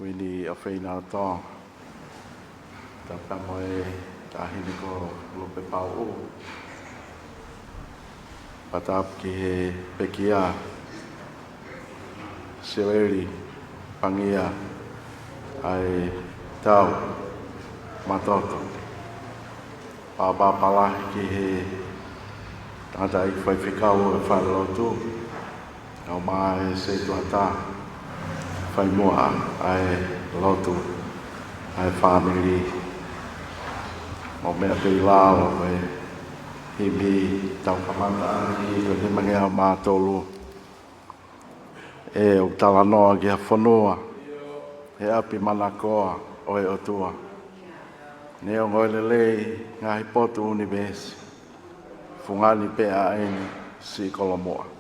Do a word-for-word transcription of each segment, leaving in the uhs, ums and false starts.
Kuini ʻAfeina ʻo Tonga, tapu mo e Taʻahine ko Lupe Pauʻu, pea tapu ki he pekia, Sioeli Pangia, ʻa e tau matoto. Pea pāpā lahi ki he tangataʻeiki faifekau ʻo e falelotu, kae ʻumaʻā e setuata, fai muʻa ʻa e lotu ʻa e fāmili. Mou meʻa pē ʻi lalo, ko e himi tau kamata ʻaki ko e nimangeau mā tolu. ʻE ʻoku talanoa ki ha fonua, he ʻapi manakoa ʻo e ʻOtua. Neongo e lelei ngaahi potu ʻunivēsi, fungani pē ʻa eni siʻi kolomuʻa.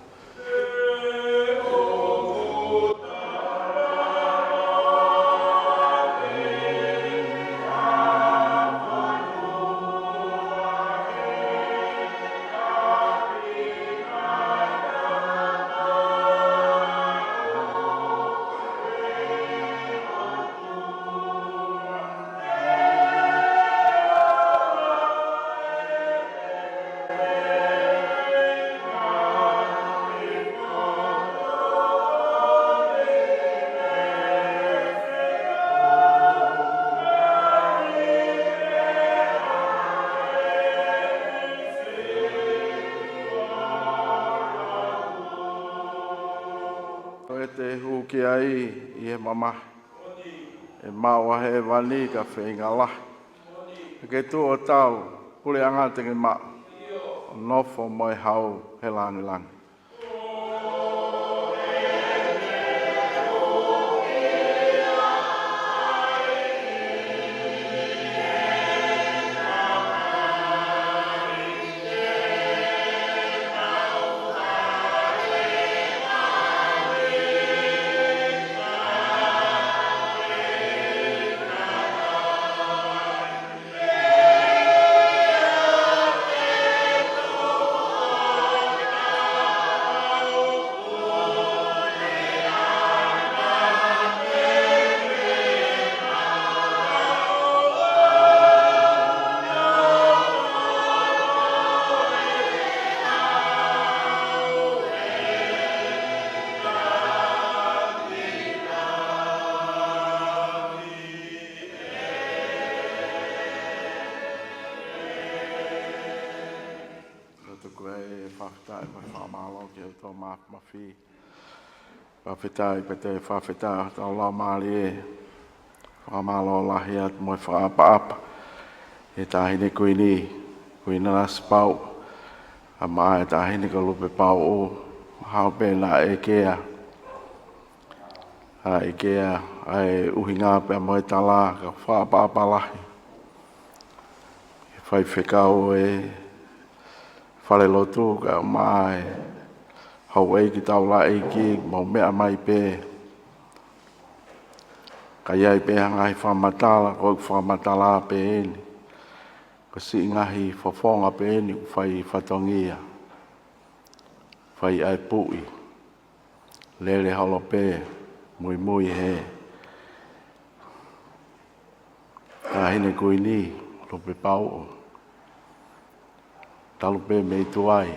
Ko e te hū ki ai ʻi he mamahi, ʻe maʻu ʻa hēvani ka feinga lahi. Ke tuʻu ʻo tau, puleʻanga te ke maʻu, ʻo nofo mo e hau he langilangi. Lotu ko e fakafetaʻi mo e fakamālō ki he ʻOtua Mafimafi. Fakafetaʻi pea toe fakafetaʻi hotau laumālie. Fakamālō lahi atu mo e fakaʻapaʻapa he Taʻahine Kuini, Kuini Nanasipauʻu, kae ʻumaʻā e Taʻahine ko Lupe Pauʻu, mahalo pē naʻe ʻekea, ʻa e ʻekea ʻa e ʻuhinga pea mo e tala, ka fakaʻapaʻapa lahi he faifekau ʻo e falelotu, kae ʻumaʻā e houʻeiki taulaʻeiki, mou meʻa mai pē. Ka ʻi ai pē ha ngaahi fakamatala, ko e fakamatala pē eni. Ko e siʻi ngaahi fofonga pē eni ʻoku fai fatongia, fai ʻa e puʻi, lele holo pē, muimui he Taʻahine Kuini Lupe Pauʻu. Talu pē mei tuai,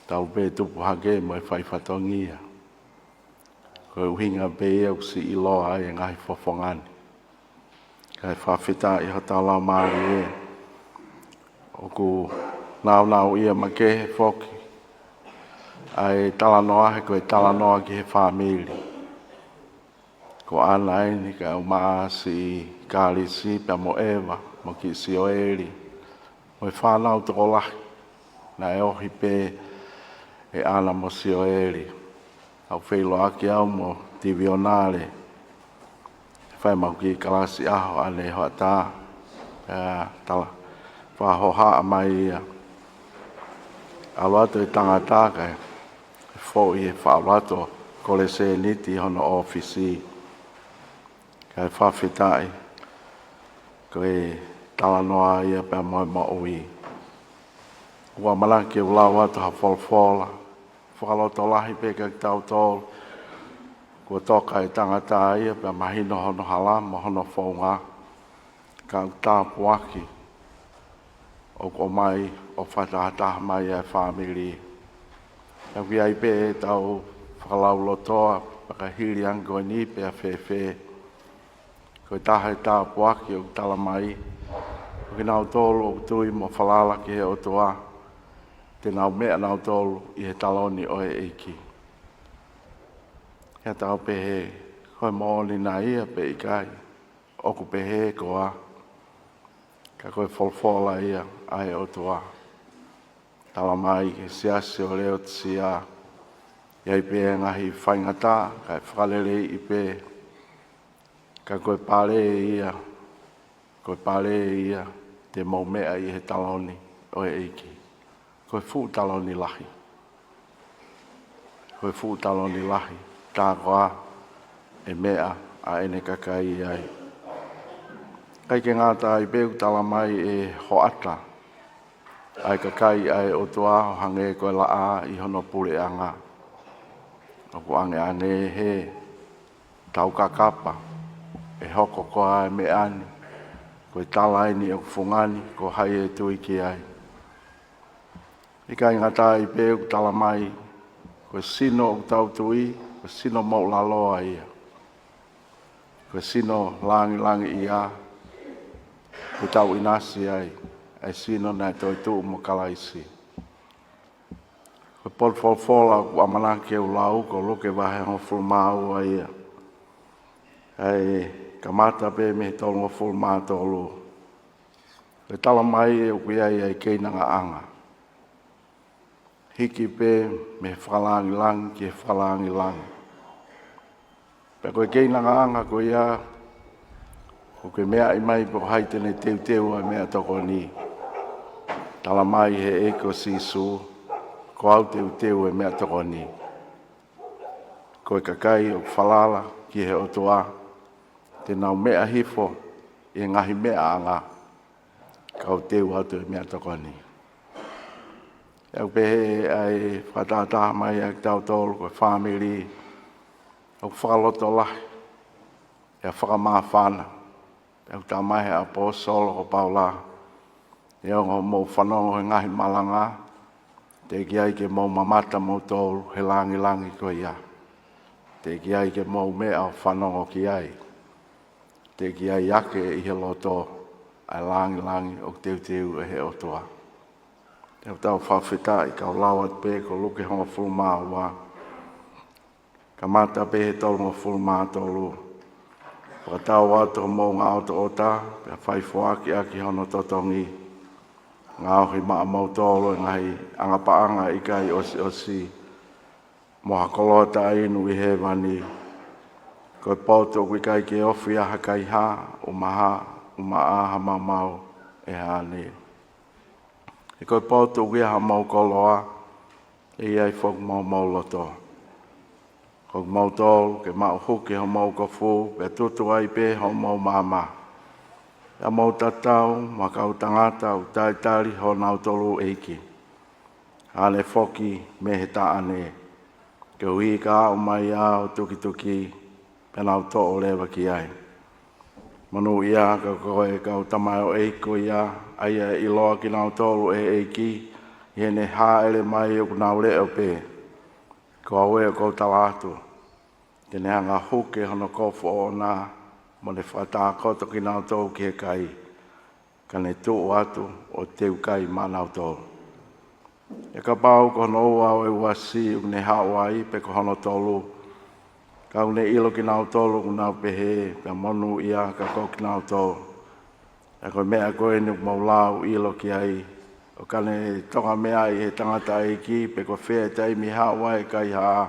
talu pē tupu hake mo e fai fatongia. Ko e ʻuhinga pē ia ʻoku siʻi ʻiloa ai e ngaahi fofonga ni. Kae fakafetaʻi hotau laumālie, ʻoku nāunauʻia makehe foki ʻa e talanoa, he ko e talanoa ki he fāmili. Ko ʻAna eni kae ʻumaʻā siʻi Kalisi pea mo ʻEva mo kiʻi Sioeli, mo e fānau tokolahi naʻe ohi pē ʻe ʻAna mo Sioeli. ʻOku feʻiloaki au mo Tivionale, fai maʻu kiʻi kalasi ʻaho ʻanai hoʻatā. Pea tala fakahohaʻa mai ia, ʻalu atu e tangata kae foʻi e faʻu atu ʻo kole sēniti hono ʻōfisi. Kae fakafetaʻi, ko e talanoa ia pea mo e moʻui. ʻOku ou ʻamanaki ke u lau atu ha folofola fakalotolahi pē kiate kitautolu, Kuo toka e tangata ia pea mahino hono hala mo hono founga, ka ʻoku tāpuaki ʻoku ʻomai ʻo fakatahataha mai ʻa e fāmili. Ka ʻoku ʻi ai pē ʻetau fakalaulotoa, pea ka hili ange ko eni pea fēfē, ko e taha e tāpuaki ʻoku tala mai, ko kinautolu ʻoku tui mo falala ki he ʻOtua, te nau meʻa nautolu ʻi he taloni ʻo e ʻEiki. He ʻoku tau pehē, ko e moʻoni nai ia pe ʻikai? ʻOku pehē koā? Ka ko e folofola ia ʻa e ʻOtua. Tala mai ki he siasi ʻo Leotisia, ʻi ai pē ngaahi faingataʻa, kae fakaleleiʻi pē, ka ko e pale ia, ko e pale ia te mou meʻa ʻi he taloni ʻo e ʻEiki. Ko e fuʻu taloni lahi. Ko e fuʻu taloni lahi. Tā koā ʻe meʻa ʻa ʻene kakai ai? ʻIkai ke ngata ai pē, ʻoku tala mai ʻe hoʻata ʻa e kakai ʻa e ʻOtua ʻo hangē ko e laʻā ʻi hono puleʻanga. ʻOku ʻangeʻange he taukakapa, ʻe hoko koā e meʻa ni? Ko e tala eni ʻoku fungani, ko hai ʻe tui ki ai? ʻIkai ngata ai pē, ʻoku tala mai, ko e sino ʻoku tau tui, ko e sino moʻulaloa ia. Ko e sino langilangiʻia, ʻoku tau ʻinasi ai, ʻa e sino naʻe toetuʻu mo Kalaisi. Ko e potu folofola ʻoku ʻamanaki ke u lau, ko Luke vahe hongofulu mā ua ia. ʻA e kamata pē mei he tolungofulu mā tolu. Ko e tala mai ʻoku ʻi ai ʻa e keinangaʻanga. Hiki pē mei he fakalangilangi ki he fakalangilangi. Pea ko e keinangaʻanga ko ia, ʻoku ke meaʻi mai pe ko hai te ne teuteu ʻa e meʻatokoni. Tala mai he ʻEiki ko Sīsū, ko au teuteu e meʻatokoni. Ko e kakai ʻoku falala ki he ʻOtua, te nau meʻa hifo ʻi he ngaahi meʻaʻanga, kau teu atu e meʻatokoni. ʻOku pehē ʻa e fakatahataha mai ʻa kitautolu ko e fāmili ʻoku fakalotolahi, ʻe fakamāfana. ʻOku tala mai he ʻaposetolo ko Paula, ʻi hoʻomou fanongo he ngaahi malanga, teʻeki ai ke mou mamata moutolu he langilangi ko ia. Teʻeki ai ke mou meʻa ʻo fanongo ki ai. Teʻeki ai ake ʻi he loto ʻa e langilangi ʻoku teuteu ʻe he ʻOtua. ʻOku tau fakafetaʻi, kau lau atu pē ko Luke hongofulu mā ua. Kamata pē he tolungofulu mā tolu. Fakatau atu homou ngaʻotoʻota, pea fai foaki ʻaki hono totongi. Ngaohi maʻamoutolu e ngaahi anga paʻanga ʻikai ʻosiʻosi, mo ha koloa taʻeinu ʻi hēvani. Ko e potu ʻoku ʻikai ke ofi ai ha kaihā, ʻumaʻā, ʻumaʻā ha maumau ʻe hānē. He ko e potu ʻoku ʻi ai haʻamou koloa, ʻe ʻi ai foki mo homou loto. Ko kimoutolu ke maʻu huki homou kofu, pea tutu ai pē homou maama. Pea mou tatau mo ha kau tangata ʻoku talitali honautolu ʻeiki. Hānē foki mei he taʻane, koeʻuhi ka aʻu mai ʻo tukituki, pea nau toʻo leva ki ai. Monūʻia ka ko e kau tamaioʻeiki ko ia, ʻa ia ʻe ʻiloa kinautolu ʻe he ʻEiki, ʻi heʻene hāʻele mai ʻoku nau leʻo pē. Ko au ē ʻoku ou tala atu, te ne hanga ʻo huke hono kofu ʻoʻona, mo ne fakatākoto kinautolu ki he kai, ka ne tuʻu atu ʻo teu kai maʻanautolu. ʻE kapau ko hono ua ʻo e uasi ʻoku ne haʻu ai, pe ko hono tolu, ka ʻoku ne ʻilo kinautolu ʻoku nau pehē, pea monūʻia ka ko kinautolu. ʻA ia ko e meʻa ko eni ʻoku mou lau ʻilo ki ai, ʻo ka ne toka meaʻi ʻe he tangataʻeiki, pe ko fē e taimi haʻu ai e kaihā,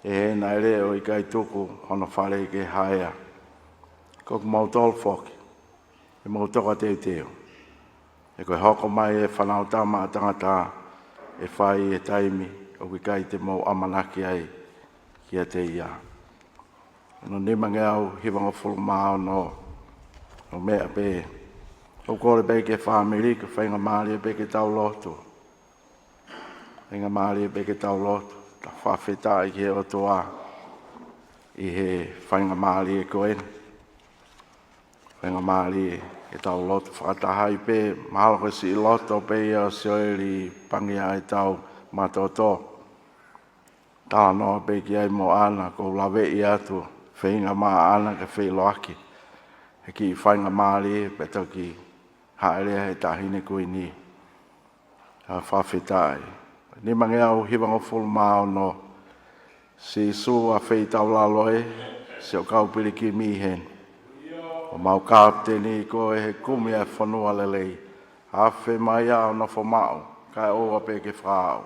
ʻe hē naʻe leʻo ʻikai tuku hono fale ke haea. Ko kimoutolu foki, ʻe mou toka teuteu. He ko e hoko mai e Fanautama ʻa Tangata, ʻe fai he taimi ʻoku ʻikai te mou ʻamanaki ai kiate ia. Hono nimangeau hivangofulu mā ono, ʻo meʻa pē, ʻoku kole pē ki he fāmili, ke faingamālie pē ke tau lotu. Faingamālie pē ke tau lotu, ta fakafetaʻi ki he ʻOtua. ʻi he faingamālie ko eni. Faingamālie ke tau lotu fakataha ai pē, mahalo ko e siʻi loto pē ia ʻo Sioeli Pangia ʻa e tau matoto. Talanoa pē ki ai mo ʻAna, ʻoku ou laveʻi atu, feinga mai ʻa ʻAna ke feʻiloaki he kiʻi faingamālie pea toki hāʻele he Taʻahine Kuini. ʻA, fakafetaʻi. Nimangeau hivangofulu mā ono. Sīsū ʻa feitaulalo ē, siʻo kau pilikimi heni. ʻOku mau kapiteni koe he kumi ʻa e fonua lelei. Afe mai ā ʻo nofo maʻu, kae ʻoua pē ke fāʻu.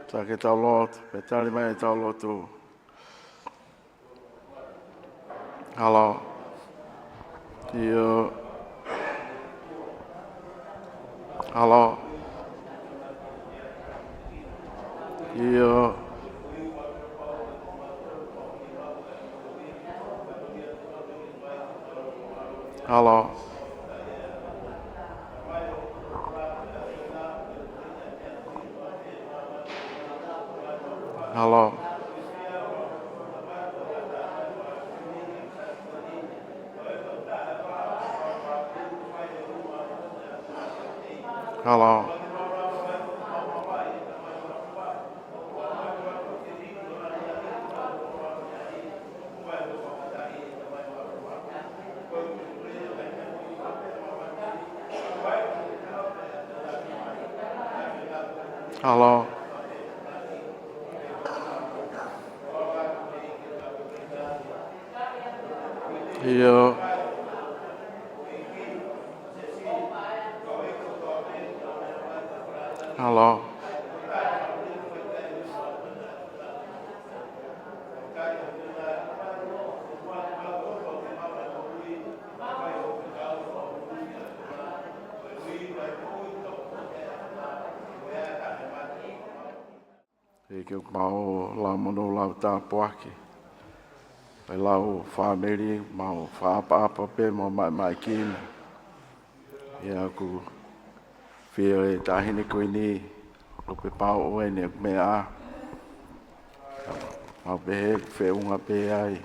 Tau ke tau lotu, pea tali mai ʻetau lotu. Hello. ʻIo. Hello. ʻIo. Hello. Hello. Hello. Hello. ʻIo. Hello. ʻEiki, ʻoku mau lau monū, lau tāpuaki. ʻE lau fāmili, mau fakaʻapaʻapa pē mo maʻimaʻi kina. ʻIa, ʻoku fie ʻo e Taʻahine Kuini, ʻoku pepau ʻo ʻene meʻa. Mau pehē ʻoku feʻunga pē ai.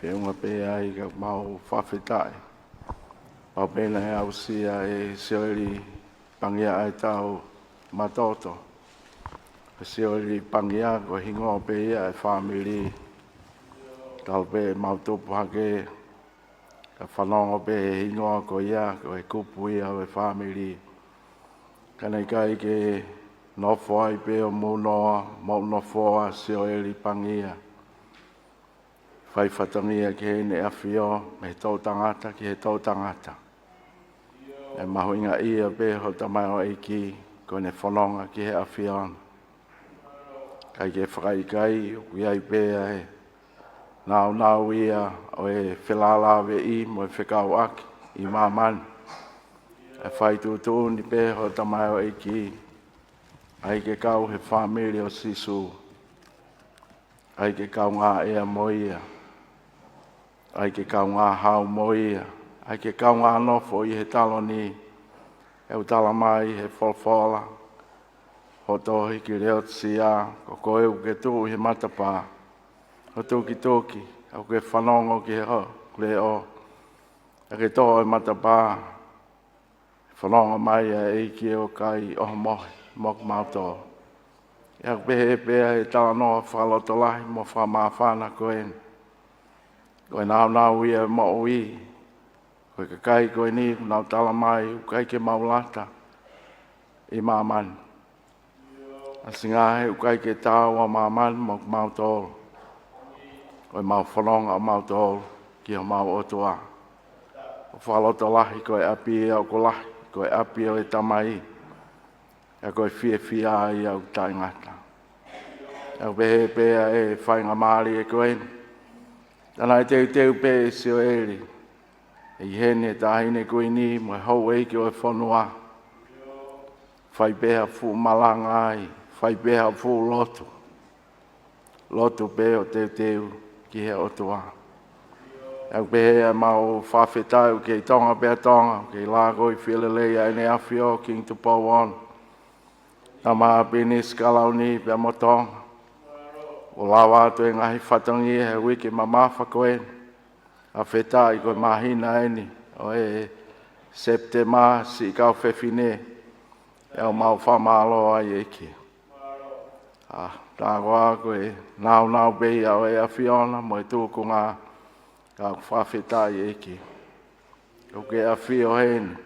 Feʻunga pē ai, ka mau fakafetaʻi. Mau pehē naʻe aʻusia ʻe Sioeli Pangia ʻa e tau matoto. ʻE Sioeli Pangia ko e hingoa pē ia ʻa e fāmili. Talu pē ʻemau tupu hake, ka fanongo pē he hingoa ko ia, ko e kupu ia ʻo e fāmili. Ka naʻe ʻikai ke nofo ai pē ʻo munoa, moʻunofoa Sioeli Pangia. Fai fatongia ki heʻene ʻAfio, mei he toʻutangata ki he toʻutangata. ʻE mahuʻingaʻia pē hoʻo tamaioʻeiki, ko ʻene fononga ki he ʻAfiona. ʻIkai ke fakaʻikaiʻi, ʻoku ʻi ai pē ʻa e nāunau ia ʻo e felālāveʻi mo e fekauʻaki ʻi māmani. ʻE fai tuʻutuʻuni pē hoʻo tamaioʻeiki, ʻai ke kau he fāmili ʻo Sīsū. ʻAi ke kaungā ʻea mo ia. ʻAi ke kaungā hau mo ia. ʻAi ke kaungā nofo ʻi he taloni. ʻE ʻoku tala mai he folofola, Hoʻo tohi ki Leotisia, ko koe ʻoku ke tuʻu ʻi he matapā, ʻo tukituki, ʻoku ke fanongo ki he hoku leʻo, ʻa e tō ʻo e matapā, fanongo mai ʻa e ʻEiki ʻoku ʻikai ʻohomohe mo kimautolu. ʻOku pehē pē ʻa e talanoa fakalotolahi mo fakamāfana ko eni. Ko e nāunau ia ʻo e moʻui, ko e kakai ko eni kuo nau tala mai ʻoku ʻikai ke mau lata ʻi māmani. ʻAsi ngaahi ʻoku ʻikai ke taau ʻa māmani mo kimautolu, ko ʻemau fononga ʻamautolu ki homau ʻOtua. ʻOku fakalotolahi ko e ʻapi ia ʻoku lahi, ko e ʻapi ʻo e Tamai, ʻa ia ko e fiefia ia ʻoku taʻengata. ʻOku pehē pē ʻa e faingamālie ko eni, tā naʻe teuteu pē ʻe Sioeli, ʻi heni e Taʻahine Kuini mo e houʻeiki ʻo e fonua. Fai pē ha fuʻu malanga ai, fai pē ha fuʻu lotu. Lotu pē ʻo teuteu ki he ʻOtua. ʻOku pehē ʻemau fakafetaʻi ʻoku kei Tonga pē ʻa Tonga, ʻoku kei lākoifie lelei ʻa ʻEne ʻAfio Kingi Tupou Ono, Tama Pilinisi Kalauni pea mo Tonga. ʻO lava atu e ngaahi fatongia he uike mamafa ko eni. Fakafetaʻi ko e māhina eni ʻo e Sepitema siʻi kau fefine, ʻoku mau fakamālō ai ʻEiki. ʻA, tā koā ko e nāunau pē ia ʻo e ʻAfiona mo e tūkunga, ka ʻoku fakafetaʻi ʻEiki. ʻOku ke ʻafio heni,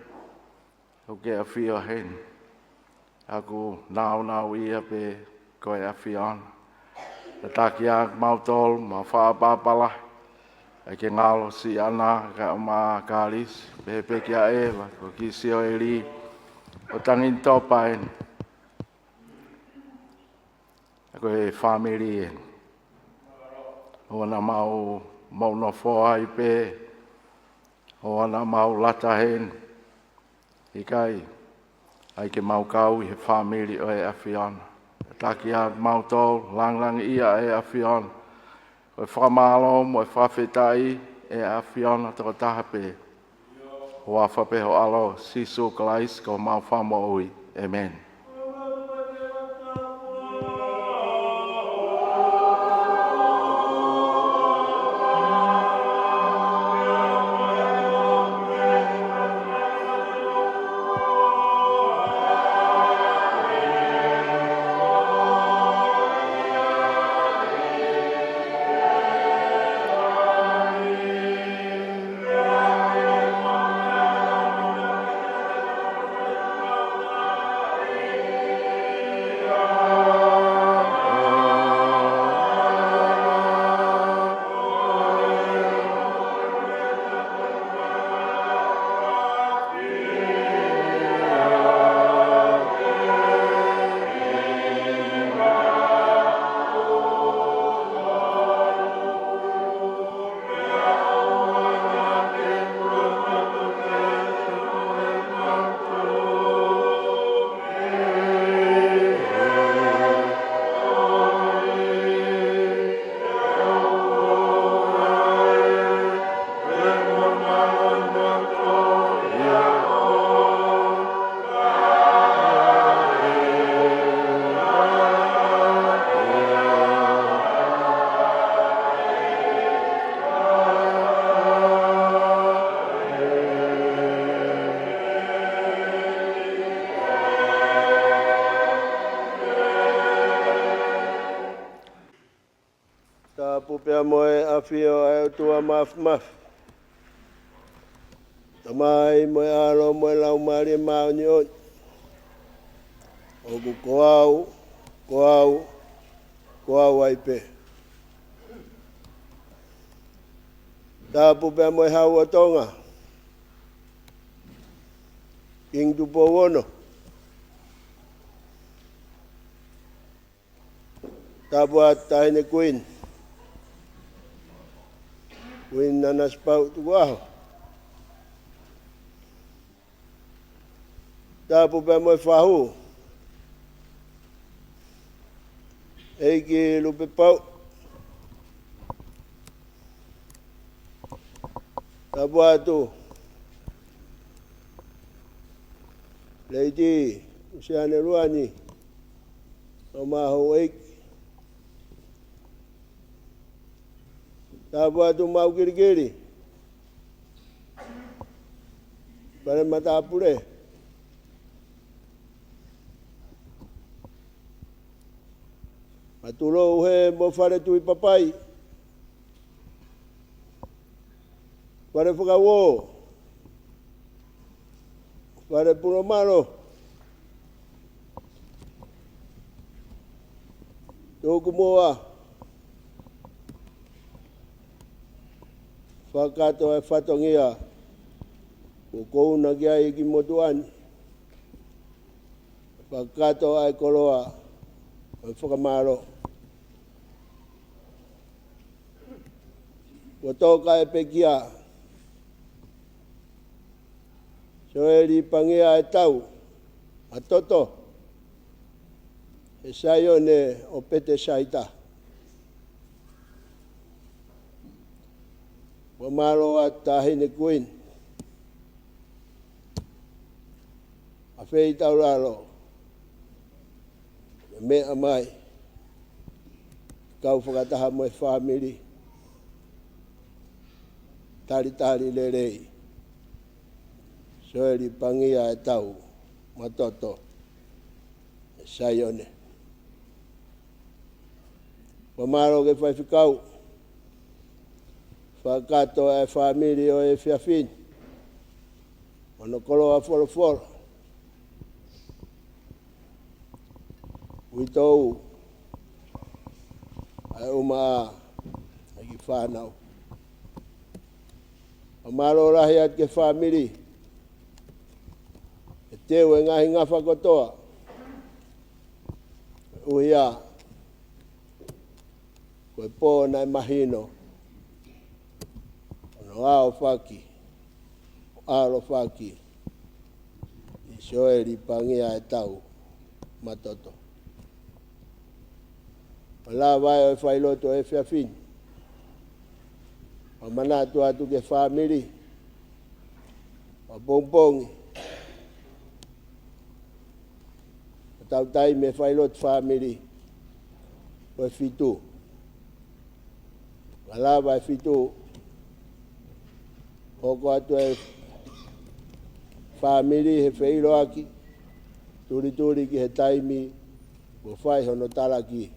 ʻoku ke ʻafio heni. ʻOku nāunau ia pē ko e ʻAfiona. Tataki ʻa kimautolu, mau fakaʻapaʻapa lahi. ʻOku ke ngalo siʻana kae ʻumaʻā Kalisi, pehē pē kia ʻEva, ko Kisioeli, ʻo Tangini Topa eni. ʻA ko e fāmili eni. ʻOua naʻa mau, mau nofo ai pē, ʻoua naʻa mau lata heni. ʻIkai, ʻai ke mau kau ʻi he fāmili ʻo e ʻAfiona. Tataki ʻa kimautolu, langilangiʻia ʻa e ʻAfiona. Ko e fakamālō mo e fakafetaʻi ʻe ʻAfiona tokotaha pē. Huafa pē ho ʻAlo, Sīsū Kalaisi ko homau Fakamoʻui. ʻĒmeni. Tapu pea mo e ʻafio ʻa e ʻOtua Māfimafi, Tamai mo e ʻAlo mo e Laumālie Māʻoniʻoni. ʻOku ko au, ko au, ko au ai pē. Tapu pea mo e Hau ʻo Tonga, Kingi Tupou Ono. Tapu ʻa Taʻahine Kuini, Kuini Nanasipauʻu Tukuʻaho. Tapu pea mo e Fahu, ʻEiki Lupepauʻu. Tapu atu Lady Lusiane Luani, ʻo maʻu houʻeiki. Tāpuaki atu maʻu kilikili. Fale matāpule. Matulou he mo fale tui papai. Fale fakauō. Fale pulomalo. Tuku muʻa. Fakakātoa e fatongia. Ko kouna ki ai ki motuʻa ni. Fakakātoa e koloa. Mo e fakamālō. Kuo toka e pekia. Soeli Pangia e tau. Matoto. ʻE Saione ʻo Petesaita. Fakamālō atu Taʻahine Kuini. ʻAfeitaulalo. Meʻa mai. Kau fakataha mo e fāmili. Talitali lelei. Soeli Pangia e tau. Matoto. ʻE Saione. Fakamālō ki he faifekau. Fakakātoa e fāmili ʻo e efiafi ni. Hono koloa folofola. Uitou. ʻA e ʻumaʻā. ʻA e kiʻi fānau. Fakamālō lahi atu ki he fāmili. ʻE teu e ngaahi ngafa kotoa. ʻUhia. Ko e pō naʻe mahino. Hono ʻaofaki. ʻAlofaki. ʻI Soeli Pangia e tau. Matoto. ʻO lava ai ʻo e failotu ʻo e efiafi ni. ʻO manatu atu ki he fāmili. ʻO pongipongi. ʻO tau taimi e failotu fāmili. ʻO e fitu. Ka lava e fitu. Hoko atu e fāmili he feʻiloaki. Tulituli ki he taimi. Kuo fai hono talaki.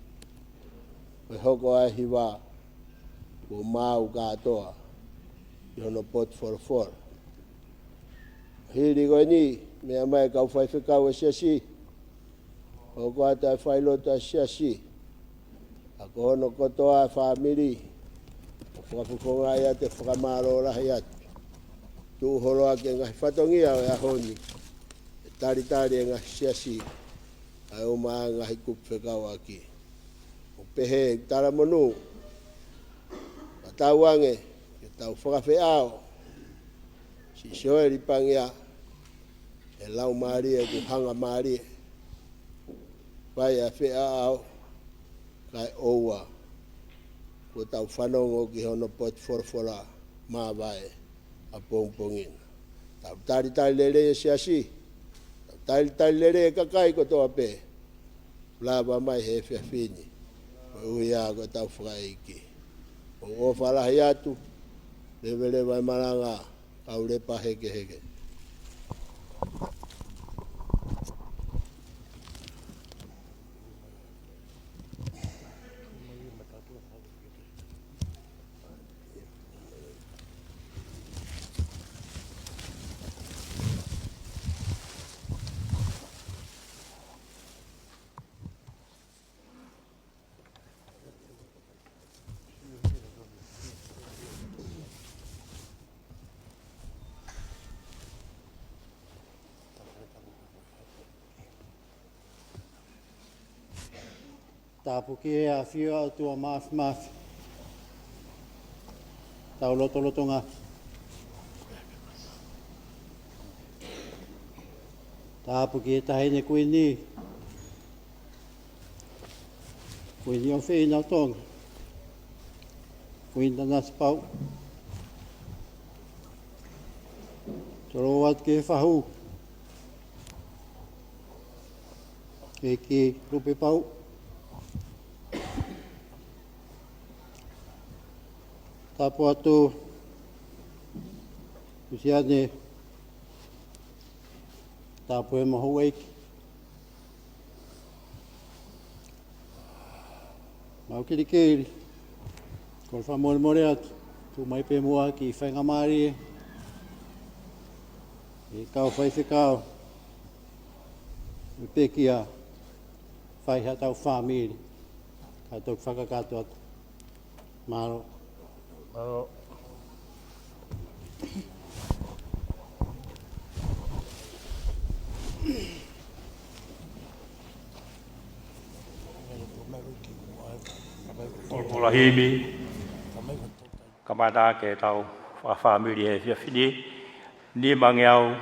Ko e hoko ʻa e hiva, kuo maʻu kātoa, ʻi hono potu folofola. Hili ko eni, meʻa mai kau faifekau e siasi, hoko atu e failotu e siasi, ʻa ko hono kotoa e fāmili, ʻo fakafofongaʻi atu e fakamālō lahi atu. Tuʻu holo ʻaki e ngaahi fatongia ʻo e ʻaho ni, ʻe talitali e ngaahi siasi, ʻa e ʻumaʻā e ngaahi kupu fekauʻaki. ʻO pehē ʻe talamonū, ka tau ange, ke tau fakafeʻao, siʻi Soeli Pangia, e laumālie ʻoku hangamālie, fai ʻa e feʻao, kae ʻoua, kuo tau fanongo ki hono potu folofola māvae, ʻapongipongi na. Tau talitali lelei e siasi, tau talitali lelei e kakai kotoa pē, lava mai he efiafi ni, koeʻuhi ko e tau fakaʻeiki. ʻOku ʻofa lahi atu, leveleva e malanga, kau lepa hekeheke. Tāpuaki ʻe he ʻAfio ʻa e ʻOtua Māfimafi. Tau lotolotonga. Tāpuaki ʻe he Taʻahine Kuini. Kuini ʻofeina ʻo Tonga. Kuini Nanasipauʻu. Tolou atu ki he fahu. ʻEiki Lupepauʻu. Tapu atu, Lusiane, tapu mo houʻeiki. Mau kilikili, kole fakamolemole atu, tuʻu mai pē muʻa ki he faingamālie, ʻe kau faifekau, ʻe pekia, fai haʻatau fāmili, ka toki fakakakato atu. Mālō. Mālō. Folofola himi, kamata ke tau fakafāmili he efiafi ni, nimangeau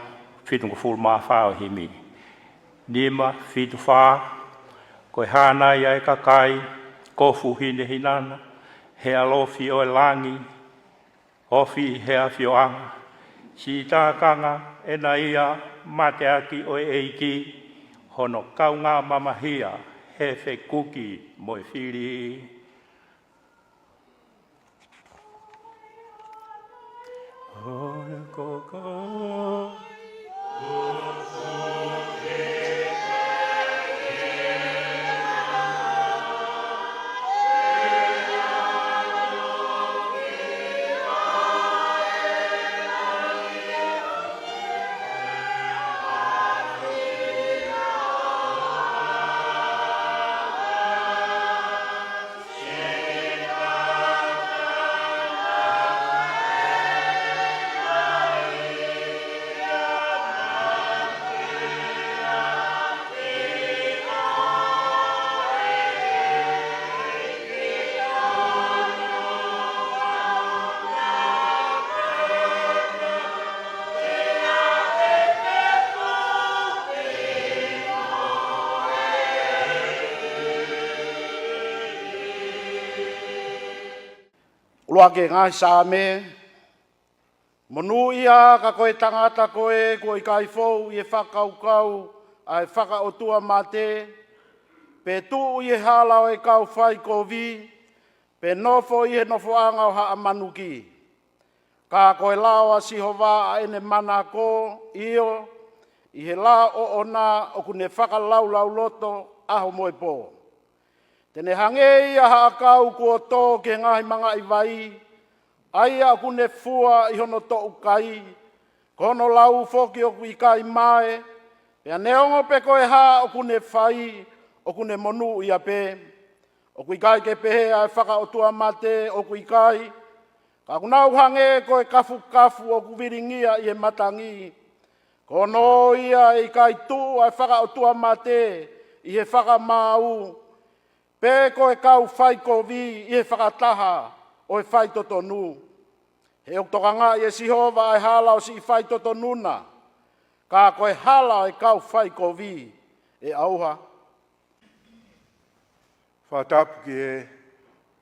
fitungofulu mā fā ʻo e himi. Nima fitu fā. Ko e hā nai ʻa e kakai, kofu hinehinana, he ʻalofi ʻo e langi, ofi he ʻafioʻanga, siʻi tākanga ʻena ia, mateaki ʻo e ʻEiki, hono kaungā mamahia he fekuki mo e fili. ʻUluaki ngaahi Saame. Monūʻia ka ko e tangata ko ē kuo ʻikai fou ʻi he fakakaukau ʻa e fakaʻotuamate, pe tuʻu ʻi he hala ʻo e kau faikovi, pe nofo ʻi he nofoʻanga ʻo haʻa manuki. Ka ko e lao ʻa Sihova ʻa ʻene manako, ʻio, ʻi he lao ʻoʻona ʻoku ne fakalaulauloto ʻaho mo e pō. Te ne hangē ia ha ʻakau kuo tō ki he ngaahi mangaʻi vai, ʻa ia ʻoku ne fua ʻi hono toʻukai, ko hono lau foki ʻoku ʻikai mae, pea neongo pe ko e hā ʻoku ne fai, ʻoku ne monūʻia pē. ʻOku ʻikai ke pehē ʻa e fakaʻotuamate, ʻoku ʻikai, ka ʻoku nau hangē ko e kafukafu ʻoku vilingia ʻi he matangi. Ko hono ʻuhinga ia ʻe ʻikai tuʻu ʻa e fakaʻotuamate ʻi he fakamaau, pe ko e kau faikovi ʻi he fakataha ʻo e faitotonu. He ʻoku tokangaʻi ʻe Sihova ʻa e hala ʻo siʻi faitotonu na, ka ko e hala ʻo e kau faikovi ʻe ʻauha. Fakatapu ki he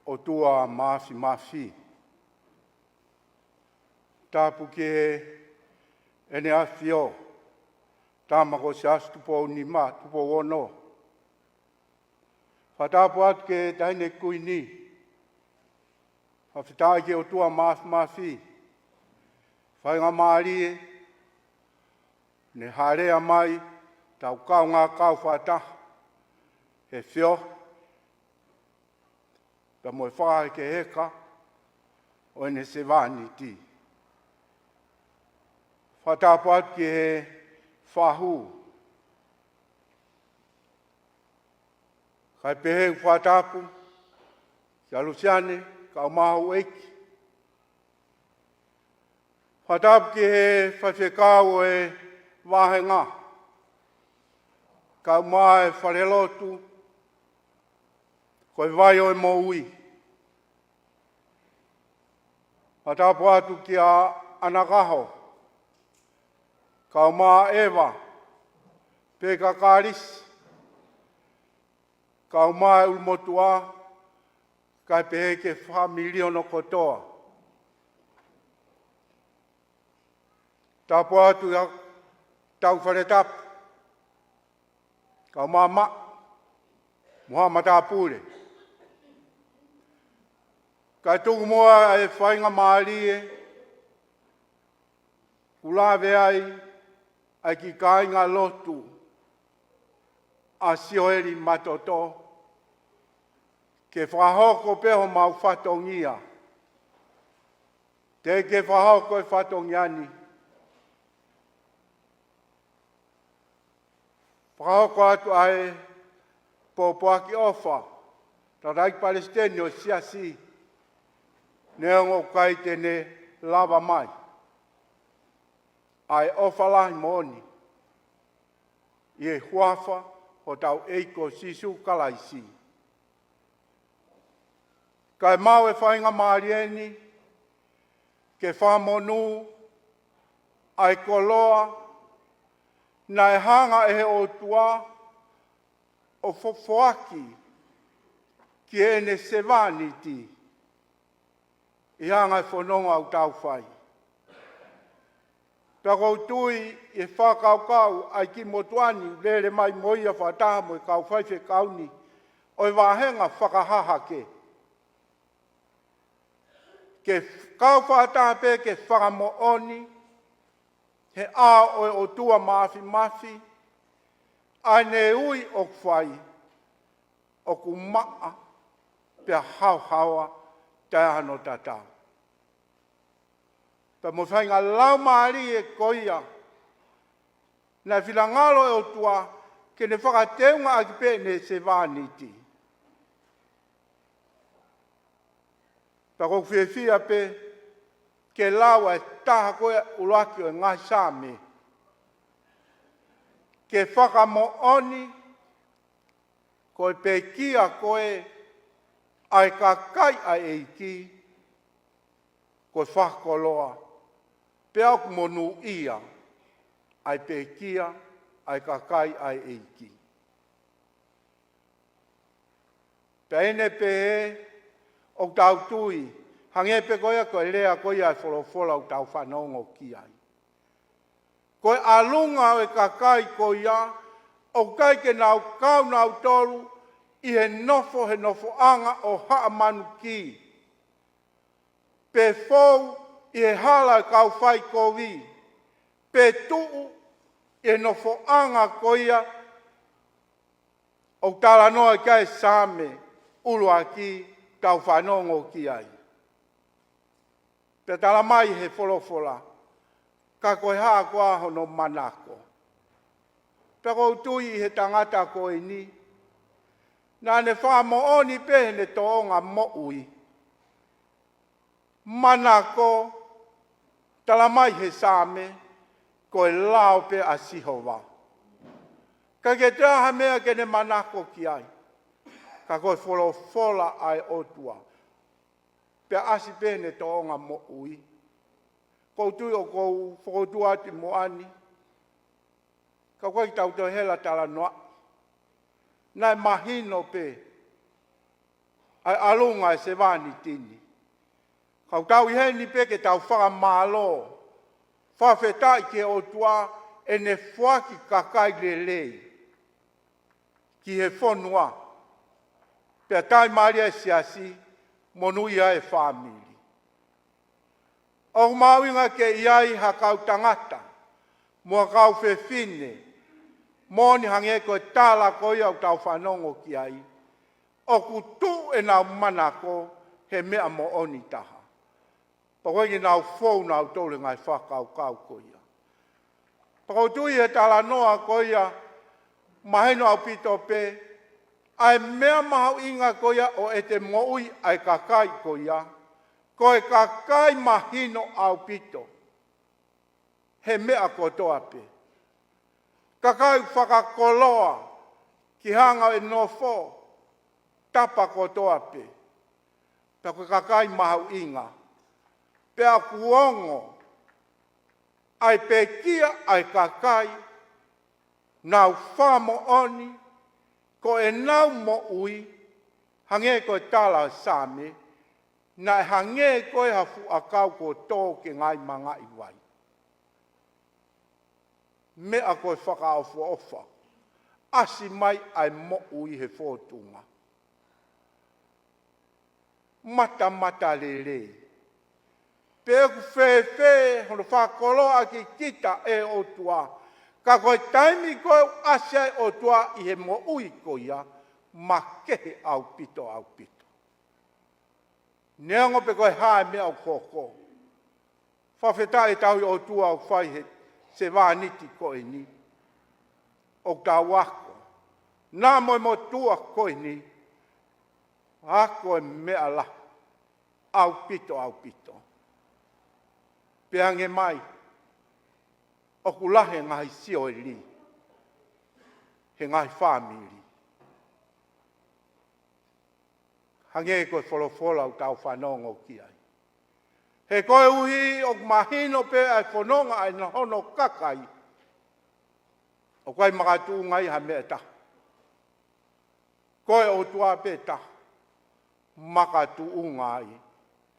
ʻOtua Mafimafi. Tapu ki heʻene ʻAfio, Tama ko Siaosi Tupou Nima, Tupou Ono. Fakatapu atu ki he Taʻahine Kuini. Fakafetaʻi ki he ʻOtua Mafimafi, faingamālie ne hāʻele mai, tau kaungā kau fakataha he feohi, pea mo e fakahekeheka ʻo ʻene sevāniti. Fakatapu atu ki he fahu. Kae pehē ʻeku fakatapu kia Lusiane, kau mai houʻeiki. Fakatapu ki he faifekau ʻo e vāhenga, kau mai falelotu, ko e vai ʻo e moʻui. Fakatapu atu kia ʻAna Kaho, kau mai ʻEva, pea kia Kalisi, kau mai ʻulumotuʻa, kae pehē ki he fāmili hono kotoa. Tapu atu ia tau fale tapu, kau mai Maʻa, mo haʻa matāpule. Kae tuku muʻa ʻa e faingamālie kuo lave ai ʻa e kiʻi kāingalotu ʻa Sioeli Matoto ke fakahoko pē homau fatongia. Teʻeki ke fakahoko e fatongia ni, fakahoko atu ʻa e pōpoaki ʻofa, tangataʻeiki palesiteni ʻo e siasi, neongo ʻoku ʻikai te ne lava mai. ʻA e ʻofa lahi moʻoni ʻi he huafa ʻo hotau ʻEiki ko Sīsū Kalaisi. Kae maʻu e faingamālie ni ke fakamonū ʻa e koloa naʻe hanga ʻe he ʻOtua ʻo foaki ki heʻene sevāniti ʻi he anga e fononga ʻoku tau fai. Pea ʻoku ou tui ʻi he fakakaukau ʻa e kiʻi motuʻa ni ʻoku lele mai mo ia fakataha mo e kau faifekau ni ʻo e vāhenga fakahahake, ke kau fakataha pē ke fakamoʻoni he ʻao ʻo e ʻOtua Māfimafi ʻa ʻene ui ʻoku fai, ʻoku maʻa pea haohaoa taʻe hano tatau. Pea mo e faʻahinga laumālie ko ia naʻe finangalo e ʻOtua ke ne fakateunga ʻaki pē ʻene sevāniti. Pea ʻoku ou fiefia pē ke lau ʻa e taha ko ia ʻuluaki ʻo e ngaahi Saame, ke fakamoʻoni ko e pekia ko ē ʻa e kakai ʻa e ʻEiki, ko e fakakoloa, pea ʻoku monūʻia ʻa e pekia ʻa e kakai ʻa e ʻEiki. Pea ʻi heʻene pehē, ʻoku tau tui, hangē pē ko ia ko e lea ko ia ʻa e folofola ʻoku tau fanongo ki ai, ko e ʻalunga ʻo e kakai ko ia ʻoku ʻikai ke nau kau nautolu ʻi he nofo he nofoʻanga ʻo Haʻa Manuki, pe fou ʻi he hala ʻo e kau faikovi, pe tuʻu ʻi he nofoʻanga ko ia ʻoku talanoa ki ai e Saame ʻuluaki ʻoku tau fanongo ki ai. Pea tala mai he folofola, ka ko e hā koā hono manako? Pea ʻoku ou tui ʻi he tangata ko eni, naʻa ne fakamoʻoni pē heʻene tōʻonga moʻui. Manako, tala mai he Saame, ko e lao pē ʻa Sihova. ʻIkai ke toe ʻi ai ha meʻa ke ne manako ki ai, ka ko e folofola ʻa e ʻOtua. Pea ʻasi pē heʻene tōʻonga moʻui. ʻOku ou tui ʻoku ou fokotuʻu atu ʻi muʻa ni, ka ʻoku ʻikai ke tau toe hela talanoa. Naʻe mahino pē ʻa e ʻalunga ʻo e sevāniti ni. Ka ʻoku tau ʻi heni pē ke tau fakamālō, fakafetaʻi ki he ʻOtua ʻene foaki kakai lelei ki he fonua, pea tauhi mālie e siasi, monūʻia e fāmili. ʻOku mahuʻinga ke ʻi ai ha kau tangata mo ha kau fefine moʻoni, hangē ko e tala ko ia ʻoku tau fanongo ki ai, ʻoku tuʻu ʻenau manako he meʻa moʻoni taha. Pea ʻoku ʻikai ke nau fou nautolu he ngaahi fakakaukau ko ia. Pea ʻoku ou tui he talanoa ko ia, mahino ʻaupito pē ʻa e meʻa mahuʻinga ko ia ʻo ʻete moʻui ʻa e kakai ko ia, ko e kakai mahino ʻaupito he meʻa kotoa pē. Kakai fakakoloa ki he anga ʻo e nofo, tapa kotoa pē. Pea ko e kakai mahuʻinga. Pea ʻoku ongo ʻa e pekia ʻa e kakai, nau fakamoʻoni ko ʻenau moʻui, hangē ko e tala ʻo e Saame, naʻe hangē ko e ha fuʻu ʻakau kuo tō ki he ngaahi mangaʻi vai. Meʻa ko e fakaʻofoʻofa, ʻasi mai ʻa e moʻui he fōtunga. matamatalelei. Pe ʻoku fēfē hono fakakoloa ʻaki kita ʻe he ʻOtua. Ka ko e taimi ko ē ʻoku ʻasi ai e ʻOtua ʻi he moʻui ko ia, makehe ʻaupito, ʻaupito. Neongo pe ko e hā e meʻa ʻoku hoko. Fakafetaʻi e tauhi ʻOtua ʻoku fai he sevāniti ko eni. ʻOku tau ako. Naʻa mo e motuʻa ko eni. Ako e meʻa lahi. ʻAupito, ʻaupito. Pea hangē mai. ʻOku lahi e ngaahi sio ʻi he ngaahi fāmili. Hangē ko e folofola ʻoku tau fanongo ki ai. He koeʻuhi ʻoku mahino pē ʻa e fononga ʻa e na hono kakai. ʻOku ʻikai makatuʻunga ai ha meʻa ʻe taha. Ko e ʻOtua pē taha. Makatuʻunga ai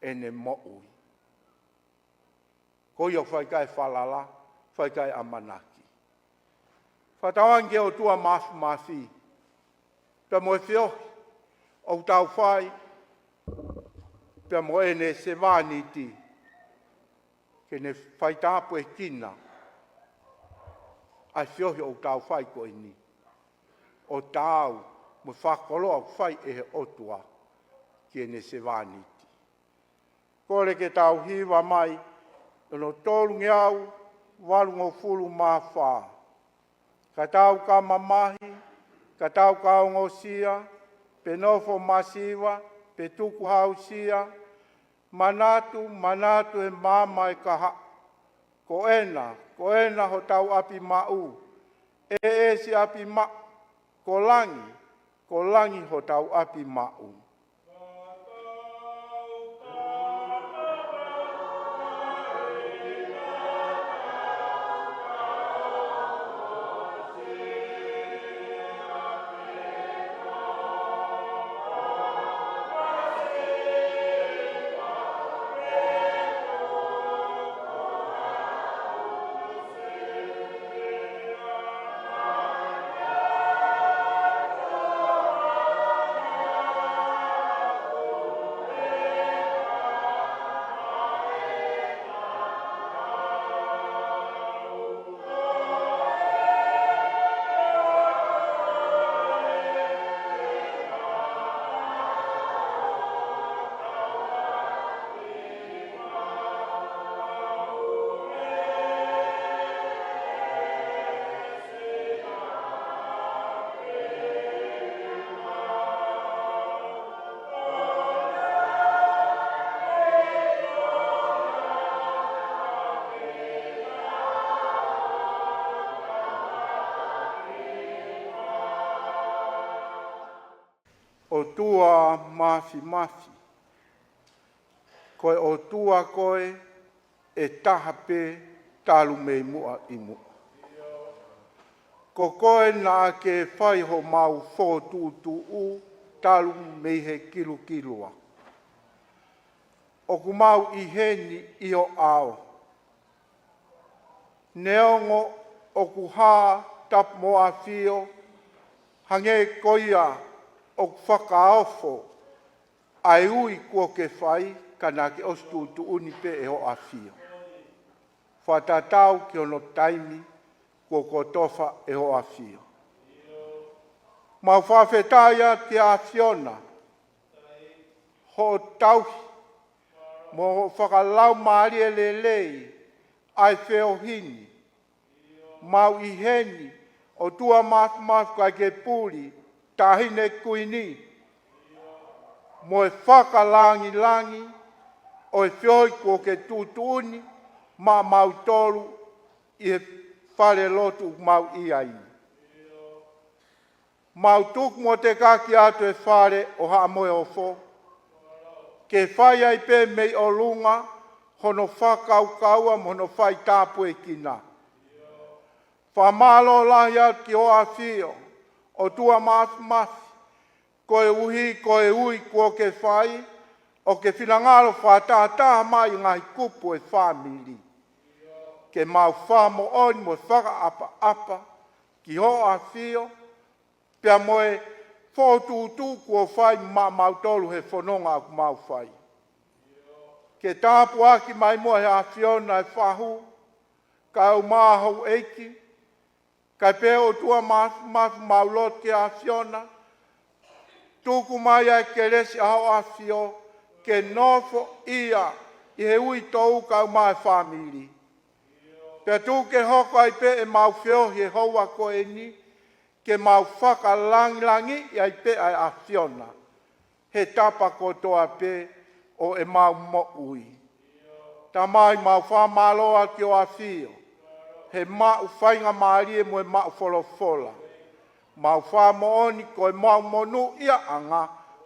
ʻene moʻui. Ko ia ʻoku fai ki ai e falala, fai ki ai e ʻamanaki. Fakatauange ki he ʻOtua Mafimafi. Pea mo e feohi, ʻoku tau fai, pea mo ʻene sevāniti. Ke ne faitāpuekina. ʻA e feohi ʻoku tau fai ko eni. ʻO taau, mo e fakakoloa ʻoku fai ʻe he ʻOtua. Ki heʻene sevāniti. Kole ke tau hiva mai, hono tolungeau valungofulu mā fā. Ka tau ka mamahi, ka tau ka ongosia, pe nofo masiva, pe tukuhausia, manatu, manatu he maama ʻe kahaʻu. Ko ena, ko ena hotau ʻapi maʻu, ʻe ʻesi ʻapi maʻu, ko langi, ko langi hotau ʻapi maʻu. ʻOtua Mafimafi, ko e ʻOtua koe ʻe taha pē talu mei muʻa ʻi muʻa. Ko koe naʻa ke fai homau fokotuʻutuʻu talu mei he kilukilua. ʻOku mau ʻi heni ʻi ho ʻao. Neongo ʻoku hā Tapu mo ʻAfio, hangē ko ia ʻoku fakaofo ʻa e ui kuo ke fai, ka naʻa ke ʻosi tuʻutuʻuni pē ʻe ho ʻAfio. Fakatatau ki hono taimi kuo kotofa ʻe ho ʻAfio. Mau fakafetaʻi atu ki he ʻAfiona, hoʻo tauhi, mo hoʻo fakalaumālie lelei ʻa e feohi ni. Mau ʻi heni, ʻOtua Mafimafi, ʻikai ke puli, Taʻahine Kuini, mo e fakalangilangi ʻo e feohi kuo ke tuʻutuʻuni maʻa mautolu ʻi he fale lotu ʻoku mau ʻi ai. Mau tuku mo tekaki atu e fale ʻo Haʻa Moheofo. Ke fai ai pē mei ʻolunga hono fakakaukaua mo hono faitāpuekina. Fakamālō lahi atu ki ho ʻAfio, ʻOtua Mafimafi, koeʻuhi ko e ui kuo ke fai, ʻoku ke finangalo fakatahataha mai e ngaahi kupu ʻo e fāmili. Ke mau fakamoʻoni mo fakaʻapaʻapa ki ho ʻAfio, pea mo e fokotuʻutuʻu kuo fai maʻamautolu he fononga ʻoku mau fai. Ke tāpuaki mai muʻa ʻe he ʻAfiona e fahu, kae ʻumaʻā houʻeiki, kae pehē ʻOtua Māfimafi, mau lotu ki he ʻAfiona, tuku mai ʻa e kelesi ʻa hoʻo ʻAfio ke nofoʻia ʻi he uitou kae ʻumaʻā e fāmili. Pea tuku ke hoko ai pē ʻemau feohi he houa ko eni, ke mau fakalangilangiʻi ai pē ʻa e ʻAfiona he tapa kotoa pē ʻo ʻemau moʻui. Tamai, mau fakamālō atu ki hoʻo ʻAfio he maʻu faingamālie mo e maʻu folofola. Mau fakamoʻoni ko ʻemau monūʻiaʻanga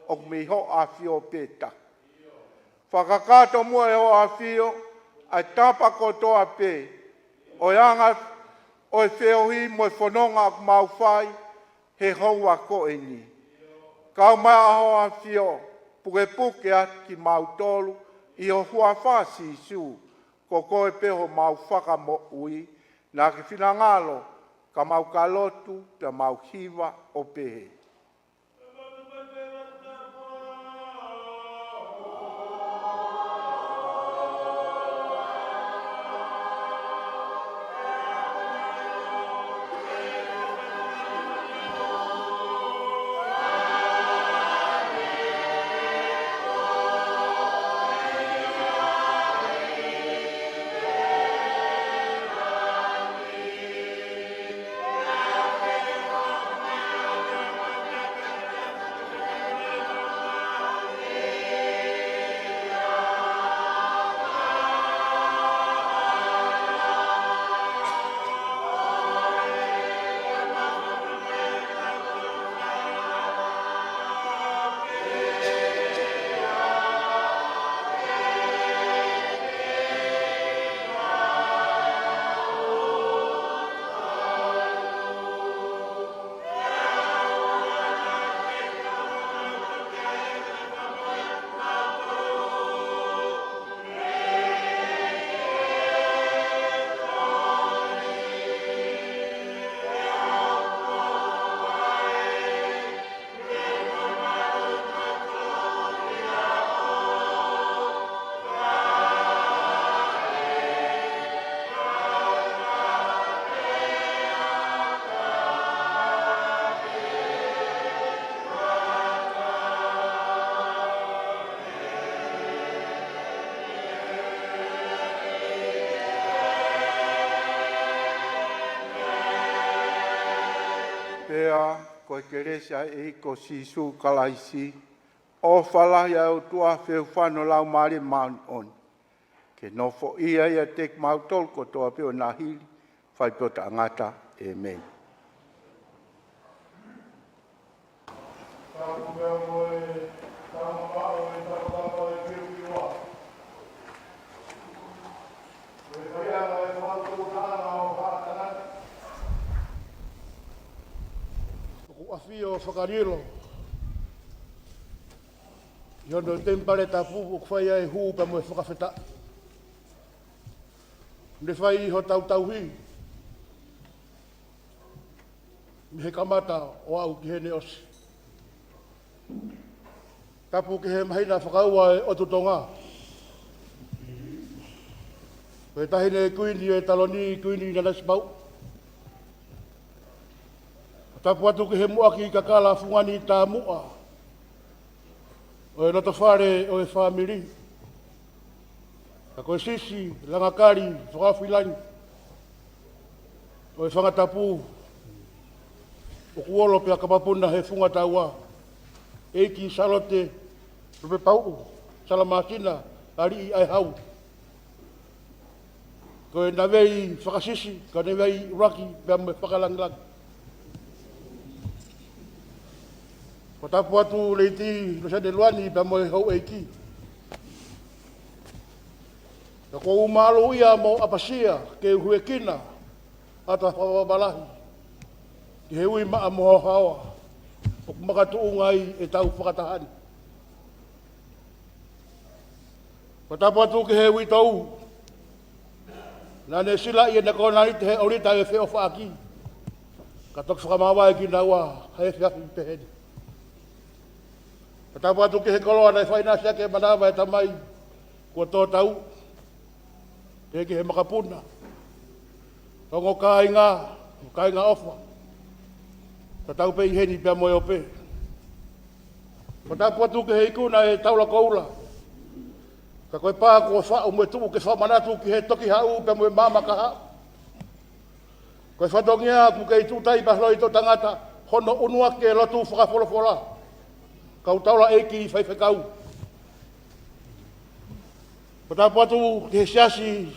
ʻoku mei hoʻo ʻAfio pē taki. Fakakakato muʻa ʻe hoʻo ʻAfio ʻa e tapa kotoa pē ʻo e anga ʻo e feohi mo e fononga ʻoku mau fai he houa ko eni. Kau mai ʻa hoʻo ʻAfio, pukepuke atu kimautolu ʻi ho huafa, Sīsū, ko koe pē homau Fakamoʻui. Naʻa ke finangalo ka mau ka lotu, pea mau hiva ʻo pehē. Pea ko e kelesi ʻa e ʻEiki ko Sīsū Kalaisi, ʻofa lahi ʻa e ʻOtua, feʻofaʻaki ʻa e Laumālie Māʻoniʻoni, ke nofoʻia ʻiate kimautolu kotoa pē ʻo nahili, fai pē ʻo taʻengata. ʻĒmeni. ʻOku ʻafio fakalilo ʻi hono temipale tapu ʻoku fai ai e hū pea mo e fakafetaʻi. Ne fai hotau tauhi mei he kamata ʻo aʻu ki heʻene ʻosi. Tapu ki he māhina fakaua ʻo e ʻOtu Tonga. Ko e Taʻahine Kuini ʻo e Taloni, Kuini Nanasipauʻu. Tapu atu ki he muʻaki kakala fungani tamuʻa ʻo e loto fale ʻo e fāmili. Ka ko e sisi langakali fakaofilangi ʻo e fanga tapu ʻoku olo pea kapapuna he funga taua, ʻEiki Sālote Lupepauʻu Salamasina Aliʻi ʻa e Hau. Ko e navei fakasisi, ko e navei ʻuluaki pea mo e fakalangilangi. Ko e tapu atu Lady Losane Luani pea mo e houʻeiki. Ka ʻoku ou mālō ia mo ʻapasia ke u huekina ʻa e fakavavalahi ki he ui maʻa mo haohaoa ʻoku makatuʻunga ai ʻetau fakataha ni. Ko e tapu atu ki he uitou naʻa ne silaʻi ʻene konaite he ʻolita ʻo e feʻofaʻaki, ka toki fakamāvae kinaua he efiafi pehē ni. Fakatapu atu ki he koloa naʻe faʻinasi ʻaki e manava ʻa e tamai kuo tō tau. Pehē ki he makapuna, ongo kāinga, kāinga ʻofa. Tatau pē ʻi heni pea mo e ope. Fakatapu atu ki he ikuna ʻo e taula koula. Ka ko e pā kuo faʻu mo e tuʻu ke fakamanatu ki he toki haʻu pea mo e maama kahaʻu. Ko e fatongia ʻoku kei tuʻu tai pē ʻa e ʻaho ʻi he tangata, hono ʻunu ʻaki e lotu fakafolofola. Kau taulaʻeiki faifekau. Fakatapu atu ki he siasi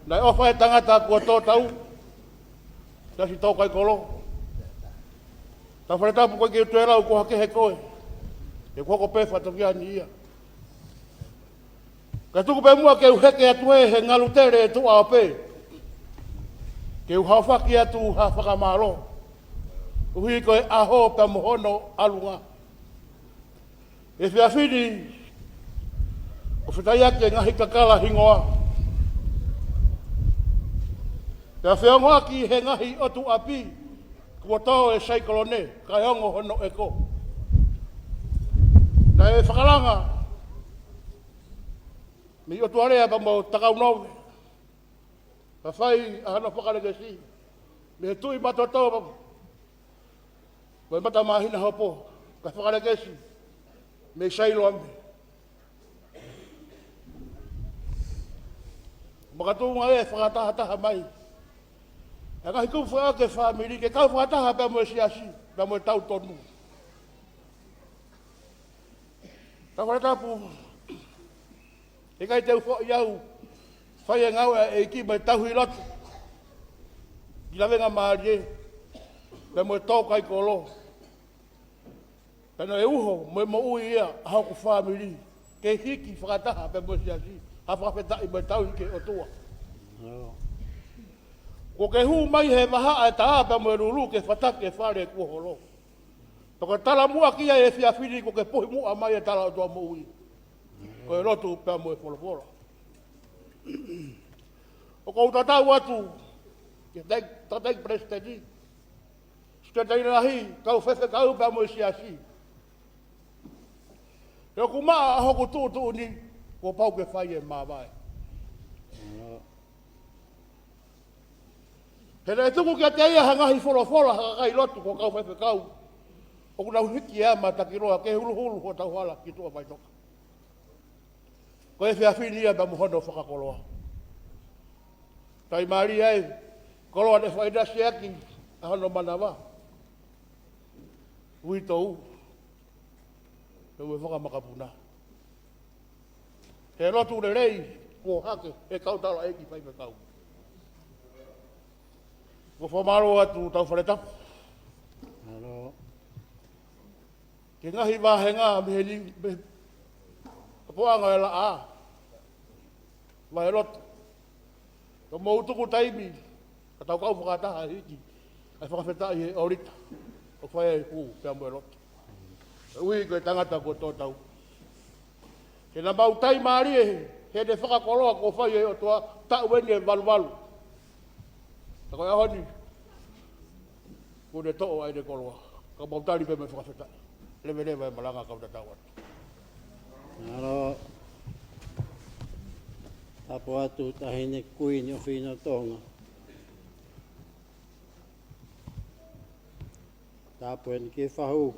naʻe ʻofa ai e tangata kuo tō tau. Siasi Tōkaikolo. Tau fakatapu koe ki he tuʻu ʻe lau ko hake he koe. ʻE ko hoko pē fatongia ni ia. Ka tuku pē muʻa ke u heke atu he, he ngalu tele ʻe tuʻa ope. Ke u haofaki atu ha fakamālō. Koeʻuhi ko e ʻaho pea mo hono ʻalunga. ʻE efiafi ni, ʻoku fetaiaki e ngaahi kakala hingoa. Pea feongoaki he ngaahi ʻotu ʻapi, kuo tō e saikolone, kae ongo hono ʻeko. Naʻe fakalanga mei ʻOtualea pea mo Takaunove. Ka fai ʻa hono fakalekesi mei he Tuʻi Matoto, mo e Mata Māhina Hopo, ka fakalekesi mei Sailoame. Makatuʻunga ʻe fakatahataha mai ʻa e ngaahi kupu fakaʻaho ki he fāmili, ke kau fakataha pea mo e siasi, pea mo e tautonu. Tau fakatapu, ʻikai te u foʻi au, fai e ngāue ʻa e ʻEiki mo e tauhi lotu ki Lavengamālie, pea mo e Tōkaikolo. Pea naʻe uho mo e moʻui ia ʻa hoku fāmili, ke hiki fakataha pea mo e siasi, ha fakafetaʻi mo e tauhi ki he ʻOtua. Kuo ke hū mai he vahaʻa e tā pea mo e lulu ke fataki e fale kuo holo. Pea ko e talamuʻaki ia ʻi he efiafi ni kuo ke puhi muʻa mai e tala ʻOtua moʻui. Ko e lotu pea mo e folofola. ʻOku ou tatau atu ki he toketā palesiteni, sekelitali lahi, kau faifekau pea mo e siasi. He ʻoku maʻa ʻa hoku tuʻutuʻuni, kuo pau ke fai e māvae. He naʻe tuku kiate ia ha ngaahi folofola ha kakai lotu ko e kau faifekau ʻoku nau hiki ʻa e matakiloa ke huluhulu hotau hala ki tuʻa faʻitoka. Ko e efiafi ni ia pea mo hono fakakoloa. Tau mālieʻia e koloa naʻe faʻinasi ʻaki ʻa hono manava. Uitou pea mo e fanga makapuna. He lotu lelei kuo hake ʻe he kau taulaʻeiki faifekau. Ko e fakamālō atu, tau fakatapu. Mālō. Ki he ngaahi vāhenga mei he li-, mei he kapuʻanga ʻo e laʻā, vahe lotu. Ka mou tuku taimi, ka tau kau fakataha hiki ʻa e fakafetaʻi he ʻōlita ʻoku fai ai e hū pea mo e lotu. Koeʻuhi ko e tangata kuo tō tau. Ke na mau tai mālie he, he ne fakakoloa kuo fai ʻe he ʻOtua, taʻu eni ʻe valuvalu. Ka ko e ʻaho ni, kuo ne toʻo ʻa ʻene koloa. Ka mau tali pē mo e fakafetaʻi. Leveleva e malanga, kau tatau atu. Mālō. Tapu atu Taʻahine Kuini ʻo Fino Tonga. Tapu eni ki he fahu.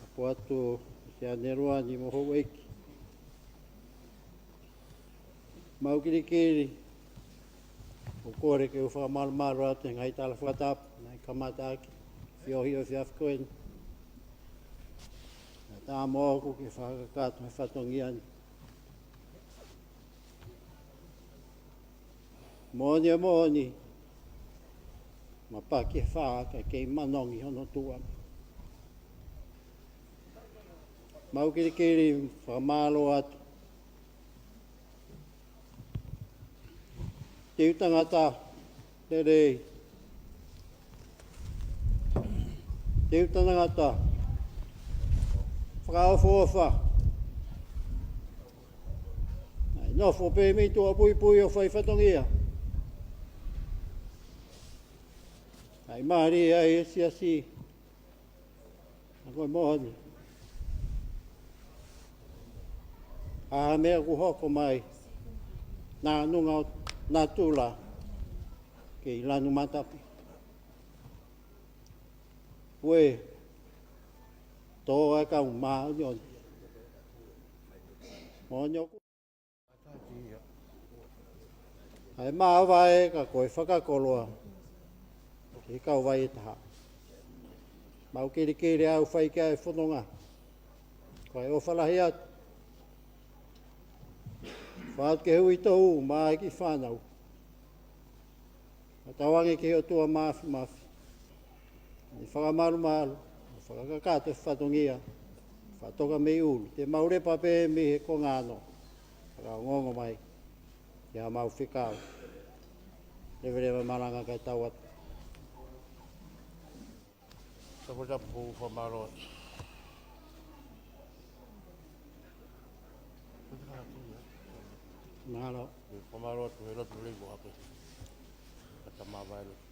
Tapu atu Sianeluani mo houʻeiki. Mau kilikili, ʻoku ou kole ke u fakamalumalu atu he ngaahi tala fakatapu naʻe kamata ʻaki e feohi ʻo e efiafi ko eni. Naʻe tā moʻoku ke fakakakato he fatongia ni. Moʻoni ʻa e moʻoni, mapaki e fā kae kei manongi hono tuʻa. Mau kilikili fakamālō atu. Teu tangata lelei. Teu tangata fakaʻofoʻofa. Naʻe nofo pē mei tuʻapuipui ʻo fai fatongia. Naʻe mālie ai e siasi. Ko e moʻoni, ʻa e meʻa kuo hoko mai, naʻa nunga ʻo natula kei lanu matapi. Ue, tō e kau māʻoniʻoni. Moʻoni ʻoku ʻa e māvae ka ko e fakakoloa ki he kau vai ʻe taha. Mau kilikili ʻa e ʻofa ki he fononga. Ko e ʻofa lahi atu. Fatu ke hui tohu mai ki fānau. Ka tauange ki he ʻOtua Māfimafi. ʻI he fakamalumalu, fakakakato e fatongia, fakatoka mei ʻulu, te mau lepa pē mei he konga ano, fakaongoongo mai, ki haʻamau fekau. Leveleva malanga kae tau atu. Tapu, tapu, fakamālō atu. Mālō. Fakamālō atu he lotu lelei kuo hake. Ka ta māvae lotu.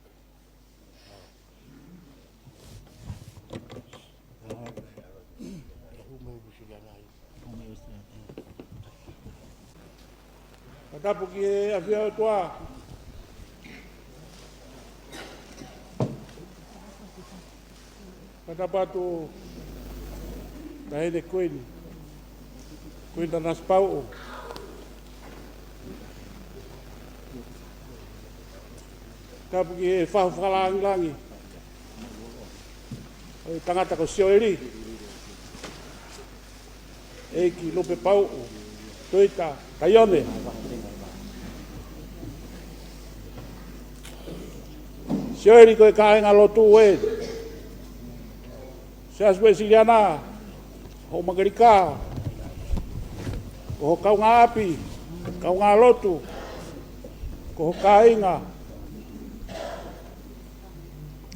Ka tapu ki he ʻafio ʻa e ʻOtua. Ka tapu atu Taʻahine Kuini, Kuini Nanasipauʻu. Tapu ki he fahu fakalāngilangi ʻo e tangata ko Sioeli, ʻEiki Lupepauʻu Tuita Taione. Sioeli, ko e kāinga lotu ē, Siasi Uēsiliana ʻo Makelika, ko ho kaungāʻapi, kaungālotu, ko ho kāinga,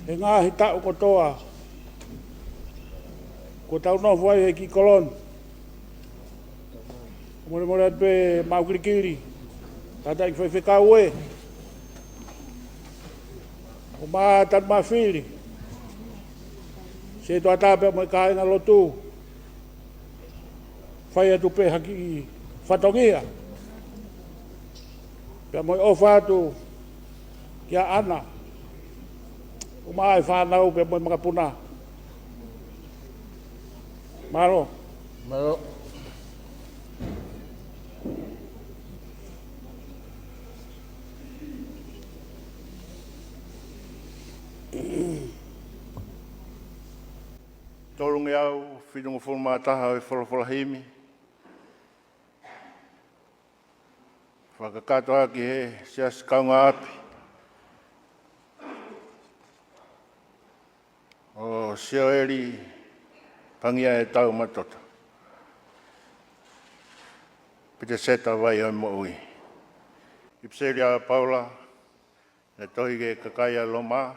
he ngaahi taʻu kotoa kuo tau nofo ai he kiʻi kolo ni. Molemole atu pē mau kilikili, tangataʻeiki faifekau ē, ʻo Matanumafili, Setuata pea mo e kāinga lotu, fai atu pē ha kiʻi fatongia, pea mo e ʻofa atu kia ʻAna, ʻumaʻā e fānau pea mo e makapuna. Mālō. Mālō. Tolungeau fitungofulu mā taha ʻo e folofola himi. Fakakakato ʻaki he siasi kaungāʻapi ʻo Sioeli Pangia ʻe Taumatota, Piteseta Vai ʻo e Moʻui. ʻIpiseli ʻa Paula, naʻe tohi ki he kakai ʻa Loma,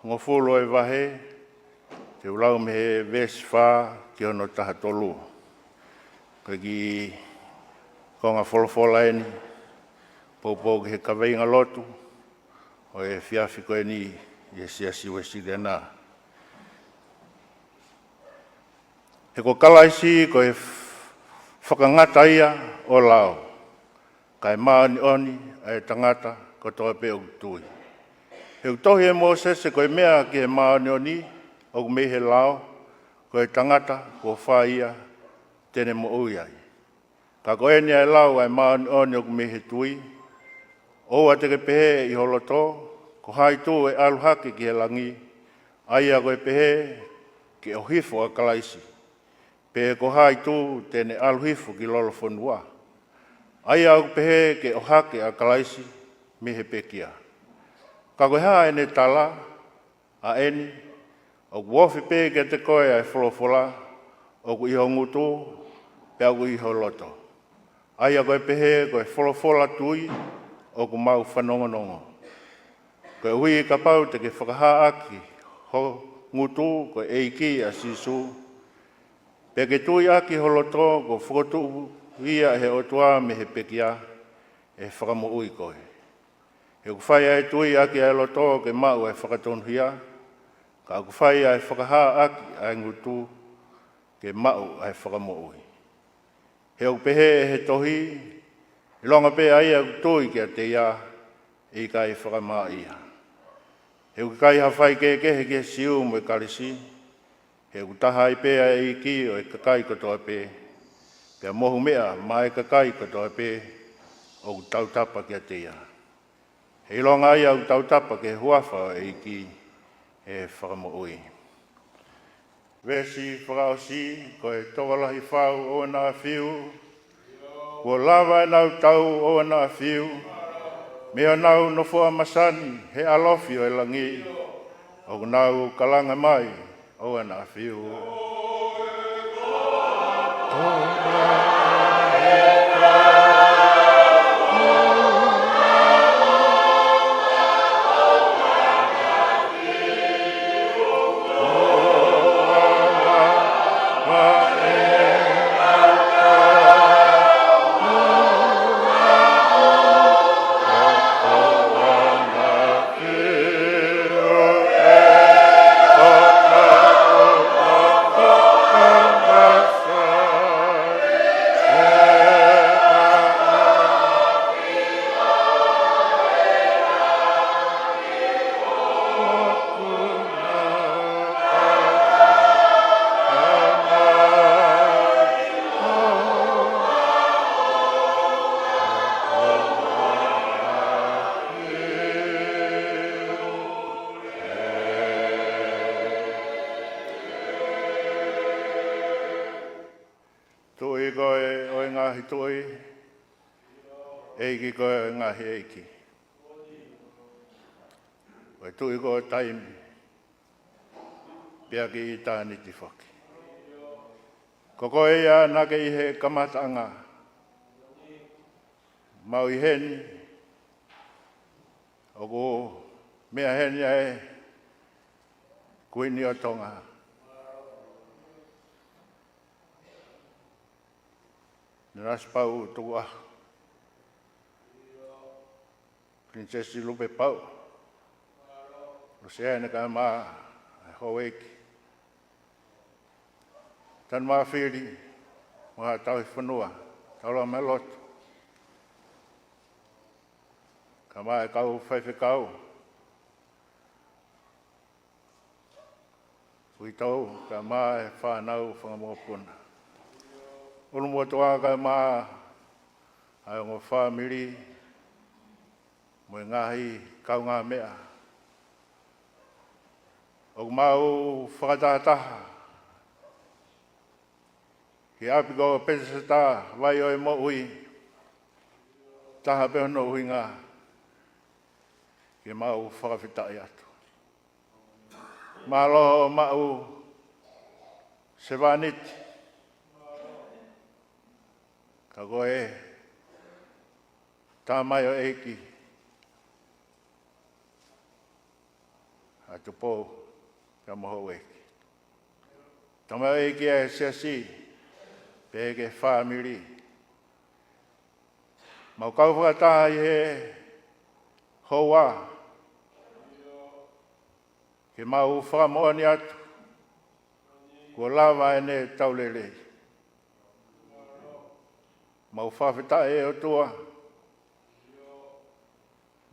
hongofulu ʻo e vahe, te u lau mei he veesi fā ki hono taha tolu. Ko e kiʻi konga folofola eni, poupou ki he kaveinga lotu ʻo e efiafi ko eni ʻi he Siasi Uēsiliana. He ko Kalaisi ko e f-, fakangata ia ʻo e lao, kae māʻoniʻoni ʻa e tangata kotoa pē ʻoku tui. He ʻoku tohi ʻe Mōsese ko e meʻa ki he māʻoniʻoni ʻoku mei he lao, ko e tangata kuo fai ia te ne moʻui ai. Ka ko eni ʻa e lao ʻa e māʻoniʻoni ʻoku mei he tui, ʻoua te ke pehē ʻi ho loto, ko hai tū ʻe ʻalu hake ki he langi, ʻa ia ko e pehē ke ʻohifo ʻa Kalaisi, pe ko hai tū te ne ʻalu hifo ki lolofonua, ʻa ia ʻoku pehē ke ʻohake ʻa Kalaisi mei he pekia. Ka ko e hā ʻene tala ʻa eni? ʻOku ofi pē kiate koe ʻa e folofola ʻoku ʻi ho ngutu pea ʻoku ʻi ho loto, ʻa ia ko e pehē ko e folofola tui ʻoku mau fanongonongo. Koeʻuhi kapau te ke fakahā ʻaki ho ngutu ko e ʻEiki ʻa Sīsū, pea ke tui ʻaki ho loto kuo fokotuʻu ia ʻe he ʻOtua mei he pekia, ʻe fakamoʻui koe. He ʻoku fai ʻa e tui ʻaki ʻa e loto ke maʻu ʻa e fakatonuhia, Ka ʻoku fai ʻa e fakahā ʻaki ʻa e ngutu ke maʻu ʻa e fakamoʻui. He ʻoku pehē ʻe he tohi, ʻilonga pē ʻa ia ʻoku tui kiate ia, ʻe ʻikai fakamā ia. He ʻoku ʻikai ha faikehekehe ki he Siu mo e Kalisi, he ʻoku taha ai pē ʻa e ʻEiki ʻo e kakai kotoa pē, pea mohu meʻa maʻa e kakai kotoa pē ʻoku tautapa kiate ia. He ʻilonga ia ʻoku tautapa ki he huafa ʻo e ʻEiki, ʻe fakamoʻui. Veesi fakaʻosi, ko e tokolahi fau ʻoua naʻa fiu, kuo lava ʻenau tau ʻoua naʻa fiu, mei honau nofoʻa masani he ʻalofi ʻo e langi, ʻoku nau kalanga mai ʻoua naʻa fiu. Tuʻi koe ʻo e ngaahi tuʻi, ʻEiki koe ʻo e ngaahi ʻeiki. Ko e Tuʻi koe ʻo taimi, pea ki ʻitāniti foki. Ko koe ia naʻa ke ʻi he kamataʻanga, mau ʻi heni, ʻoku meʻa heni ʻa e Kuini ʻo Tonga. Nanasipauʻu Tukuʻaho, Pilinisesi Lupepauʻu, Losiane kae ʻumaʻā e houʻeiki, Tanumafili mo haʻa tauhi fonua, Taulama Lotu, kae ʻumaʻā e kau faifekau, uitou, kae ʻumaʻā e fānau fanga mokopuna. ʻUlumotuʻa kae ʻumaʻā ʻa e ongo fāmili mo e ngaahi kaungāmeʻa. ʻOku mau fakatahataha ki he ʻapi ko Peteseta Vai ʻo e Moʻui, taha pē hono ʻuhinga ke mau fakafetaʻi atu. Mālō hoʻo maʻu sevāniti, ka ko e tamaioʻeiki ʻa Tupou pea mo houʻeiki. Tamaioʻeiki ʻa e siasi, pehē ki he fāmili. Mau kau fakataha ʻi he houa ke mau fakamoʻoni atu kuo lava ʻene tau lelei. Mau fakafetaʻi ʻe ʻOtua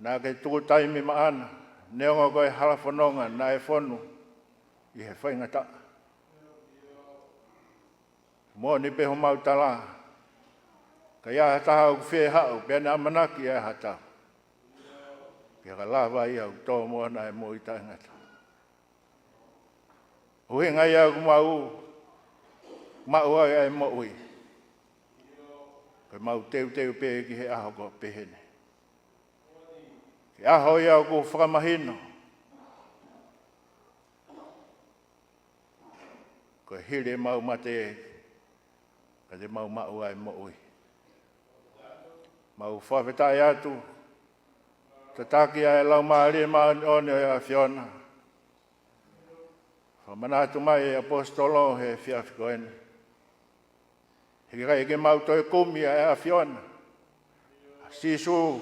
naʻa ke tuku taimi maʻana, neongo ko e hala fononga naʻe fonu ʻi he faingataʻa. Moʻoni pē homau tala, ka ʻi ai ha taha ʻoku fie haʻu pea ne ʻamanaki ʻi ha tau, pea ka lava ia ʻoku tō moʻona e moʻui taʻengata. ʻUhinga ia ʻoku mau maʻu ai ʻa e moʻui, ko e mau teuteu pē ki he ʻaho ko pehē ni. He ʻaho ia ʻoku fakamahino ko e hili ʻemau mate, ka te mau maʻu ʻa e moʻui. Mau fakafetaʻi atu, tataki ʻa e Laumālie Māʻoniʻoni ʻo e ʻAfiona. Fakamanatu mai ʻe he ʻaposetolo he efiafi ko eni, he ʻikai ke mau toe kumi ʻa e ʻAfiona, Sīsū,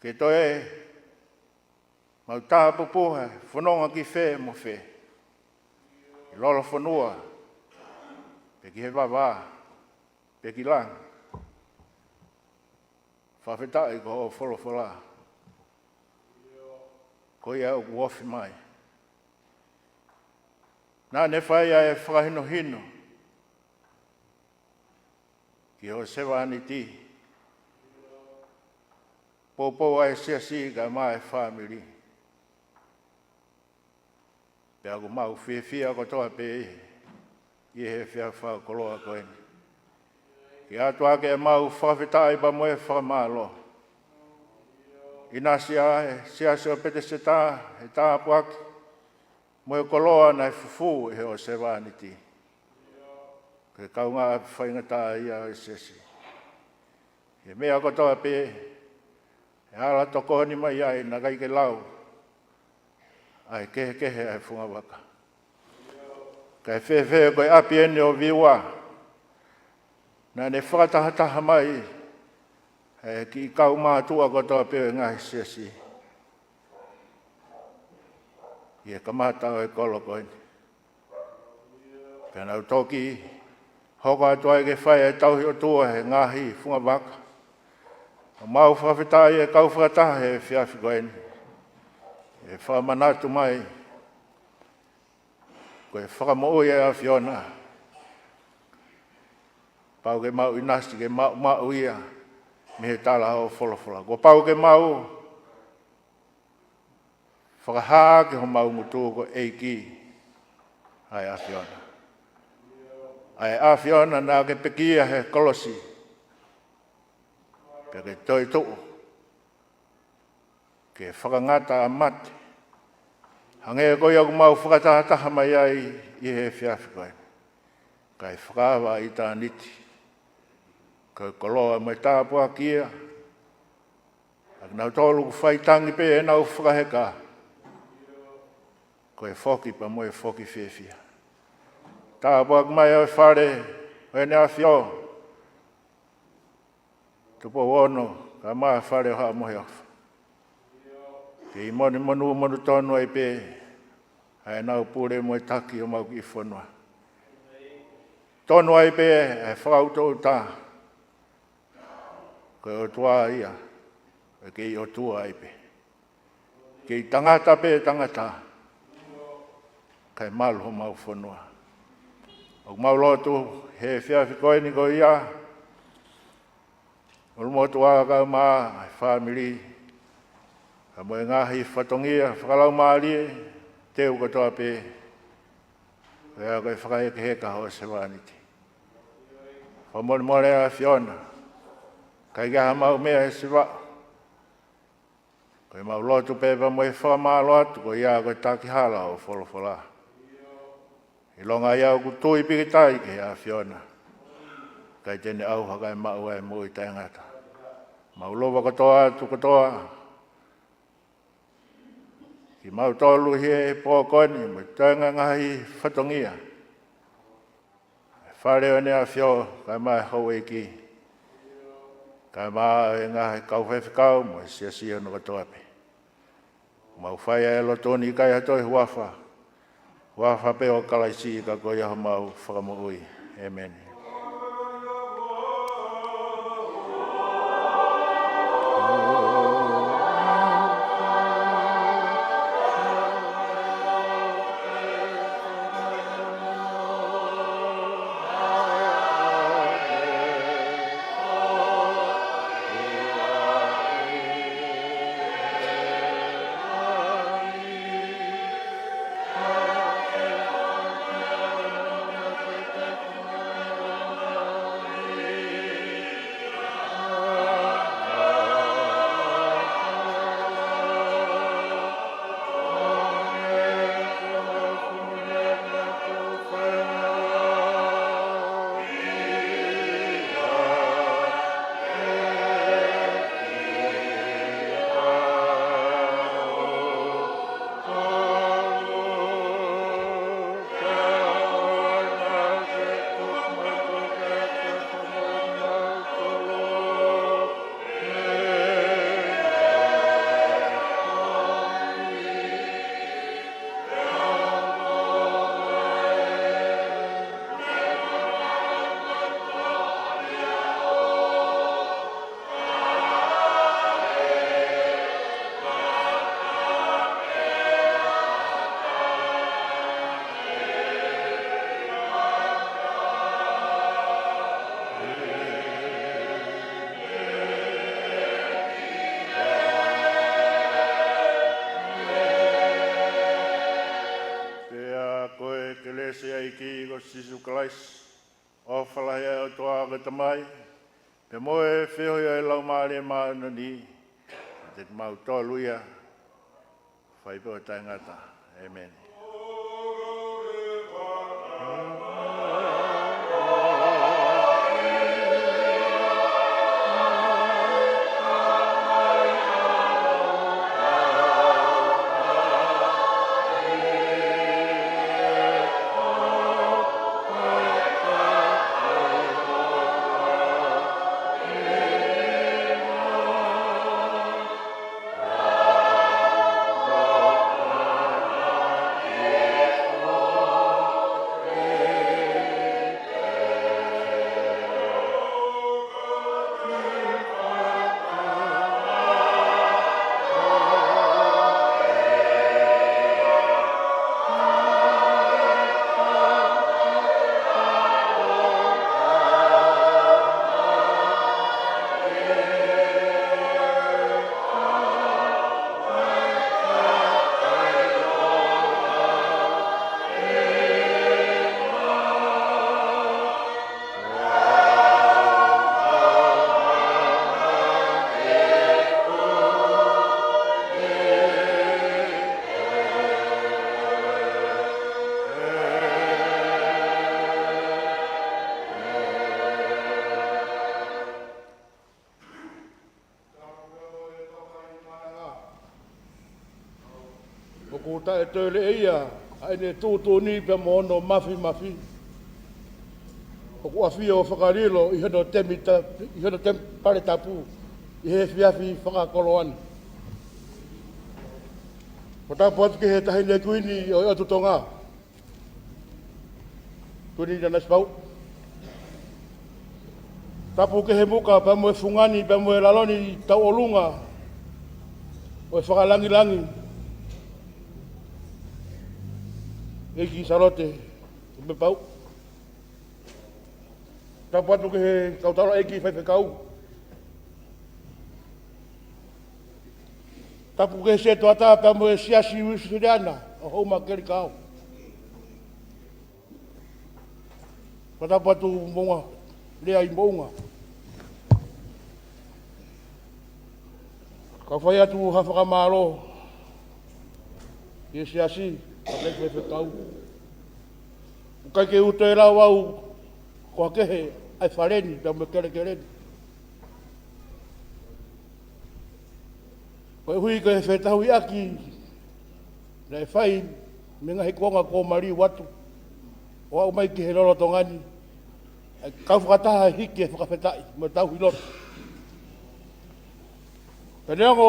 ke toe Mau tāpupuha, fononga ki fē mo fē. Ki lolofonua, pe ki he vavā, pe ki langi. Fakafetaʻi ko hoʻo folofola. Ko ia ʻoku ofi mai. Naʻa ne fai ʻa e fakahinohino ki hoʻo sevāniti. Poupou ʻa e siasi kae ʻumaʻā e fāmili. Pea ʻoku mau fiefia kotoa pē ʻi he efiafi fakakoloa ko eni. Ke ʻoatu ʻa e mau fakafetaʻi pea mo e fakamālō. ʻInasi ʻa e siasi ʻo Peteseta, he tāpuaki mo e koloa naʻe fufū ʻe hoʻo sevāniti. Ke kaungā faingataʻaʻia ʻa e siasi. He meʻa kotoa pē, ʻe ala tokoni mai ai naʻa ʻikai ke lau ʻa e kehekehe ʻa e fungavaka. Kae fēfē ko e ʻapi eni ʻo Viua, naʻa ne fakatahataha mai ʻa e kiʻi kau mātuʻa kotoa pē ʻo e ngaahi siasi ʻi he kamata ʻo e kolo ko eni. Pea nau toki hoko atu ai ke fai e tauhi ʻOtua he ngaahi fungavaka. ʻOku mau fakafetaʻi ʻe kau fakataha he efiafi ko eni. ʻE fakamanatu mai ko e fakamoʻui ʻa e ʻAfiona. Pau ke mau ʻinasi ke maʻumaʻu ia mei he tala ʻo e folofola. Kuo pau ke mau fakahā ki homau ngutu ko e ʻEiki ʻa e ʻAfiona. ʻA e ʻAfiona naʻa ke pekia he kolosi. Pea ke toetuʻu ke fakangata ʻa mate. Hangē ko ia ʻoku mau fakatahataha mai ai ʻi he efiafi ko eni. Kae fakaava ʻitāniti. Ko e koloa mo e tāpuaki ia. ʻA kinautolu ʻoku faitangi pē ʻenau fakaheka. Ko e foki pea mo e foki fiefia. Tāpuaki mai ʻa e fale ʻo ʻEne ʻAfio. Tupou Ono, kae ʻumaʻā e fale ʻo Haʻa Moheofo. Kei monū monū tonu ai pē ʻa ʻenau pule mo e taki ʻo homau kiʻi fonua. Tonu ai pē ʻa e fakaʻutoʻuta. Ko e ʻOtua ia, ʻe kei ʻOtua ai pē. Kei tangata pē tangata, kae malu homau fonua. ʻOku mau lotu he efiafi ko eni ko ia, ʻulumotuʻa kae ʻumaʻā e fāmili, kae ʻumaʻā e ngaahi fatongia fakalaumālie, teu kotoa pē, ʻa ia ko e fakahekeheka hoʻo sevāniti. Fakamolemole ʻAfiona, ʻikai ke ʻi ai haʻamau meʻa ʻe siva. Ko ʻemau lotu pē pea mo e fakamālō atu ko ia ko e takihala ʻo e folofola. ʻIlonga ia ʻoku tui pīkitai ki he ʻAfiona. ʻIkai te ne ʻauha kae maʻu ʻa e moʻui taʻengata. Mau lava kotoa atu kotoa. Kimautolu he pō ko eni mo e toenga ngaahi fatongia. Fale ʻo ʻEne ʻAfio, kae ʻumaʻā e houʻeiki. Kae ʻumaʻā e ngaahi kau faifekau mo e siasi hono kotoa pē. Mau fai ʻa e lotu ni ʻikai ha toe huafa. Huafa pē ʻo Kalaisi ka ko ia homau Fakamoʻui. ʻĒmeni. Kelesi ʻa e ʻEiki ko Sīsū Kalaisi, ʻofa lahi ʻa e ʻOtua ko e Tamai, pea mo e feohi ʻa e Laumālie Māʻoniʻoni, ʻiate kimautolu ia, fai pē ʻo taʻengata. ʻĒmeni. ʻOku taʻetoileʻia ʻa ʻene tuʻutuʻuni pea mo hono mafimafi. ʻOku ʻafio fakalilo ʻi hono temita-, ʻi hono temipale tapu ʻi he efiafi fakakoloa ni. Ko e tapu atu ki he Taʻahine Kuini ʻo e ʻOtu Tonga, Kuini Nanasipauʻu. Tapu ki he muka pea mo e fungani pea mo e lalo ni tauʻolunga ʻo e fakalāngilangi, ʻEiki Sālote Tuʻipulepau. Tapu atu ki he kau taulaʻeiki faifekau. Tapu ki he setuata pea mo e Siasi Uēsiliana ʻo Houma Kelikao. Ko e tapu atu Moʻunga Lea ʻi Moʻunga. Kau fai atu ha fakamālō ki he Siasi, ki he faifekau. ʻOku ʻikai ke u toe lau au ko ha kehe ʻa e fale ni pea mo e kelekele ni. Koeʻuhi ko e fetauhiʻaki naʻe fai mei he ngaahi kuonga kuo maliu atu ʻo aʻu mai ki he lolotonga ni, ʻa e kau fakataha hiki e fakafetaʻi mo e tauhi lotu. Pea neongo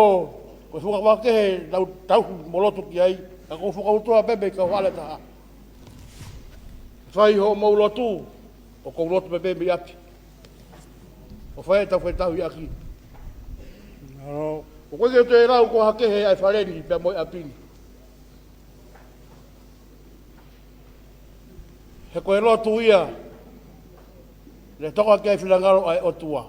ko e fuʻu vaka kehe ʻetau tauhi mo lotu ki ai, ka ʻoku ou fakautua pē mei he kau hala ʻe taha: Fai hoʻomou lotu, ʻoku ou lotu pē mei ʻapi. ʻO fai ʻetau fetauhiʻaki. ʻOku ʻikai ke u toe lau ko ha kehe ʻa e fale ni pea mo e ʻapi ni. He ko e lotu ia naʻe toka ki ai e finangalo ʻa e ʻOtua.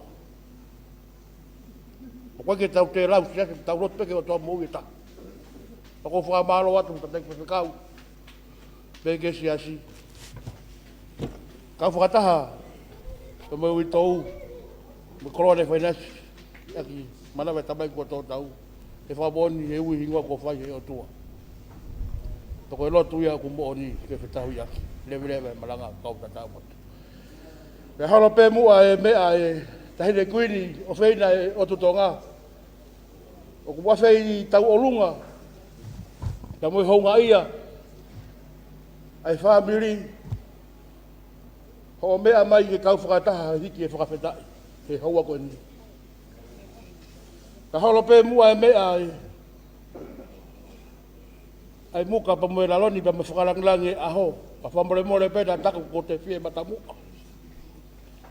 ʻOku ʻikai ke tau toe lau, Siasi, tau lotu pē ki he ʻOtua moʻui ʻe taha. ʻOku ou fakamālō atu ki he Taʻahine Faifekau, pea ki he Siasi, kau fakataha, pea mo e uitou, mo e koloa naʻe fainasi ʻaki e manava ʻa e Tamai kuo tō tau, he fakamoʻoni he ui hingoa kuo fai ʻe he ʻOtua. Pea ko e lotu ia ʻoku moʻoni ke fetauhiʻaki, leveleva e malanga kau tatau motu. Pea holo pē muʻa e meʻa, ʻe Taʻahine Kuini ʻofeina ʻo e ʻOtu Tonga. ʻOku ʻafeʻi tauʻolunga pea mo e houngaʻia ʻa e fāmili hoʻo meʻa mai ke kau fakataha hiki e fakafetaʻi he houa ko eni. Ka holo pē muʻa e meʻa, ʻa e ʻa e muka pea mo e lalo ni pea mo e fakalāngilangi e ʻaho. Ka fakamolemole pē naʻa taku kuo te fie matamuʻa.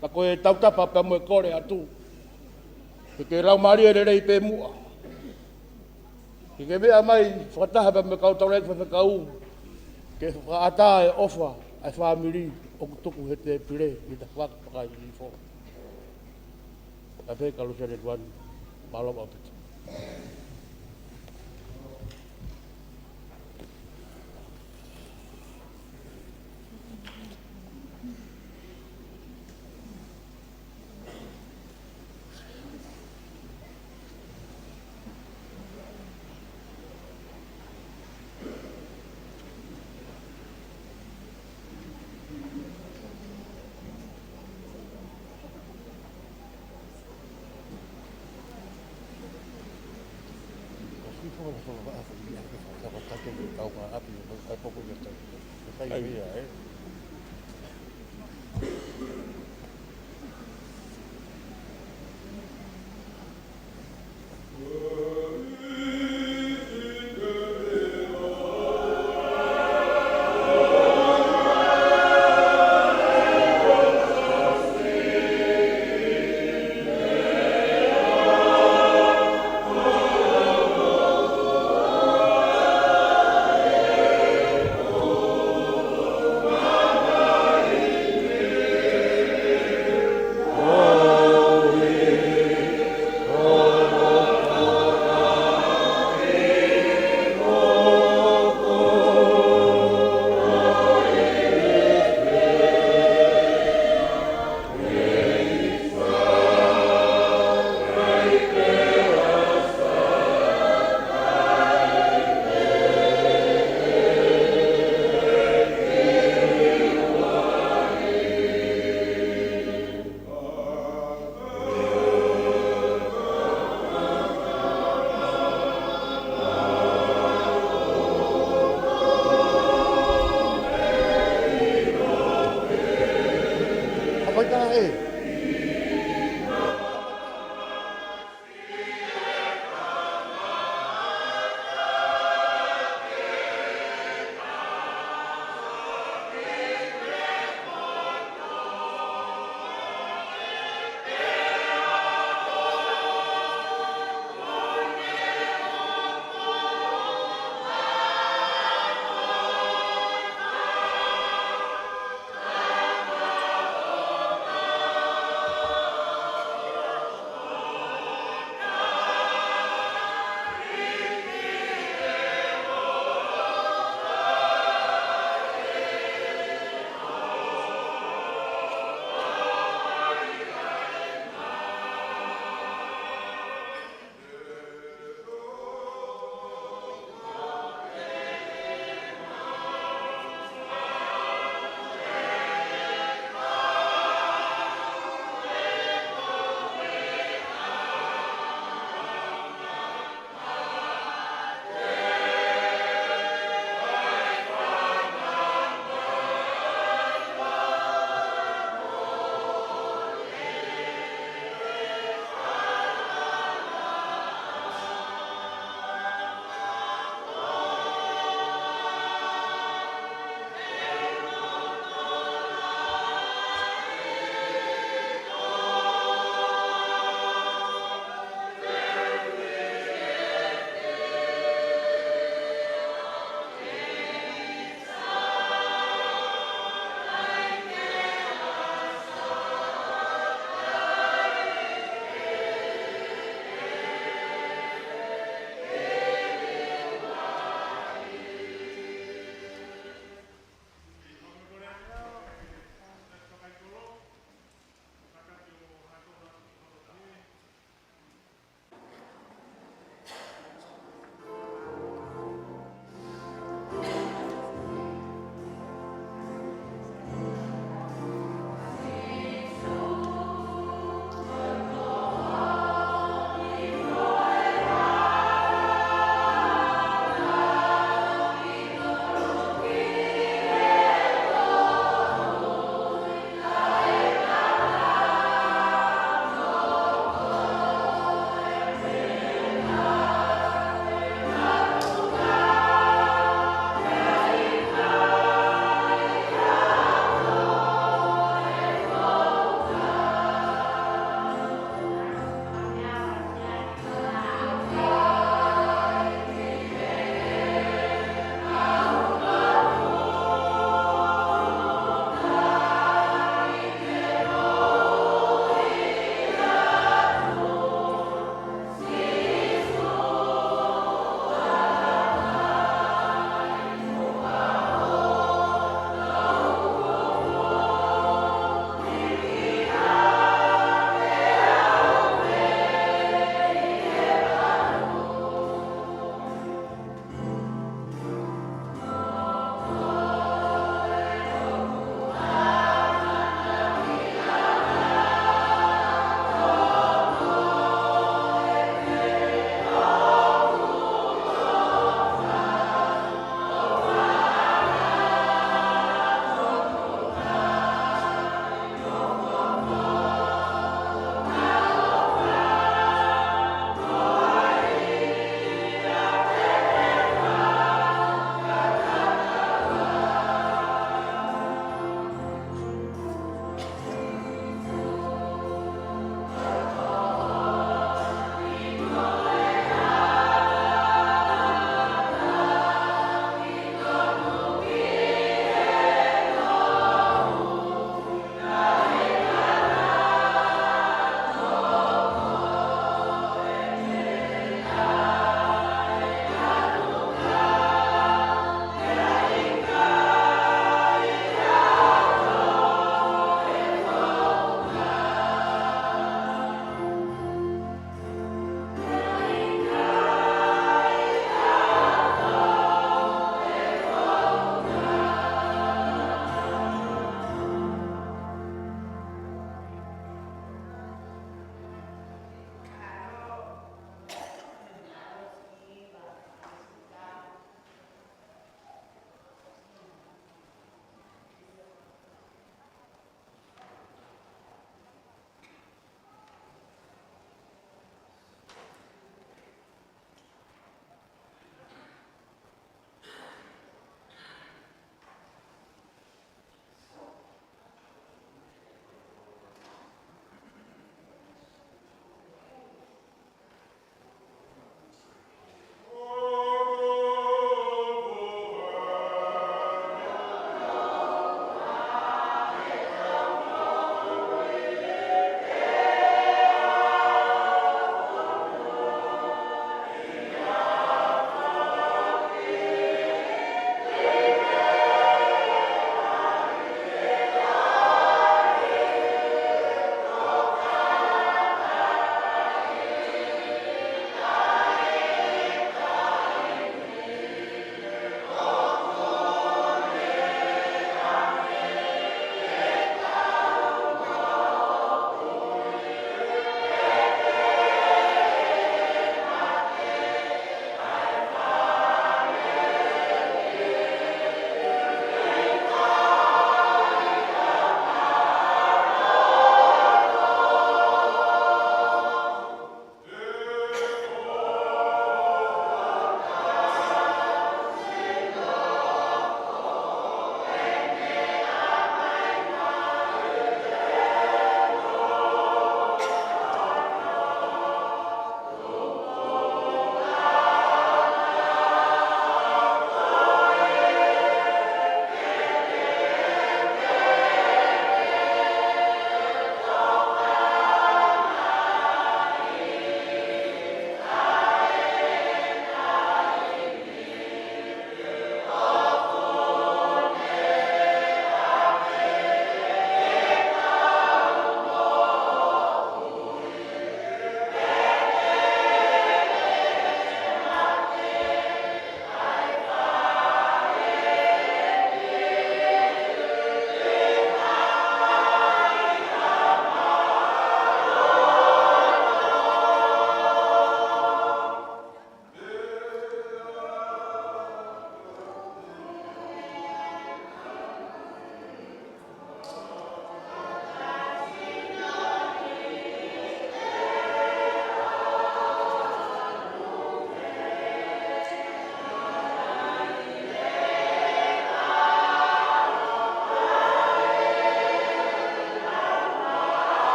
Ka ko e tautapa pea mo e kole atu, ke ke laumālie lelei pē muʻa. Ke ke meʻa mai fakataha pea mo e kau taulaʻeiki faifekau, ke fakaʻatā e ʻofa ʻa e fāmili ʻoku tuku he tēpile ʻi he tafaʻaki fakailifo. Ka pehē ka lusia le tuan, mālō ʻaupito. Ko ia, ko ia, ʻe.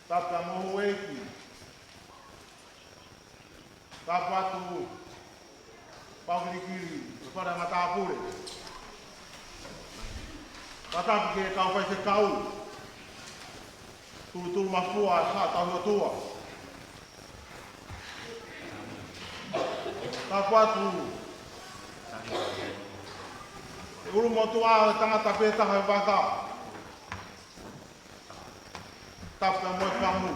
Tapu mo houʻeiki. Tapu atu Paukilikili, ʻo e fale matāpule. Tapu ki he kau faifekau. Tulutulu mafua ʻa e haʻa tauhi ʻOtua. Tapu atu ʻa e ʻulumotuʻa ʻo e tangata pē taha ʻo e vaka. Tapu mo e famu.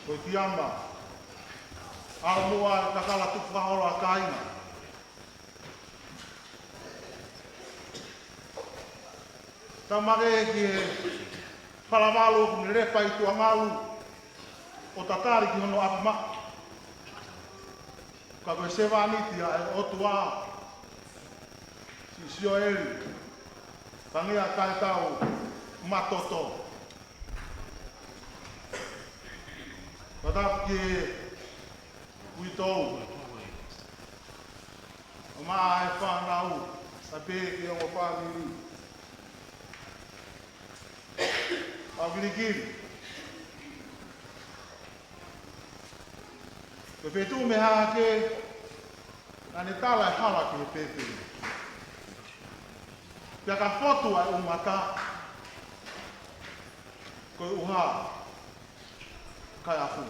Ko e kiama. ʻAlu muʻa e kakala tupu fakaholo ʻa e kāinga. Tapu makehe ki he falavalu ʻoku ne lepa ʻi tuʻa ngalu ʻo tatali ki hono ʻapi maʻa. Ka ko e sevāniti ʻa e ʻOtua, Siʻi Sioeli Pangea Taetau Matoto. Tapu ki he uitou, ʻumaʻā e fānau, tapu ki he ongo fāmili. Paukilikili. Ko e feituʻu mei Hahake, naʻa ne tala e hala ki he pēpē. Pea ka fotu ʻa e ʻumata, ko e ʻuha, kae ʻafu.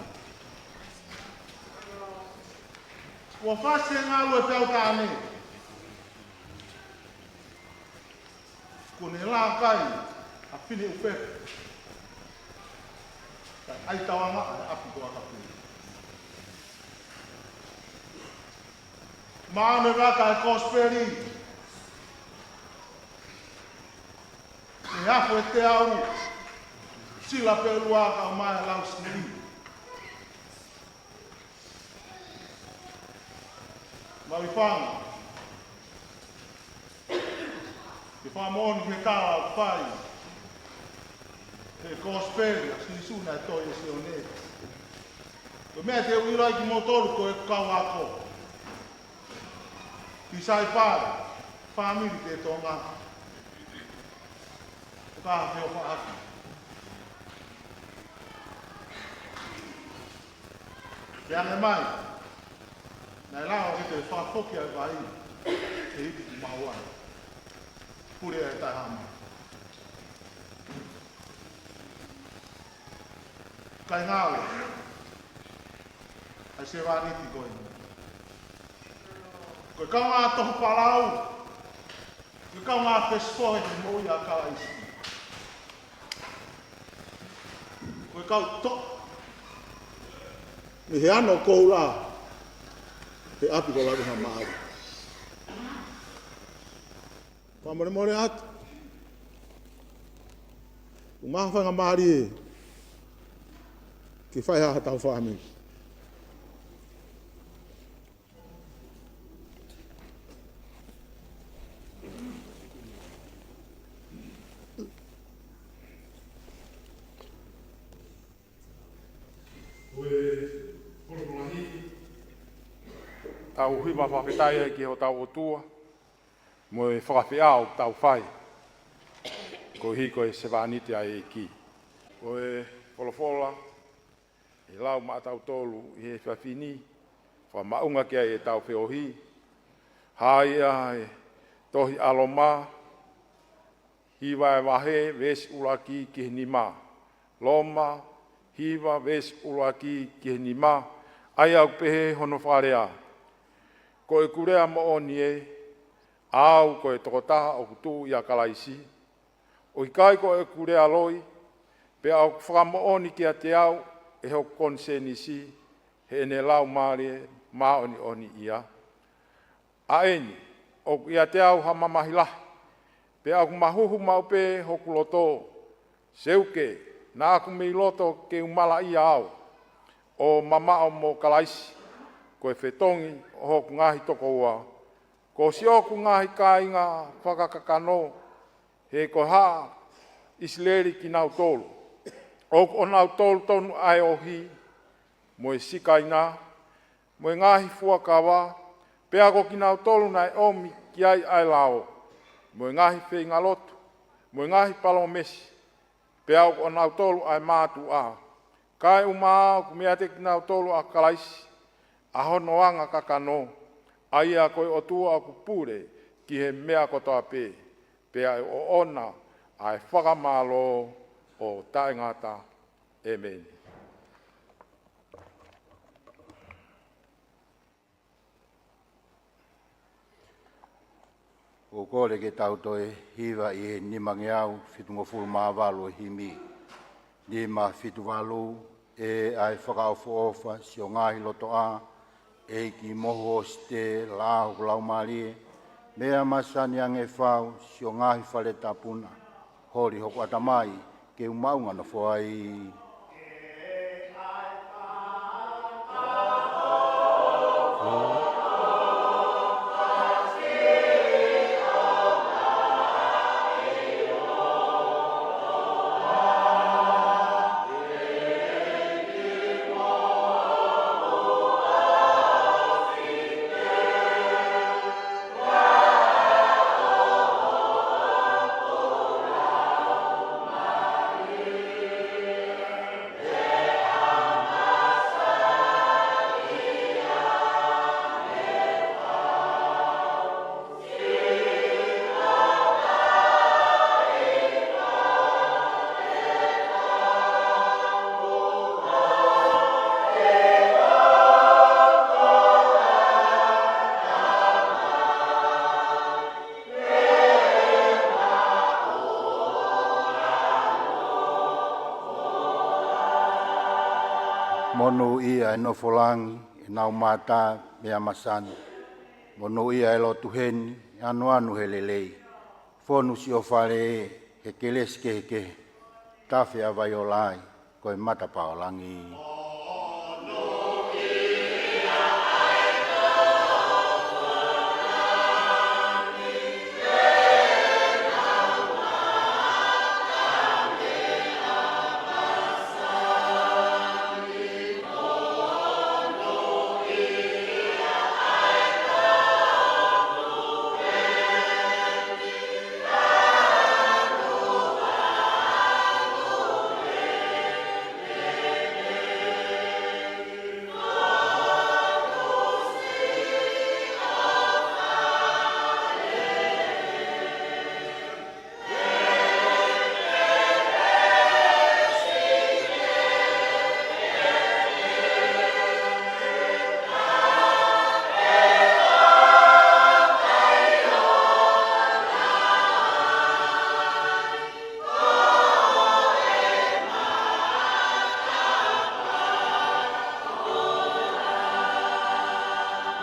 Kuo fasi e ngalu ʻo e peau taʻane. Kuo ne lākai ʻa Fineʻupepe. Kae ʻai tauanga ʻa e ʻapi ko Akapē. Maʻu e vaka e kosipeli. ʻI he afu ʻe teau, sila pē ʻe ua kae ʻumaʻā e lau sili. Maʻu e fanga. Ke fakamoʻoni ki he kau fai. He kosipeli ʻa Sīsū naʻe tohi ʻe Sione. Ko e meʻa te u ʻilo ai kimoutolu ko e kau ako. Ki sai fai, fāmili te Tonga. Ko ka te o faʻaki. Ke ange mai, naʻe lava ke te fakafoki ʻa e vai, he ipu ki maua. Pule ʻa e taʻehāmai. Kae ngāue, ʻa e sevāniti ko eni. Ko e kaungā tohu palau, ko e kaungā fesifohe he moʻui ʻa Kalaisi. Ko e kau toʻa. Mei he ano koula, he ʻapi ko Lavehamaau. Fakamolemole atu. ʻOku maha faingamālie ke fai ha hotau fāmili. Ko e kolokolahi. Tau hiva fakafetaʻi ai ki hotau ʻOtua, mo e fakafeʻao ʻoku tau fai. Koeʻuhi ko e sevāniti ʻa e ʻEiki. Ko e folofola, ʻe lau maʻatautolu ʻi he efiafi ni, fakamaʻunga ki ai ʻetau feohi. Hā ia he tohi ʻa Loma, hiva e vahe, veesi ʻuluaki ki he nima. Loma, hiva, veesi ʻuluaki ki he nima, ʻa ia ʻoku pehē hono fakalea. Ko ʻeku lea moʻoni ē, ʻa au ko e tokotaha ʻoku tuʻu ʻia Kalaisi, ʻo ʻikai ko ʻeku lea loi, pea ʻoku fakamoʻoni kiate au ʻe hoku konisēnisi, heʻene laumālie māʻoniʻoni ia. ʻA eni, ʻoku ʻiate au ha mamahi lahi, pea ʻoku mahuhu maʻu pē hoku loto, seuke, naʻa ku mei loto ke u malaʻia au, ʻo mamaʻo mo Kalaisi, ko e fetongi ʻo hoku ngaahi tokoua, ko siʻoku ngaahi kāinga fakakakano, he ko e haʻa ʻIsileli kinautolu, ʻoku ʻonautolu tonu ʻa e ohi, mo e sikaina, mo e ngaahi fuakava, pea ko kinautolu naʻe ʻomi ki ai ʻa e lao, mo e ngaahi feinga lotu, mo e ngaahi palōmesi, pea ʻoku ʻonautolu ʻa e mātuʻa. Kaeʻumaʻā ʻoku meiate kinautolu ʻa Kalaisi, ʻa hono anga kakano, ʻa ia ko e ʻOtua ʻoku pule ki he meʻa kotoa pē, pea ʻe ʻoʻona ʻa e fakamālō ʻo taʻengata. ʻEmeni. ʻOku ou kole ke tau toe hiva ʻi he nimangeau fitungofulu mā valu ʻo e himi. Nima fitu valu. ʻE ʻa e fakaʻofoʻofa, siʻo ngaahi lotoʻā, ʻEiki mohu ʻo Site, laʻā hoku laumālie, meʻa masani ange fau, siʻo ngaahi fale tapu na, holi hoku ʻatamai ke u maʻunga nofo ai. Monūʻia ʻa e nofo langi, ʻenau mata meʻa masani. Monūʻia ʻa e lotu heni, ʻe anoanu he lelei. Fonu siʻo fale ē, he kelesi kehekehe, tafe ʻa Vaiolai, ko e matapā ʻo langi.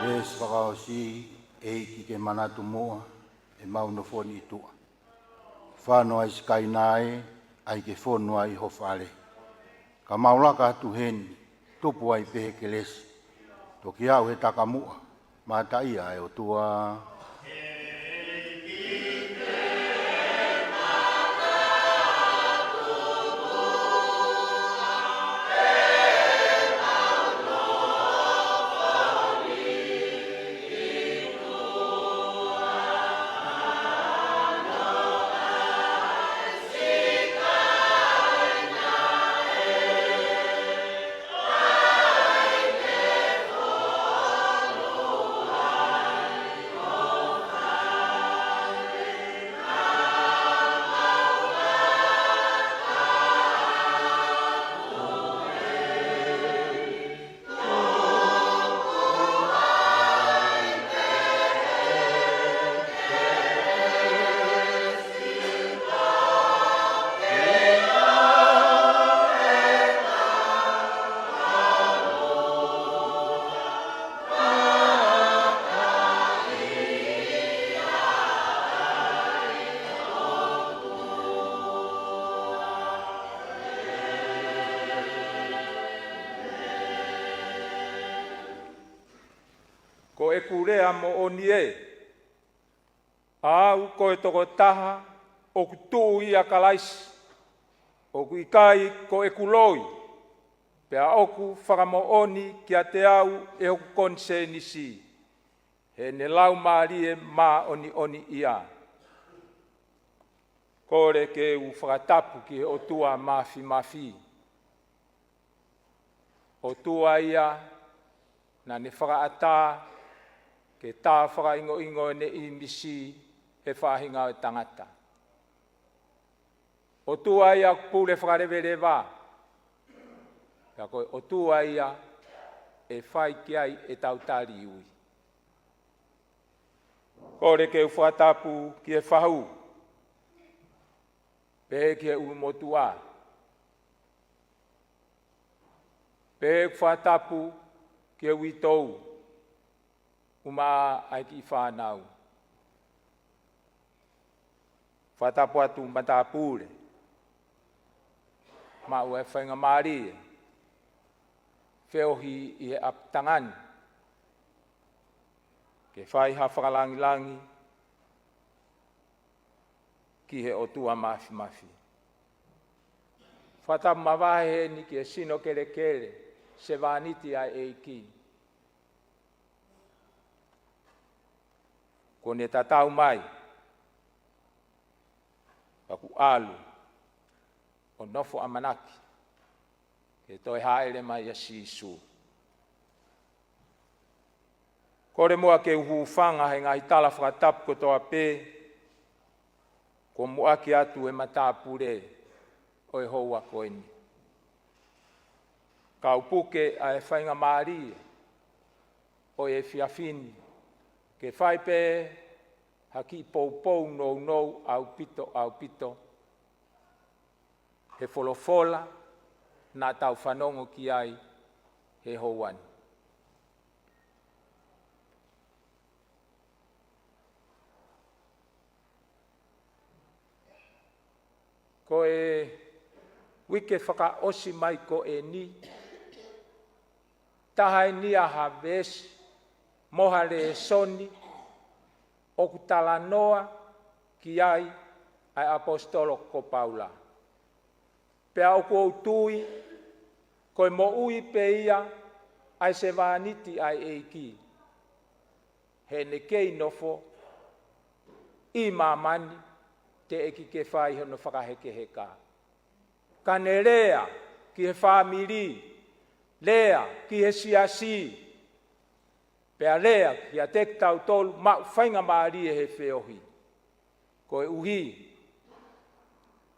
Veesi fakaʻosi. ʻEiki ke manatu muʻa, ʻemau nofo ni ʻi tuʻa. Fano ai Sikaina ē, ʻai ke fonu ai ho fale. Ka mau laka atu heni, tupu ai pē he kelesi. Toki aʻu he taka muʻa, mataʻia ʻa e ʻOtua. Ko ʻeku lea moʻoni ē, ʻa au ko e tokotaha ʻoku tuʻu ʻia Kalaisi, ʻoku ʻikai ko ʻeku loi, pea ʻoku fakamoʻoni kiate au ʻe hoku konisēnisi, heʻene Laumālie Māʻoniʻoni ia. Kole ke u fakatapu ki he ʻOtua Mafimafi. ʻOtua ia naʻa ne fakaʻatā ke tā fakaʻingoʻingo ʻene ʻīmisi he faʻahinga ʻo e tangata. ʻOtua ia ʻoku pule fakaleveleva. Pea ko e ʻOtua ia ʻe fai ki ai ʻetau tali ui. Kole ke u fakatapu ki he fahu, pehē ki he ʻulumotuʻa, pehē ʻeku fakatapu ki he uitou, ʻumaʻā e kiʻi fānau. Fakatapu atu matāpule, maʻu e faingamālie, feohi ʻi he ʻapitanga ni, ke fai ha fakalangilangi ki he ʻOtua Mafimafi. Fakatapu mavahe heni ki he sino kelekele, sevāniti ʻa e ʻEiki. Kuo ne tatau mai, pea kuo ʻalu ʻo nofo ʻamanaki ke toe hāʻele mai ʻa Sīsū. Kole muʻa ke u hūfanga he ngaahi tala fakatapu kotoa pē kuo muʻaki atu ʻe he matāpule ʻo e houa ko eni. Kau puke ʻa e faingamālie ʻo e efiafi ni ke fai pē ha kiʻi poupou nounou ʻaupito, ʻaupito he folofola naʻa tau fanongo ki ai he houa ni. Ko e uike fakaʻosi mai ko eni, taha eni ʻa ha veesi mo ha lēsoni ʻoku talanoa ki ai ʻa e ʻaposetolo ko Paula. Pea ʻoku ou tui ko e moʻui pē ia ʻa e sevāniti ʻa e ʻEiki, heʻene kei nofo ʻi māmani, teʻeki ke fai hono fakahekeheka. Ka ne lea ki he fāmili, lea ki he siasi, pea lea kiate kitautolu maʻu faingamālie he feohi. Koeʻuhi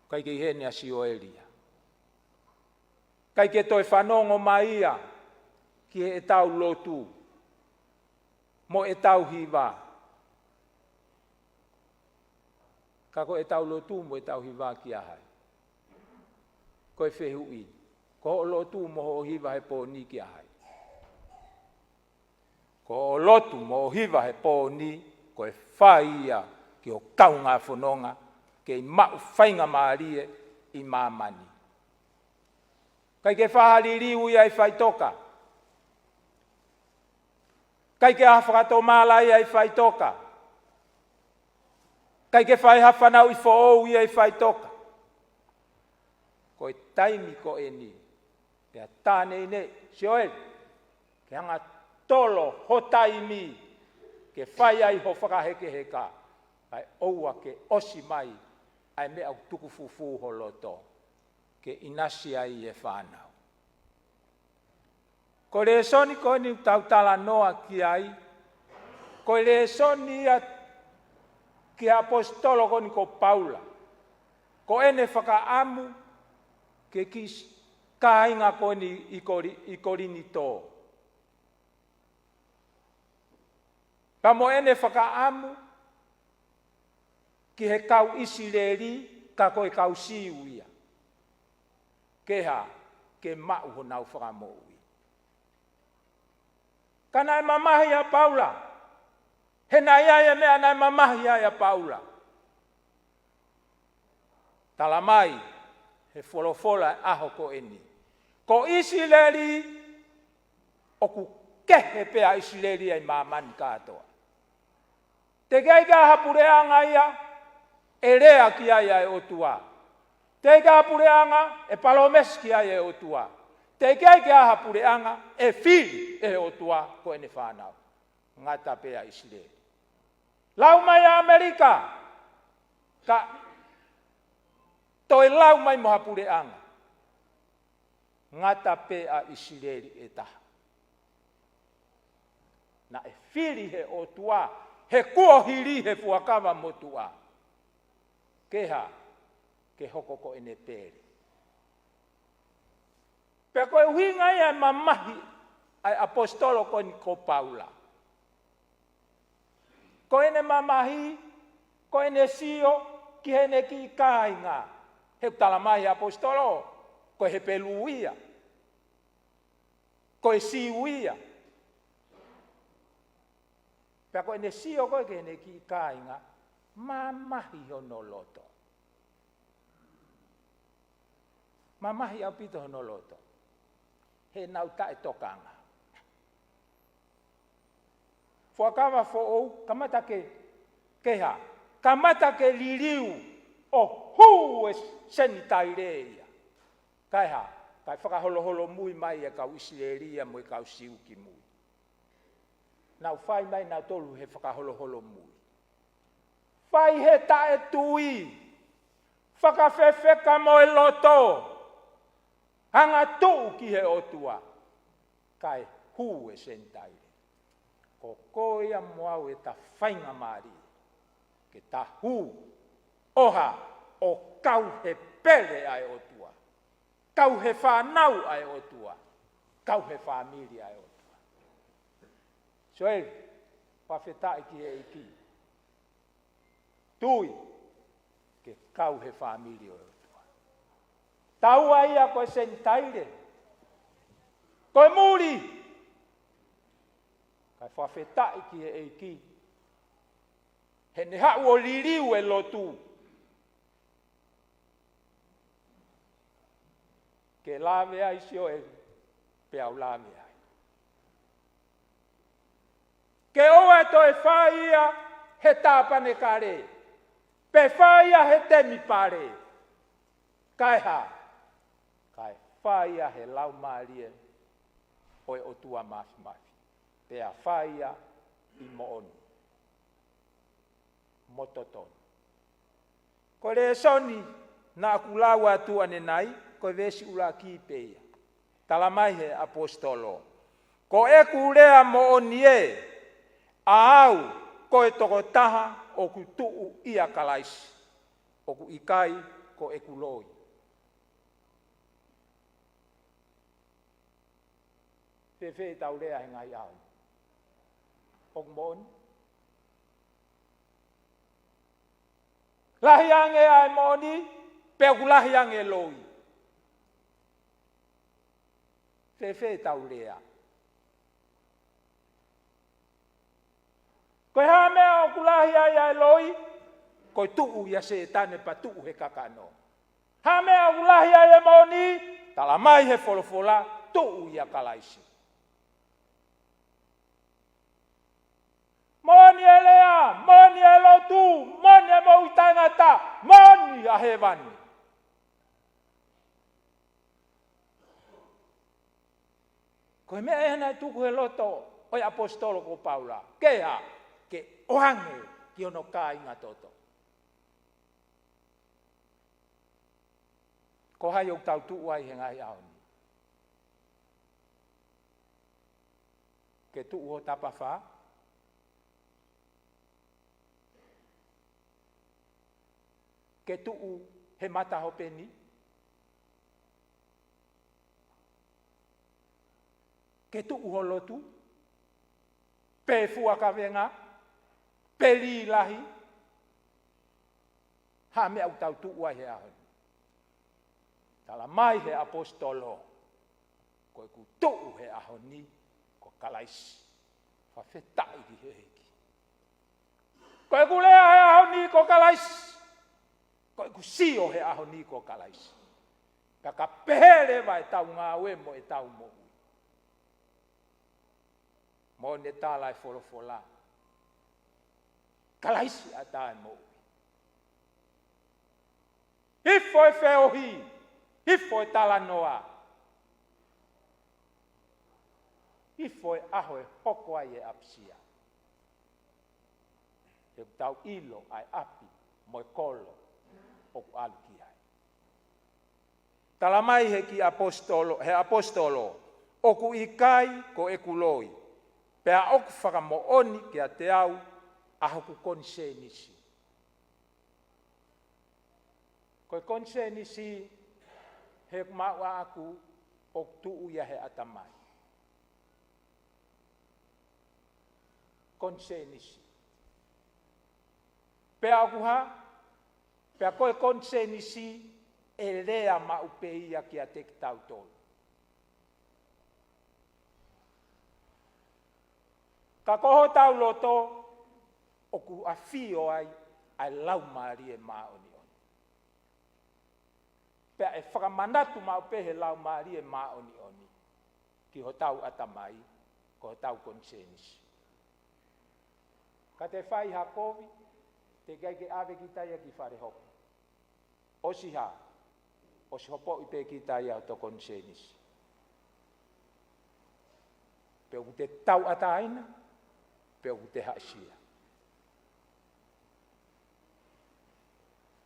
ʻikai ke ʻi heni ʻa Sioeli ia, ʻikai ke toe fanongo mai ia ki heʻetau lotu mo ʻetau hiva. Ka ko ʻetau lotu mo ʻetau hiva kia hai? Ko e fehuʻi, ko hoʻo lotu mo hoʻo hiva he pō ni kia hai? Ko hoʻo lotu mo hoʻo hiva he pō ni, ko e fai ia ki ho kaungā fononga, kei maʻu faingamālie ʻi māmani. ʻIkai ke fai ha liliu ia ʻi faʻitoka. ʻIkai ke ʻi ai ha fakatomala ia ʻi faʻitoka. ʻIkai ke fai ha fanauʻi foʻou ia ʻi faʻitoka. Ko e taimi ko eni, pea tā neʻineʻi, Sioeli, ke hanga tolo ho taimi ke fai ai ho fakahekeheka, kae ʻoua ke ʻosi mai ʻa e meʻa ʻoku tuku fufū ho loto ke ʻinasi ai e fānau. Ko e lēsoni ko eni ʻoku tau talanoa ki ai, ko e lēsoni ia ki he ʻaposetolo ko eni ko Paula. Ko ʻene fakaʻamu ki he kiʻi kāinga ko eni ʻi Koli-, ʻi Kolinitō. Pea mo ʻene fakaʻamu ki he kau ʻIsileli, ka ko e kau Siu ia, ke hā, ke maʻu honau fakamoʻui. Ka naʻe mamahi ʻa Paula, he naʻe ʻi ai e meʻa naʻe mamahi ai ʻa Paula. Tala mai he folofola e ʻaho ko eni, ko ʻIsileli, ʻoku kehe pē ʻa ʻIsileli ia ʻi māmani kātoa. Teʻeki ai ke ʻi ai ha puleʻanga ia ʻe lea ki ai ʻa e ʻOtua. Teʻeki ai ha puleʻanga ʻe palōmesi ki ai e ʻOtua. Teʻeki ai ke ʻi ai ha puleʻanga ʻe fili ʻe he ʻOtua ko ʻene fānau. Ngata pē ʻa ʻIsileli. Lau mai ʻa ʻAmelika, ka Toe lau mai mo ha puleʻanga. Ngata pē ʻa ʻIsileli ʻe taha. Naʻe fili he ʻOtua, he kuo hili he fuakava motuʻa. Ke hā, ke hoko ko ʻene pele. Pea ko e ʻuhinga ia e mamahi ʻa e ʻaposetolo ko eni ko Paula. Ko ʻene mamahi, ko ʻene sio ki heʻene kiʻi kāinga. He ʻoku tala mai he ʻaposetolo, ko e Hepelū ia. Ko e Siu ia. Pea ko ʻene sio ko ē ki heʻene kiʻi kāinga, mamahi hono loto. Mamahi ʻaupito hono loto. He naʻa ku taʻetokanga. Fuakava foʻou, kamata ke, ke hā. Kamata ke liliu ʻo hū e Senitaile ia. Kae hā, kae fakaholoholomui mai e kau ʻIsileli ia mo e kau Siu ki mui. Naʻa ku fai mai naʻa tolu he fakaholoholomui. Fai he taʻetui, fakafefeka mo e loto, angatuʻu ki he ʻOtua, kae hū e Senitaile. Ko koe ia mo au ʻeta faingamālie, ke ta hū, ʻo hā, ʻo kau he pele ʻa e ʻOtua. Kau he fānau ʻa e ʻOtua. Kau he fāmili ʻa e ʻOtua. Soeli, fakafetaʻi ki he ʻEiki. Tui, ke kau he fāmili ʻo e ʻOtua. Taua ia ko e Senitaile. Ko e muli. Kae fakafetaʻi ki he ʻEiki. Heʻene haʻu ʻo liliu e lotu. Ke lave ai Sioeli, pea u lave ai. Ke ʻoua ʻe toe fai ia he tāpanekale, pe fai ia he temipale. Kae hā, kae fai ia he Laumālie ʻo e ʻOtua Māfimafi. Pea fai ia ʻi moʻoni mo totonu. Ko e lēsoni naʻa ku lau atu ʻanenai, ko e veesi ʻuluaki pē ia. Tala mai he ʻaposetolo. Ko ʻeku lea moʻoni ē, ʻa au ko e tokotaha ʻoku tuʻu ʻia Kalaisi. ʻOku ʻikai ko ʻeku loi. Fēfē ʻetau lea he ngaahi ʻaho ni? ʻOku moʻoni? Lahi ange ʻa e moʻoni, pe ʻoku lahi ange e loi? Fēfē ʻetau lea? Ko e hā meʻa ʻoku lahi ai ʻa e loi, ko e tuʻu ʻia Sētane pea tuʻu he kakano. Hā meʻa ʻoku lahi ai e moʻoni, tala mai he folofola, tuʻu ʻia Kalaisi. Moʻoni e lea, moʻoni e lotu, moʻoni e moʻui taʻengata, moʻoni ʻa hēvani. Ko e meʻa ē naʻe tuku he loto ʻo e ʻaposetolo ko Paula. Ke hā, ke ʻoange ki hono kāinga toto. Ko hai ʻoku tau tuʻu ai he ngaahi ʻaho ni? Ke tuʻu ho tapafā? Ke tuʻu he mata ho peni? Ke tuʻu ho lotu, pe fuakavenga, pe lī lahi, hā meʻa ʻoku tau tuʻu ai he ʻaho ni? Tala mai he ʻaposetolo, ko ʻeku tuʻu he ʻaho ni ko Kalaisi. Fakafetaʻi ki he ʻEiki. Ko ʻeku lea he ʻaho ni ko Kalaisi. Ko ʻeku sio he ʻaho ni ko Kalaisi. Ka ka pehē leva ʻetau ngāue mo ʻetau moʻui. Mo ne tala e folofola. Kalaisi ʻa e taʻemoʻui. Hifo e feohi, hifo e talanoa. Hifo e ʻaho ʻe hoko ai e ʻapisia. He ʻoku tau ʻilo ʻa e ʻapi mo e kolo ʻoku ʻalu ki ai. Tala mai he kiʻi ʻaposetolo, he ʻaposetolo, ʻoku ʻikai ko ʻeku loi, pea ʻoku fakamoʻoni kiate au ʻa hoku konisēnisi. Ko e konisēnisi he maʻu ʻaʻaku ʻoku tuʻu ia he ʻatamai. Konisēnisi. Pea ʻoku hā, pea ko e konisēnisi ʻe lea maʻu pē ia kiate kitautolu. Ka ko hotau loto ʻoku ʻafio ai ʻa e Laumālie Māʻoniʻoni. Pea ʻe fakamanatu maʻu pē he Laumālie Māʻoniʻoni ki hotau ʻatamai, ko hotau konisēnisi. Ka te fai ha kovi, teʻeki ai ke ʻave kita ia ki fale hopo. ʻOsi hā, ʻosi hopoʻi pē kita ia hoto konisēnisi. Pe ʻoku te tauʻatāina, pe ʻoku te haʻisia.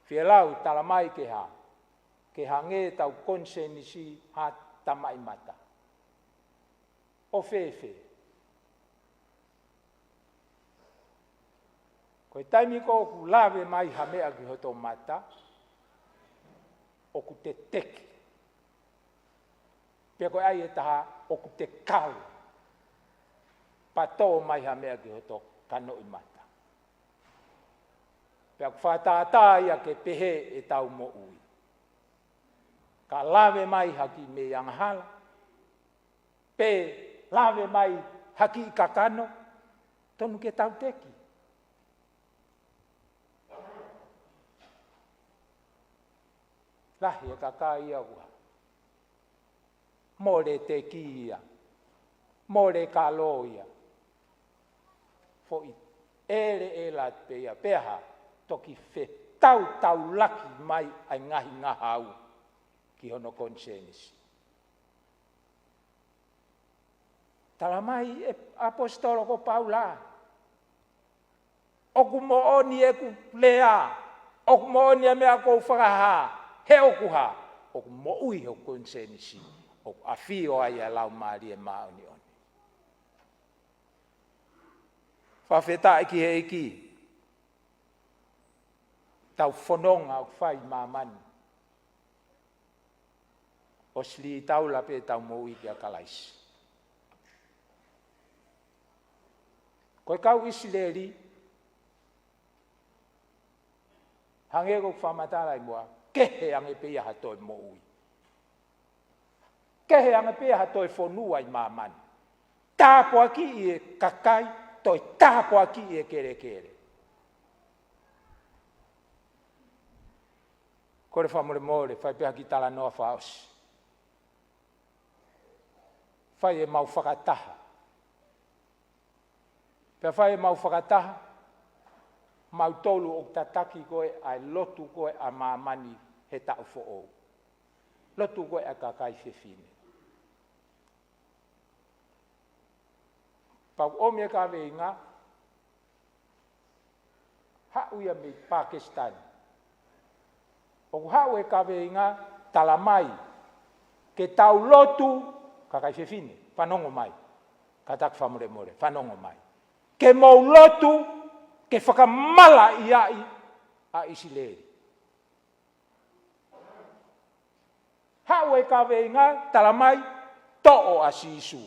Fielau, tala mai ke hā, ke hangē ʻetau konisēnisi ha tamaʻimata. ʻO fēfē? Ko e taimi ko ē ʻoku lave mai ha meʻa ki hoto mata, ʻoku te teki. Pea ko e ʻai ʻe taha ʻoku te kau. Pea tō mai ha meʻa ki hoto kanoʻimata. Pea ʻoku fakatātā ia ke pehē ʻetau moʻui. Ka lave mai ha kiʻi meʻi angahala, pe lave mai ha kiʻi kakano, tonu ke tau teki. Lahi e kakai ia ʻoku hā, mole teki ia, mole kalo ia. Foʻi ʻeleʻele atu pē ia, pea hā, toki fetautaulaki mai ʻa e ngaahi ngahau ki hono konisēnisi. Tala mai ʻe he ʻaposetolo ko Paula, ʻoku moʻoni ʻeku lea, ʻoku moʻoni ʻa e meʻa ʻoku ou fakahā, he ʻoku hā, ʻoku moʻui hoku konisēnisi, ʻoku ʻafio ai ʻa e Laumālie Māʻoniʻoni. Fakafetaʻi ki he ʻEiki, ʻetau fononga ʻoku fai ʻi māmani. ʻOsi lī taula pē ʻetau moʻui kia Kalaisi. Ko e kau ʻIsileli, hangē ko ʻeku fakamatala ʻi muʻa, kehe ange pē ia ha toe moʻui. Kehe ange pē ia ha toe fonua ʻi māmani. Tāpuakiʻi e kakai, toe tāpuakiʻi e kelekele. Kole fakamolemole, fai pē ha kiʻi talanoa fakaʻosi. Fai ʻemau fakataha. Pea fai ʻemau fakataha, mautolu ʻoku tataki ko ē ʻa e lotu ko ē ʻa māmani he taʻu foʻou. Lotu ko ē ʻa e kakai fefine. Pea u ʻomi e kaveinga, haʻu ia mei Pakistan. ʻOku haʻu e kaveinga, tala mai ke tau lotu, kakai fefine, fanongo mai. Kātaki fakamolemole, fanongo mai. Ke mou lotu, ke fakamalaʻiaʻi ʻa ʻIsileli. Haʻu e kaveinga, tala mai, toʻo ʻa Sīsū.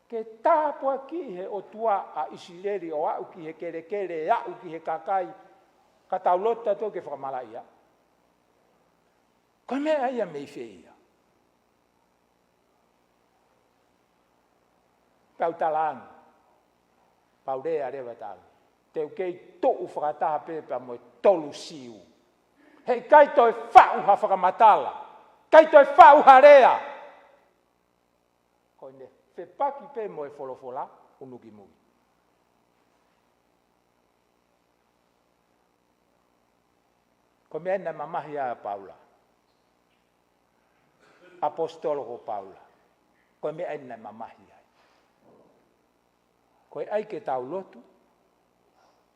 Ke tāpuakiʻi he ʻOtua ʻa ʻIsileli ʻo aʻu ki he kelekele, aʻu ki he kakai, ka tau lotu tautolu ke fakamalaʻiaʻi. Ko e meʻa ia mei fē ia? Pea u talaange. Pea u lea leva talaange. Te u kei tuʻu fakataha pē pea mo e tolu Siu. Heʻikai toe faʻu ha fakamatala. ʻIkai toe faʻu ha lea. Ko ʻene fepaki pē mo e folofola, unu ki mui. Ko e meʻa naʻe mamahi ai ʻa Paula. ʻAposetolo ko Paula. Ko e meʻa naʻe mamahi ai. Ko e ʻai ke tau lotu,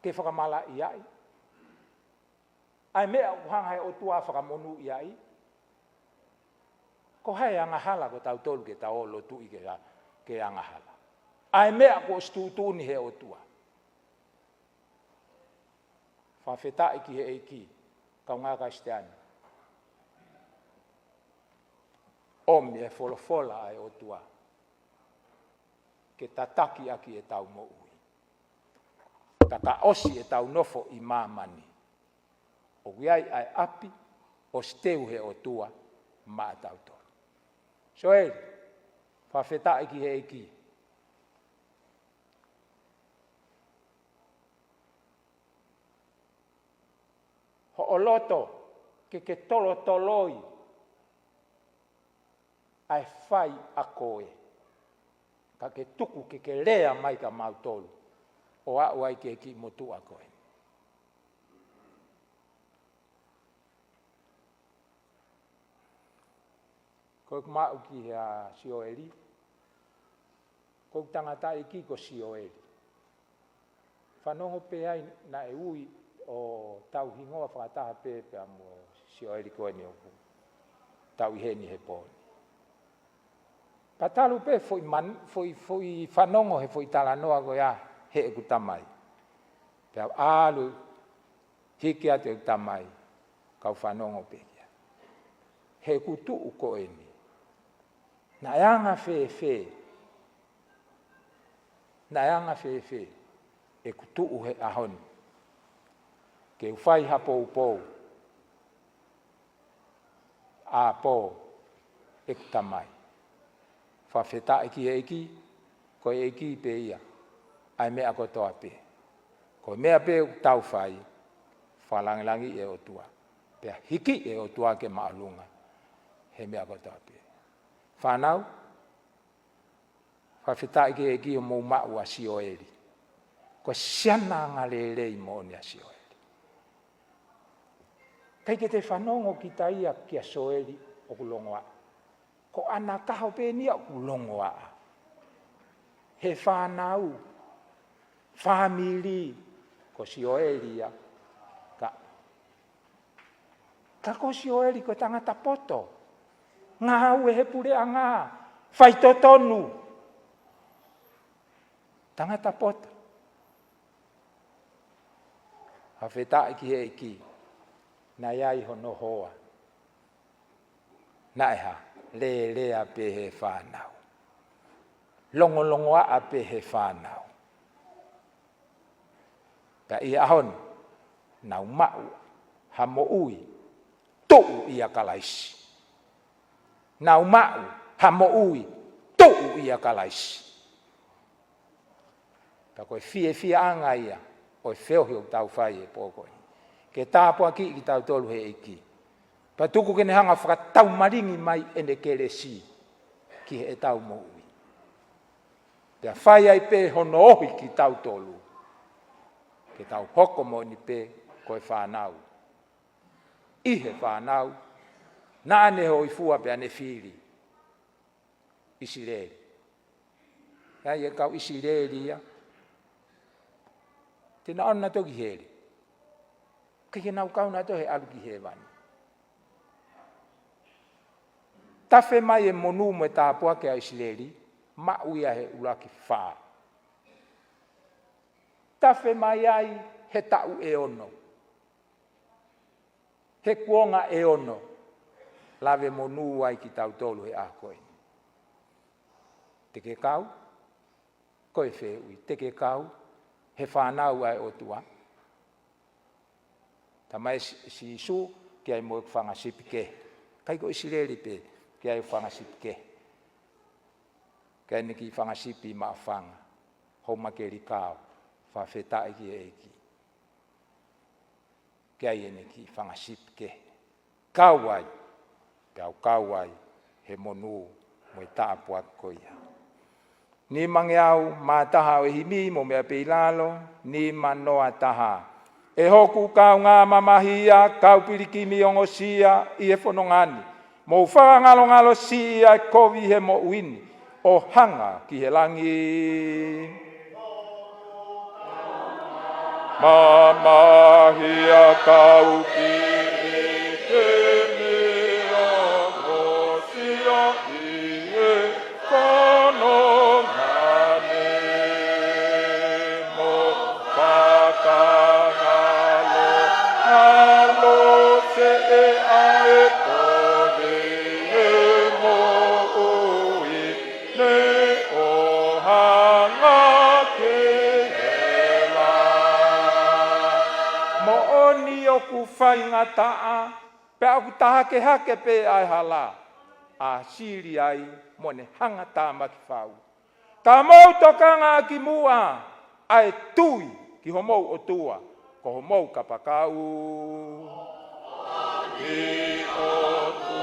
ke fakamalaʻiaʻi, ʻA e meʻa ʻoku hanga he ʻOtua ʻo fakamonūʻia ai. Ko hai angahala ko tautolu ke tau lotuʻi ke, ke angahala? ʻA e meʻa kuo ʻosi tuʻutuʻuni he ʻOtua. Fakafetaʻi ki he ʻEiki, kaungā Kalisitiane. ʻOmi e folofola ʻa e ʻOtua ke tataki ʻaki ʻetau moʻui. Ka ka ʻosi ʻetau nofo ʻi māmani, ʻoku ʻi ai ʻa e ʻapi ʻosi teu he ʻOtua maʻatautolu. Sioeli, fakafetaʻi ki he ʻEiki. Hoʻo loto ke ke tolotoloi ʻa e fai ʻa koe. Ka ke tuku ke ke lea mai kia mautolu ʻo aʻu ai ki he kiʻi motuʻa ko ē. Ko ʻeku maʻu ki he ʻa Sioeli. Ko ʻeku tangataʻeiki ko Sioeli. Fanongo pē ai naʻe ui ʻo tau hingoa fakataha pē pea mo Sioeli ko eni ʻoku tau ʻi heni he pō ni. Pea talu pē foʻi man-, foʻi, foʻi fanongo he foʻi talanoa ko ia heʻeku tamai. Pea ʻalu hiki atu ʻeku tamai, kau fanongo pē ki ai. Heʻeku tuʻu ko eni. Naʻe anga fēfē? Naʻe anga fēfē ʻeku tuʻu he ʻaho ni ke u fai ha poupou ʻapō ʻeku tamai? Fakafetaʻi ki he ʻEiki, ko e ʻEiki pē ia ʻa e meʻa kotoa pē. Ko e meʻa pē ʻoku tau fai, fakalangilangiʻi e ʻOtua, pea hiki e ʻOtua ke māʻolunga he meʻa kotoa pē. Fānau, fakafetaʻi ki he ʻEiki ʻo mou maʻu ʻa Sioeli. Ko e siana angalelei moʻoni ʻa Sioeli. ʻIkai ke te fanongo kita ia kia Sioeli ʻoku longoaʻa. Ko ʻAna Kaho pē eni ia ʻoku longoaʻa. He fānau, fāmili, ko Sioeli ia. Ka Ka ko Sioeli ko e tangata poto. Ngāue he puleʻanga, faitotonu. Tangata poto. Fakafetaʻi ki he ʻEiki, naʻe ʻi ai hono hoa. Naʻe hā? Lelea pē he fānau. Longolongoaʻa pē he fānau. Pea ʻi he ʻaho ni, nau maʻu ha moʻui tuʻu ʻia Kalaisi. Nau maʻu ha moʻui tuʻu ʻia Kalaisi. Pea ko e fiefiaʻanga ia ʻo e feohi ʻoku tau fai he pō ko eni. Ke tāpuakiʻi kitautolu he ʻEiki. Pea tuku ke ne hanga ʻo fakataumalingi mai ʻene kelesi ki heʻetau moʻui. Pea fai ai pē hono ohi kitautolu, ke tau hoko moʻoni pē ko e fānau. ʻI he fānau naʻa ne hōifua pea ne fili, ʻIsileli. ʻI ai e kau ʻIsileli ia, te nau ʻalu nautolu ki heli. ʻIkai ke nau kau nautolu he ʻalu ki hēvani. Tafe mai e monū mo e tāpuaki ʻa ʻIsileli, maʻu ia he ʻuluaki fā. Tafe mai ai he taʻu ʻe ono. He kuonga ʻe ono, lave monū ai kitautolu he ʻaho ko eni. Te ke kau? Ko e fehuʻi, te ke kau he fānau ʻa e ʻOtua? Talamai ʻe Sī-, Sīsū, ke ʻi ai mo ʻeku fanga sipi kehe. ʻIkai ko ʻIsileli pē, ke ʻi ai ʻeku fanga sipi kehe. Ke ʻi ai ʻene kiʻi fanga sipi maʻufanga, houmakelikao, fakafetaʻi ki he ʻEiki. Ke ʻi ai ʻene kiʻi fanga sipi kehe. Kau ai, pea u kau ai he monū mo e tāpuaki ko ia. Nimangeau mā taha ʻo e himi, mo meʻa pē ʻi lalo, nima noa taha. ʻE hoku kaungā mamahi ia, kau pilikimi ongosia ʻi he fononga ni. Mou fakangalongalosia e kovi he moʻui ni, ʻo hanga ki he langi. Mamahi ʻa e kau kiʻi kemi ʻo Hōsea ʻi he fononga ni, mo fakangalo, ngalo seʻe ʻa e kole ʻe moʻui, ne ʻo hanga ke hela. Moʻoni ʻoku faingataʻa, pea ʻoku tahakehake pē ʻa e hala, ʻa Siliai mo ʻene hangatāmaki fau. Ka mou tokanga ʻaki muʻa ʻa e tui ki homou ʻOtua, ko homou kapakau. ʻI ʻoku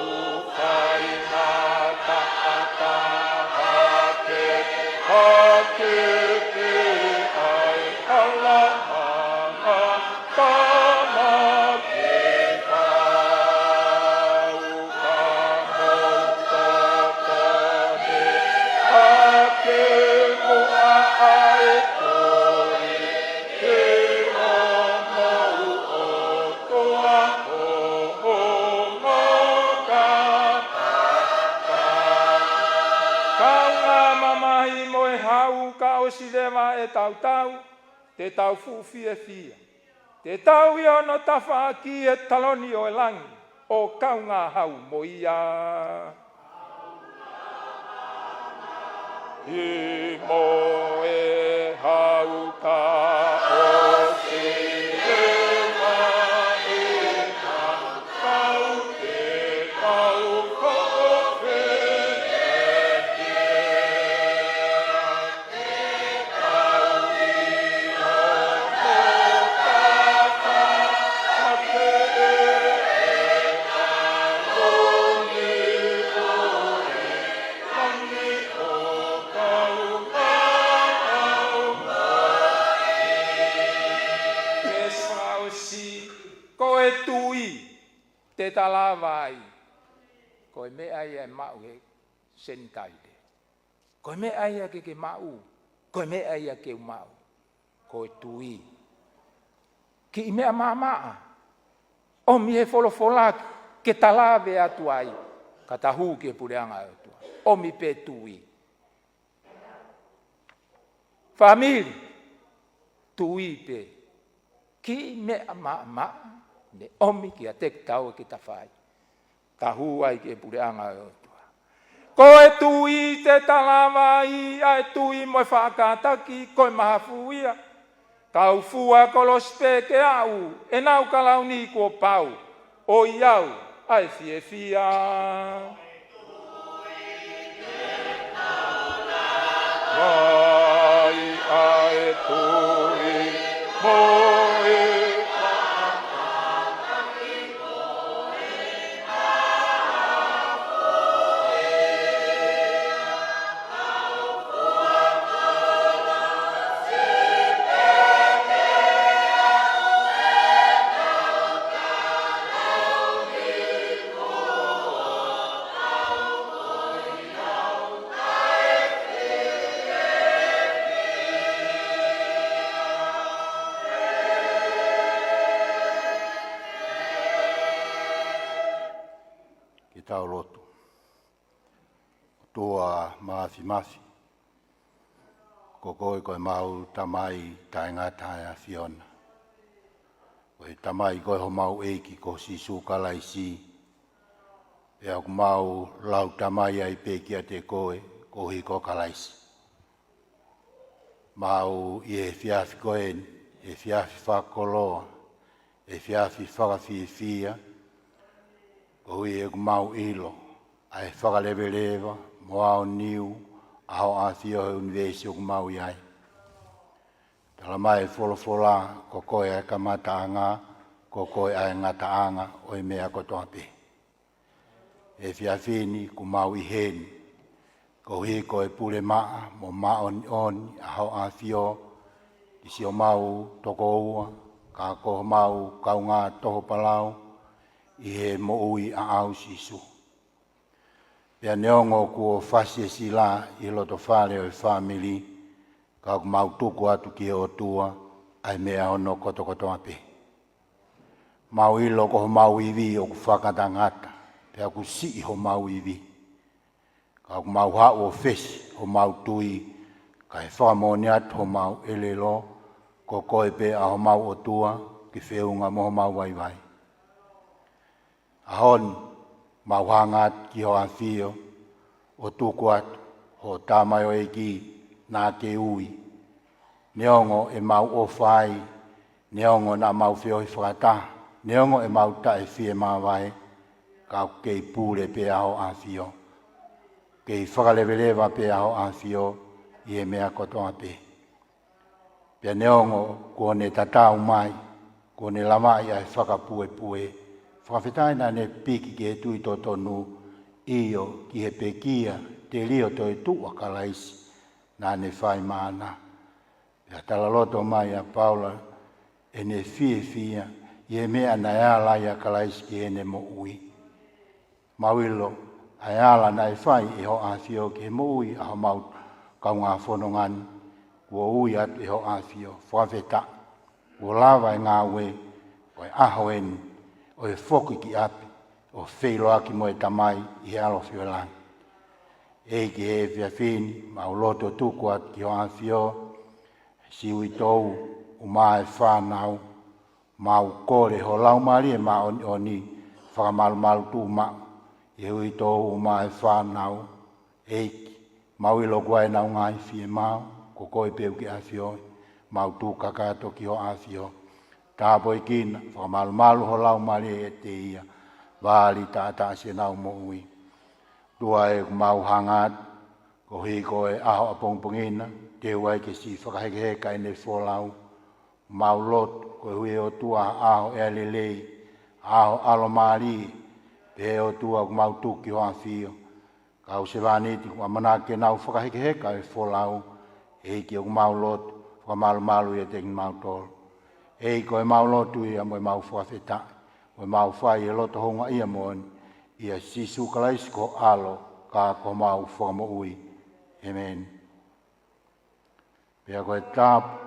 faingataʻa tahakehake pē ʻa e hala, hangatāmaki fau, ka mou tokoni ʻaki muʻa ʻa e tui ki homou ʻOtua, ko homou kapakau. Kaungā mamahi mo e hau, ka ʻosi leva ʻetau tau, te tau fuʻu fiefia. Te tau ʻi hono tafaʻaki ʻi he taloni ʻo e langi, ʻo kaungā hau mo ia. ʻI mo e hau ka ʻosi leva ʻetau tau, te tau ko e fiefia. Ko e tui te ta lava ai. Ko e meʻa ia ʻe maʻu he Senitaile. Ko e meʻa ia ke ke maʻu, ko e meʻa ia ke u maʻu, ko e tui. Kiʻi meʻa maʻamaʻa, ʻomi he folofola ke ta lave atu ai, ka ta hū ki he puleʻanga ʻo e ʻOtua. ʻOmi pē tui. Fāmili, tui pē. Kiʻi meʻa maʻamaʻa ne ʻomi kiate kitaua ke ta fai. Ta hū ai ki he puleʻanga ʻo e ʻOtua. Ko e tui te ta lava ai, ʻa e tui mo e faʻa kātaki, ko e mahafu ia. Kau fua kolosi pē ke aʻu, ʻenau kalauni kuo pau, ʻoiauē ʻa e fiefia. Ai ʻa e tui mo e Ke tau lotu. ʻOtua Māfimafi, ko koe ko ʻemau Tamai taʻengata ʻa e ʻAfiona. Ko e Tamai koe homau ʻEiki ko Sīsū Kalaisi. Pea ʻoku mau lau tamai ai pē kiate koe, koeʻuhi ko Kalaisi. Mau ʻi he efiafi ko eni, efiafi fakakoloa, efiafi fakafiefia, koeʻuhi he ʻoku mau ʻilo ʻa e fakaleveleva mo aoniu ʻa Hoʻo ʻAfio he ʻunivēsi ʻoku mau ʻi ai. Talamai ʻe he folofola, ko koe ʻa e kamataʻanga, ko koe ʻa e ngataʻanga ʻo e meʻa kotoa pē. Efiafi ni ʻoku mau ʻi heni, koeʻuhi ko e pule maʻa mo māʻoniʻoni ʻa Hoʻo ʻAfio, ʻi siʻomau tokoua, ka ko homau kaungā toho palau, ʻi he moʻui ʻaʻau Sīsū. Pea neongo kuo fasi e sila ʻi loto fale ʻo e fāmili, ka ʻoku mau tuku atu ki he ʻOtua, ʻa e meʻa hono kotokotoa pē. Mau ʻilo ko homau ivi ʻoku fakatangata, pea ʻoku siʻi homau ivi. Ka ʻoku mau haʻu ʻo fesi homau tui, kae fakamoʻoni atu homau ʻelelo, ko koe pē ʻa homau ʻOtua, ke feʻunga mo homau vaivai. ʻAho ni, mau hanga atu ki hoʻo ʻafio, ʻo tuku atu hoʻo tamaioʻeiki naʻa ke ui. Neongo ʻemau ʻofa ai, neongo naʻa mau feohi fakataha, neongo ʻemau taʻe fiemāvae, ka ʻoku kei pule pē ʻa hoʻo ʻafio. Kei fakaleveleva pē ʻa hoʻo ʻafio ʻi he meʻa kotoa pē. Pea neongo kuo ne tatau mai, kuo ne lavaʻi ʻa e fakapuepue, fakafetaʻi naʻa ne piki ki he tui totonu, ʻio ki he pekia telio toetuʻu ʻa Kalaisi naʻa ne fai maʻana. Pea talaloto mai ʻa Paula ʻene fiefia ʻi he meʻa naʻe ala ai ʻa Kalaisi ki heʻene moʻui. Mau ʻilo ʻa e ala naʻe fai ʻe hoʻo ʻafio ki he moʻui ʻa homau kaungā fononga ni, kuo ui atu ʻe hoʻo ʻafio, fakafetaʻi. Kuo lava e ngāue ʻo e ʻaho eni, ʻo e foki ki ʻapi, ʻo feʻiloaki mo e Tamai ʻi he ʻalofi ʻo langi. ʻEiki, he efiafi ni, mau loto tuku atu ki hoʻo ʻafio, siʻi uitou ʻumaʻā e fānau, mau kole ho Laumālie Māʻoniʻoni, fakamalumalu tuʻu maʻu ʻi he uitou ʻumaʻā e fānau. ʻEiki, mau ʻilo ko e ngaahi fiemaʻu, ko koe pē ʻoku ke ʻafioʻi, mau tuku kakato ki hoʻo ʻafio. Tāpuekina, fakamalumalu ho Laumālie ʻiate ia, vali taʻataʻa siʻenau moʻui. ʻOtua ē, ʻoku mau hanga atu, koeʻuhi ko e ʻaho ʻapongipongi na, teu ai ke siʻi fakahekeheka ʻene folau. Mau lotu, koeʻuhi ʻe ʻOtua ha ʻaho ʻea lelei, ha ʻaho ʻalomālie, pea ʻe ʻOtua ʻoku mau tuku ki hoʻo ʻafio. Kau sevāniti ʻoku ʻamanaki ke nau fakahekeheka e folau, ʻEiki ʻoku mau lotu, fakamalumalu ʻiate kimautolu. ʻEiki, ko ʻemau lotu ia mo ʻemau fakafetaʻi, mo ʻemau fai ʻi he loto houngaʻia moʻoni, ʻia Sīsū Kalaisi ko ho ʻAlo, ka ko homau Fakamoʻui. ʻĒmeni. Pea ko e tāp-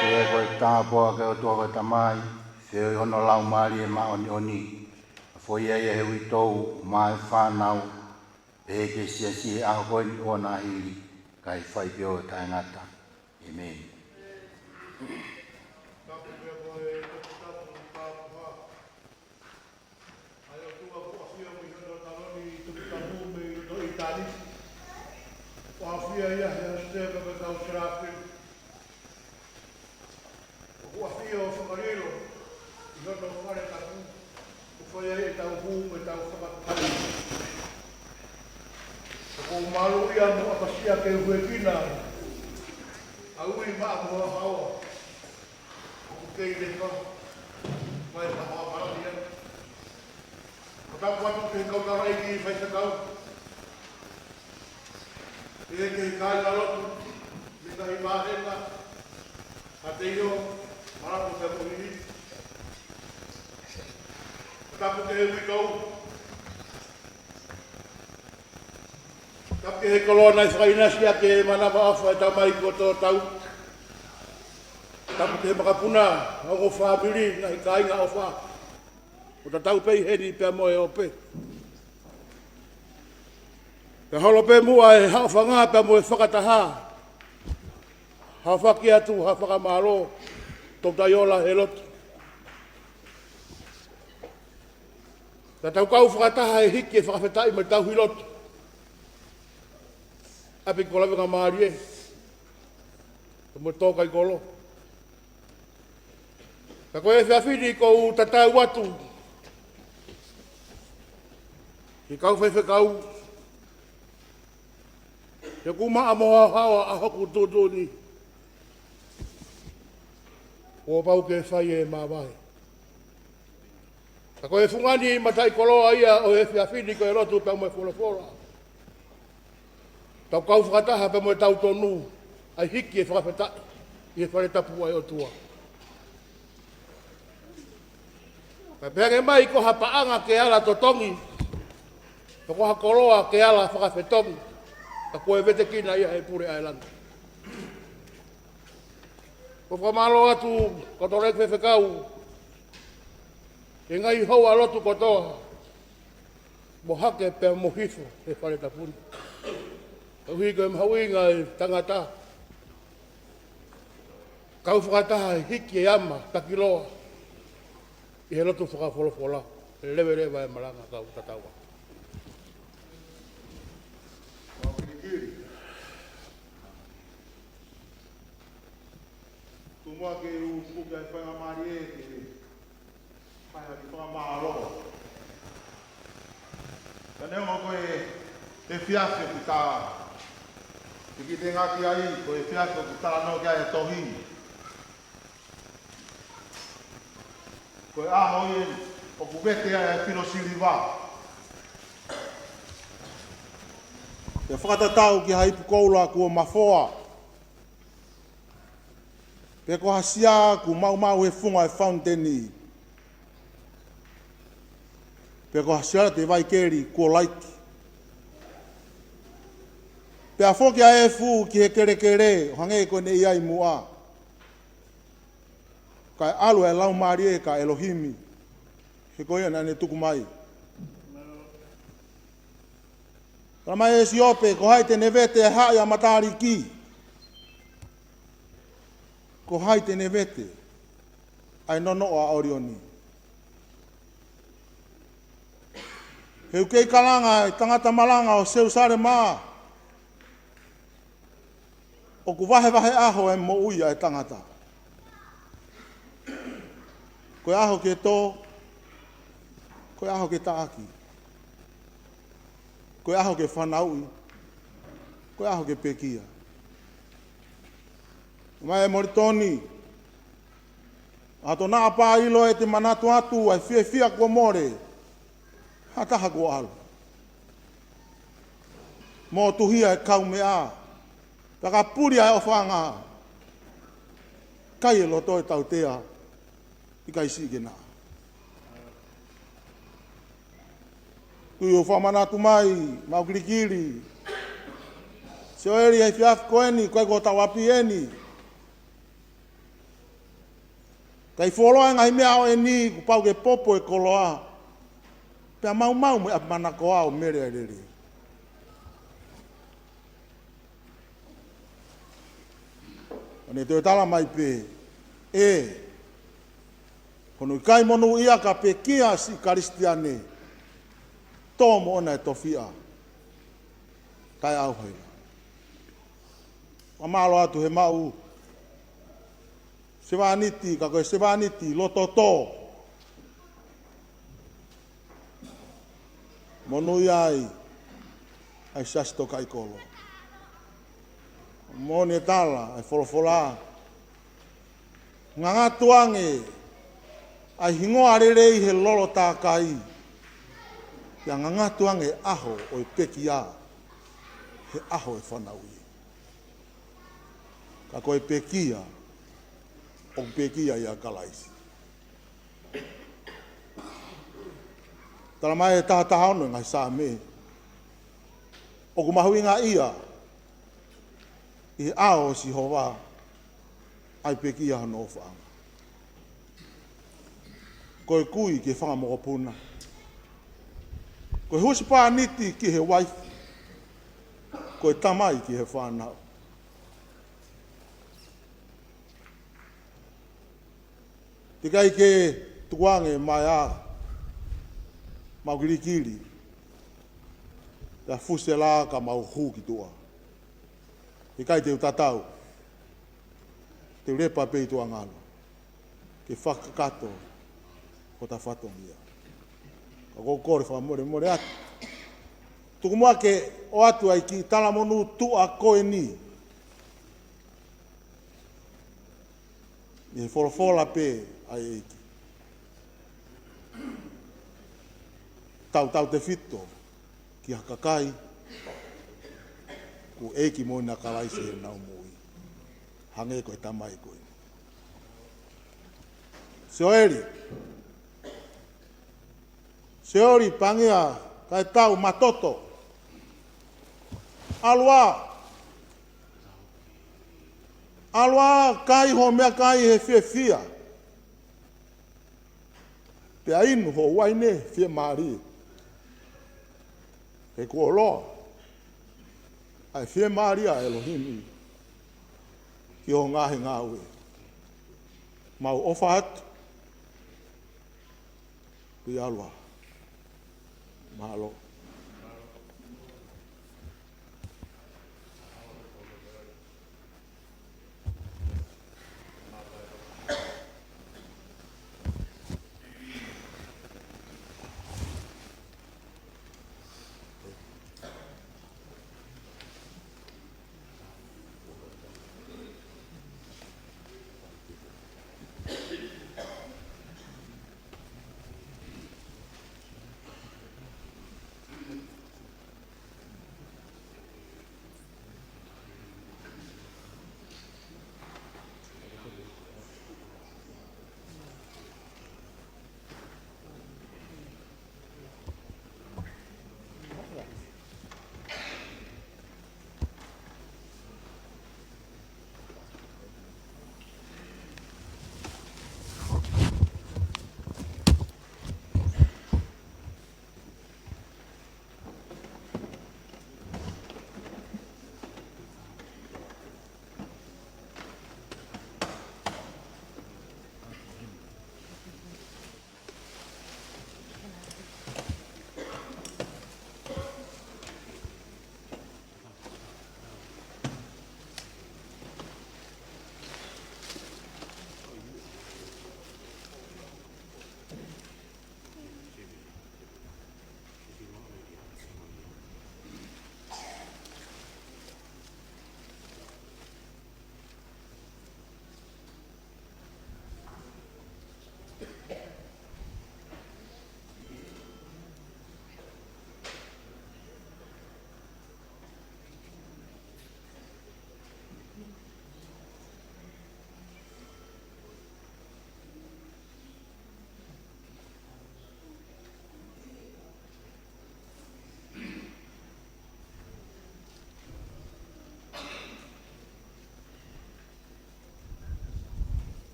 Pea ko e tāpuaki ʻa e ʻOtua ko e Tamai, feohi hono Laumālie Māʻoniʻoni, ʻa foʻi ia ʻi he uitou ʻumaʻā e fānau, pehē ki he siasi he ʻaho ko eni ʻo na hili, kae fai pē ʻo taʻengata. ʻĒmeni. Tapu pea ko e toputapu, tapu ha. ʻA e ʻOtua ʻoku ʻafio ʻi hono taloni toputapu mei loto ʻitāniti. ʻOku ʻafio ia he ʻosi te ka ka kau serafi. ʻOku ʻafio fakalilo ʻi hono fale tapu, ʻo fai ai ʻetau hū mo ʻetau fakatuʻamelie. ʻOku ou mālō ia mo ʻapasia ke ueʻi kinaua, ʻa ui maʻa mo haoa, ʻoku kei leka, mai haoa mālie. ʻOku tapu atu ki he kau tamaiki faifekau, Pehē ki he kāingalotu mei he ngaahi vāhenga, ʻa Teio, Malapo pea mo Hihifo. Tapu ki he uitou. Tapu ki he koloa naʻe fakaʻinasi ʻaki e manavaʻofa ʻa e Tamai kuo tō tau. Tapu ki he makapuna, ongo fāmili, ngaahi kāinga ʻofa. ʻO tatau pē ʻi heni pea mo e ope. Pea holo pē muʻa e haʻofanga pea mo e fakataha. Haʻu ʻo fai atu ha fakamālō, Toketā Iola he lotu. Ka tau kau fakataha he hiki e fakafetaʻi mo e tauhi lotu. ʻApi ko Lavengamālie. Pea mo e tō kai kolo. Ka ko e efiafi ni ʻoku ou tatau atu ki he kau faifekau, he ʻoku maʻa mo haohaoa ʻa hoku tuʻutuʻuni. Kuo pau ke fai e māvae. Ka ko e fungani mataʻikoloa ia ʻo e efiafi ni ko e lotu pea mo e folofola. Tau kau fakataha pea mo e tau tonu, ʻa e hiki e fakafetaʻi ʻi he fale tapu ʻa e ʻOtua. Ka pehē ange mai ko ha paʻanga ke ala totongi, pea ko ha koloa ke ala fakafetongi, ka ko e vetekina ia he pule ʻa e langi. ʻOku ou fakamālō atu, ko e toleki faifekau, ki he ngaahi hoa lotu kotoa, mo Hake pea mo Hihifo he fale tapu ni. Koeʻuhi ko e mahuʻinga e tangata. Kau fakataha he hiki e ama takiloa ʻi he lotu fakafolofola. Leveleva e malanga kau tatau atu. Tuku muʻa ke u puke ʻa e faingamālie ke fai ha kiʻi fakamālō. Ka neongo ko e efiafi ʻoku ta, ke kiʻi tengaki ai, ko e efiafi ʻoku talanoa ki ai e tohi. Ko e ʻaho ia ʻoku vete ai e filo siliva. Ke fakatatau ki ha ipu koula kuo mafoa. Pe ko ha sia kuo maumau he funga e fauniteni. Pe ko ha sialate vaikeli kuo laiki. Pea foki ʻa e efu ki he kelekele, ʻo hangē ko ʻene ʻi ai muʻa. Kae ʻalu e Laumālie ʻa ʻElohimi. He ko ia naʻa ne tuku mai. Tala mai ʻe Siope, ko hai te ne vete e haʻi ʻa Mataliki? Ko hai te ne vete ʻa e nonoʻo ʻa ʻOlioni? He ʻoku kei kalanga e tangata malanga ʻo Selusalema. ʻOku vahevahe ʻaho e moʻui ʻa e tangata. Ko e ʻaho ke tō, ko e ʻaho ke taʻaki, ko e ʻaho ke fanauʻi, ko e ʻaho ke pekia. Mai e Molitoni, ʻa tona apa ilo e te manatu atu ʻa e fiefia kuo mole, ha taha kuo ʻalu. Motuhia e kaumeʻa, pea ka puli ʻa e ʻofaʻanga, kai e loto e tautea, ʻikai siʻi ke naʻa. Kui ʻo fakamanatu mai, mau kilikili. Sioeli ʻa e efiafi ko eni, ko e ko tau api eni. Kai fuoloa e ngaahi meʻa ʻo eni, kuo pau ke popo e koloa. Pea maumau mo e ʻapi manakoa ʻo mele ʻa e lele. ʻO ne toe tala mai pē, ʻe, ko hono ʻikai monūʻia ka pekia siʻi Kalisitiane, tō moʻona e tofiʻa, taʻeʻauha ia. Fakamālō atu he maʻu sevāniti, ka ko e sevāniti loto tō. Monūʻia ai ʻa e Siasi Tokaʻi Kolo. Moʻoni e tala ʻa e folofola. Ngangatu ange ʻa e hingoa lelei he lolo tākai. Pea ngangatu ange ʻaho ʻo e pekia. he ʻaho ʻe fanauʻi. Ka ko e pekia, ʻoku pekia ʻia Kalaisi. Talamai ʻe tahataha ono ʻi he ngaahi Saame, ʻoku mahuʻinga ia ʻi he ʻao ʻo Sihova ʻa e pekia hono ʻofaʻanga. Ko e kui ki he fanga mokopuna, ko e husepāniti ki he uaifi, ko e tamai ki he fānau. Teʻeki ai ke tukuange mai ʻa mau kilikili, pea fusi e lā ka mau hū ki tuʻa. ʻIkai, te u tatau, te u lepa pē ʻi tuʻa ngalo ke fakakakato hota fatongia. Ka ʻoku ou kole fakamolemole atu. Tuku muʻa ke ʻoatu ai ki talamonū tuʻa ko eni ʻi he folofola pē ʻa e ʻEiki. Tautautefito ki ha kakai kuo ʻEiki mo ʻena Kalaisi ʻi heʻenau moʻui, hangē ko e tamai ko eni. Sioeli, Sioeli Pangia, kae tau matoto. ʻAlu ā. ʻAlu ā, kai hoʻo meʻakai he fiefia, pea inu hoʻo uaine fiemālie. He kuo ʻoloa ʻa e fiemālie ʻa ʻElohimi ki hoʻo ngaahi ngāue. Mau ʻofa atu. Pea ʻalu ā. Mālō.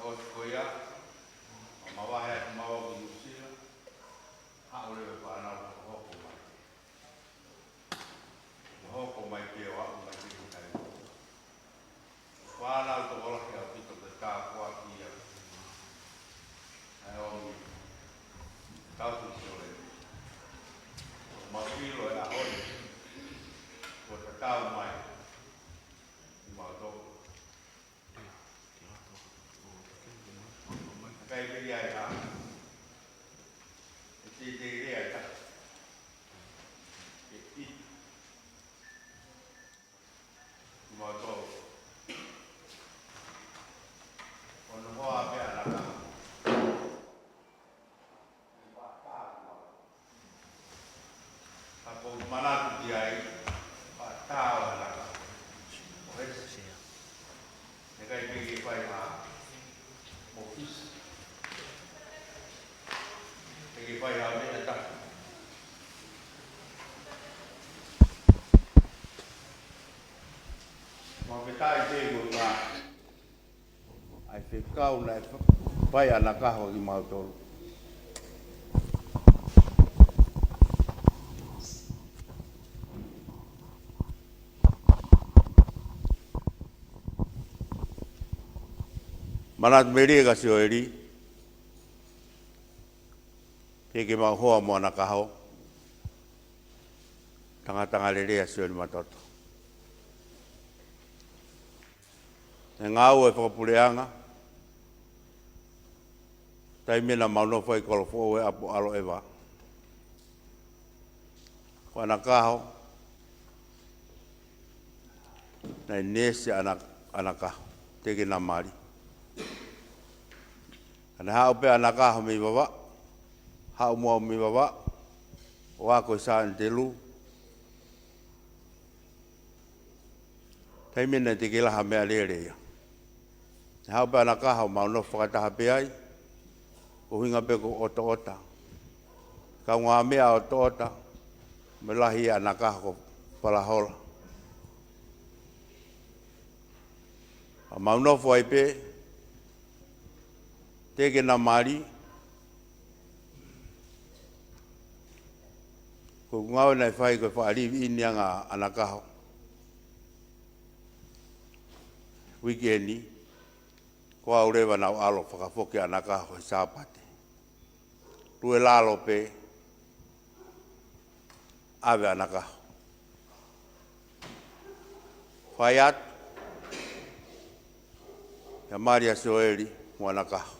ʻOsi ko ia, ʻo mavahe atu maua ki Nuʻusila, haʻu leva e fānau ʻo hoko mai. ʻO hoko mai pē ʻo aʻu mai ki he taimi. Fānau tokolahi ʻaupito pea tāpuakiʻi ia. ʻA e ʻomi, tau tuʻu le. ʻO mau ʻilo e ʻaho ni, kuo tatau mai, ʻi mautolu. Kai pē ia e hā. E te te lea e ta. E i. Ki mautolu. ʻO noho ā pē ʻa e laka. Ka ʻoku ou manatu ki ai, faʻa tau ʻa e laka. ʻO hesi. Heʻikai pē ke fai ha mōfisi. Heʻikai ke fai ha meʻa ʻe taha. Mau ke tai te ko ka. ʻA e fekau naʻe fai ʻa Nakaho ki mautolu. Manatu melie ka Sioeli, pea ke mau hoa mo ʻa Nakaho. Tangatanga lelei ʻa Sioeli Matoto. ʻE ngāue fakapuleʻanga, taimi naʻa mau nofo ai Kolofoʻou ʻi ʻApo ʻAlo ʻEva. Ko ʻa Nakaho, naʻe neesi ʻa Na-, ʻa Nakaho, teʻeki ke na mali. Ka naʻe haʻu pē ʻa Nakaho mei Vavaʻu, haʻu mo au mei Vavaʻu, ʻo ako ʻi Sānitelū. Taimi naʻe teʻeki ke lahi ha meʻalele ia. Naʻe haʻu pē ʻa Nakaho mau nofo fakataha pē ai, ko e ʻuhinga pē ko e ʻotoʻota. Kaungāmeʻa ʻotoʻota, mo e lahi ʻa Nakaho ko Falahola. ʻA mau nofo ai pē, teʻeki ke na mali, ko e ngāue naʻe fai ko e faʻa live in ʻa ʻa Nakaho. Uike ni, ko au leva naʻa ku ʻalu fakafoki ʻa Nakaho he Sāpate. Lue lalo pē, ʻave ʻa Nakaho. Fai atu, ʻa Malia Sioeli mo ʻa Nakaho.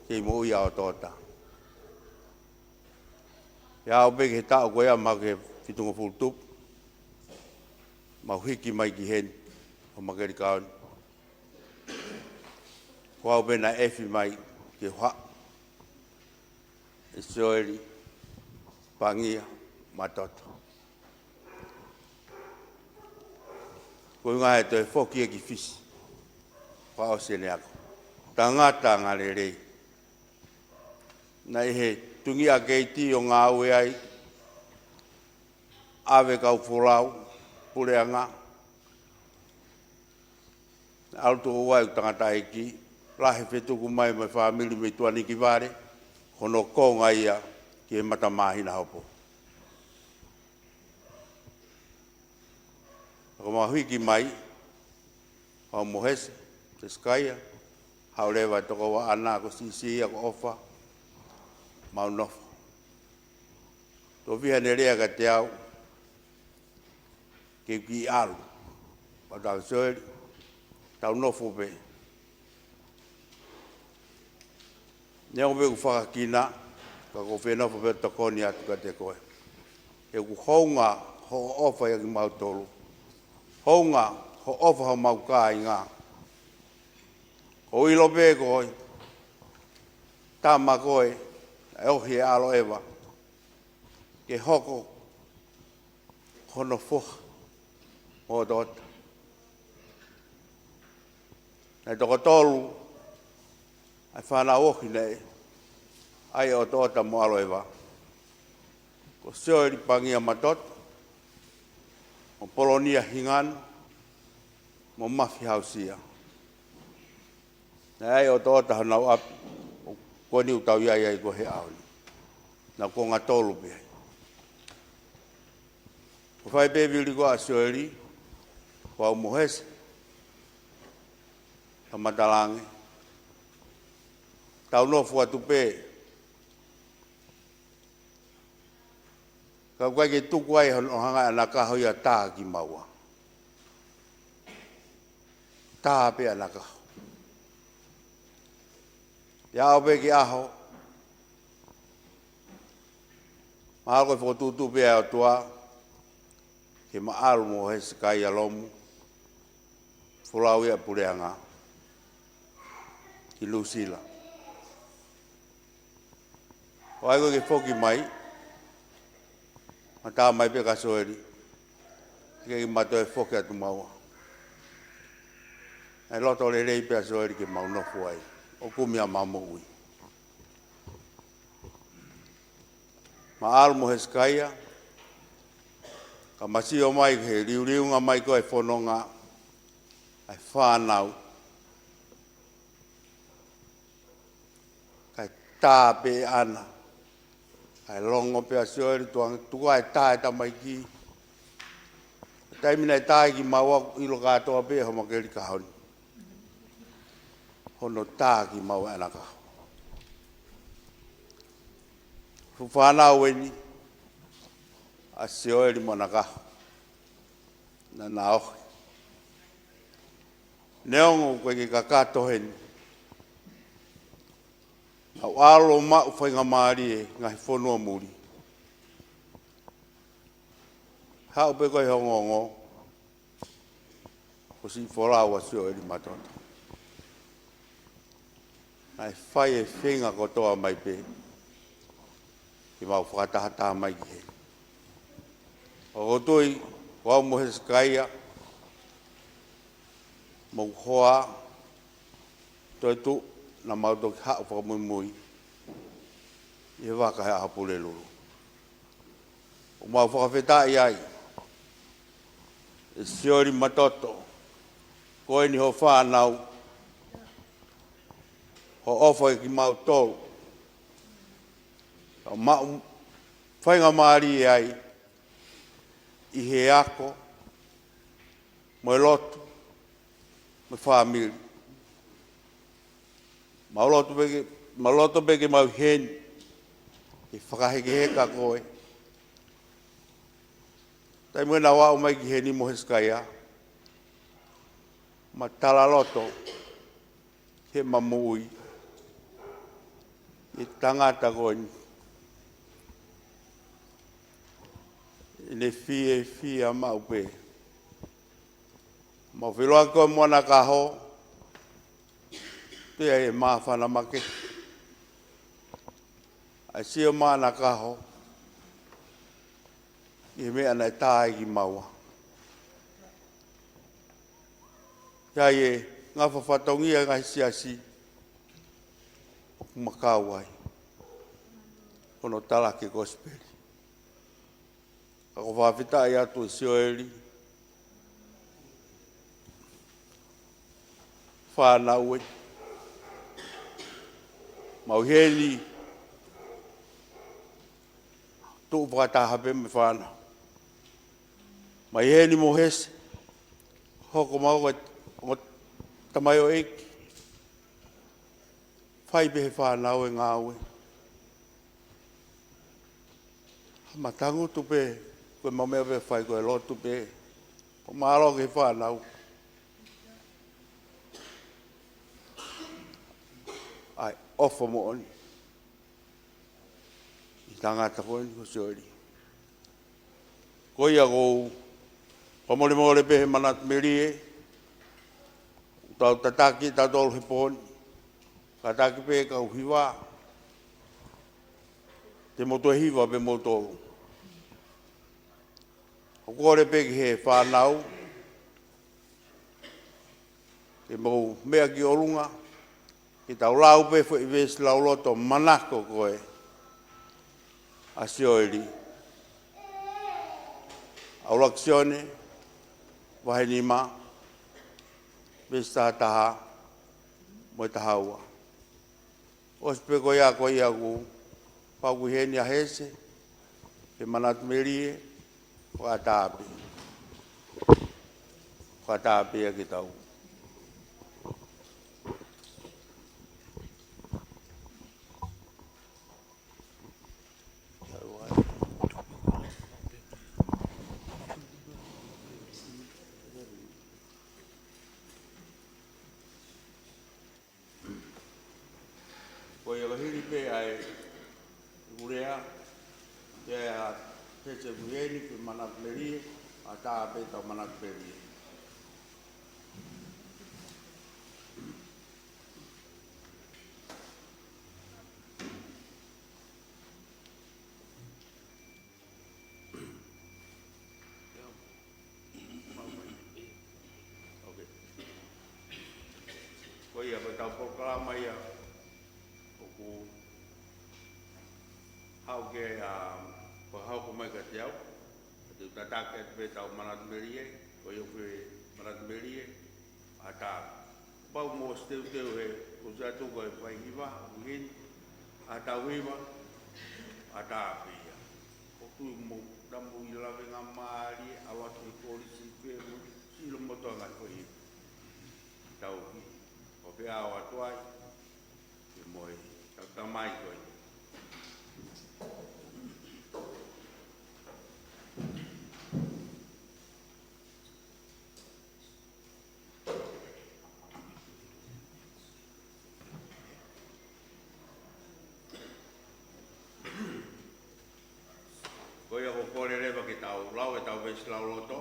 Kei moʻui ʻa ʻOtoʻota. Pea aʻu pē ki he taʻu ko ia mau ki he fitungofulu tupu. Mau hiki mai ki heni, ʻo Makelikaoni. Ko au pē naʻe ʻefi mai ke u haʻu. ʻE Sioeli, Pangia, Matoto. Ko e ngaahi toe foki ia ki Fisi. Fakaʻosi ʻene ako. Tangata angalelei. Naʻe ʻi he Tuʻi ʻa Keiti ʻo ngāue ai. ʻAve kau folau, puleʻanga. ʻAlu tuʻo ua ʻeku tangataʻeiki, lahi fetuku mai mo e fāmili mei Tuʻanikivale, ko hono konga ia ki he Matamāhina Hopo. Ka ko mau hiki mai, ʻa Mohese, Sesekaia, haʻu leva tokoua ʻaʻana ko Sisi ia ko ʻOfa, mau nofo. Tofiha ne lea kiate au, ke u kiʻi ʻalu. Pea u tau Sioeli, tau nofo pē. Neongo pē ʻeku fakakina, ka ʻoku ou fie nofo pē tokoni atu kiate koe. He ʻoku hounga hoʻo ʻofa ia kimautolu. Hounga hoʻo ʻofa homau kāinga. ʻOku ou ʻilo pē ko e tama koe, ʻe ohi ʻe ʻAlo ʻEva. Ke hoko hono foha mo ʻOtoʻota. Naʻe toko tolu ʻa e fānau ohi naʻe ʻai ʻe ʻOtoʻota mo ʻAlo ʻEva. Ko Sioeli Pangia Matoto, mo Polonia Hingano, mo Mafi Hausia. Naʻe ʻai ʻo toʻota honau ʻapi, ʻo ko eni ʻoku tau ʻi ai ai ko e ʻaho ni. Naʻe konga tolu pē ai. Ko e fai pē vili ko ē ʻa Sioeli, ko au mo Hese, ka Matalange. Tau nofo atu pē. Ka ʻoku ʻikai ke tuku ai hono hanga ʻe ʻAnakaho ia ʻo tā kimaua. Tā pē ʻAnakaho. Pea aʻu pē ki he ʻaho, mahalo ko e fokotuʻutuʻu pē ʻa e ʻOtua, ke ma ʻalu mo Hesekaia Lomu, folau ia ʻa e puleʻanga ki Nuʻusila. ʻO aʻu ko ē ke foki mai, ma tā mai pē kia Sioeli, ke ke ma toe foki atu maua. ʻE loto lelei pē ʻa Sioeli ke mau nofo ai, ʻo kumi ʻa mau moʻui. Ma ʻalu mo Hesekaia, ka ma sio mai ki he liuliunga mai ko ē ʻa e fononga ʻa e fānau. Kae tā pē ʻAna. Kae longo pē ʻa Sioeli tuanga tuku ʻa e tā ʻa e tamaiki. Taimi naʻe tā ai kimaua ʻoku ʻilo kātoa pē ʻe Homakeli Kahoni hono tā kimaua ʻe ʻAnakaho. Fuʻu fānau eni ʻa Sioeli mo ʻAnakaho. Naʻa na ohi. Neongo ʻoku ʻikai ke kakato heni, naʻa nau ʻalu ʻo maʻu faingamālie he ngaahi fonua muli. Haʻu pē ko e ongoongo, ko siʻi folau ʻa Sioeli Matoto. Naʻe fai e feinga kotoa mai pē ke mau fakatahataha mai ki heni. ʻOku ou tui, ko au mo Hesekaia, mo e hoa, toetuʻu naʻa mau toki haʻu fakamuimui ʻi he vaka he ʻaho Pulelulu. ʻOku mau fakafetaʻi ai ʻe Sioeli Matoto, ko eni ho fānau, hoʻo ʻofa kiate kimautolu, ʻo maʻu faingamālie ai ʻi he ako, mo e lotu, mo e fāmili. Mau lotu pē ke, mau loto pē ke mau ʻi heni, ke fakahekeheka koe. Taimi naʻa ku aʻu mai ki heni mo Hesekaia, ma tala loto ke ma moʻui ʻi he tangata ko eni. ʻEne fiefia maʻu pē. Mau feʻiloaki ko ē mo ʻAnakaho, toe ʻi ai e māfana makehe. ʻA e sio mai ʻa ʻAnakaho ki he meʻa naʻe tā ai kimaua. ʻI ai e ngaahi fatongia ʻi he ngaahi siasi ʻoku ma kau ai, ko hono talaki e kosipeli. Ka ʻoku ou fakafetaʻi atu ʻe Sioeli, fānau ē. Mau ʻi heni, tuʻu fakataha pē mo e fānau. Mau ʻi heni mo Hese, hoko mai ko e, ko e tamaioʻeiki. Fai pē ʻe he fānau e ngāue. Ma tangutu pē, ko ʻemau meʻa pē fai ko e lotu pē. Ko e mālō ki he fānau. ʻA e ʻofa moʻoni ʻi he tangata ko eni ko Sioeli. Ko ia ʻoku ou fakamolemole pē he manatu melie, ʻoku tau tataki tautolu he pō ni, kātaki pē kau hiva, te mou toe hiva pē moutolu. ʻOku ou kole pē ki he fānau, ke mou meʻa ki ʻolunga, ke tau lau pē foʻi veesi lauloto manako ko ē ʻa Sioeli. ʻUluaki Sione, vahe nima, veesi taha taha, mo e taha ua. ʻOsi pē ko ia, ko ia ʻoku pau ʻoku ʻi heni ʻa Hese, pea Manatu Melie, ʻo ʻatā pē. ʻO ʻatā pē ia ke tau. Ko ia ko e hili pē ʻa e ʻū lea, pea ʻa Hese ʻoku ʻi heni, pea Manatu Melie, ʻatā pē tau Manatu Melie. Ok. Ko ia, ko ʻetau polokalama ia ʻoku haʻu ke, ʻa, ko e haʻu ko mai kiate au. Te u tataki atu pē tau Manatu Melie, ko ia ʻoku Manatu Melie, ʻatā. Pau mo e teuteu he, ʻosi atu ko e fai hiva, ʻoku ʻi heni, ʻa tau hiva, ʻatā pē ia. ʻOku tui mo, tamu ʻi lavengamālie, ʻalu atu he kolisi pē mo, sio mo toa ngai ko e hiva. Tau ki, ʻo pea ʻalu atu ai, ke mo e, tau tamai ko ē. Ko ia ʻoku ou kole leva ke tau lau ʻetau veesi lauloto.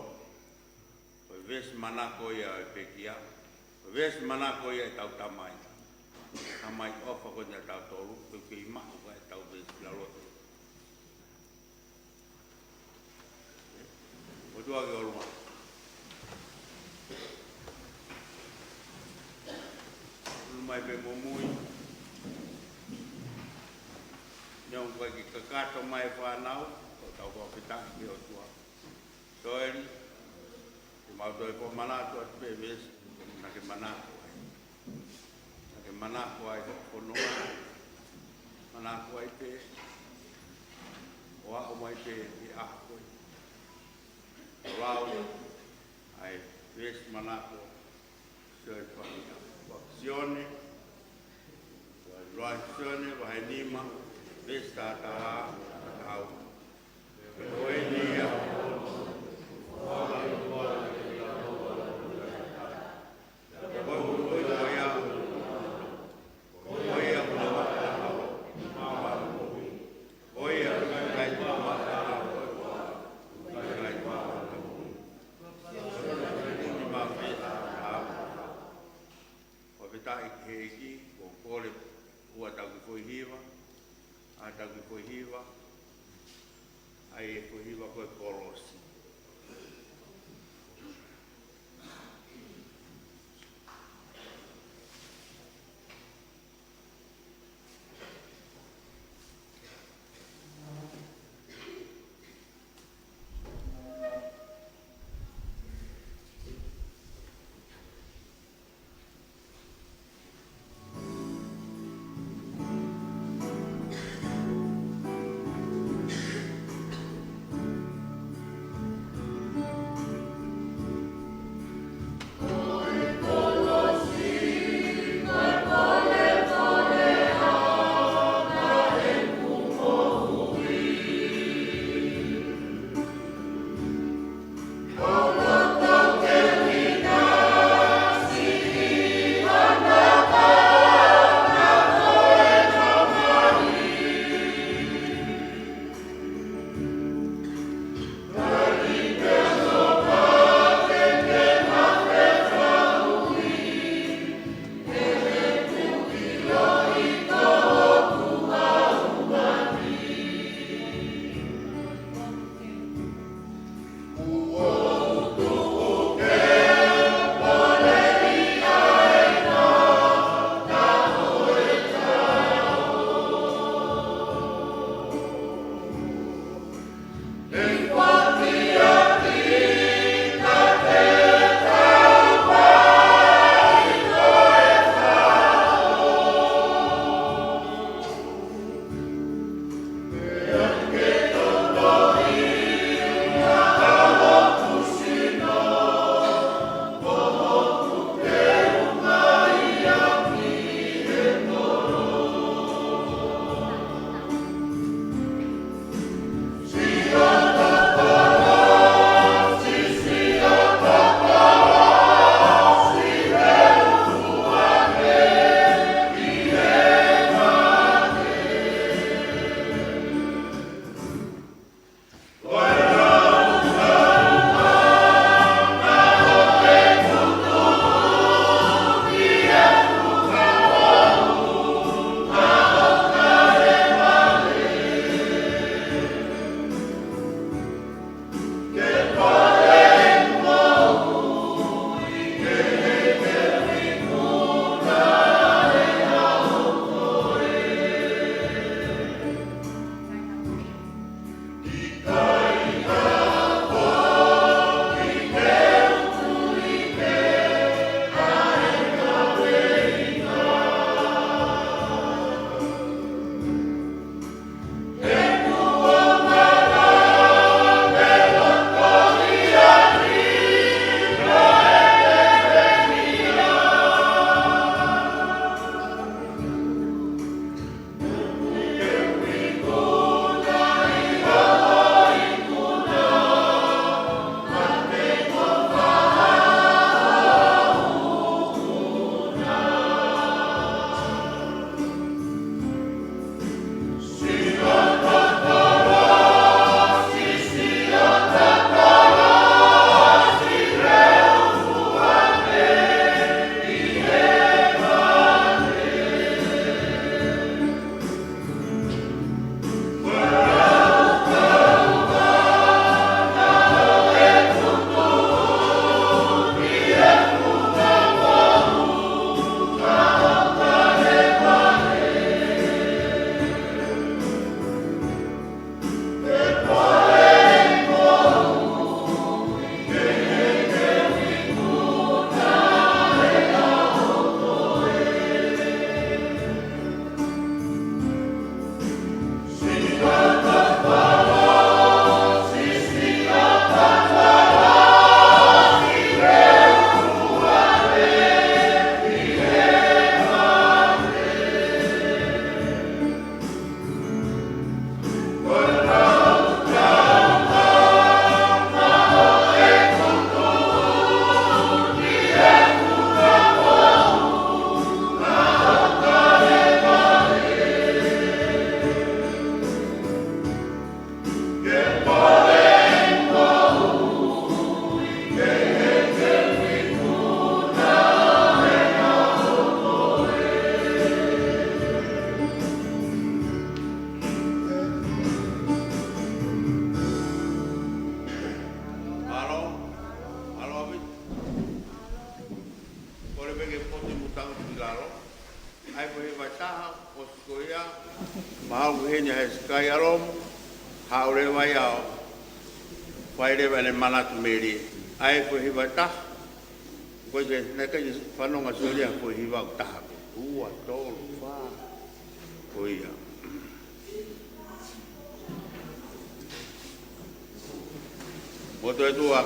Ko e veesi manako ia ʻo e pekia. Ko e veesi manako ia ʻetau tamai. Tamai ʻofa ko eni ʻatautolu, ko e kei maʻu ko ʻetau veesi lauloto. ʻOtua ki ʻolunga. ʻUlu mai pē mo mui. Neongo ʻoku ʻikai ke kakato mai e fānau, ko ʻetau fakafetaʻi ki he ʻOtua. Toeli, ke mau toe fakamanatu atu pē veesi, naʻa ke manako ai. Naʻa ke manako ai ko e fononga, manako ai pē, ʻo aʻu mai pē ki he ʻaho ko ē. ʻO lau, ʻa e veesi manako, Sione, Sione, Sione, vahe nima, veesi taha taha, taha ua. Ko eni ia. Fakafetaʻi ki he ʻEiki, ʻoku ou kole ʻoua ʻe tau kiʻi foʻi hiva, ʻa tau kiʻi foʻi hiva, ʻa e foʻi hiva ko e kolosi. Hiva taha, ʻosi ko ia, mahalo ko eni ʻa Hesekaia Lomu, haʻu leva ia ʻo fai leva ʻene manatu melie. ʻA e ko e hiva taha, ko e ke, naʻe ʻikai ke fanongo Sōlia ko e hiva ʻoku taha ko e ua, tolu, fā, ko ia. Mo toe tua.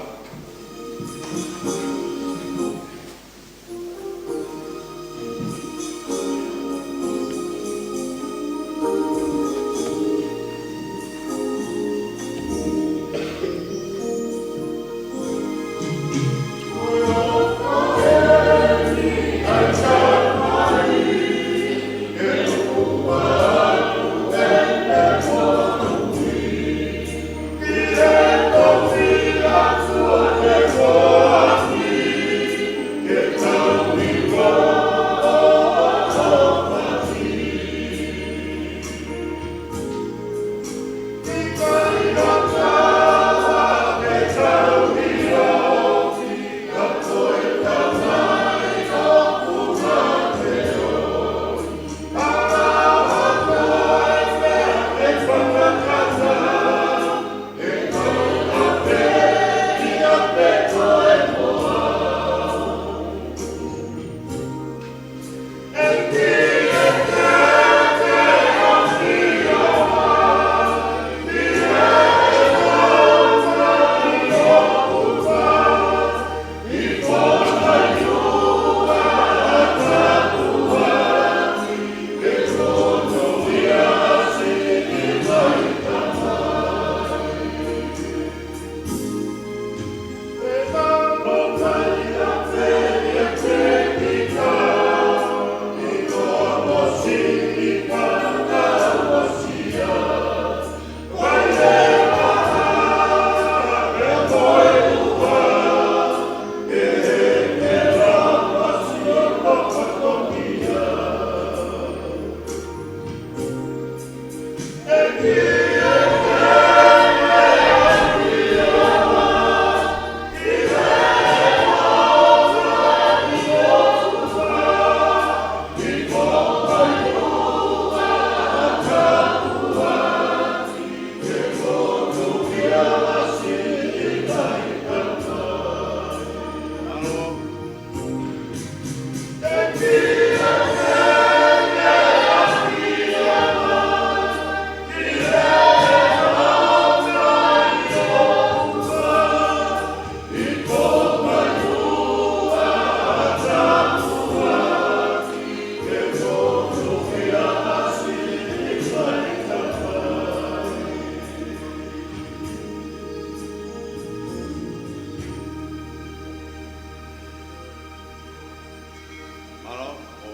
Mālō, ʻo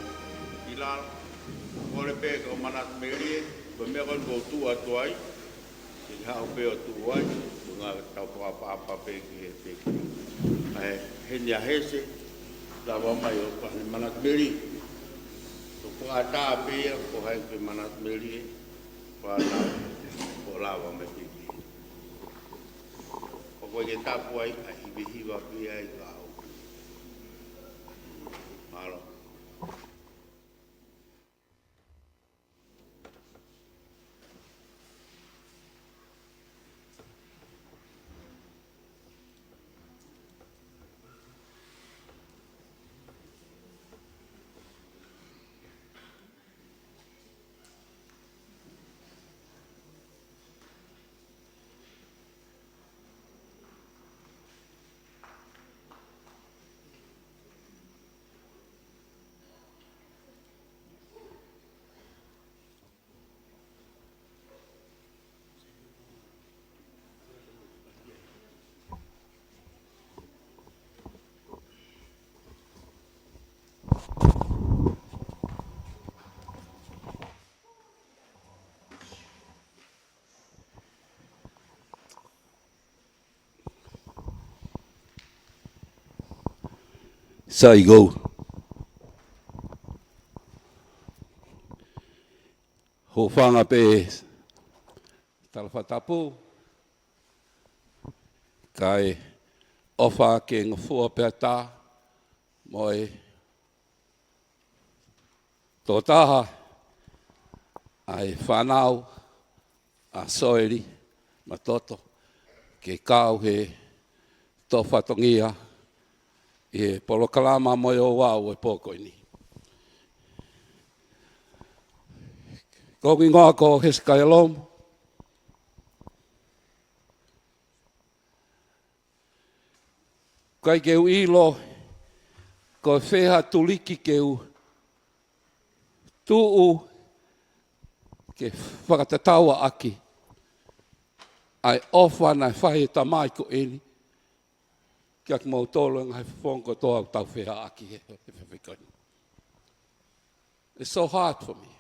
ʻi lalo, kole pē ke u manatu melie, ko e meʻa ko eni ʻoku ou tuʻu atu ai, ke haʻu pē ʻo tuʻu ai, ko e ngaahi tau fakaʻapaʻapa pē ki he teki. ʻA e, heni ʻa Hese, lava mai ʻo fai ʻene manatu melie. Ko e ʻatā pē ia, ko hai ke manatu melie, ko ʻatā, ko e lava mai pē ki. ʻOku ʻikai ke tapu ai, ʻa e hivehiva pē ia ʻi ka au. Mālō. Sai, ko u hūfanga pē he tala fakatapu, kae ʻofa ke ngofua pē ʻatā mo e Tokotaha ʻa e fānau ʻa Soeli Matoto ke kau he tō fatongia ʻi he polokalama mo e ouau ʻo e pō ko eni. Ko hoku hingoa ko Hesekaia Lomu. ʻIkai ke u ʻilo ko e fē ha tuliki ke u tuʻu ke fakatatau ʻaki ʻa e ʻofa naʻe fai ʻe he tamai ko eni kiate kimoutolu ʻi he ngaahi fofonga kotoa ʻoku tau feʻaveʻaki he, he, he, he ko eni. It's so hard for me.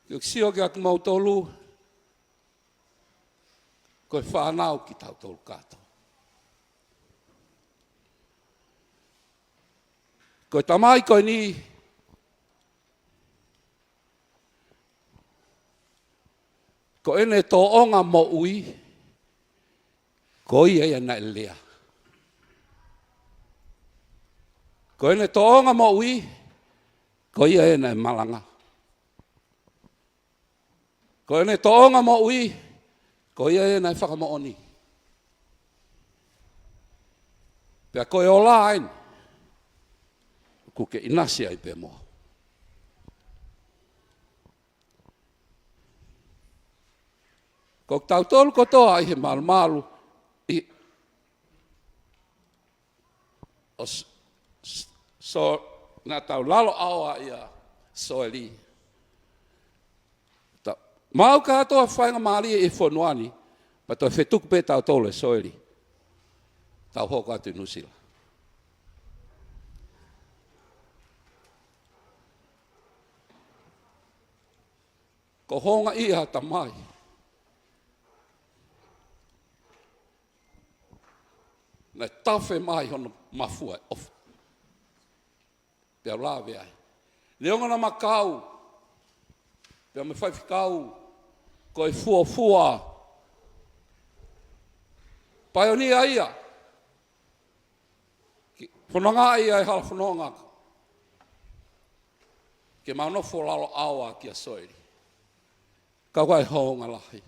Ke u sio kiate kimoutolu, ko e fānau kitautolu kātoa. Ko e tamai ko eni, ko ʻene tōʻonga moʻui, ko ia ia naʻe lea. Ko ʻene tōʻonga moʻui, ko ia ia naʻe malanga. Ko ʻene tōʻonga moʻui, ko ia ia naʻe fakamoʻoni. Pea ko e ola eni ʻoku ke ʻinasi ai pē mo au. Ko kitautolu kotoa ʻi he malumalu ʻi ʻo s-, s-, so, naʻa tau lalo ʻaoa ʻia Soeli. Ta-, maʻu kātoa faingamālie ʻi he fonua ni, pea toe fetuku pē tautolu ʻe Soeli. Tau hoko atu ʻi Nuʻusila. Ko e houngaʻia ʻa e tamai naʻe tafe mai hono mafua ʻofa. Pea u lave ai. Neongo naʻa ma kau pea mo e faifekau, ko e fuofua paionia ia ke fononga ai ʻa e hala fononga ke mau nofo lalo ʻaoa kia Soeli. Ka ʻoku ʻi ai e hounga lahi.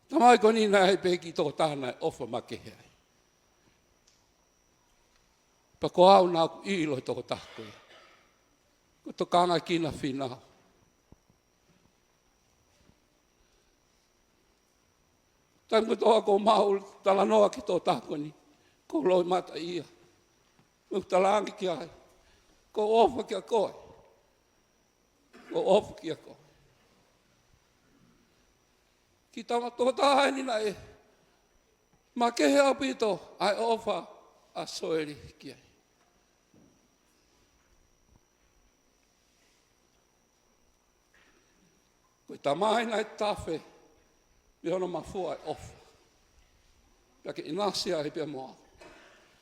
Tamai ko eni naʻe ʻi ai pē kiʻi tokotaha naʻe ʻofa makehe ai. Pea ko au naʻa ku ʻilo e tokotaha ko ē. Ko e tokanga ki he finau. Taimi kotoa ʻoku mau talanoa ki he tokotaha ko eni, ʻoku ou loʻimata ia. Mo talaange ki ai, ʻoku ou ʻofa kia koe. ʻOku ou ʻofa kia koe. Kiʻi tama tokotaha eni naʻe makehe ʻaupito ʻa e ʻofa ʻa Soeli ki ai. Ko e tamai naʻe tafe mei hono mafua e ʻofa. Pea ke ʻinasi ai pea mo au.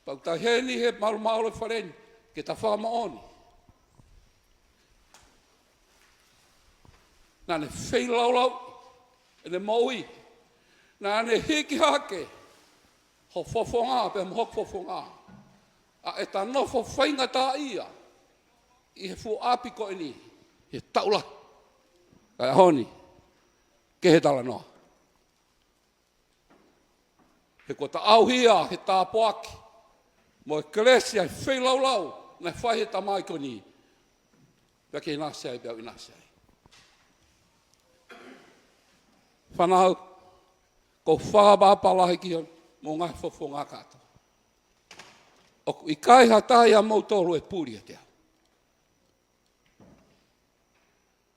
Pea ʻoku ta ʻi heni he malumalu ʻo e fale ni ke ta fakamoʻoni. Naʻa ne feilaulau ʻene moʻui. Naʻa ne hiki hake ho fofonga pea mo hoku fofonga. ʻA ʻeta nofo faingataʻaʻia ʻi he fuʻu ʻapi ko eni he taʻu lahi. Kae ʻaho ni, ke he talanoa. He kuo ta ʻauhia he tāpuaki mo e kelesi ʻa e feilaulau naʻe fai he tamai ko eni. Pea ke ʻinasi ai, pea u ʻinasi ai. Fānau, ʻoku ou fakaʻapaʻapa lahi ki homou ngaahi fofonga kātoa. ʻOku ʻikai ha taha ʻia moutolu ʻe puli ʻiate au.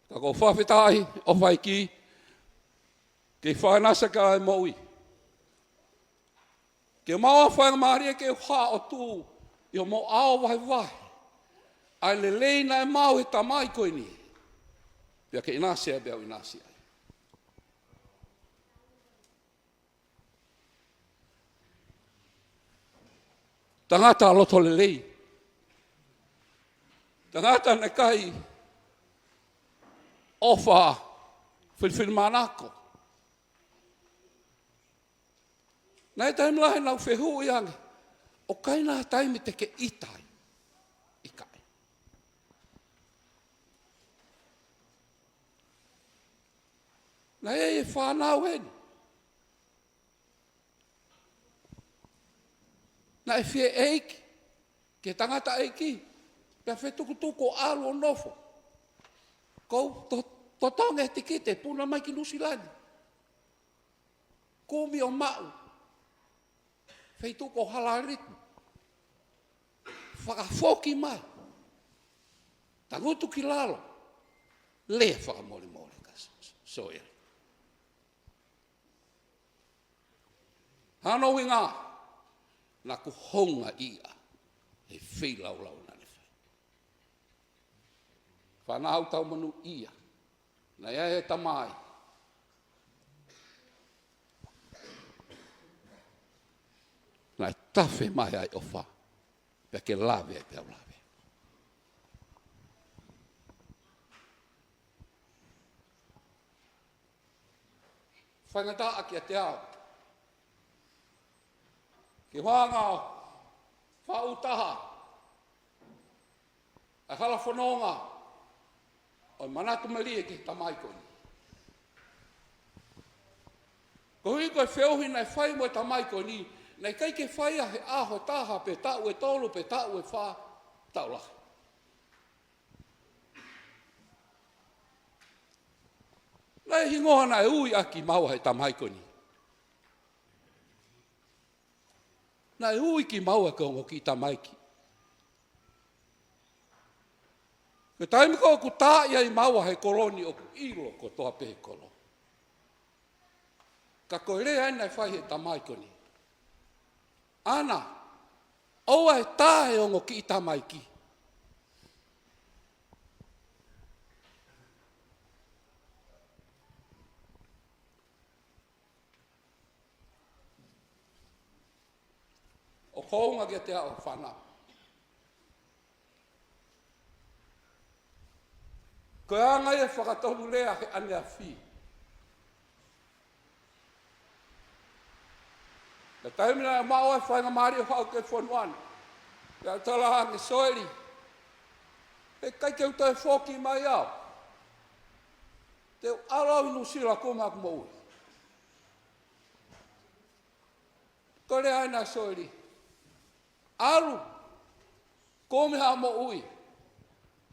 Ka ʻoku ou fakafetaʻi ʻofa ʻEiki, ke fakaʻinasi ʻaki ʻa e moʻui. Ke maʻu ha faingamālie ke u hā ʻo tuʻu ʻi homou ʻao vahevahe ʻa e lelei naʻe maʻu he tamai ko eni. Pea ke ʻinasi ai, pea u ʻinasi ai. Tangata loto lelei. Tangata naʻe ʻikai ʻofa filifilimānako. Naʻe taimi lahi naʻa ku fehuʻi ange, ʻoku ʻi ai ha taimi te ke ʻita ai? ʻIkai. Naʻe ʻi ai e fānau heni naʻe fie ʻeiki, ke tangata ʻeiki, pea fetukutuku ʻo ʻalu ʻo nofo. Ko e to-, totongi e tikite, puna mai ki Nuʻusila ni. Kumi ʻo maʻu feituʻu ko Halaliku. Fakafoki mai. Tangutu ki lalo. Lea fakamolemole kia Soeli. Hano ʻuhinga, naʻa ku houngaʻia he feilaulau naʻa ne fai. Fānau, tau monūʻia. Naʻe ʻi ai e tamai naʻe tafe mai ai ʻofa, pea ke lave ai pea u lave. Faingataʻa kiate au ke u hanga ʻo faʻu taha ʻa e hala fononga ʻo e manatu melie ki he tamai ko eni. Koeʻuhi ko e feohi naʻe fai mo e tamai ko eni, naʻe ʻikai ke fai ia he ʻaho ʻe taha, pe taʻu ʻe tolu, pe taʻu ʻe fā, taʻu lahi. Naʻe hingoa naʻe ui ʻaki kimaua he tamai ko eni. Naʻe ui kimaua ko e ongo kiʻi tamaiki. Ko e taimi ko ē ʻoku tā ai maua he kolo ni ʻoku ʻilo kotoa pē he kolo. Ka ko e lea eni naʻe fai he tamai ko eni. ʻAna, ʻoua ʻe tā e ongo kiʻi tamaiki. ʻOku hounga kiate au e fānau. Ko e anga ia e fakatonulea he ʻaneafi. Ko e taimi naʻa ku maʻu ai e faingamālie ʻo haʻu ki he fonua ni, naʻa ku talaange, Soeli, heʻikai ke u toe foki mai au. Te u ʻalu au ʻi Nuʻusila ʻo kumi haʻaku moʻui. Ko e lea ena ʻa Soeli. ʻAlu, kumi haʻo moʻui.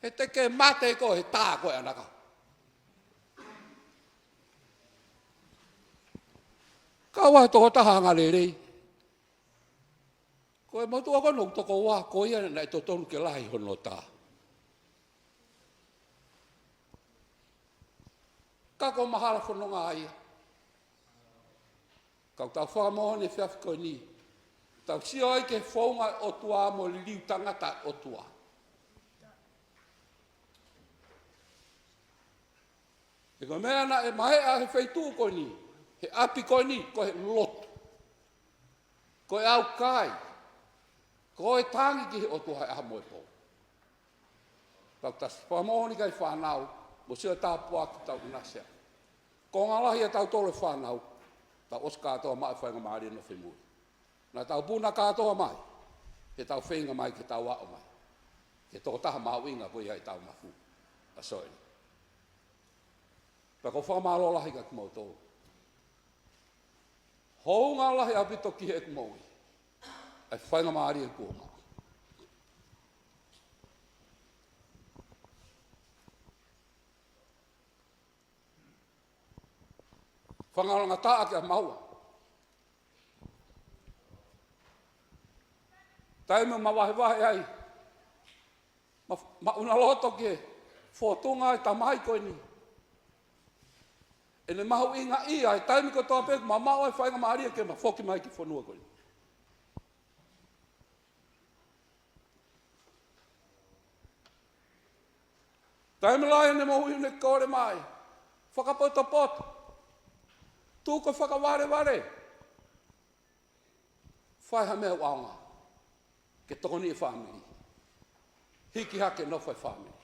He te ke mate koe he tā ko ē ʻanakau. Kau ai e tokotaha angalelei. Ko e motuʻa ko ē naʻa ku tokoua, ko ia naʻe totonu ke lahi hono tā. Ka ko e mahalo fononga ia. Ka ʻoku tau fakamoʻoni he efiafi ko eni, tau sio ai ki he founga ʻo e ʻOtua mo e liliu tangata ʻo e ʻOtua. He ko e meʻa naʻe maʻu he feituʻu ko eni, he ʻapi ko eni, ko e lotu, ko e ʻaukai, ko e tangi ki he ʻOtua he ʻaho mo e pō. Tau tasi fakamoʻoni kae fānau, mo sio tāpuaki tau ʻinasi. Konga lahi ʻa tautolu e fānau, tau ʻosi kātoa mai e faingamālie ʻo e nofo mui. Naʻa tau puna kātoa mai, he tau feinga mai ke tau aʻu mai ki he tokotaha mahuʻinga ko ia ʻi heʻetau mafu, ʻa Soeli. Pea ʻoku ou fakamālō lahi kiate kimoutolu. Hounga lahi ʻaupito ki heʻeku moʻui ʻa e faingamālie kuo u maʻu. Fakalanga taha kia maua. Taimi ʻoku ma vahevahe ai, ma, ma ʻuna loto ki he fōtunga ʻo e tamai ko eni. ʻEne mahuʻingaʻia he taimi kotoa pē ʻoku ma maʻu ai e faingamālie ke ma foki mai ki he fonua ko eni. Taimi lahi ʻene moʻui ʻene kole mai, fakapotopoto, tuku e fakavalevale, fai ha meʻa ʻoku ʻaonga ke tokoni e fāmili, hiki hake e nofo e fāmili.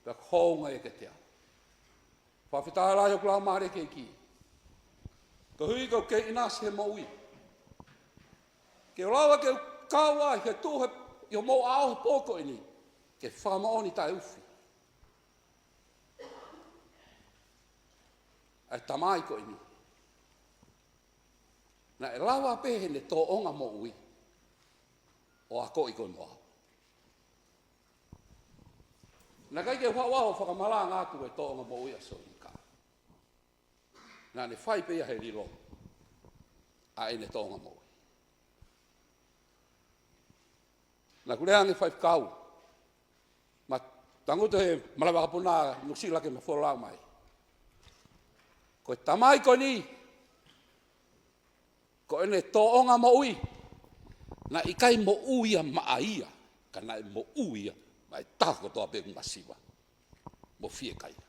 Pea ʻoku hounga ia kiate au. Fakafetaʻi lahi ʻoku lau mālie ki he ʻEiki. Koeʻuhi ko e kei ʻinasi he moʻui. Ke u lava ke u kau ai he tuʻu he, ʻi hoʻomou ʻao he pō ko eni, ke fakamoʻoni taʻeufi ʻa e tamai ko eni. Naʻe lava pē heʻene tōʻonga moʻui ʻo akoʻi koe mo au. Naʻe ʻikai ke u haʻu au ʻo fakamalanga atu e tōʻonga moʻui ʻa Solika. Naʻa ne fai pē ia he lilo ʻa ʻene tōʻonga moʻui. Naʻa ku lea ange, faifekau, ma tangutu he malaʻe vakapuna Nuʻusila ke ma folau mai. Ko e tamai ko eni, ko ʻene tōʻonga moʻui, naʻe ʻikai moʻui ia maʻa ia, ka naʻe moʻui ia maʻa e taha kotoa pē ʻoku masiva mo fiekaia.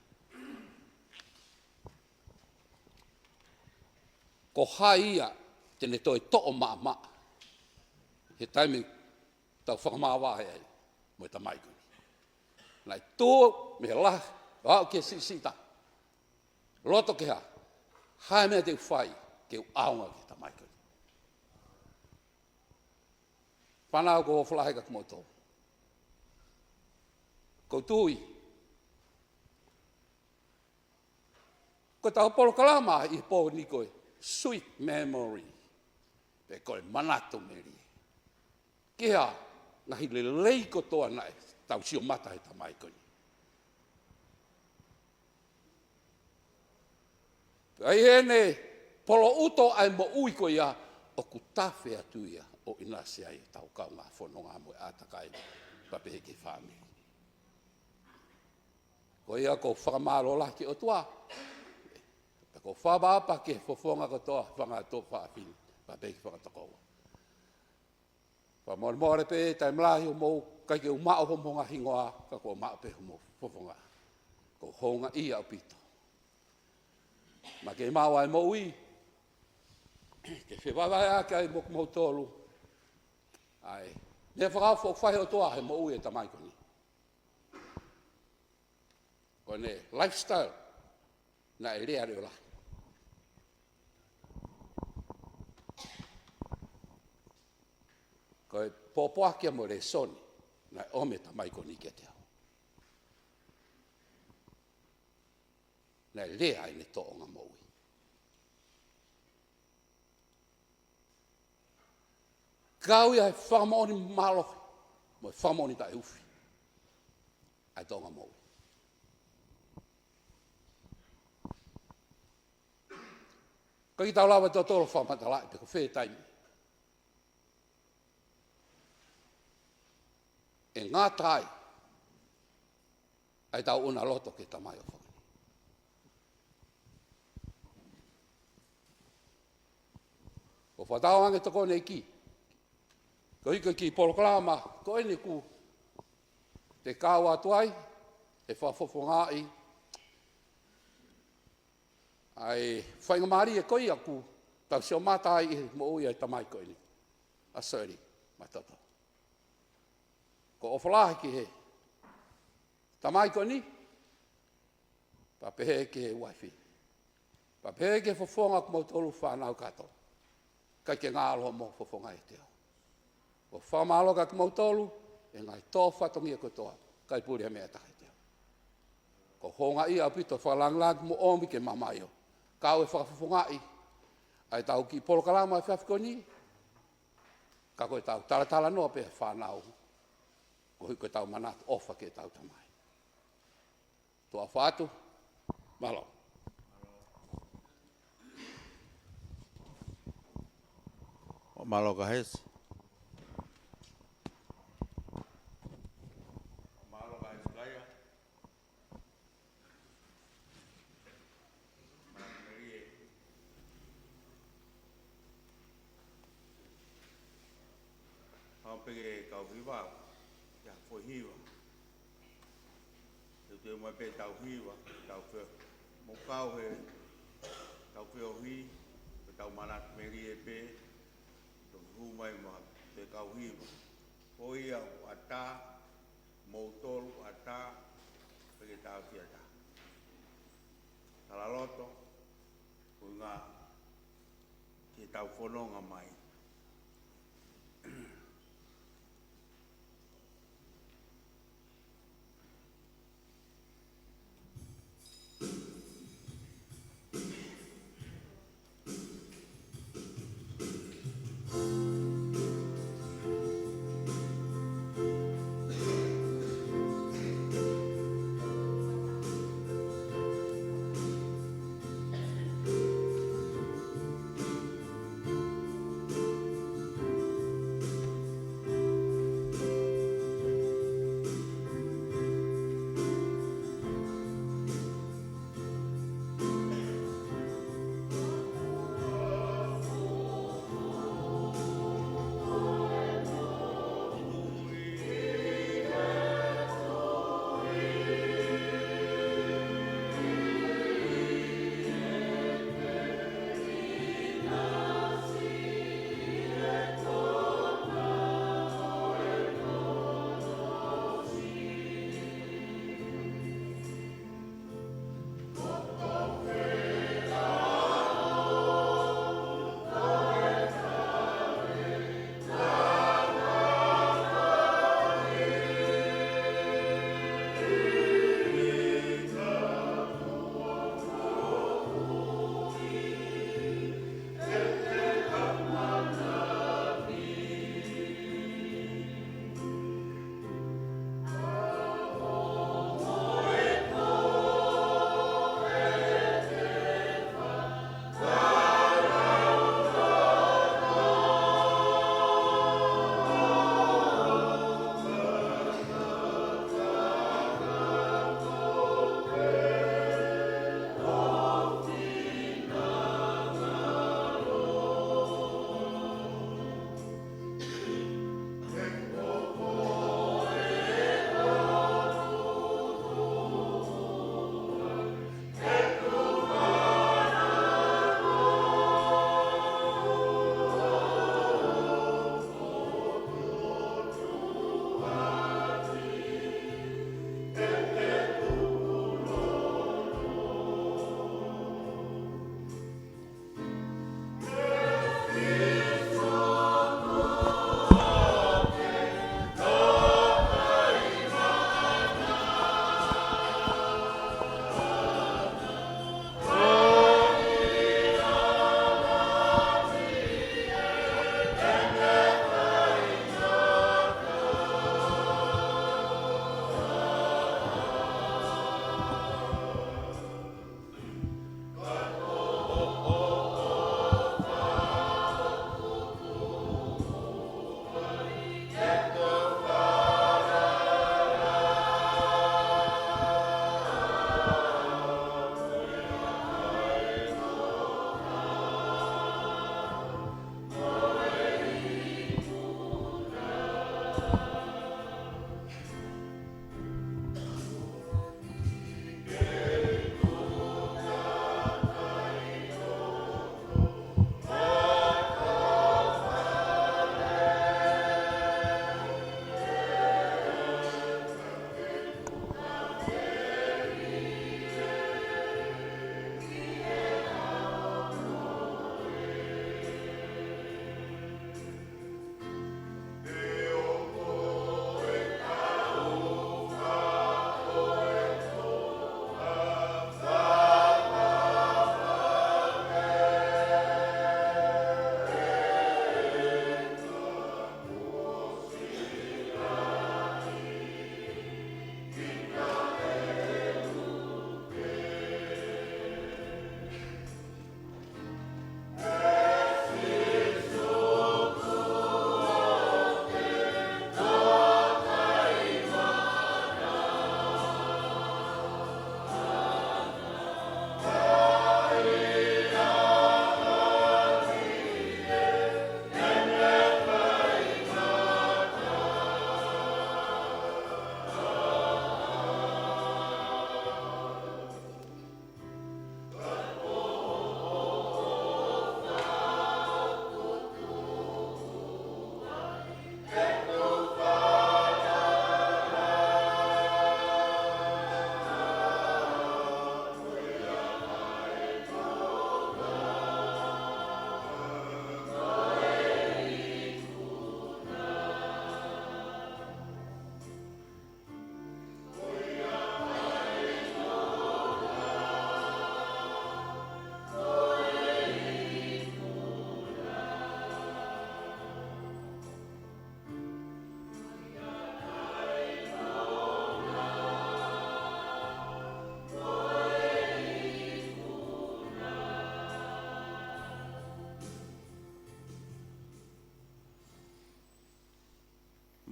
Ko hai ia te ne toe toʻo maʻamaʻa he taimi tau fakamāvae ai mo e tamai ko eni? Naʻe tuʻu mei he lahi ʻo aʻu ki he siʻisiʻi taha. Loto ke hā? Hā e meʻa te u fai ke u ʻaonga ki he tamai ko eni? Fānau, ʻoku ou ʻofa lahi kiate kimoutolu. ʻOku ou tui ko ʻetau polokalama ʻi he pō ni ko e sweet memory, pe ko e manatu melie ki he ngaahi lelei kotoa naʻe tau sio mata he tamai ko eni. Pea ʻi heʻene poloʻuto ʻa e moʻui ko ia, ʻoku tafe atu ia ʻo ʻinasi ai ʻetau kaungā fononga mo e ʻātakai, pea pehē ki he fāmili. Ko ia ʻoku ou fakamālō lahi ki he ʻOtua. Pea ʻoku ou fakaʻapaʻapa ki he fofonga kotoa, fanga tuofāfine, pea pehē ki he fanga tokoua. Fakamolemole pē, taimi lahi hoʻomou, ʻikai ke u maʻu homou ngaahi hingoa, ka kuo u maʻu pē homou fofonga. ʻOku ou houngaʻia ʻaupito. Maʻa e kei maʻu ʻa e moʻui ke fevahevaheʻaki ai mo kimoutolu ʻa e meʻa fakaofo ʻoku fai ʻe he ʻOtua he moʻui ʻa e tamai ko eni. Ko ʻene lifestyle naʻe lea leʻo lahi. Ko e pōpoaki ia mo e lēsoni naʻe ʻomi ʻe he tamai ko eni kiate au. Naʻe lea ʻene tōʻonga moʻui. Kau ia he fakamoʻoni mālohi mo e fakamoʻoni taʻeufi ʻa e tōʻonga moʻui. ʻIkai ke tau lava ʻe tautolu ʻo fakamatalaʻi pe ko fē taimi ʻe ngata ai ʻa ʻetau ʻuna loto ki he tamai ʻofa ko eni. ʻOku ou fakatauange, tokoni ʻEiki, koeʻuhi ko e kiʻi polokalama ko eni ʻoku te kau atu ai he fakafofongaʻi ʻa e faingamālie ko ia ʻoku tau sio mata ai ʻi he moʻui ʻa e tamai ko eni, ʻa Soeli Matoto. ʻOku ou ʻofa lahi ki he tamai ko eni, pea pehē ki he uaifi, pea pehē ki he fofonga ʻo kimoutolu fānau kātoa. ʻIkai ke ngalo hoʻomou fofonga ʻiate au. ʻOku ou fakamālō kia kimoutolu he ngaahi tō fatongia kotoa, ʻikai puli ha meʻa ʻe taha ʻiate au. ʻOku ou houngaʻia ʻaupito he fakalāngilangi kuo mou ʻomi ke mamaʻo, kau he fakafofongaʻi ʻa ʻetau kiʻi polokalama he efiafi ko eni, ka ko ʻetau talatalanoa pē ʻa e fānau, koeʻuhi ko ʻetau manatu ʻofa ki heʻetau tamai. Tuʻa ʻofa atu. Mālō. Mālō Kahesi. Mālō Kahesi Kaia. Mālō Melie. Hau pē ke kau hiva, ia foʻi hiva. Te u toe mai pē tau hiva, tau fe-, mo kau he, tau feohi, ke tau manatu melie pē, tau hū mai mo e kau hiva. Ko ia ʻoku ʻatā, moutolu ʻatā, pea ke tau ki ʻatā. Talaloto, ko e ngaahi tau fononga mai.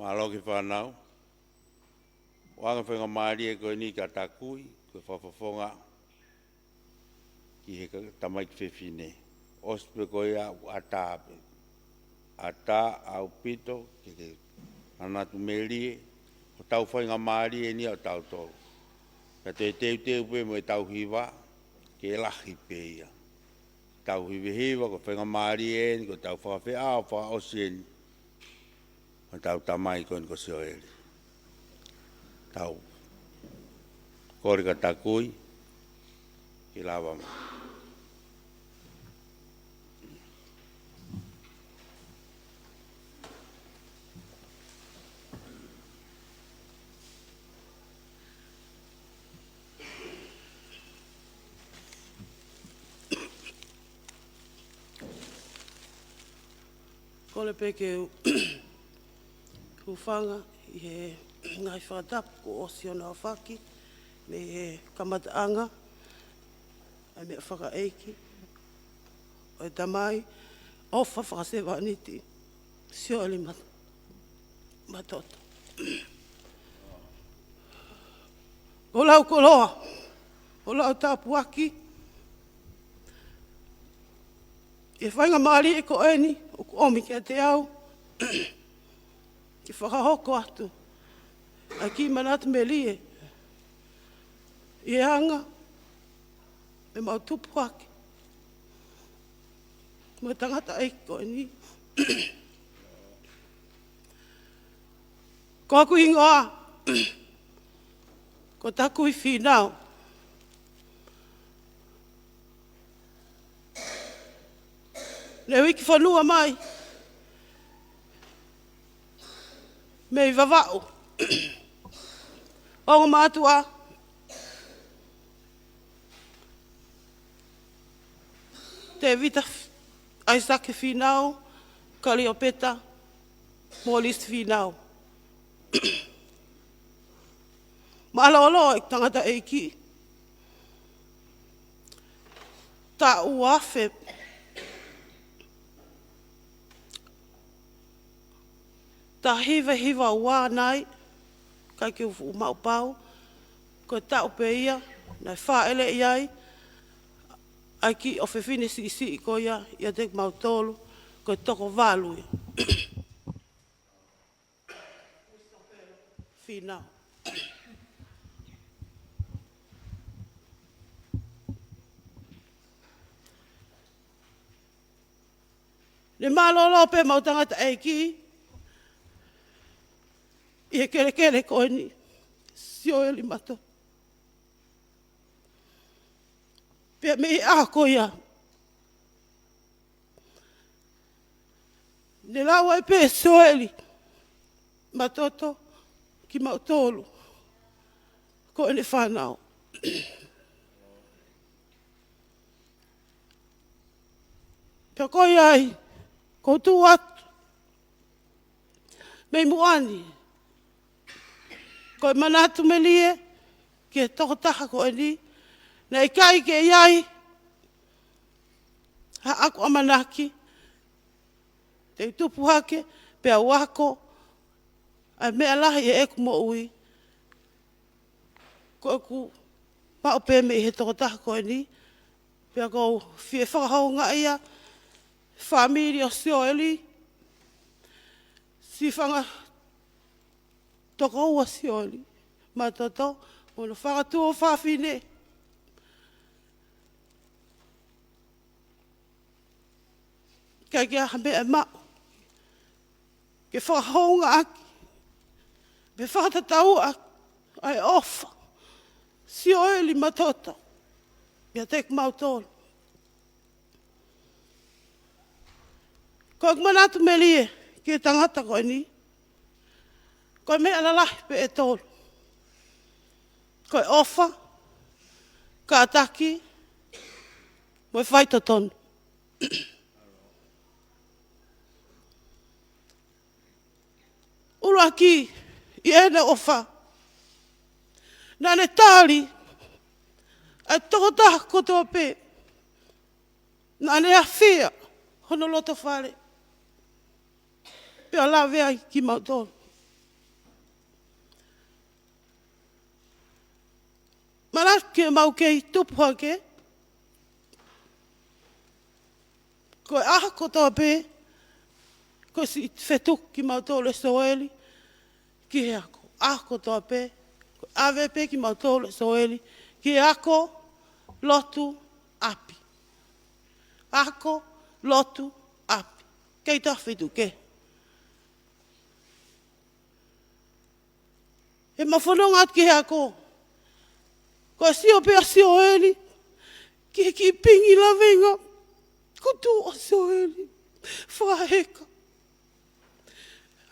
Mālō ki he fānau. ʻOange faingamālie ko eni ka takui, ko e fakafofonga ki he ka-, tamaiki fefine. ʻOsi pē ko ia ʻoku ʻatā pē. ʻAtā ʻaupito ke, ke manatu melie, ko ʻetau faingamālie eni ʻa tautolu. Ka te teuteu pē mo ʻetau hiva, ke lahi pē ia. Tau hivehiva, ko e faingamālie eni, ko ʻetau fakafeʻao fakaʻosi eni. Ko ʻetau tamai ko eni ko Sioeli. Tau kole ka takui, ke lava mai. Kole pē ke u-, hūfanga ʻi he ngaahi fakatapu kuo ʻosi hono aofaki mei he kamataʻanga ʻa e meʻa fakaʻeiki ʻo e tamai ʻofa fakasevāniti, Sioeli Ma-, Matoto. Ko lau koloa, ko lau tāpuaki, ʻi he faingamālie ko eni ʻoku ʻomi kiate au, ke fakahoko atu ʻa e kiʻi manatu melie ʻi he anga ʻemau tupu hake mo e tangataʻeiki ko eni. Ko hoku hingoa ko Takui Fīnau. Ne u hiki fonua mai mei Vavaʻu, ongo mātuʻa, Tēvita F-, ʻAisake Fīnau, Kaliopeta Mōlisi Fīnau. Mālōlō e tangataʻeiki. Taʻu ua afe, taha hiva hiva ua nai, ʻikai ke u fuʻu maʻu pau, ko e taʻu pē ia naʻe fāʻeleʻi ai ʻa e kiʻi ʻofefine siʻisiʻi ko ia ʻiate kimautolu, ko e toko valu ia. Fīnau. Ne mālōlō pē ʻemau tangataʻeiki ʻi he kelekele ko eni, Sioeli Matoto. Pea mei he ʻaho ko ia, ne lau ai pē Sioeli Matoto kimautolu ko ʻene fānau. Pea ko ia ai, ʻoku ou tuʻu atu mei muʻa ni, ko e manatu melie ki he tokotaha ko eni, naʻe ʻikai ke ʻi ai haʻa ʻamanaki te u tupu hake pea u ako ʻa e meʻa lahi ʻi heʻeku moʻui. Ko ʻeku maʻu pē mei he tokotaha ko eni, pea ʻoku ou fie fakahoungaʻia e fāmili ʻo Sioeli, siʻi fanga tokoua ʻo Sioeli Matoto, mo hono fanga tuofāfine. ʻIkai ke ʻi ai ha meʻa ʻe maʻu ke fakahoungaʻaki pe fakatatauʻaki ʻa e ʻofa ʻa Sioeli Matoto ʻiate kimautolu. Ko ʻeku manatu melie ki he tangata ko eni, ko e meʻa lalahi pē ʻe tolu. Ko e ʻofa, kātaki, mo e faitotonu. ʻUluaki, ʻi heʻene ʻofa, naʻa ne tali ʻa e tokotaha kotoa pē naʻa ne afia hono loto fale, pea lave ai kimautolu. Manatu ke mau kei tupu hake. Ko e ʻaho kotoa pē, ko e siʻi fetuku kimautolu ʻe Soeli ki he ako. ʻAho kotoa pē, ko e ʻave pē kimautolu ʻe Soeli ki he ako, lotu, ʻapi. Ako, lotu, ʻapi. Kei taha feituʻu kehe. He mau fononga atu ki he ako. Ko e sio pē ʻa Soeli ki he kiʻi pingi lavenga kutu ʻo Soeli, fakaheka.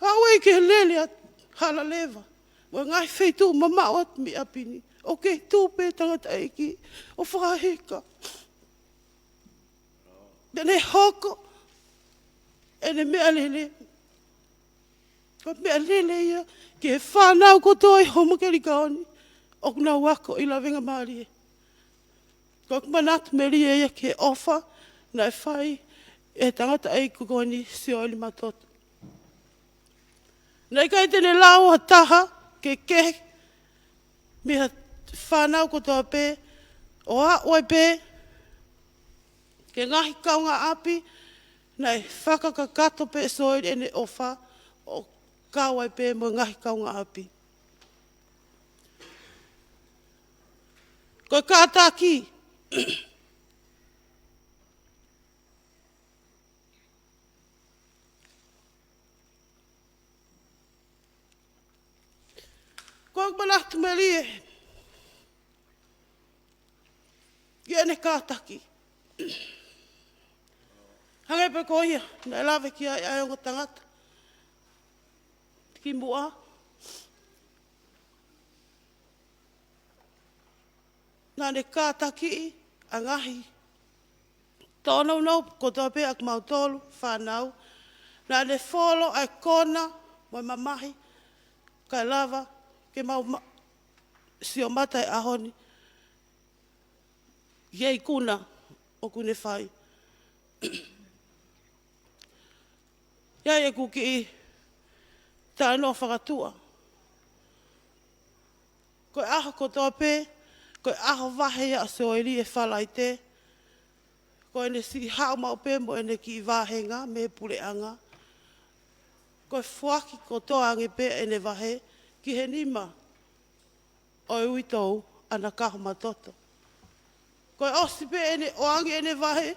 Aʻu ai ke lele atu hala leva mo e ngaahi feituʻu mamaʻo atu mei ʻapi ni, ʻoku kei tuʻu pē tangataʻeiki ʻo fakaheka. Pea ne hoko ʻene meʻalele ko e meʻalele ia ki he fānau kotoa ʻi Houmakelikaoni ʻoku nau ako ʻi lavengamālie. Ko ʻeku manatu melie ia ki he ʻofa naʻe fai ʻe he tangataʻeiki ko eni, Soeli Matoto. Naʻe ʻikai te ne lau ha taha kehekehe mei he fānau kotoa pē, ʻo aʻu ai pē ki he ngaahi kaungāʻapi, naʻe fakakakato pē ʻe Soeli ʻene ʻofa ʻo kau ai pē mo e ngaahi kaungāʻapi. Ko e kātaki. Ko ʻeku manatu melie ia ʻene kātaki. Hangē pē ko ia naʻe lave ki ai ʻa e ongo tangata kimuʻa. Naʻa ne kātakiʻi ʻa e ngaahi tōnounou kotoa pē ʻa kimautolu fānau. Naʻa ne folo ʻa e kona mo e mamahi kae lava ke mau ma-, sio mata he ʻaho ni ʻi he ikuna ʻoku ne fai. ʻI ai ʻeku kiʻi talanoa fakatuʻa. Ko e ʻaho kotoa pē, ko e ʻaho vahe ia ʻa Soeli he Falaite. Ko ʻene siʻi haʻu maʻu pē mo ʻene kiʻi vāhenga mei he puleʻanga, ko e foaki kotoa ange pē ʻene vahe ki he nima ʻo e uitou ʻa Nakaho Matoto. Ko e ʻosi pē ʻene ʻoange ʻene vahe,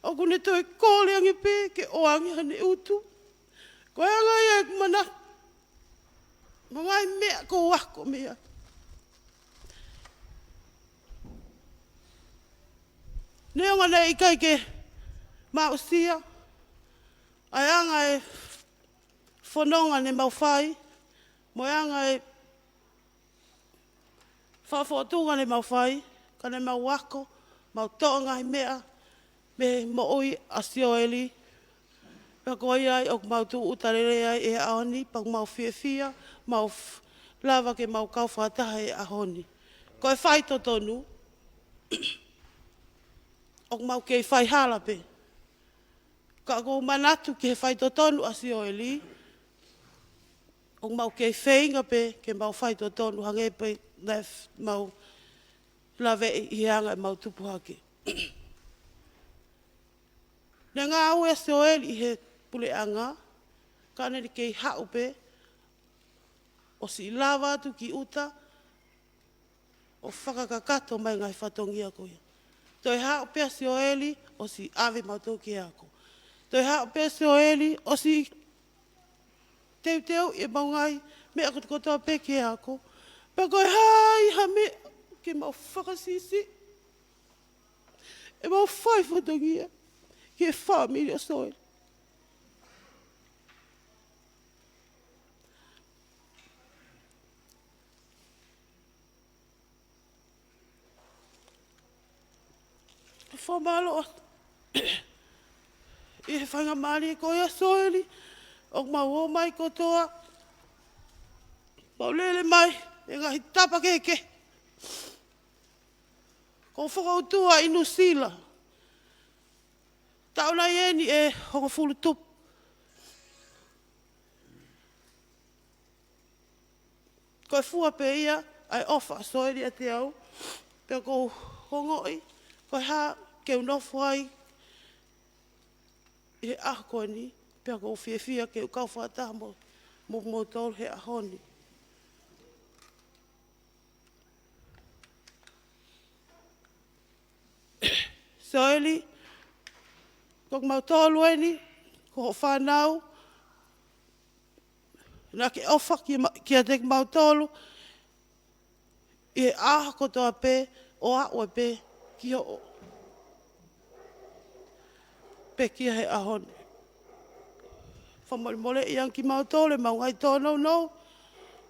ʻoku ne toe kole ange pē ke ʻoange haʻane ʻutu. Ko e anga ia ʻeku manatu mo e ngaahi meʻa ʻoku ou ako mei ai. Neongo naʻe ʻikai ke mau aʻusia ʻa e anga e fononga ne mau fai, mo e anga e fakafotunga ne mau fai, ka ne mau ako, mau toʻo ngaahi meʻa mei he moʻui ʻa Soeli. Pea ko ia ai ʻoku mau tūʻuta lelei ai he ʻaho ni, pea ʻoku mau fiefia, mau f-, lava ke mau kau fakataha he ʻaho ni. Ko e faitotonu, ʻoku mau kei fai hala pē. Ka ʻoku ou manatu ki he faitotonu ʻa Soeli, ʻoku mau kei feinga pē ke mau faitotonu hangē pē naʻe f-, mau laveʻi ʻi he anga ʻemau tupu hake. Ne ngāue ʻa Soeli ʻi he puleʻanga, ka ne kei haʻu pē ʻo siʻi lava atu ki ʻuta, ʻo fakakakato mai ngaahi fatongia ko ia. Toe haʻu pē ʻa Soeli ʻo siʻi ʻave mautolu ki he ako. Toe haʻu pē ʻa Soeli ʻo siʻi teuteu ʻemau ngaahi meʻa kotokotoa pē ki he ako. Pea ko e hā ha meʻa ke mau fakasiʻisiʻi ʻemau fai fatongia ki he fāmili ʻo Soeli. Fakamālō atu ʻi he faingamālie ko ia Soeli, ʻoku mau ō mai kotoa, mau lele mai he ngaahi tapa kehekehe. Ko e fokoutua ʻi Nuʻusila, taʻu nai eni ʻe hongofulu tupu. Ko e fua pē ia ʻa e ʻofa ʻa Soeli ʻiate au, Pea ʻoku ou ongoʻi ko e hā ke u nofo ai ʻi he ʻaho ko eni, pea ʻoku ou fiefia ke u kau fakataha mo, mo, mo kimoutolu he ʻaho ni. Soeli, ko kimautolu eni, ko hoʻo fānau, naʻa ke ʻofa ki ma-, kiate kimautolu, ʻi he ʻaho kotoa pē, ʻo aʻu ai pē ki hoʻo pekia he ʻaho ni. Fakamolemoleʻi ange kimautolu he ʻemau ngaahi tōnounou.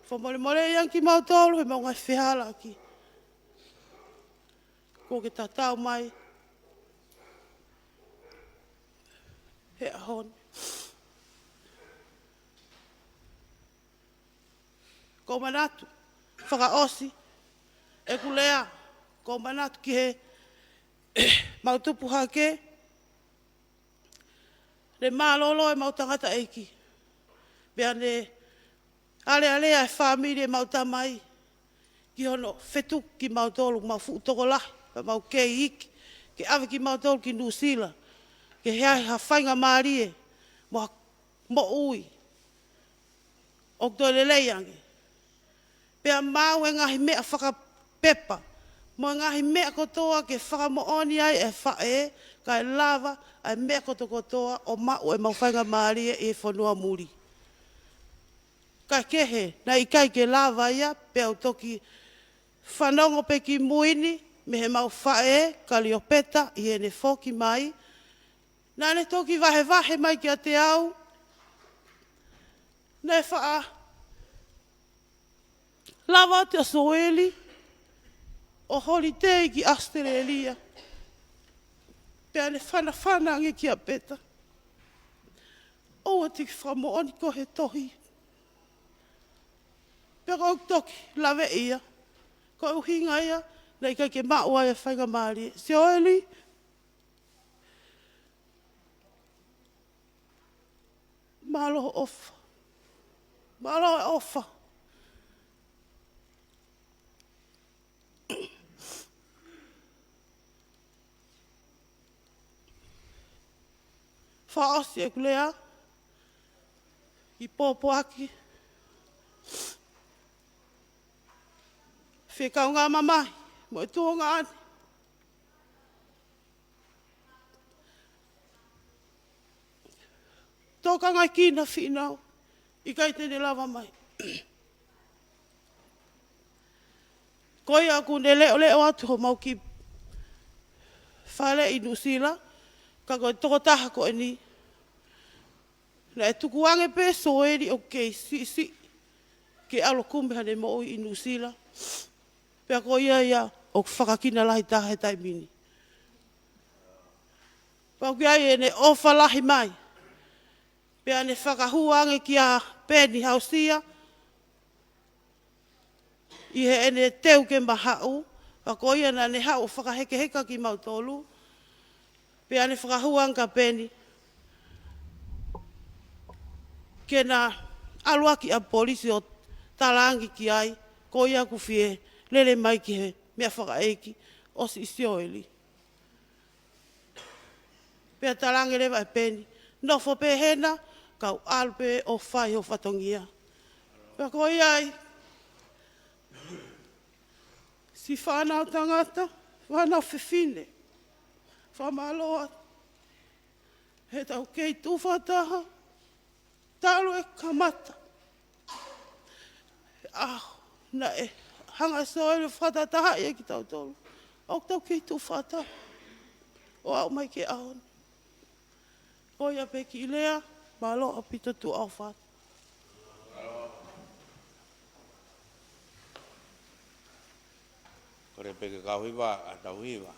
Fakamolemoleʻi ange kimautolu he ʻemau ngaahi fehālaaki kuo ke tatau mai he ʻaho ni. ʻOku ou manatu, fakaʻosi ʻeku lea, ʻoku ou manatu ki he mau tupu hake, ne mālōlō ʻemau tangataʻeiki. Pea ne alealea e fāmili ʻemau tamai ki hono fetuku kimautolu, mau fuʻu tokolahi, pea mau kei iiki, ke ʻave kimautolu ki Nuʻusila, ke ʻi ai ha faingamālie mo ha moʻui ʻoku toe lelei ange. Pea maʻu e ngaahi meʻa fakapepa mo e ngaahi meʻa kotoa ke fakamoʻoni ai e faʻē, kae lava ʻa e meʻa kotokotoa ʻo maʻu ʻemau faingamālie ʻi he fonua muli. Kae kehe, naʻe ʻikai ke lava ia, pea u toki fanongo pē ki mui ni mei heʻemau faʻē, Kaliopeta, ʻi heʻene foki mai, naʻa ne toki vahevahe mai kiate au, naʻe faʻa lava atu ʻa Soeli ʻo holitei ki ʻAositelēlia. Pea ne fanafana ange kia Peta, ʻoua te ke fakamoʻoni ko e tohi. Pea ʻoku ou toki laveʻi ia, ko e ʻuhinga ia naʻe ʻikai ke maʻu ai e faingamālie. Soeli, mālō ʻofa. Mālō ʻofa. Fakaʻosi ʻeku lea, kiʻi pōpoaki, fekau ngā mamahi mo e tuongaʻane. Tokangaʻi kinautolu, ʻikai te ne lava mai. Ko ia ʻoku ne leʻoleʻo atu homau kiʻi fale ʻi Nuʻusila, ka ko e tokotaha ko eni, naʻe tukuange pē Soeli ʻoku kei siʻisiʻi ke ʻalu ʻo kumi haʻane moʻui ʻi Nuʻusila. Pea ko ia ia ʻoku fakakina lahi taha he taimi ni. Pea ʻoku ʻi ai ʻene ʻofa lahi mai. Pea ne fakahū ange kia Peni Hausia ʻi heʻene teu ke ma haʻu, pea ko ia naʻa ne haʻu ʻo fakahekeheka kimautolu. Pea ne fakahū ange kia Peni ke na ʻalu ʻaki ʻa e polisi ʻo talaange ki ai, ko ia ʻoku fie lele mai ki he meʻafakaʻeiki ʻo Siʻi Sioeli. Pea talaange leva ʻe Peni, nofo pē hena, kau ʻalu pē ʻo fai hoʻo fatongia. Pea ko ia ai, siʻi fānau tangata, fānau fefine, fakamālō atu he tau kei tuʻu fakataha, talu e kamata ʻaho naʻe hanga ʻe Soeli ʻo fakatahatahaʻi ai kitautolu. ʻOku tau kei tuʻu fakataha ʻo aʻu mai ki he ʻaho ni. Ko ia pē kiʻi lea, mālō ʻaupito, tuʻa ʻofa atu. Kole pē ke kau hiva, ʻa tau hiva.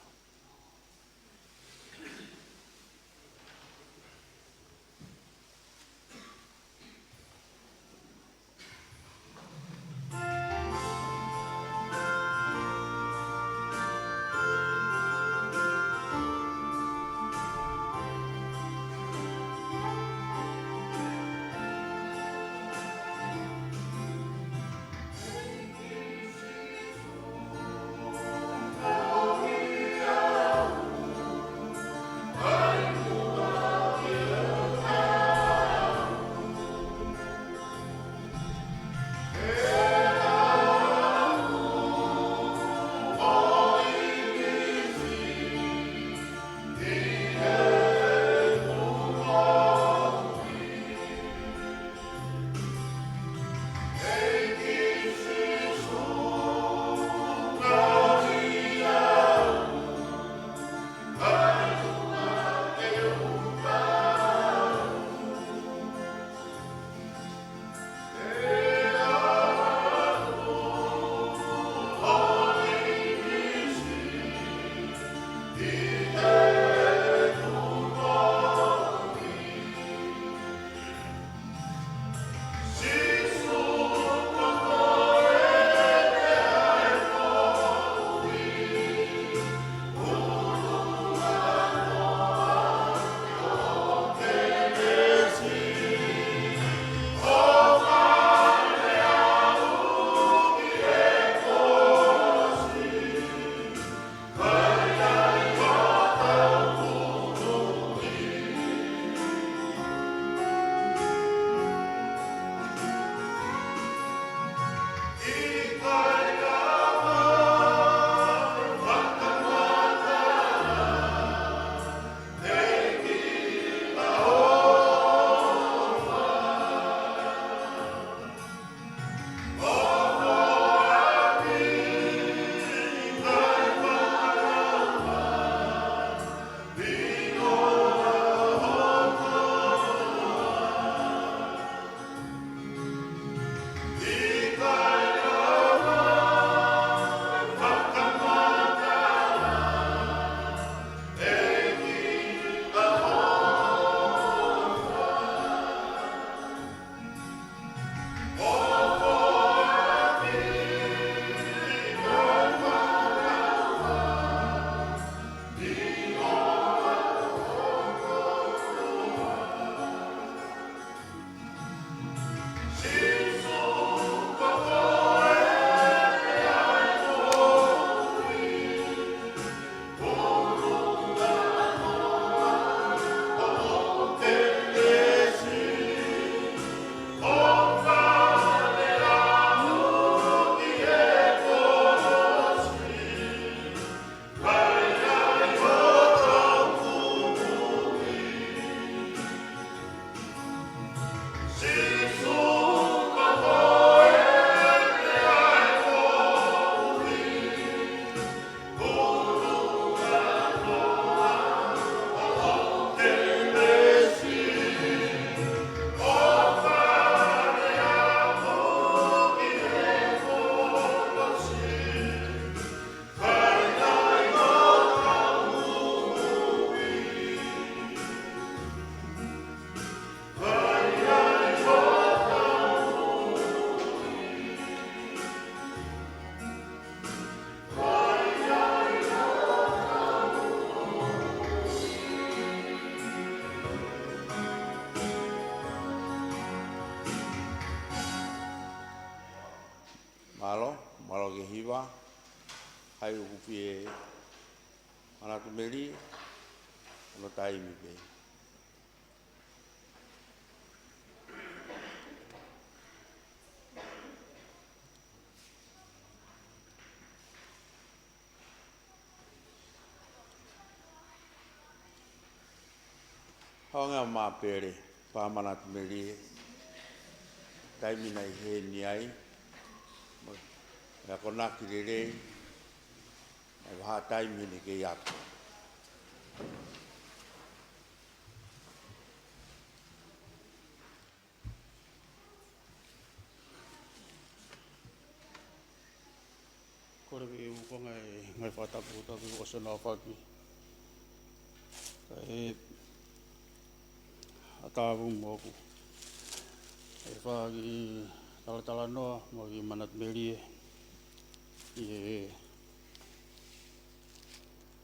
Kalo ke hiva, hai ʻoku pē ʻe Manatu Melie, hono taimi pē. Hanga ʻo māpele, pea Manatu Melie, taimi naʻe ʻi heni ai, mo e akonaki lelei, ʻa e vahaʻa taimi ni kei ʻapi. Kole ke u konga e ngaahi fakatapu, tapu ʻosi hono aofaki. Kae ʻatā pē moʻoku e fai kiʻi talatalanoa mo ki Manatu Melie, ʻi he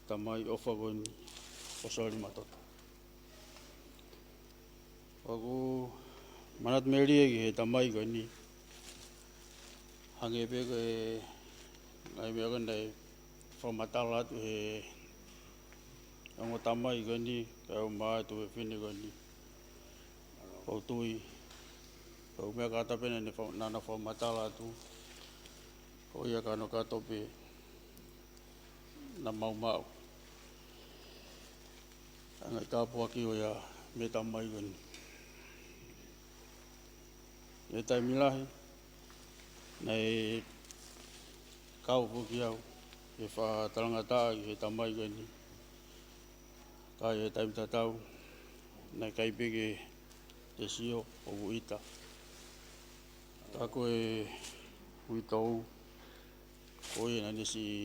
tamai ʻofa ko eni ʻo Solimatoto. ʻOku Manatu Melie ki he tamai ko eni. Hangē pē ko e ngaahi meʻa ko ē naʻe fakamatala atu ʻe he ongo tamai ko eni, kae ʻumaʻā e tuofefine ko eni. ʻOku ou tui, ko e meʻa kātoa pē naʻa ne fa-, naʻa na fakamatala atu, ko ia ka no kātoa pē naʻa mau maʻu. ʻA e ngaahi tāpuaki ʻo ia mei he tamai ko eni. ʻI he taimi lahi, naʻe kau foki au ke fakatalangataʻa ki he tamai ko eni. Ka ʻi he taimi tatau, naʻe ʻikai pē ke te sio ʻoku ʻita. Ka ko e uitou, ko ia naʻa ne siʻi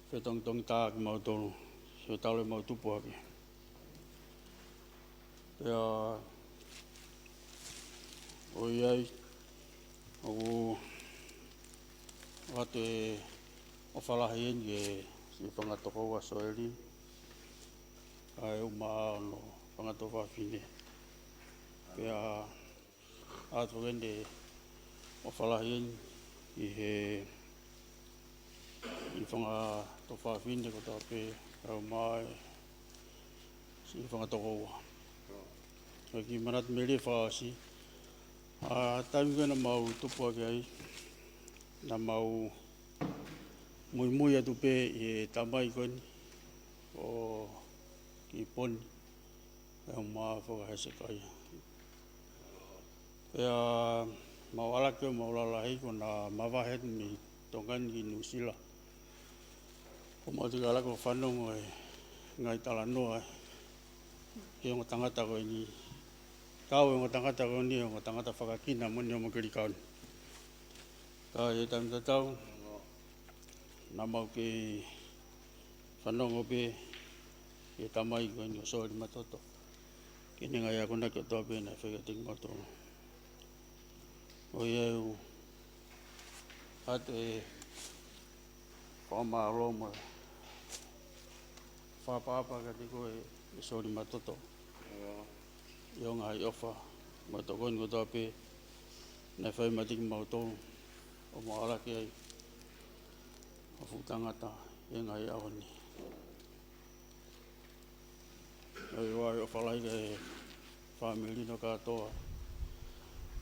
fetongitongi tā kimautolu, siʻo talu ʻemau tupu hake. Pea ʻoku ʻi ai, ʻoku ʻoatu e ʻofa lahi eni ki he siʻi fanga tokoua Soeli, kae ʻumaʻā hono fanga tuofefine. Pea ʻoatu eni e ʻofa lahi eni ki he siʻi fanga tuofefine kotoa pē, kae ʻumaʻā e siʻi fanga tokoua. Ka ki Manatu Melie fakaʻosi, ʻa e taimi ko ē naʻa mau tupu hake ai, naʻa mau muimui atu pē ʻi he tamai ko eni ʻo Kiponi, kae ʻumaʻā foki ʻa Hesekaia. Pea mau ʻalu hake ʻo mau lalahi, ko ʻena mavahe atu mei Tonga ni ki Nuʻusila. ʻO mau toki ʻalu hake ʻo fanongo e ngaahi talanoa ʻa e ongo tangata ko eni. Kau e ongo tangata ko eni, ongo tangata fakakina mo ʻene ongo kilikau ni. Ka ʻi he taimi tatau, naʻa mau kei fanongo pē ki he tamai ko eni ʻo Solimatoto, ki heʻene ngaahi akonaki kotoa pē naʻe fai kiate kimautolu. ʻOku ou ʻoatu e fakamālō mo e fakaʻapaʻapa kiate koe, ʻe Solimatoto, ʻi hoʻo ngaahi ʻofa mo e tokoni kotoa pē naʻe fai meiate kimautolu, ʻo mau ʻalu hake ai ʻo fuʻu tangata ʻi he ngaahi ʻaho ni. ʻOku ʻi ai e ʻofa lahi ki he fāmili ni kātoa.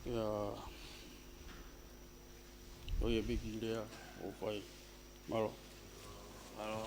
Pea ko ia pē kiʻi lea ʻoku ou fai. Mālō. Mālō.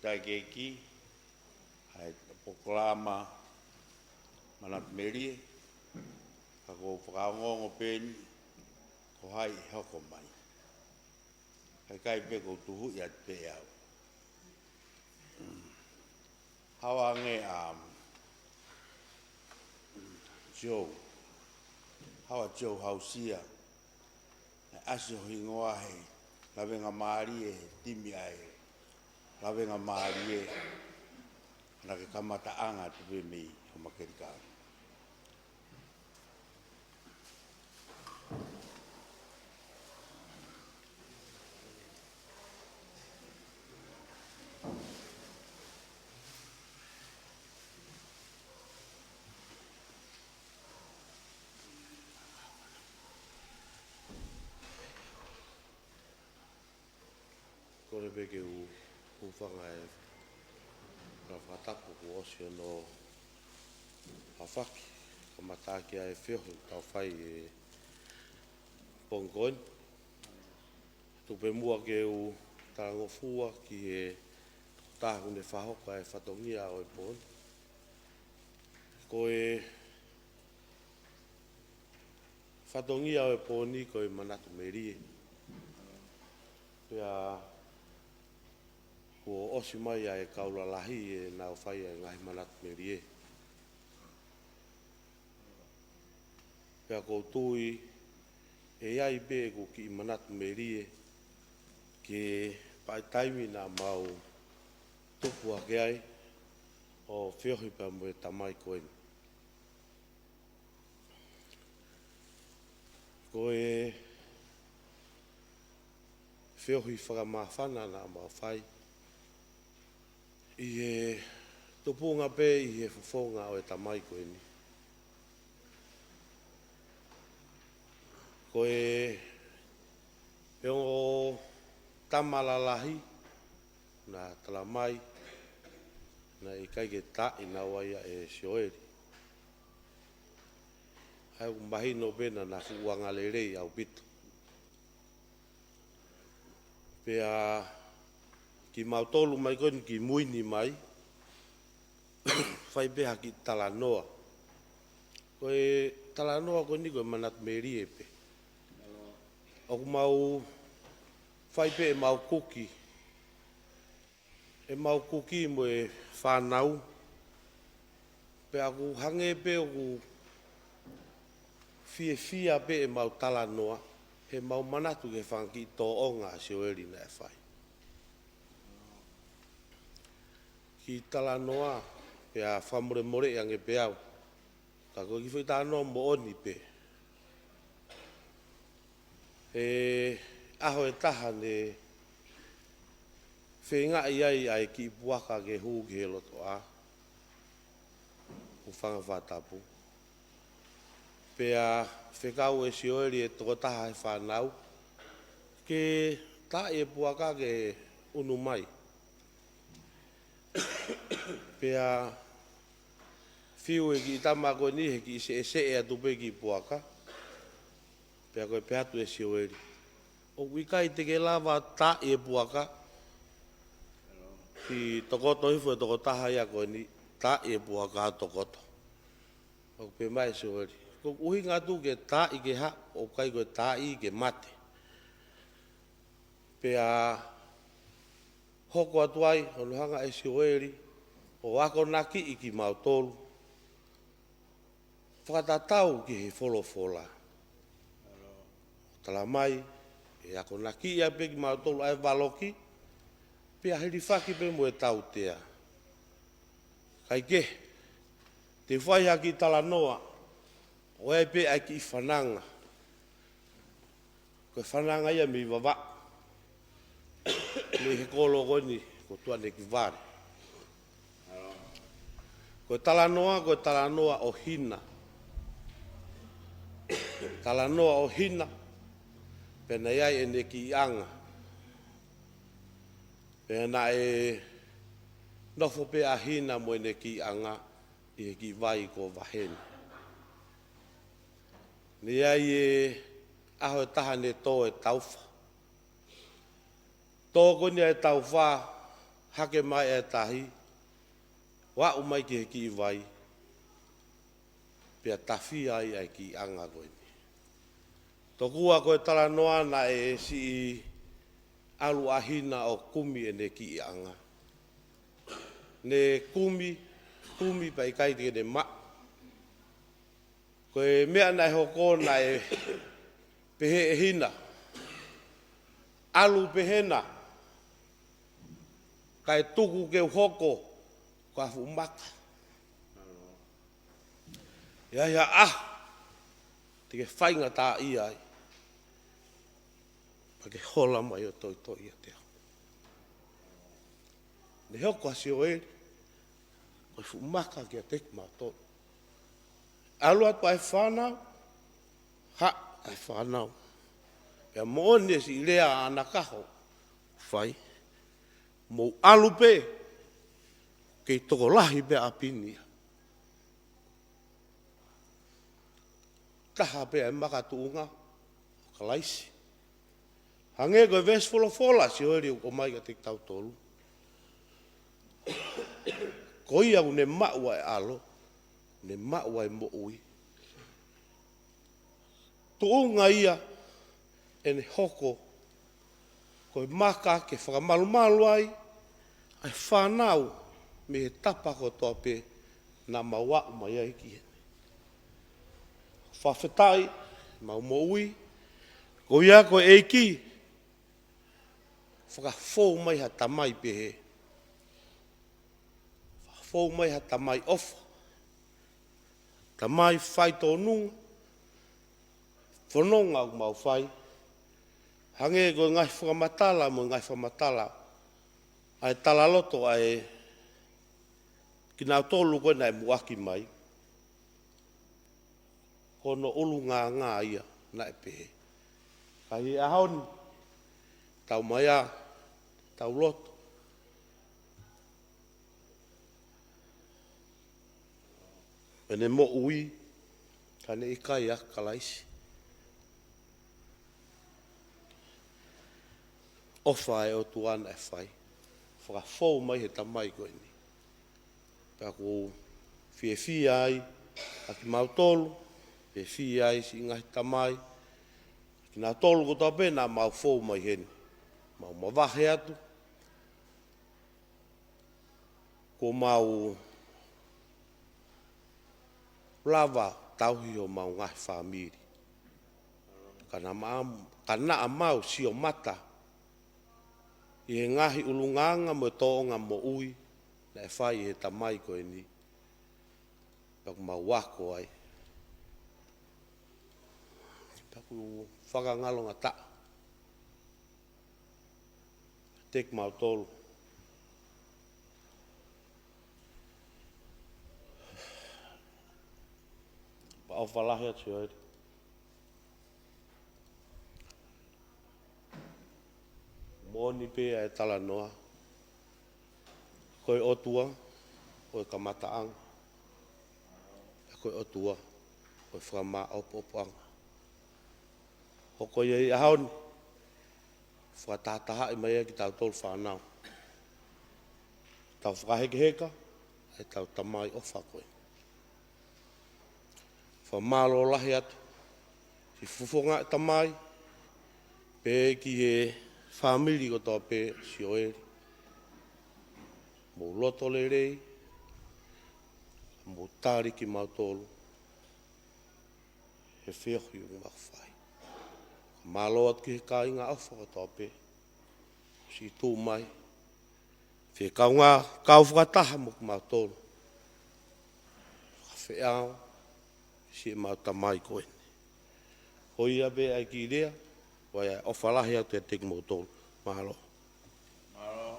Taikeiki, ʻa e polokalama Manatu Melie, ka ʻoku ou fakaongoongo pē eni, ko hai ʻe hoko mai. Kae ʻikai pē, ʻoku ou tuhuʻi atu pē au. Haʻu ange ʻa Joe, haʻu ʻa Joe Hausia, naʻe ʻasi ho hingoa he lavengamālie, he timi ʻa e lavengamālie, naʻa ke kamataʻanga atu pē mei Hōmakelikana. Kole pē ke u hūfanga he fakatapu kuo ʻosi hono aofaki, kamata ʻaki ʻa e feohi ʻoku tau fai he pongipongi ko eni. Tuku pē muʻa ke u talangofua ki he tokotaha ʻoku ne fakahoko ʻa e fatongia ʻo e pō ni. Ko e fatongia ʻo e pō ni ko e Manatu Melie. Pea kuo ʻosi mai ʻa e kau lalahi ʻenau fai ʻa e ngaahi manatu melie. Pea ʻoku ou tui ʻe ʻi ai pē ʻeku kiʻi manatu melie ki he paʻi taimi naʻa mau tupu hake ai ʻo feohi pea mo e tamai ko eni. Ko e feohi fakamāfana naʻa mau fai ʻi he tupunga pē ʻi he fofonga ʻo e tamai ko eni. Ko e, pe ongo tama lalahi, naʻe talamai naʻe ʻikai ke taaʻi naua ia ʻe Sioeli. ʻA ia ʻoku mahino pē naʻa na fuʻu angalelei ʻaupito. Pea kimautolu mai ko eni ki mui ni mai, fai pē ha kiʻi talanoa. Ko e talanoa ko eni ko e manatu melie pē. ʻOku mau fai pē ʻemau kuki, ʻemau kuki mo e fānau. Pea ʻoku hangē pē ʻoku fiefia pē ʻemau talanoa, he ʻemau manatu ki he fanga kiʻi tōʻonga ʻa Sioeli naʻe fai. Kiʻi talanoa, pea fakamolemoleʻi ange pē au, ka ko e kiʻi foʻi talanoa moʻoni pē. He ʻaho ʻe taha ne feingaʻi ai ʻa e kiʻi puaka ke hū ki he lotoʻā, hūfanga he fakatapu. Pea fekau ʻe Sioeli e tokotaha he fānau ke taaʻi e puaka ke ʻunu mai. Pea fiu e kiʻi tama ko eni he kiʻi seʻeseʻe atu pē kiʻi puaka. Pea ko e pehē atu ʻe Sioeli, ʻoku ʻikai te ke lava taaʻi e puaka. Kiʻi tokoto hifo e tokotaha ia ko eni, taaʻi e puaka tokoto. ʻOku pehē mai ʻe Sioeli, ko e ʻuhinga atu ke taaʻi ke hā, ʻoku ʻikai ko e taaʻi ke mate. Pea hoko atu ai hono hanga ʻe Sioeli ʻo akonakiʻi kimautolu fakatatau ki he folofola. Talamai ʻe akonakiʻi ai pē kimautolu ʻa e valoki, pea hilifaki pē mo e tautea. Kae kehe, te u fai ha kiʻi talanoa, ʻoku ʻi ai pē ʻa e kiʻi fananga. Ko e fananga ia mei Vavaʻu, mei he kolo ko eni ko Tuʻanekivale. Ko e talanoa, ko e talanoa ʻo Hina. Talanoa ʻo Hina, pea naʻe ʻi ai ʻene kiʻi anga. Pea naʻe nofo pē ʻa Hina mo ʻene kiʻi anga ʻi he kiʻi vai ko Vaheni. Naʻe ʻi ai e ʻaho ʻe taha ne tō e taufa. Tō ko eni ʻa e taufa, Hake mai e tahi, ʻo aʻu mai ki he kiʻi vai, pea tafia ai ʻa e kiʻi ʻanga ko eni. Tokua ko e talanoa naʻe siʻi ʻalu ʻa Hina ʻo kumi ʻene kiʻi ʻanga. Ne kumi, kumi pea ʻikai te ne maʻu. Ko e meʻa naʻe hoko naʻe pehē ʻe Hina, ʻalu pē Hina, kae tuku ke u hoko ko ha fuʻu maka. ʻE ʻi ai ha ʻaho te ke faingataʻaʻia ai, pea ke hola mai ʻo toitoi ʻiate au. Ne hoko ʻa Sioeli ko e fuʻu maka kiate kimautolu. ʻAlu atu ʻa e fānau, haʻu ʻa e fānau. Pea moʻoni e siʻi lea ʻa Nakaho, fai, mou ʻalu pē, kei tokolahi pē ʻa Pini ia. Taha pē ʻa e makatuʻunga ʻo Kalaisi. Hangē ko e veesi folofola ʻa Sioeli ʻoku ʻomai kiate kitautolu. Ko ia ʻoku ne maʻu ʻa e ʻAlo, ne maʻu ʻa e moʻui. Tuʻunga ia ʻene hoko ko e maka ke fakamalumalu ai ʻa e fānau mei he tapa kotoa pē naʻa mau aʻu mai ai ki heni. Fakafetaʻi, mau moʻui, ko ia ko e ʻEiki, fakafou mai ha tamai pehē. Fakafou mai ha tamai ʻofa. Tamai faitōnunga, fononga ʻoku mau fai. Hangē ko e ngaahi fakamatala mo e ngaahi fakamatala ʻa e talaloto ʻa e kinautolu ko ē naʻe muʻaki mai. Ko hono ʻulungaanga ia naʻe pehē. Ka ʻi he ʻaho ni, tau mai ā, tau lotu. ʻEne moʻui, ka ne ʻikai ʻa Kalaisi. ʻOfa ʻa e ʻOtua naʻe fai. Fakafou mai he tamai ko eni. Pea ʻoku ou fiefia ai ʻa kimautolu, fiefia ai siʻi ngaahi tamai, kinautolu kotoa pē naʻa mau fou mai heni. Mau mavahe atu, kuo mau lava tauhi homau ngaahi fāmili. Ka naʻa ma-, ka naʻa mau sio mata ʻi he ngaahi ʻulungaanga mo e tōʻonga moʻui naʻe fai ʻe he tamai ko eni. Pea ʻoku mau ako ai. Pea ʻoku fakangalongataʻa kiate kimautolu. Pea ʻofa lahi atu Sioeli. Moʻoni pē ʻa e talanoa. Ko e ʻOtua ʻo e kamataʻanga. Pea ko e ʻOtua ʻo e fakamāʻopoʻopoʻanga. Hoko ia ʻi he ʻaho ni, fakatahatahaʻi mai ʻa kitautolu fānau. Tau fakahekeheka ʻetau tamai ʻofa ko ē. Fakamālō lahi atu siʻi fofonga ʻo e tamai, pea ki he fāmili kotoa pē Sioeli. Mou loto lelei, mou tali kimautolu he feohi ʻoku mau fai. Mālō atu ki he kāinga ʻofa kotoa pē siʻi tuʻu mai, fie kaungā kau fakataha mo kimautolu. Fakafeʻao siʻemau tamai ko eni. Ko ia pē ʻa e kiʻi lea, ʻoku ʻofa lahi atu ʻiate kimoutolu. Mālō. Mālō.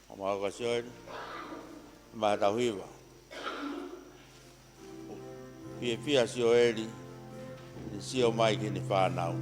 ʻO mau ka Sioeli, ma tau hiva. Fiefia Sioeli, ne sio mai ki heʻene fānau.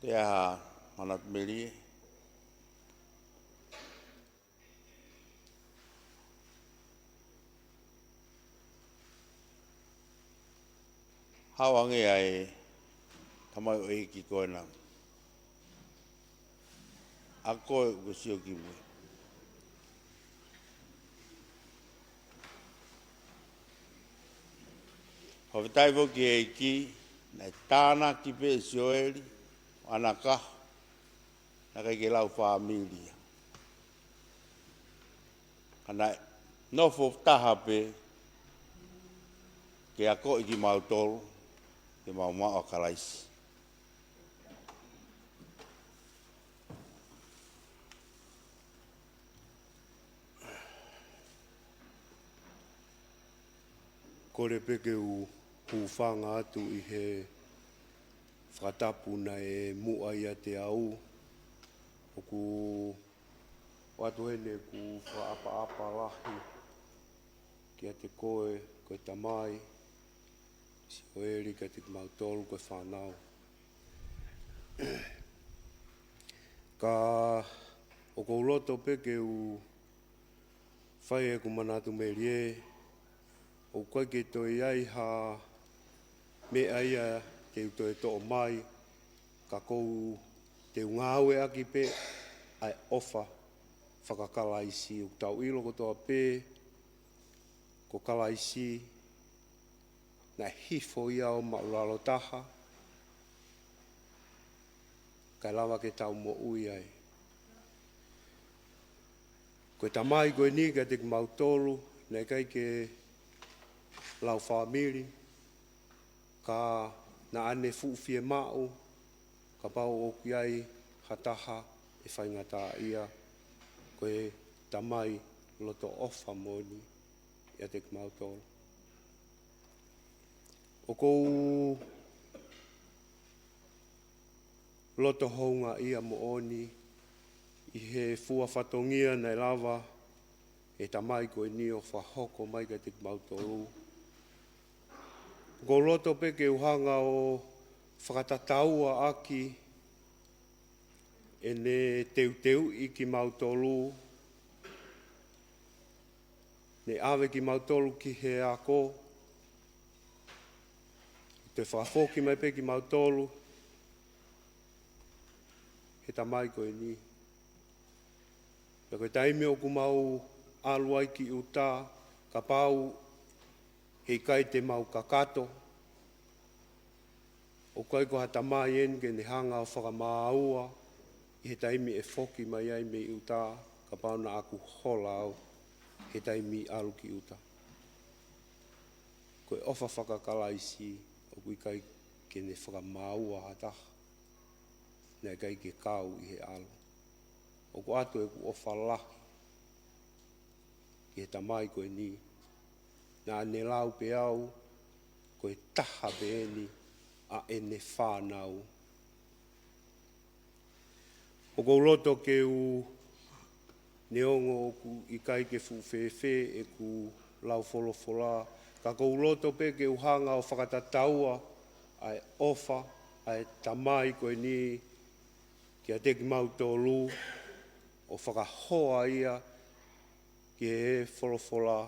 Te aha, Manatu Melie? Haʻu ange ʻa e tamaioʻeiki ko ena. ʻA koe ʻoku ke sio ki mui. Fakafetaʻi foki ki he ʻEiki, naʻe tānaki pē ʻe Sioeli ʻa e kahu, naʻe ʻikai ke lau fāmili ia. Ka naʻe nofo taha pē ke akoʻi kimautolu ke mau maʻu ʻa Kalaisi. Kole pē ke u hūfanga atu ʻi he fakatapu naʻe muʻa ʻiate au. ʻOku ʻoatu heni ʻeku fakaʻapaʻapa lahi kiate koe, ko e tamai, Sioeli, kiate kimautolu ko e fānau. Ka ʻoku ou loto pē ke u fai ʻeku manatu melie, ʻoku ʻikai ke toe ʻi ai ha meʻa ia te u toe toʻo mai, ka ʻoku ou, te u ngāueʻaki pē ʻa e ʻofa faka-Kalaisi. ʻOku tau ʻilo kotoa pē, ko Kalaisi, naʻe hifo ia ʻo māʻulalo taha, kae lava ke tau moʻui ai. Ko e tamai ko eni kiate kimautolu, naʻe ʻikai ke lau fāmili, ka naʻa ne fuʻu fiemaʻu, kapau ʻoku ʻi ai ha taha ʻe faingataʻaʻia, ko e tamai loto ʻofa moʻoni ʻiate kimautolu. ʻOku ou loto houngaʻia moʻoni ʻi he fua fatongia naʻe lava ʻe he tamai ko eni ʻo fakahoko mai kiate kimautolu. ʻOku ou loto pē ke u hanga ʻo fakatatauʻaki ʻene teuteuʻi kimautolu, ne ʻave kimautolu ki he ako, te fakafoki mai pē kimautolu he tamai ko eni. Pea ko e taimi ʻoku mau ʻalu ai ki ʻuta, kapau heʻikai te mau kakato, ʻoku ʻikai ko ha tamai eni ke ne hanga ʻo fakamāua ʻi he taimi ʻe foki mai ai mei ʻuta, kapau naʻa ku hola au he taimi ʻalu ki ʻuta. Ko e ʻofa faka-Kalaisi ʻoku ʻikai ke ne fakamāua ha taha, naʻe ʻikai ke kau ʻi he ʻalu. ʻOku ʻoatu ʻeku ʻofa lahi ki he tamai ko eni, naʻa ne lau pē au ko e taha pē eni ʻa ʻene fānau. ʻOku ou loto ke u, neongo ʻoku ʻikai ke fuʻu fēfē ʻeku lau folofola, ka ʻoku ou loto pē ke u hanga ʻo fakatatauʻa ʻa e ʻofa ʻa e tamai ko eni kiate kimautolu, ʻo fakahoa ia ki he folofola.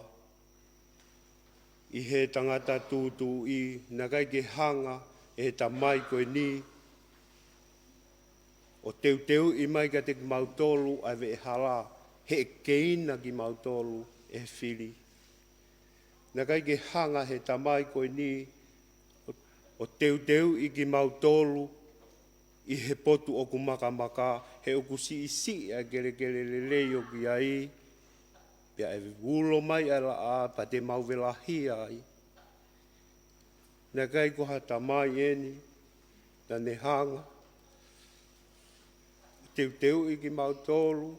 ʻI he tangata tūtuuʻi, naʻe ʻikai ke hanga ʻe he tamai ko eni ʻo teuteuʻi mai kiate kimautolu ʻa e veʻehala, heʻe keina kimautolu ʻe he fili. Naʻe ʻikai ke hanga ʻe he tamai ko eni ʻo, ʻo teuteuʻi kimautolu ʻi he potu ʻoku makamaka, he ʻoku siʻisiʻi ʻa e kelekele lelei ʻoku ʻi ai, pea ʻe ulo mai ʻa e laʻā, pea te mau velahia ai. Naʻe ʻikai ko ha tamai eni naʻa ne hanga ʻo teuteuʻi kimautolu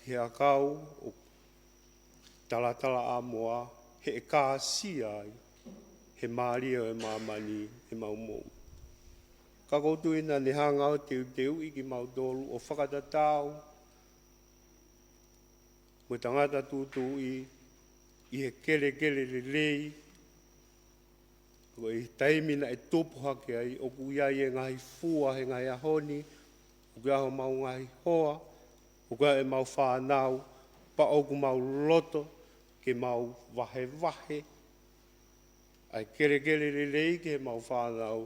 he ʻakau ʻo talatalaʻāmoa, heʻe kāsia ai he mālie ʻo e māmani ʻemau moʻui. Ka ʻoku ou tui naʻa ne hanga ʻo teuteuʻi kimautolu ʻo fakatatau mo e tangata tūtuuʻi ʻi he kelekele lelei Ko e taimi naʻe tupu hake ai, ʻoku ʻi ai e ngaahi fua he ngaahi ʻaho ni, ʻoku ʻi ai homau ngaahi hoa, ʻoku ʻi ai ʻemau fānau, pea ʻoku mau loto ke mau vahevahe ʻa e kelekele lelei ki heʻemau fānau,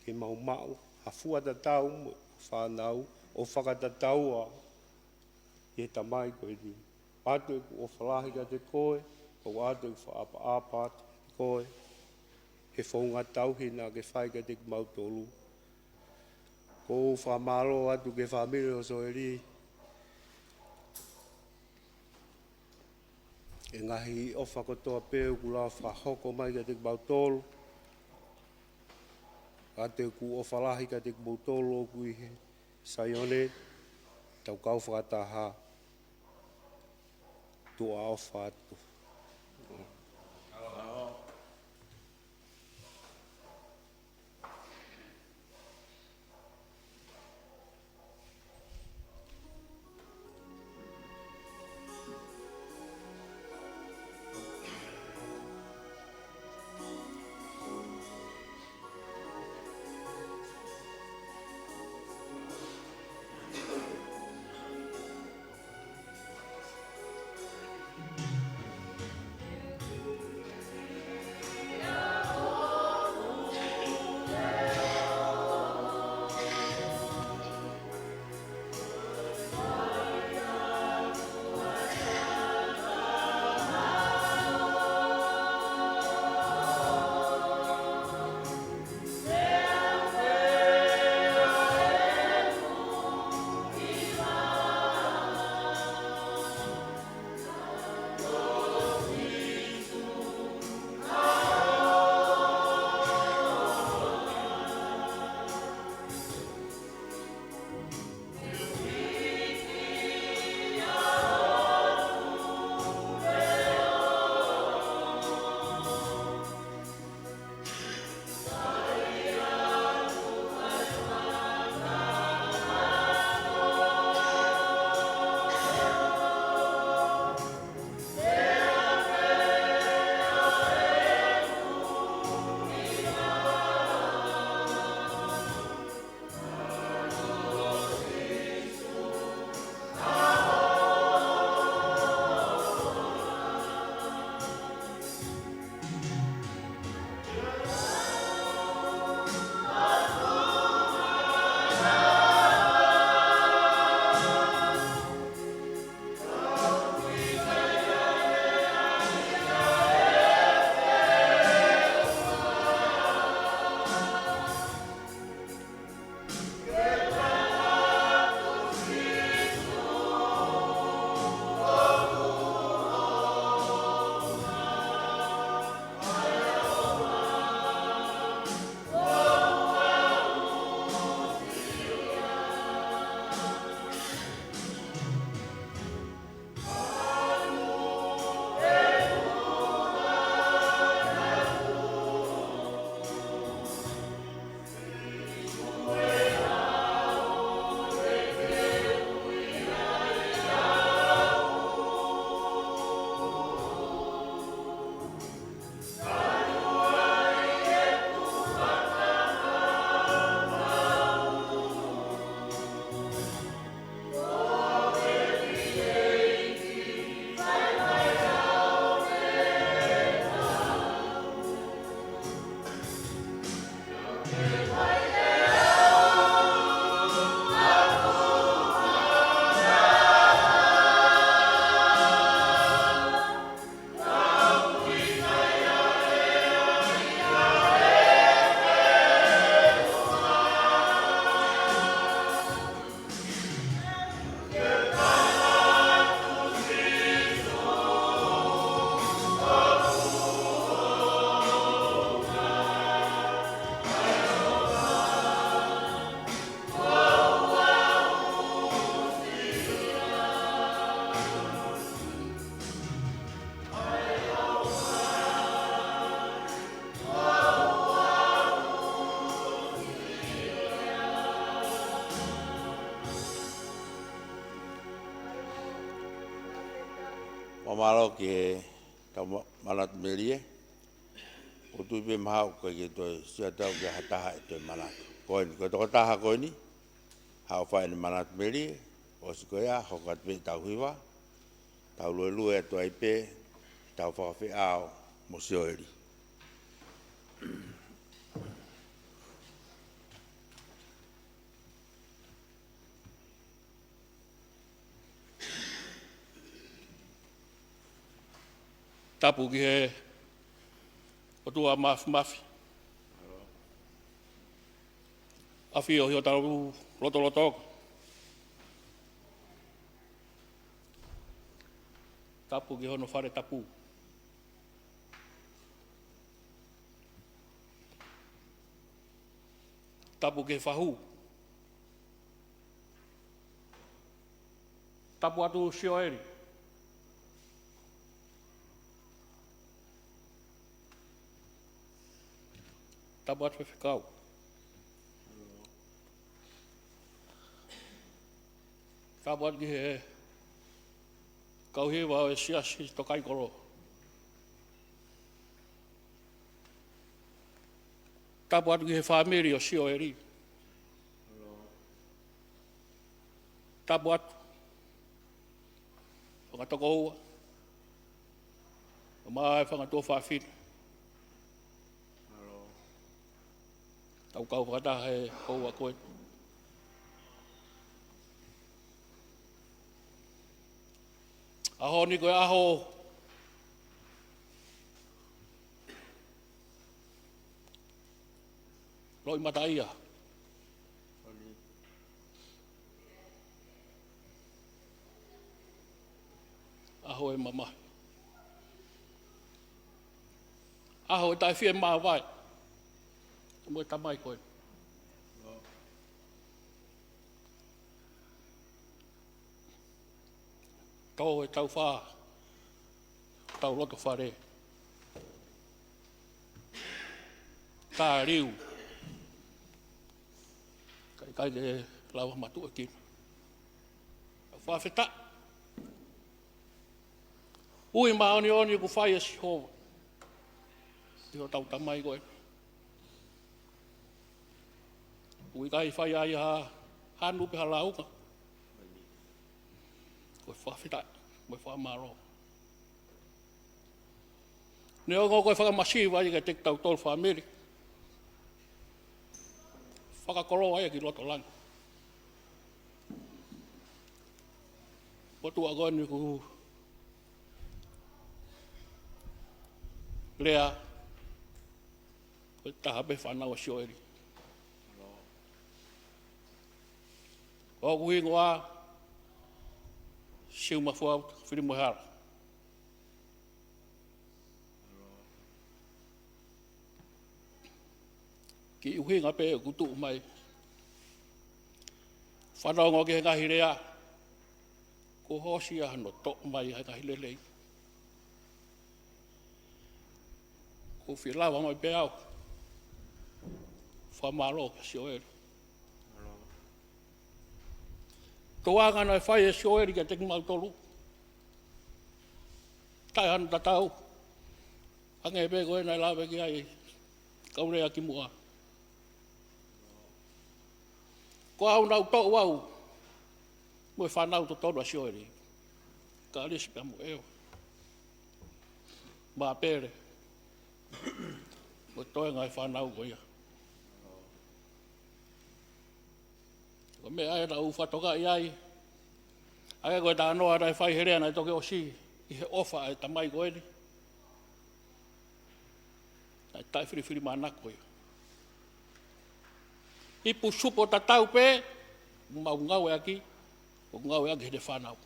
ke mau maʻu ha fua tatau mo e fānau ʻo fakatataua ki he tamai ko eni. ʻOatu ʻeku ʻofa lahi kiate koe, ʻoku ʻoatu ʻeku fakaʻapaʻapa atu kiate koe he founga tauhi naʻa ke fai kiate kimautolu. ʻOku ou fakamālō atu ki he fāmili ʻo Soeli he ngaahi ʻofa kotoa pē ʻoku lava fakahoko mai kiate kimautolu. ʻOatu ʻeku ʻofa lahi kiate kimautolu ʻoku ʻi he Saione, tau kau fakataha. Tuʻa ʻofa atu. Fakamālō ki he tama-, Manatu Melie. ʻOku ou tui pē mahalo ʻoku ʻikai ke toe sio atu au ki ha taha ʻe toe manatu. Ko eni, ko e tokotaha ko eni, haʻu ʻo fai ʻene manatu melie, ʻosi ko ia, hoko atu pē ʻetau hiva, tau luelue atu ai pē, tau fakafeʻao mo Sioeli. Tapu ki he ʻOtua Māfimafi, ʻafio ʻi hotau lotolotonga. Tapu ki hono fale tapu. Tapu ki he fahu. Tapu atu Sioeli. Tapu atu Faifekau. Tapu atu ki he kau hiva ʻo e Siasi Tokaikolo. Tapu atu ki he fāmili ʻo Sioeli. Tapu atu. Fakatokoua. Mo e fanga tuofāfine. Tau kau fakataha he houa ko eni. ʻAho ni ko e ʻaho loʻimataʻia. ʻAho e mamahi. ʻAho e taʻefiemāvae. Mo e tamai ko ē. Tō e taufā, tau loto fale. Taliu. Kae ʻikai ke lava matuʻa kina. Fakafetaʻi. Ui māʻoniʻoni ʻoku fai ʻe Sihova ʻi hotau tamai ko ē. ʻOku ʻikai fai ai ha hanu pe ha lāunga. Ko e fakafetaʻi mo e fakamālō. Neongo ko e fakamasiva ia kiate kitautolu fāmili, fakakoloa ia ki loto langi. Motuʻa ko eni ʻoku lea, ko e taha pē fānau ʻa Sioeli. ʻOku hingoa Siumafua Filimoehala. Kiʻi ʻuhinga pē ʻoku tuʻu mai. Fanongo ki he ngaahi lea, kuo hoosi ia hono toʻo mai ʻa e ngaahi lelei. ʻOku ou fie lava mai pē au ʻo fakamālō kia Sioeli. Toʻonga naʻe fai ʻe Sioeli kiate kimautolu. Taʻe hano tatau. Hangē pē ko ē naʻe lave ki ai e kau lea kimuʻa. Ko au naʻa ku toʻo au mo e fānau totonu ʻa Sioeli. Kalisi pea mo ʻEva. Māpele. Mo e toenga e fānau ko ia. Ko e meʻa ia naʻa ku fakatokangaʻi ai. ʻA ia ko e talanoa naʻe fai he lea naʻe toki ʻosi ʻi he ʻofa ʻa e tamai ko eni. Naʻe taʻefilifilimānako ia. Ipu supo tatau pē, mau ngāueʻaki, ʻo ngāueʻaki heʻene fānau.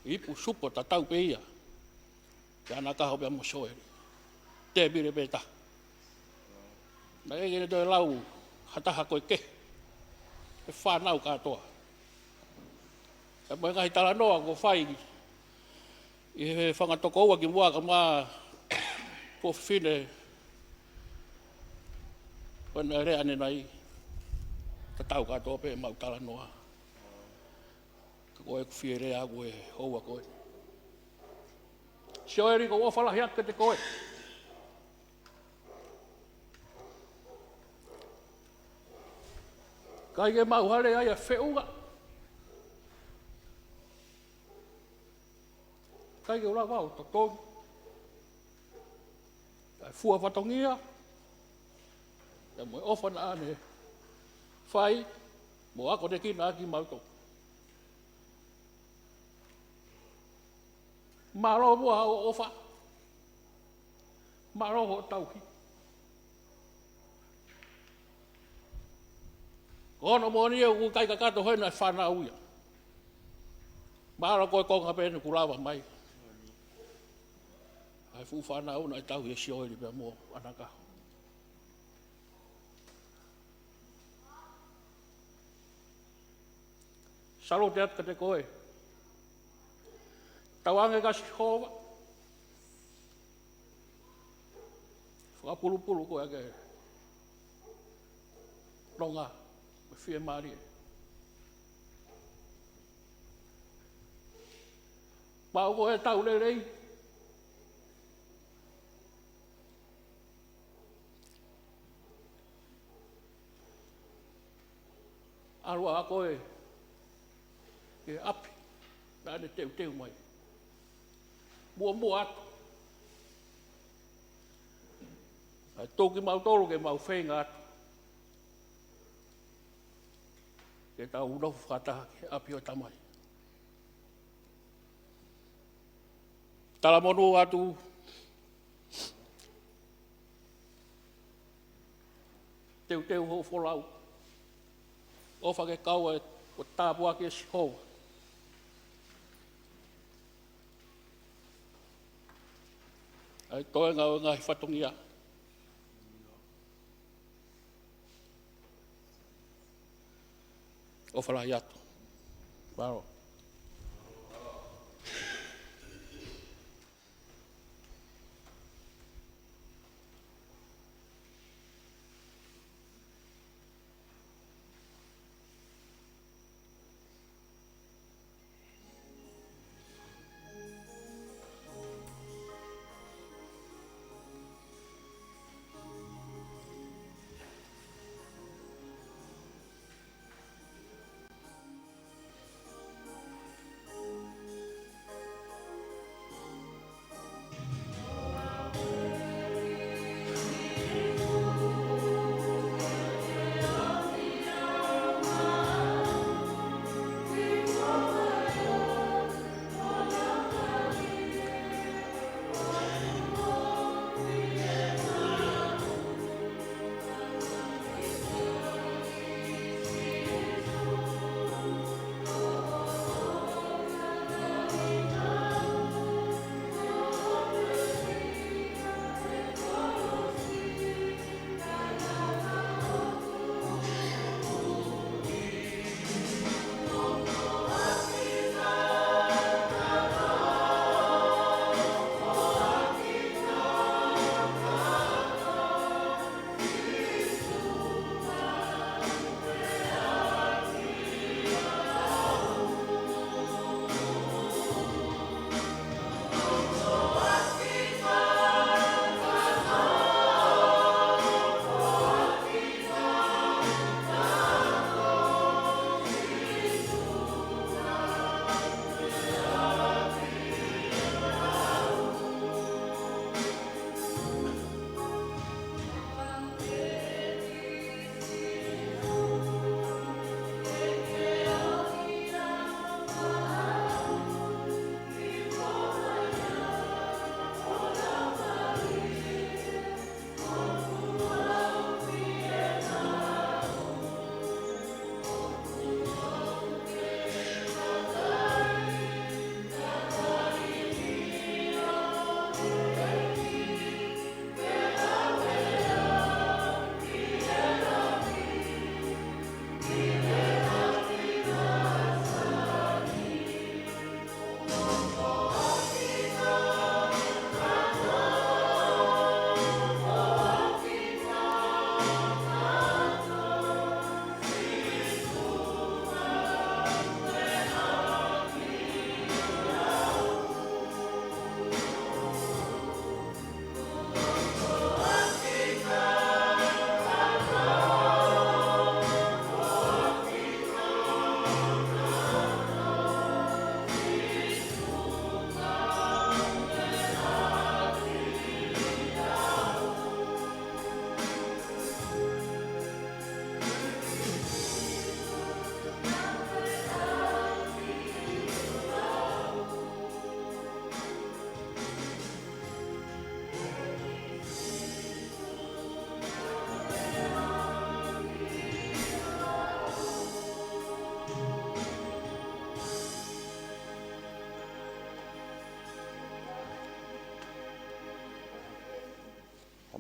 Ipu supo tatau pē ia. Ke ana kaho pea mo Sioeli. Tēpile pē taha. Naʻe ʻikai ke ne toe lau ha taha ko e kehe. He fānau kātoa. Pea mo e ngaahi talanoa kuo fai ʻi he fanga tokoua kimuʻa kae ʻumaʻā e tuofefine ko ē naʻe lea ʻanenai. Tatau kātoa pē ʻemau talanoa. Ka ko ʻeku fie lea ʻaʻaku he houa ko ē. Sioeli, ʻoku ou ʻofa lahi atu kiate koe. ʻIkai ke mau hale ai ʻa e feʻunga. ʻIkai ke u lava ʻo totongi ʻa e fua fatongia, pea mo e ʻofa naʻa ne fai mo akonekina ʻaki kimautolu. Mālō muʻa hoʻo ʻofa. Mālō hoʻo tauhi. Ko hono moʻoni ia ʻoku ʻikai kakato hena e fānau ia. Mālō ko e konga pē eni kuo lava mai ʻa e fuʻu fānau naʻe tauhi ʻe Sioeli pea mo ʻAnakaho. Sālote atu kiate koe. Tauange kia Sihova. Fakapulupulu koe ʻaki e nonga mo e fiemālie. Maʻu koe ʻe he tau lelei. ʻAlu ā koe ki he ʻapi naʻa ne teuteu mai. Muʻomuʻa atu, ʻai toki mautolu ke mau feinga atu ke tau nofo fakataha ki he ʻapi ʻo e Tamai. Talamonū atu. Teuteu hoʻo folau. ʻOfa ke kau ai, ʻo tāpuaki ʻe Sihova ʻa e toenga ʻo e ngaahi fatongia. ʻOfa lahi atu. Mālō.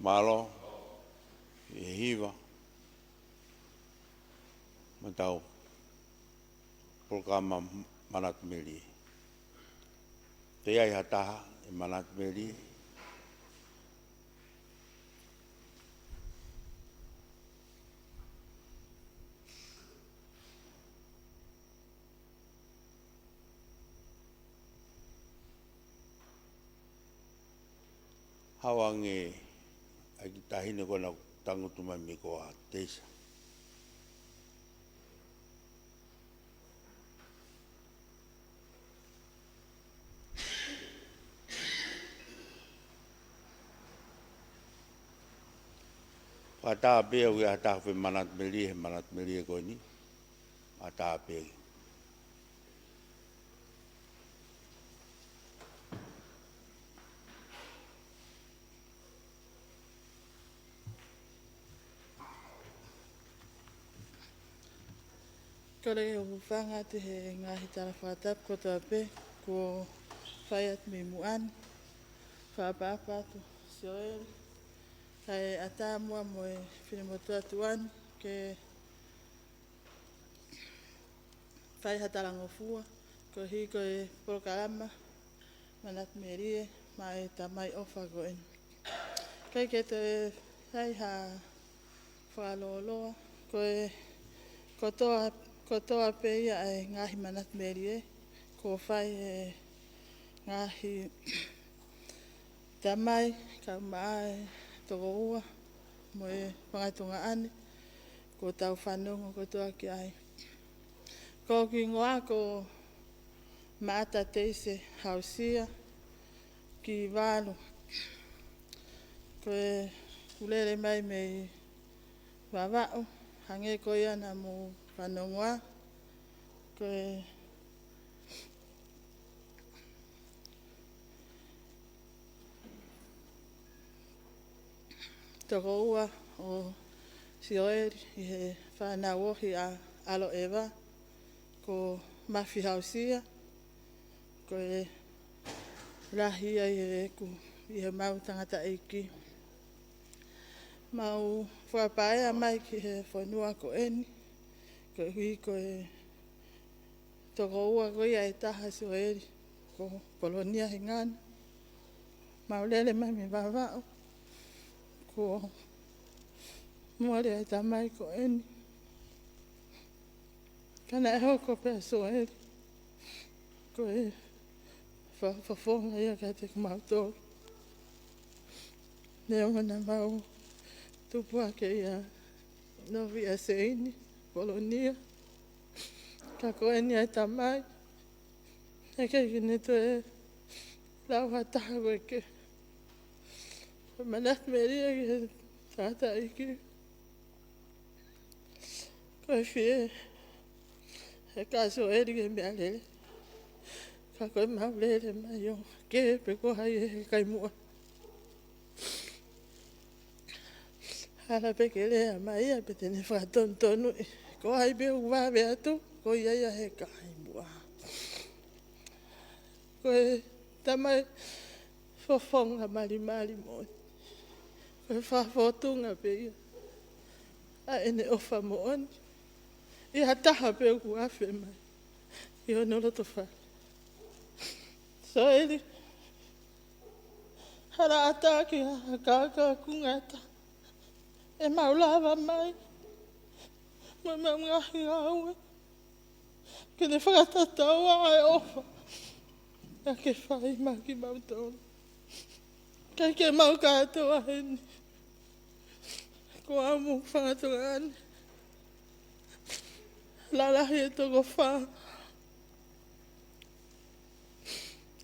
Mālō e hiva mo ʻetau polokalama manatu melie. Toe ʻi ai ha taha ʻe manatu melie? Hau ange ʻa e kiʻi taʻahine ko ena ʻoku tangutu mai mei ko ā, Teisa. Fakataha pē ʻoku ʻi ai ha taha fie manatu melie he manatu melie ko eni. Fakataha pē. Kole ke u hūfanga atu he ngaahi tala fakatapu kotoa pē kuo fai atu mei muʻa ni. Fakaʻapaʻapa atu Sioeli, kae ʻatā muʻa mo e finemotuʻa tuʻa ni ke fai ha talangofua koeʻuhi ko e polokalama manatu melie maʻa e tamai ʻofa ko eni. ʻIkai ke toe fai ha fakalōloa, ko e kotoa, kotoa pē ia ʻa e ngaahi manatu melie kuo fai ʻe he ngaahi tamai, kae ʻumaʻā e tokoua mo e fanga tuongaʻane kuo tau fanongo kotoa ki ai. Ko hoku hingoa ko Maʻata Teise Hausia Kivalu. Ko ʻeku lele mai mei Vavaʻu, hangē ko ia naʻa mou fanongoa. Ko e tokoua ʻo Sioeli ʻi he fānau ohi ʻa ʻAlo ʻEva, ko Mafi Hausia, ko e lahi ia ʻi heʻeku, ʻi heʻemau tangataʻeiki. Mau fakapaea mai ki he fonua ko eni, koeʻuhi ko e tokoua ko ia ʻe taha ʻo Sioeli, ko Polonia Hingana. Mau lele mai mei Vavaʻu, kuo mole ʻa e tamai ko eni. Ka naʻe hoko pē ʻa Sioeli ko e fakafofonga ia kiate kimautolu. Neongo naʻa mau tupu hake ʻia Novi ʻIa Seini, Polonia. Ka ko eni ʻa e tamai, ʻikai ke ne toe lau ha taha ko e ke. Ko e manatu melie ki he tangataʻeiki. Ko e fie heka ʻa Sioeli ki he meʻalele. Ka ko ʻemau lele mai ʻo ke pe ko hai ʻe heka ʻi muʻa. Hala pē ke lea mai ia pe te ne fakatonutonu ʻi ko hai pē ʻoku vave atu, ko ia ia ʻe heka ʻi muʻa. Ko e tamai fofonga malimali moʻoni. Ko e fakafōtunga pē ia ʻa ʻene ʻofa moʻoni ʻi ha taha pē ʻoku afe mai ʻi hono loto fale. Sioeli, hala ʻatā ki ha kākā kungata ʻemau lava mai mo ʻemau ngaahi ngāue, ke ne fakatatau ʻa e ʻofa naʻa ke fai maʻa kimautolu. ʻIkai ke mau kātoa heni, ko au mo e fanga tuongaʻane. Lalahi e toko fā.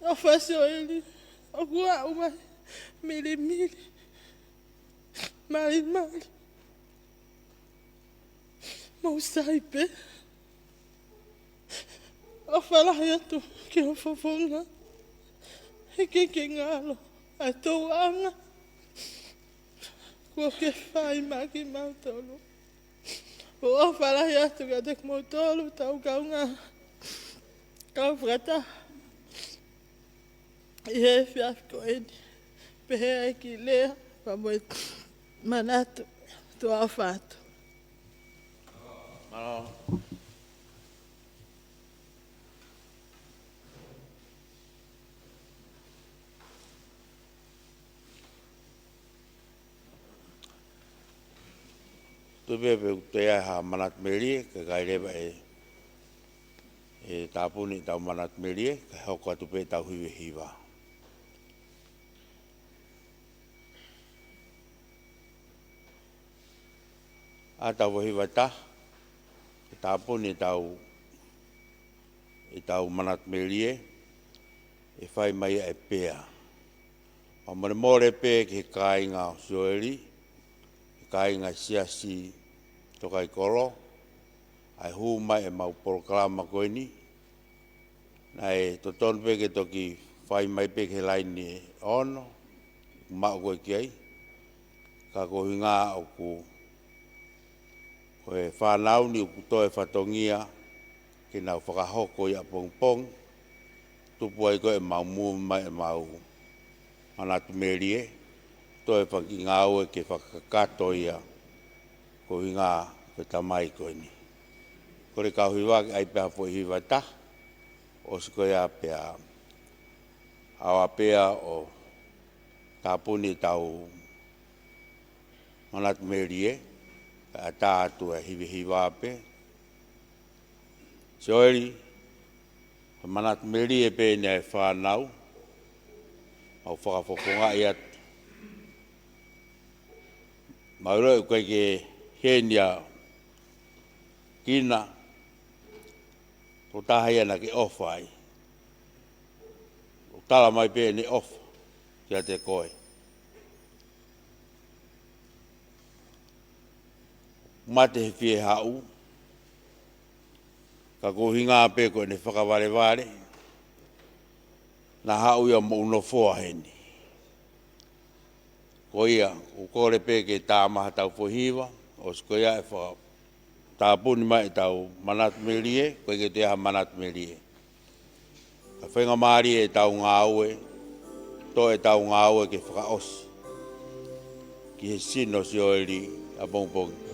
ʻOfa Sioeli, ʻoku aʻu mai milimili, malimali. Mou sai pē. ʻOfa lahi atu ki ho fofonga. He ʻikai ke ngalo ʻa e tōʻonga kuo ke fai maʻa kimautolu. ʻOfa lahi atu kiate kimoutolu, tau kaungā kau fakataha ʻi he efiafi ko eni. Pehē ʻa e kiʻi lea, pea mo e manatu, tuʻa ʻofa atu. Mālō. Tuʻu pē pe ʻoku toe ʻi ai ha manatu melie, kae ʻikai leva ʻe, ʻe tāpuni ʻetau manatu melie, kae hoko atu pē ʻetau hivehiva. ʻA ʻetau hiva ʻe taha, ke tāpuni ʻetau, ʻetau manatu melie, ʻe fai mai ʻa e pea. Pea mole mole pē ki he kāinga ʻo Sioeli, ki he kāinga Siasi Tokaikolo, ʻa e hū mai ʻemau polokalama ko eni, naʻe totonu pē ke toki fai mai pē ki he laini ʻe ono, maʻu ko ē ki ai, ka ko e ʻuhinga ʻoku, ko e fānau ni ʻoku toe fatongia ke nau fakahoko ʻi ʻapongipongi, tupu ai ko ē ʻemau move mai ʻemau manatu melie, toe fanga kiʻi ngāue ke fakakakato ia, ko e ʻuhinga ko e tamai ko eni. Kole kau hiva ke ʻai pē ha foʻi hiva ʻe taha, ʻosi ko ia pea ʻaua pea ʻo tāpuni ʻetau manatu melie, kae ʻatā atu e hivehiva pē. Sioeli, ko e manatu melie pē eni ʻa e fānau, mau fakafofongaʻi atu. Mau ʻilo ʻoku ʻikai ke heni ʻa Kina, ko e taha ia naʻa ke ʻofa ai. ʻO tala mai pē ʻene ʻofa kiate koe. Mate he fie haʻu, ka ko e ʻuhinga pē ko ʻene fakavalevale, naʻa haʻu ia mo ʻene nofoa heni. Ko ia, ʻoku kole pē ke tā mai haʻatau foʻi hiva, ʻosi ko ia ʻe fakatāpuni mai ʻetau manatu melie, ko e ke te ha manatu melie. Ka faingamālie ʻetau ngāue, toe ʻetau ngāue ke fakaʻosi ki he sino Sioeli ʻapongipongi.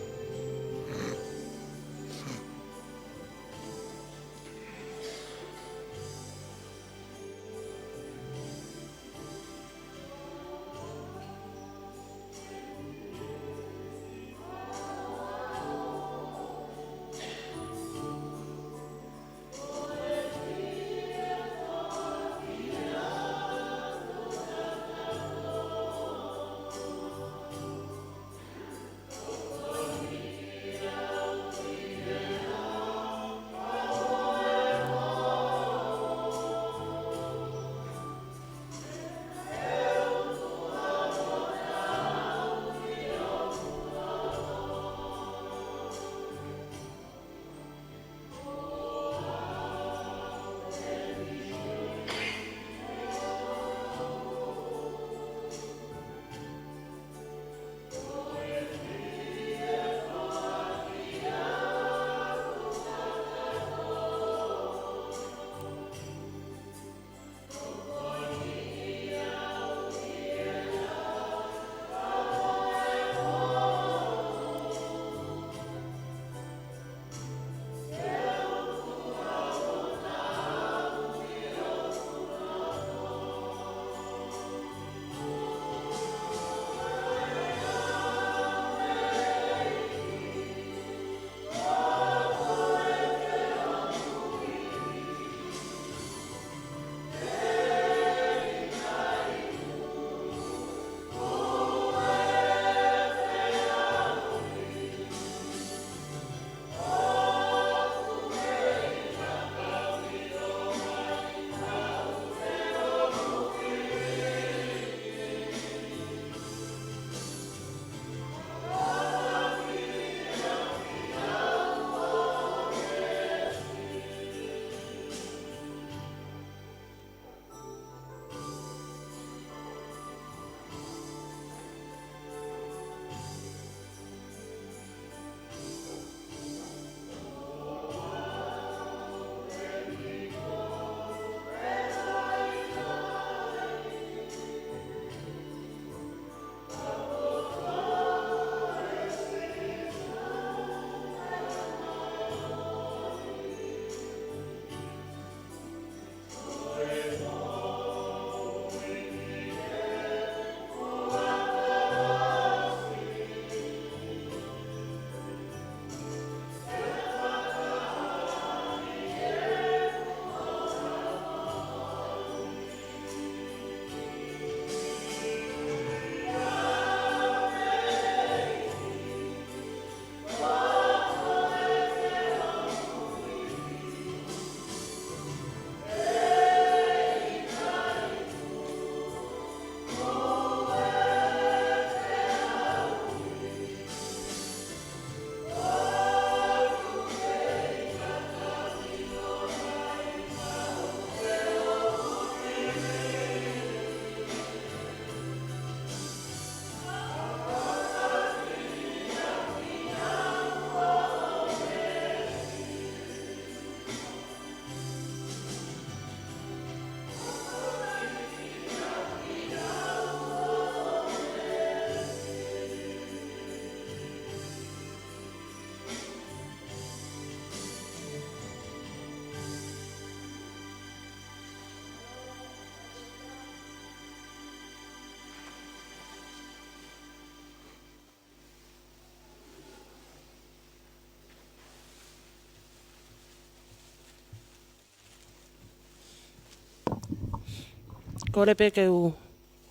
Kole pē ke u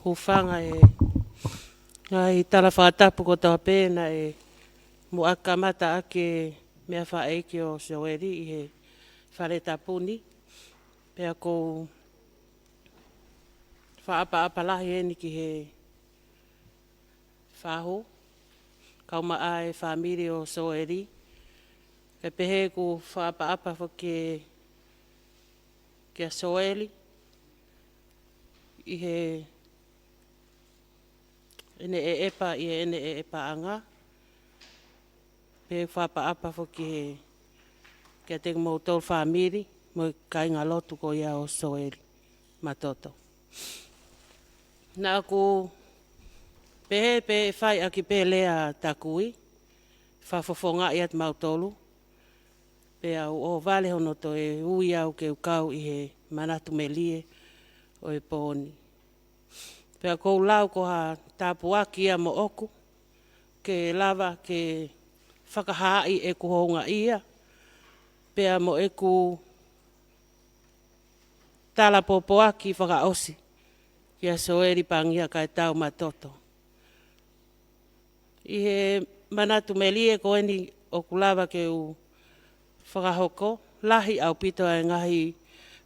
hūfanga he ngaahi tala fakatapu kotoa pē naʻe muʻaki kamata ʻaki e meʻa fakaʻeiki ʻo Sioeli ʻi he fale tapu ni. Pea ʻoku ou fakaʻapaʻapa lahi eni ki he fahu, kae ʻumaʻā e fāmili ʻo Sioeli. Kae pehē ʻoku ou fakaʻapaʻapa foki kia Sioeli ʻi heʻene ʻeʻepa, ʻi heʻene ʻeʻepaʻanga. Pea fakaʻapaʻapa foki he, kiate kimoutolu fāmili mo e kāingalotu ko ia ʻo Sioeli Matoto. Naʻa ku pehē pē ʻe fai ʻaki pē lea taku ui, fakafofongaʻi atu mautolu. Pea u ʻohovale hono toe ui au ke u kau ʻi he manatu melie ʻo e pō ni. Pea ʻoku ou lau ko ha tāpuaki ia moʻoku, ke lava ke fakahaaʻi ʻeku houngaʻia, pea mo ʻeku talapōpōaki fakaʻosi kia Sioeli Pangia Kaetau Matoto. ʻI he manatu melie ko eni ʻoku lava ke u fakahoko, lahi ʻaupito ʻa e ngaahi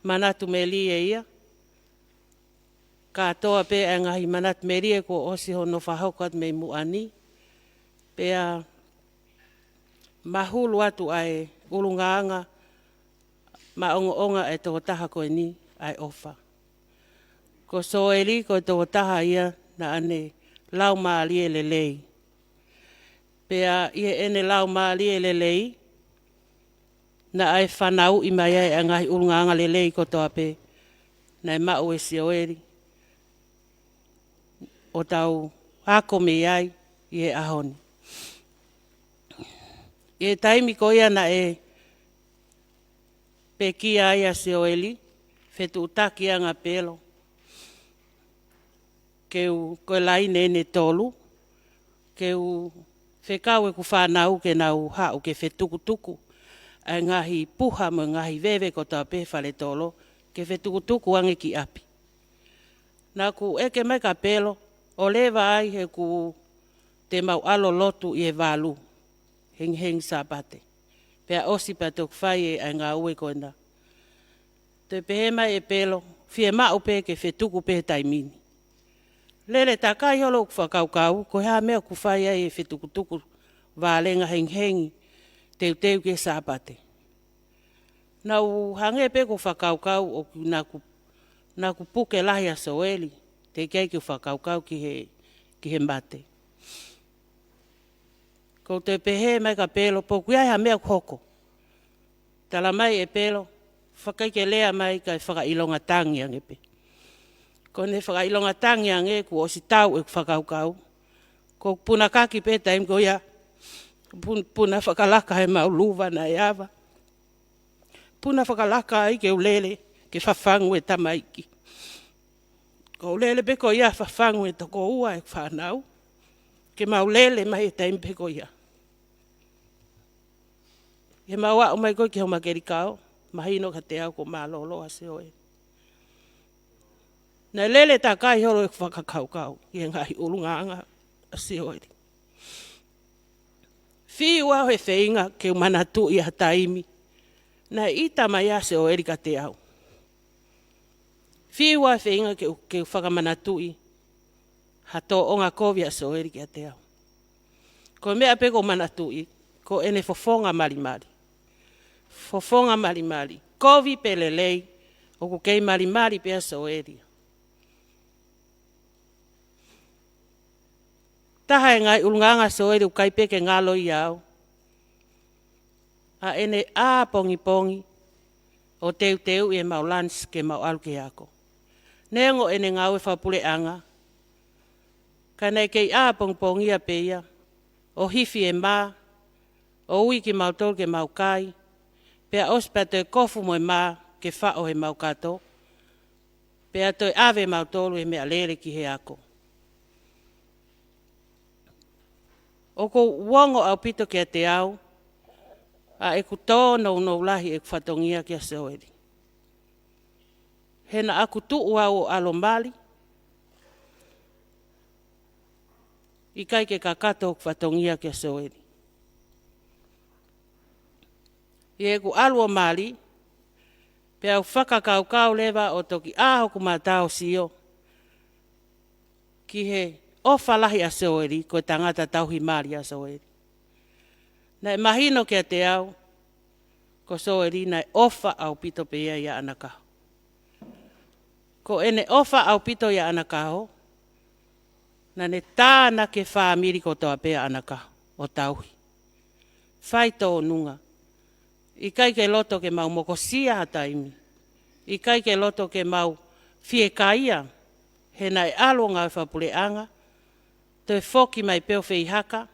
manatu melie ia, kātoa pē ʻa e ngaahi manatu melie kuo ʻosi hono fakahoko atu mei muʻa ni. Pea mahulu atu ʻa e ʻulungaanga maʻongoʻonga ʻa e tokotaha ko eni, ʻa e ʻofa. Ko Sioeli ko e tokotaha ia naʻa ne laumālie lelei. Pea ʻi heʻene laumālie lelei, naʻe fanauʻi mai ai ʻa e ngaahi ʻulungaanga lelei kotoa pē naʻe maʻu ʻe Sioeli ʻo tau ako mei ai ʻi he ʻaho ni. ʻI he taimi ko ia naʻe pekia ai ʻa Sioeli, fetuʻutaki ange ʻa Pelo ke u, ko e laine ʻeni ʻe tolu, ke u fekau ʻeku fānau ke nau haʻu ke fetukutuku ʻa e ngaahi puha mo e ngaahi veve kotoa pē fale tolo, ke fetukutuku ange ki ʻapi. Naʻa ku ʻeke mai kia Pelo, ʻo leva ai he ʻoku te mau ʻalu ʻo lotu ʻi he valu, hengihengi Sāpate. Pea ʻosi pea toki fai ʻa e ngāue ko ena. Toe pehē mai ʻe Pelo, fiemaʻu pē ke fetuku pē he taimi ni. Lele takai holo ʻeku fakakaukau, ko e hā e meʻa ʻoku fai ai e fetukutuku vālenga hengihengi, teuteu ki he Sāpate. Naʻa ku hangē pē ko e fakakaukau ʻoku naʻa ku, naʻa ku puke lahi ʻa Sioeli, teʻeki ai ke u fakakaukau ki he, ki he mate. Ko u toe pehē mai kia Pelo, pe ʻoku ʻi ai ha meʻa ʻoku hoko. Tala mai ʻe Pelo, fakaʻikai ke lea mai kae fakaʻilonga tangi ange pē. Ko ʻene fakaʻilonga tangi ange kuo ʻosi tau ʻeku fakakaukau. Ko u puna kaki pē taimi ko ia, pun-, puna fakalaka ʻemau luva naʻe ava. Puna fakalaka ai ke u lele, ke fafangu e tamaiki. Ko u lele pē ko ia fafangu e toko ua e fānau, ke mau lele mai he taimi pē ko ia. ʻI heʻemau aʻu mai ko ē ki Houmakelikao, mahino kiate au kuo mālōlō ʻa Sioeli. Naʻe lele takai holo ʻeku fakakaukau ʻi he ngaahi ʻulungaanga ʻa Sioeli. Fiu au he feinga ke u manatuʻi ha taimi naʻe ʻita mai ai ʻa Sioeli kiate au. Fiu au he feinga ke u, ke u fakamanatuʻi ha tōʻonga kovi ʻa Sioeli kiate au. Ko e meʻa pē ʻoku ou manatuʻi, ko ʻene fofonga malimali. Fofonga malimali. Kovi pe lelei, ʻoku kei malimali pē ʻa Sioeli. Taha e ngaahi ʻulungaanga ʻa Sioeli ʻoku ʻikai pē ke ngalo ʻiate au, ʻa ʻene ʻā pongipongi ʻo teuteuʻi ʻemau lunch ke mau ʻalu ki he ako. Neongo ʻene ngāue fakapuleʻanga, ka naʻe kei ʻā pongipongia pē ia, ʻo hifi e mā, ʻo ui kimautolu ke mau kai, pea ʻosi pea toe kofu mo e mā ke faʻo heʻemau kato, pea toe ʻave mautolu ʻi he meʻalele ki he ako. ʻOku ou ongo ʻaupito kiate au ʻa ʻeku tōnounou lahi ʻeku fatongia kia Sioeli. He naʻa ku tuʻu au ʻo ʻalu ʻo mali, ʻikai ke kakato hoku fatongia kia Soeli. ʻI heʻeku ʻalu ʻo mali, pea u fakakaukau leva ʻo toki ʻā hoku mata ʻo sio ki he ʻofa lahi ʻa Soeli, ko e tangata tauhi mali ʻa Soeli. Naʻe mahino kiate au, ko Soeli naʻe ʻofa ʻaupito pē ia ʻia ʻAna Kaho. Ko ʻene ʻofa ʻaupito ʻia ʻAna Kaho, naʻa ne tānaki e fāmili kotoa pē ʻa ʻAna Kaho ʻo tauhi. Fai tōnunga. ʻIkai ke loto ke mau mokosia ha taimi. ʻIkai ke loto ke mau fiekaia. He naʻe ʻalu ʻo ngāue fakapuleʻanga, toe foki mai pē ʻo feihaka,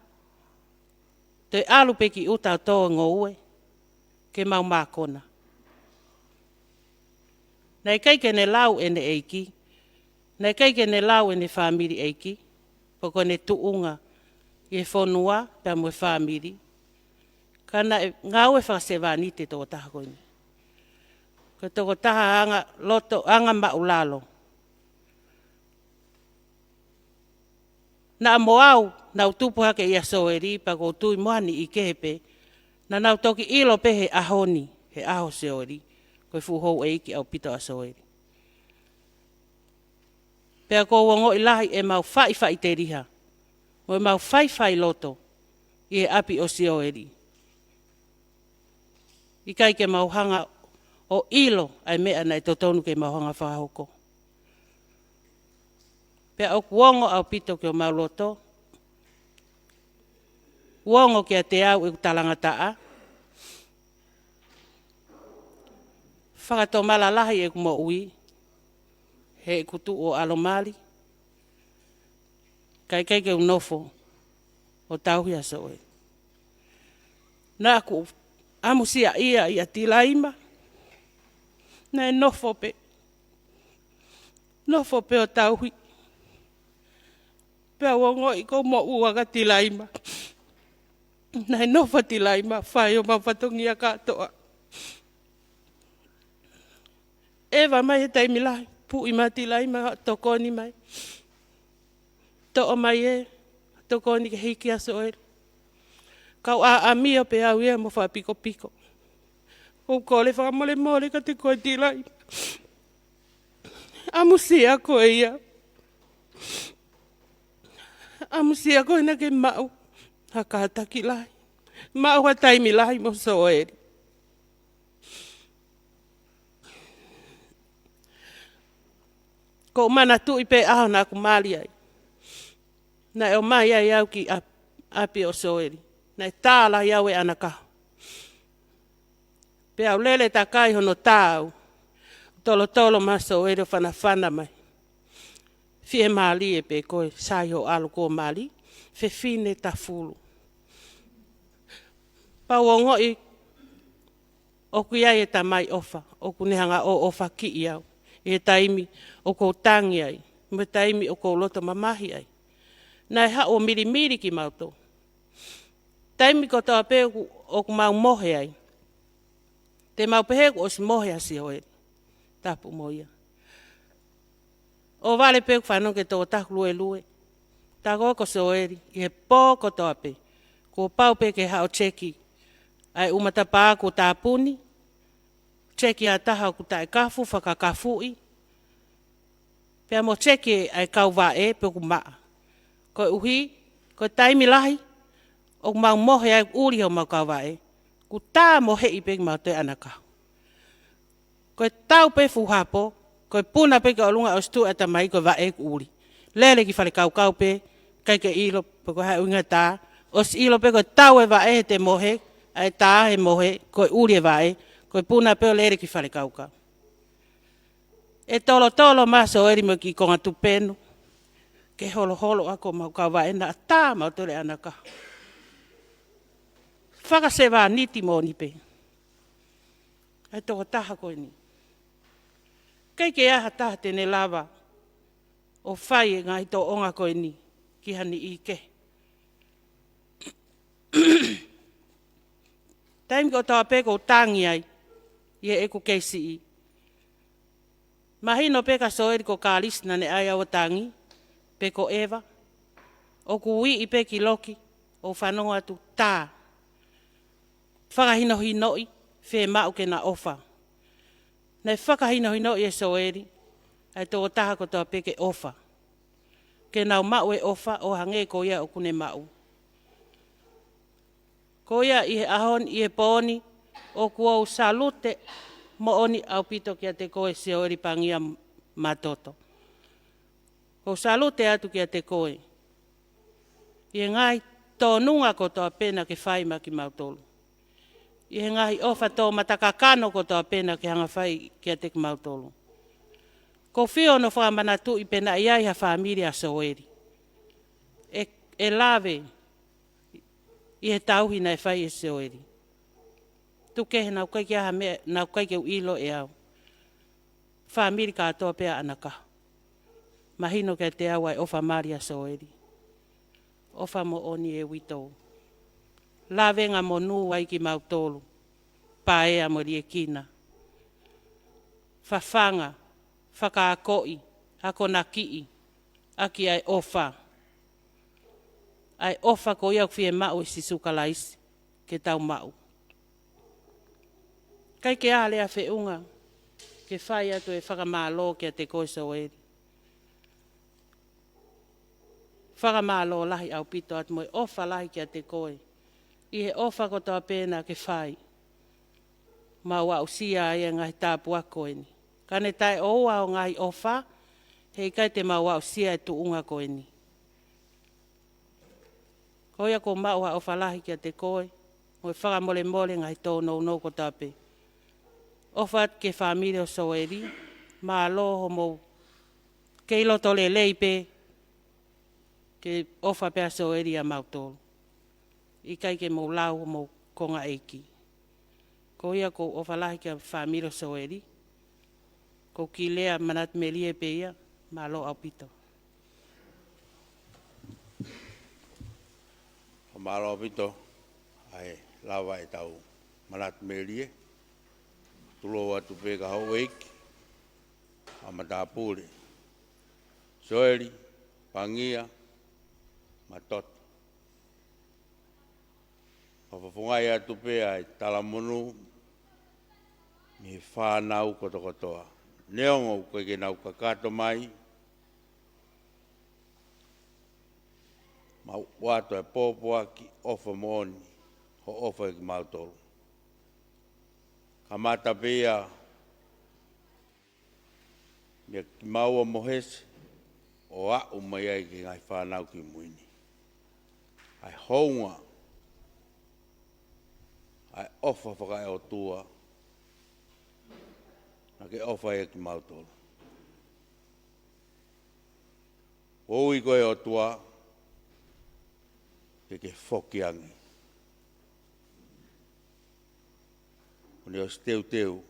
toe ʻalu pē ki ʻuta ʻo tō e ngoue, ke mau mākona. Naʻe ʻikai ke ne lau ʻene ʻeiki, naʻe ʻikai ke ne lau ʻene fāmili ʻeiki, pe ko ʻene tuʻunga ʻi he fonua pea mo e fāmili. Ka naʻe ngāue fakasevāniti e tokotaha ko eni. Ko e tokotaha anga loto, anga maʻulalo. Naʻa mo au, naʻa ku tupu hake ʻia Soeli, pea ʻoku ou tui mo ha niʻihi kehe pē, naʻa nau toki ʻilo pē he ʻaho ni, he ʻaho ʻo Soeli, ko e fuʻu houʻeiki ʻaupito ʻa Soeli. Pea ʻoku ou ongoʻi lahi ʻemau faʻifaʻiteliha, mo ʻemau faifailoto ʻi he ʻapi ʻo Soeli. ʻIkai ke mau hanga ʻo ʻilo ʻa e meʻa naʻe totonu ke mau hanga ʻo fakahoko. Pea ʻoku ongo ʻaupito ki homau loto, ʻoku ongo kiate au ʻeku talangataʻa, fakatomala lahi ʻeku moʻui, heʻeku tuʻu ʻo ʻalu ʻo mali, kae ʻikai ke u nofo ʻo tauhi ʻa Soeli. Naʻa ku ʻamusiaʻia ʻia Tilaima, naʻe nofo pē, nofo pē ʻo tauhi. Pea u ongoʻi ʻoku ou moʻua kia Tilaima. Naʻe nofo ʻa Tilaima, fai homau fatongia kātoa. ʻEva mai he taimi lahi, puʻi mai ʻa Tilaima, tokoni mai. Toʻo mai e tokoni ke hiki ʻa Soeli. Kau ʻā ʻamio pē au ia mo fakapikopiko. ʻOku ou kole fakamolemole kiate koe Tilaima. ʻAmusia koe ia. ʻAmusia koe naʻa ke maʻu ha kātaki lahi. Maʻu ha taimi lahi mo Soeli. ʻOku ou manatuʻi pē ʻaho naʻa ku mali ai. Naʻe ʻomai ai au ki ʻa-, ʻapi ʻo Soeli. Naʻe tā lahi au ʻe ʻAna Kaho. Pea u lele takai hono tā au. Tolotolo mai ʻa Soeli ʻo fanafana mai. Fiemālie pē koe, sai hoʻo ʻalu kuo mali, fefine tafulu. Pea u ongoʻi ʻoku ʻi ai e Tamai ʻofa, ʻoku ne hanga ʻo ʻofaʻi au. ʻI he taimi ʻoku ou tangi ai, mo e taimi ʻoku ou loto mamahi ai. Naʻe haʻu ʻo milimili kimautolu. Taimi kotoa pē ʻoku, ʻoku mau mohe ai. Te mau pehē kuo ʻosi mohe ʻa Soeli. Tapu mo ia. ʻOhovale pē ʻeku fanongo ki he tokotaha ʻoku luelue. Tā ko ē ko Soeli, ʻi he pō kotoa pē. Kuo pau pē ke haʻu ʻo teki ʻa e ʻū matapā kuo tāpuni. Teki ʻa e taha ʻoku taʻekafu, fakakafuʻi. Pea mo teki ʻa e kau vaʻe pe ʻoku maʻa. Koeʻuhi, ko e taimi lahi, ʻoku mau mohe ai ʻuli homau kau vaʻe. Kuo tā moheʻi pē kimautolu ʻe ʻAna Kaho. Ko e tau pē fuʻu hapo, ko e puna pē ki ʻolunga ʻosi tuʻu ʻatamai ko e vaʻe kuo ʻuli. Lele ki falekaukau pē, ʻikai ke ʻilo, pe ko e hā e ʻuhinga tā. ʻOsi ʻilo pē ko e tau e vaʻe he te mohe, ʻa e tā he mohe, ko e ʻuli e vaʻe, ko e puna pē ʻo lele ki falekaukau. ʻE tolotolo mai ʻa Soeli mo e kiʻi konga tupenu. Ke holoholo ʻa homau kau vaʻe naʻa tā mautolu ʻe ʻAna Kaho. Fakasevāniti moʻoni pē. ʻA e tokotaha ko eni. ʻIkai ke ʻi ai ha taha te ne lava ʻo fai e ngaahi tōʻonga ko eni ki ha niʻihi kehe. Taimi kotoa pē ʻoku ou tangi ai, ʻi heʻeku kei siʻi. Mahino pē kia Soeli ko Kalisi naʻa ne ʻai ʻo tangi, pe ko ʻEva. ʻOku uiʻi pē ki loki, ʻo fanongo atu tā. Fakahinohinoʻi, fiemaʻu ke na ʻofa. Naʻe fakahinohinoʻi ʻe Soeli ʻa e tokotaha kotoa pē ke ʻofa. Ke nau maʻu e ʻofa ʻo hangē ko ia ʻoku ne maʻu. Ko ia ʻi he ʻaho ni, ʻi he pō ni, ʻoku ou salute moʻoni ʻaupito kiate koe Soeli Pangia Matoto. ʻOku ou salute atu kiate koe ʻi he ngaahi tōnunga kotoa pē naʻa ke fai maʻa kimautolu. ʻI he ngaahi ʻofa tō matakakano kotoa pē naʻa ke hanga fai kiate kimautolu. ʻOku ou fie ʻono fakamanatuʻi pe naʻe ʻi ai ha fāmili ʻa Soeli ʻe, ʻe lave ʻi he tauhi naʻe fai ʻe Soeli. Tuku kehe, naʻe ʻikai ke ʻi ai ha meʻa, naʻe ʻikai ke u ʻilo ʻe au. Fāmili kātoa pē ʻa ʻAnakaho. Mahino kiate au ʻa e ʻofa mali ʻa Soeli. ʻOfa moʻoni e uitou. Lavengamonū ai kimautolu. Paea mo Liekina. Fafanga, fakaakoʻi, akonakiʻi ʻaki ʻa e ʻofa. ʻA e ʻofa ko ia ʻoku fiemaʻu ʻe Sīsū Kalaisi ke tau maʻu. ʻIkai ke ʻi ai ha lea feʻunga ke fai atu e fakamālō kiate koe Soeli. Fakamālō lahi ʻaupito atu mo e ʻofa lahi kiate koe ʻi he ʻofa kotoa pē naʻa ke fai. Mau aʻusia ai e ngaahi tāpuaki ko eni. Ka ne taʻeʻoua hoʻo ngaahi ʻofa, heʻikai te mau aʻusia e tuʻunga ko eni. Ko ia ʻoku ou maʻu ha ʻofa lahi kiate koe, mo e fakamolemole ngaahi tōnounou kotoa pē. ʻOfa atu ki he fāmili ʻo Soeli, mālō hoʻomou kei loto lelei pē, ke ʻofa pē ʻa Soeli ʻia mautolu. ʻIkai ke mou lau hoʻomou kongaʻi. Ko ia ʻoku ou ʻofa lahi ki he fāmili ʻo Soeli. ʻOku ou kiʻi lea manatu melie pē ia, mālō ʻaupito. Mālō ʻaupito, ʻa e lava ʻetau manatu melie. Tulou atu pē ki he houʻeiki ʻa matāpule. Soeli Pangia Matoto. Fakafofongaʻi atu pē ʻa e talamonū mei he fānau kotokotoa. Neongo ʻoku ʻikai ke nau kakato mai, mau ʻoatu e pōpoaki ʻofa moʻoni, hoʻo ʻofa ʻia kimautolu. Kamata pē ia meia kimaua mo Hesi, ʻo aʻu mai ai ki he ngaahi fānau kimui ni. ʻA e hounga, ʻa e ʻofa fakaʻotua, naʻa ke ʻofa ʻia kimautolu. ʻOku ui koe ʻOtua, ke ke foki ange. ʻO ne ʻosi teuteu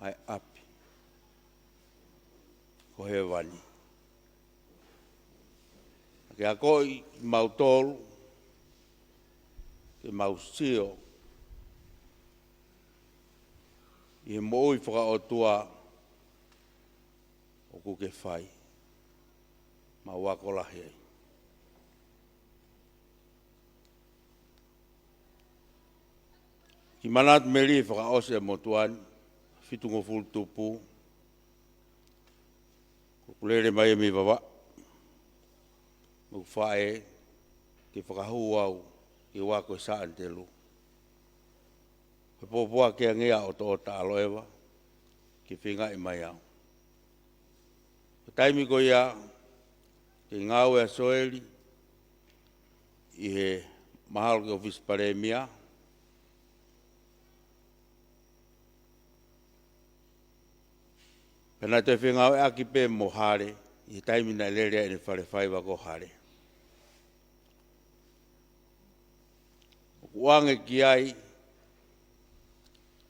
ʻa e ʻapi ko hēvani. Ke akoʻi kimautolu, ke mau sio ʻi he moʻui fakaʻotua ʻoku ke fai. Mau ako lahi ai. Kiʻi manatu melie fakaʻosi ʻa e motuʻa ni, fitungofulu tupu, ʻoku lele mai mei Vavaʻu, mo ʻeku faʻē, ke fakahū au ki he ua ko e Sānitelu. Ko e pōpoaki ange ia ʻo Toʻota ʻAloʻeva, ke feingaʻi mai au. Ko e taimi ko ia, ke ngāue ʻa Soeli ʻi he mahalo ko e ʻōfisi palēmia. Pea naʻe toe fengāueʻaki pē mo Hale, ʻi he taimi naʻe lele ai ʻene fale faiva ko Hale. ʻOku ʻoange ki ai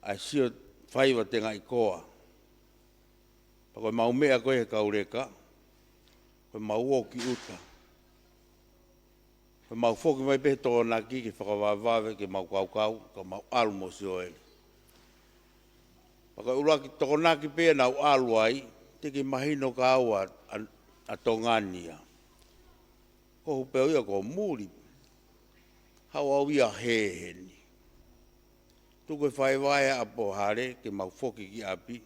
ʻa e sio faiva tengaʻi koa. Pea ko e mau meʻa ko ē he kauleka, ko e mau ō ki ʻuta. Ko e mau foki mai pē he Tokonaki ke fakavavevave ke mau kaukau, ka mau ʻalu mo Soeli. Pea Ko e ʻuluaki Tokonaki pē naʻa ku ʻalu ai, teʻeki mahino kia au ʻa, ʻa, ʻa Tonga ni ia. Ko hoku pē ia ko muli. Haʻu au ia hē heni. Tuku e faiva ia ʻapo hale ke mau foki ki ʻapi.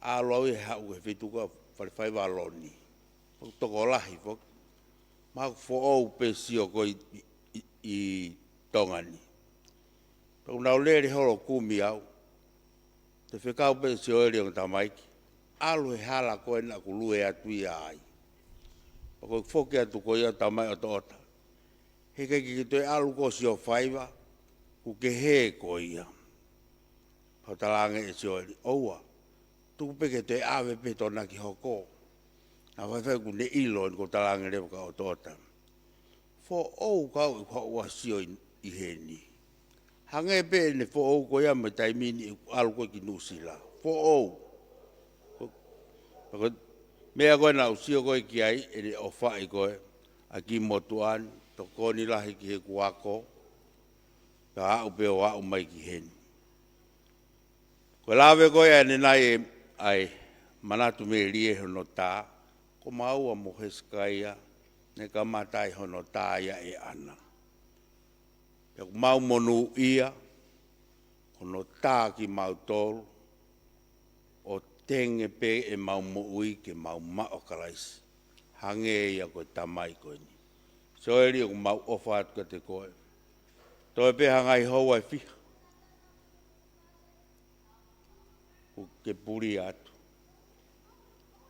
ʻAlu au ia he haʻu he feituʻu ko Falefaiva Loni. Ko e tokolahi foki. Mahalo ʻoku foʻou pē sio ko ē ʻi, ʻi, ʻi Tonga ni. Pea ʻoku nau lele holo kumi au. Toe fekau pē Sioeli ʻo tamaiki. ʻAlu he hala ko ē naʻa ku lue atu ia ai. Pea ko e foki atu ko ia tamai ʻOtoʻota. Heʻikai ke toe ʻalu ko ē ʻo sio faiva. ʻOku kehe ko ia. Pea u talaange ʻe Sioeli. ʻOua. Tuku pē ke toe ʻave pē Tokonaki hoko. Naʻe faifai ʻoku ne ʻilo ʻeni ko e talaange leva kia ʻOtoʻota. Foʻou kau ʻi haʻu ʻo sio ʻi, ʻi heni. Hangē pē ʻene foʻou ko ia mei he taimi ni ʻeku ʻalu ko ē ki Nuʻusila. Foʻou. Ko, ko e meʻa ko ē naʻa ku sio ko ē ki ai, ʻene ʻofaʻi ko ē ʻa e kiʻi motuʻa ni, tokoni lahi ki heʻeku ako, pea aʻu pē ʻo aʻu mai ki heni. Ko e lave ko ē ʻanenai ʻa e, ʻa e manatu melie hono tā, ko maua mo Hesekaia, ne kamata ai hono tā ia ʻe ʻAna. Pea ʻoku mau monūʻia, ko hono tā kimautolu, ʻo tenge pē ʻemau moʻui ke mau maʻu ʻa Kalaisi. Hangē ia ko e tamai ko eni. Sioeli ʻoku mau ʻofa atu kiate koe. Toe pē ha ngaahi houa ʻe fiha. ʻOku ke puli atu.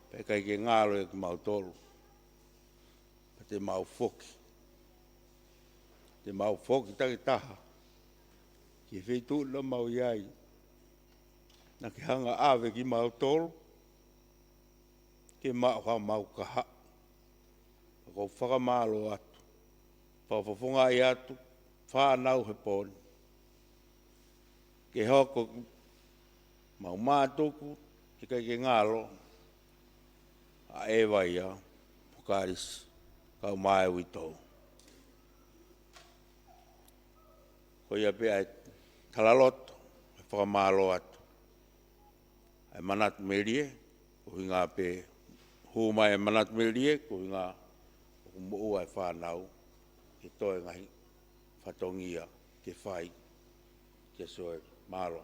Pea ʻikai ke ngalo ia kimautolu. Pea te mau foki. Te mau foki takitaha. Ki he feituʻu naʻa mau ʻi ai. Naʻa ke hanga ʻave kimautolu. Ke maʻu haʻamau kahaʻu. Pea ʻoku ou fakamālō atu. Fakafofongaʻi atu. Fānau he pō ni. Ke hoko mau mātuku, ʻikai ke ngalo, ʻa ʻEva ia, mo Kalisi, kau mai uitou. Ko ia pē ʻa e talaloto, ʻa e fakamālō atu. ʻA e manatu melie, ko e ʻuhinga pē, hū mai e manatu melie, ko e ʻuhinga ʻoku moʻua e fānau, ke toe ngaahi fatongia, ke fai, ke soe, mālō.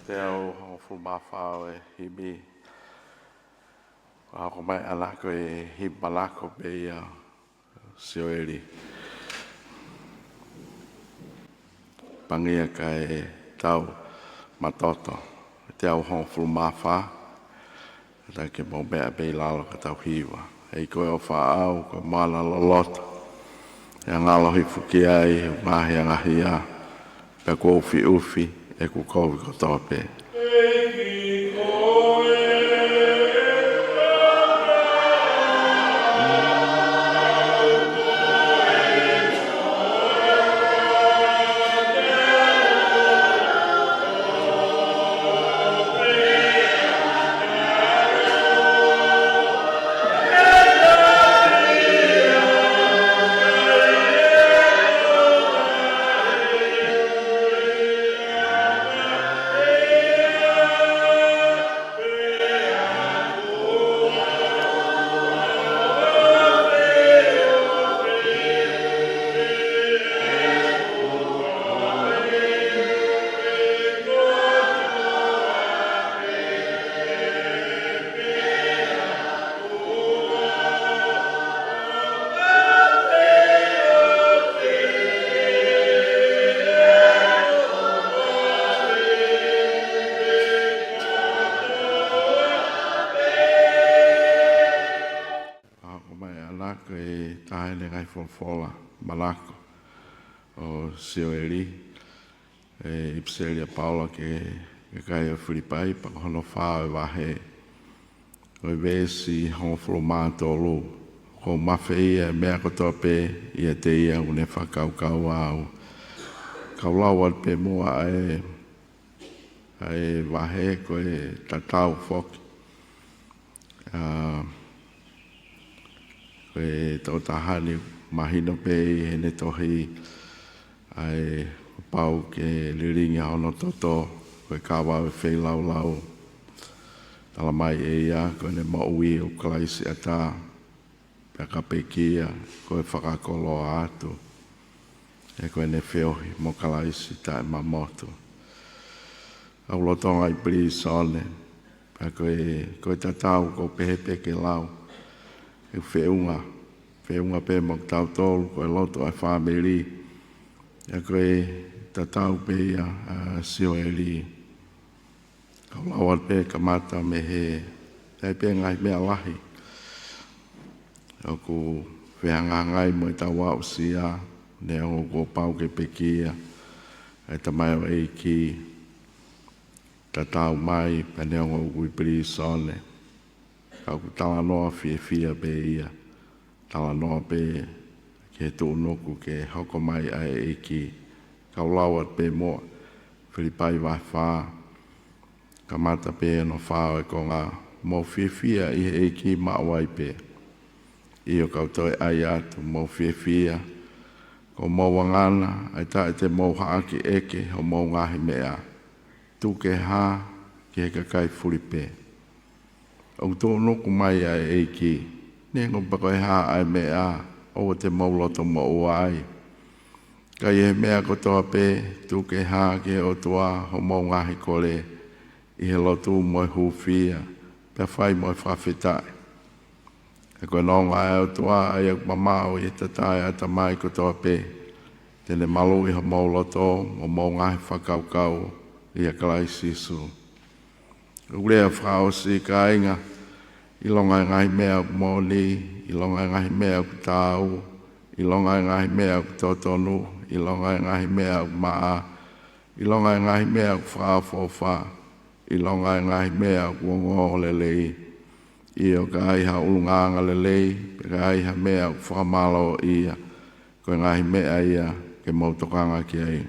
Teau hongofulu mā fā ʻo e himi. ʻA, hoko mai ʻa e ʻaho ko e himi malako pē ia ʻa Sioeli. Pangia kae tau matoto. Teau hongofulu mā fā. Ka ke mou meʻa pē ʻi lalo ka tau hiva. ʻEiki ko e ʻofa ʻaʻau, ko e moana loloto. ʻE ngalo hifo ki ai ʻeku ngaahi angahia, pea kuo ʻufiʻufi ʻeku kovi kotoa pē. ʻA, hoko mai ʻa e ʻaho ko e taha ʻi he ngaahi folofola malako ʻo Sioeli, ʻi he ʻipiseli ʻa Paula ki he kakai ʻo Filipai, pea ko hono fā ʻo e vahe, ko e veesi hongofulu mā tolu. Kuo u mafeia ʻa e meʻa kotoa pē ʻiate ia ʻoku ne fakakaukau au. Kau lau atu pē muʻa ʻa e, ʻa e vahe ko e tatau foki. ʻA, ko e tokotaha ni mahino pē ʻi heʻene tohi, ʻa e kuo pau ke lilingi ʻa hono toto, ko e kava ʻo e feilaulau. Tala mai ʻe ia, ko ʻene moʻui ʻoku Kalaisi ʻatā, pea ka pekia, ko e fakakoloa atu. ʻE ko ʻene feohi mo Kalaisi taʻemamotu. ʻOku ou lolotonga ʻi pilīsone, pea ko e, ko e tatau ʻoku ou pehē pē ke lau. ʻE feʻunga, feʻunga pē mo kitautolu, ko e lotu ʻa e fāmili. ʻE ko e tatau pē ia ʻa Sioeli. Kau lau atu pē kamata mei he, ʻe ʻi ai pē ngaahi meʻa lahi ʻoku fehangahangai mo ʻetau aʻusia, neongo kuo pau ke pekia ʻa e tamaioʻeiki, tatau mai, pea neongo ʻoku ʻi pilīsone. Ka ʻoku talanoa fiefia pē ia. Talanoa pē ki he tuʻunuku ke hoko mai ʻa e ʻEiki. Kau lau atu pē muʻa, Filipai vahe fā. Kamata pē hono fā ʻo e konga. Mou fiefia ʻi he ʻEiki maʻu ai pē. ʻIo, kau toe ʻai atu, mou fiefia. Ko homou ʻofa ʻa e taʻe te mou haʻaki ʻeke homou ngaahi meʻa. Tuku ke hā ki he kakai fulipē. ʻOku tuʻunuku mai ʻa e ʻEiki, neongo pē ko e hā ʻa e meʻa ʻoku te mou loto moʻua ai. Ka ʻi he meʻa kotoa pē, tuku ke hā ki he ʻOtua homou ngaahi kole, ʻi he lotu mo e hūfia, pea fai mo e fakafetaʻi. He ko e nonga ʻa e ʻOtua ʻa ia ʻoku mamaʻo ʻi he tatae ʻatamai kotoa pē, te ne maluʻi homou loto mo hoʻomou ngaahi fakakaukau ʻia Kalaisi Sīsū. ʻOku ou lea fakaʻosi, kāinga, ʻilonga e ngaahi meʻa ʻoku moʻoni, ʻilonga e ngaahi meʻa ʻoku taau, ʻilonga e ngaahi meʻa ʻoku totonu, ʻilonga e ngaahi meʻa ʻoku maʻa, ʻilonga e ngaahi meʻa ʻoku fakaʻofoʻofa, ʻilonga e ngaahi meʻa ʻoku ongoongolelei, ʻio, ka ai ha ʻulungaanga lelei, pe ka ai ha meʻa ʻoku fakamālōʻia, ko e ngaahi meʻa ia ke mou tokanga ki ai.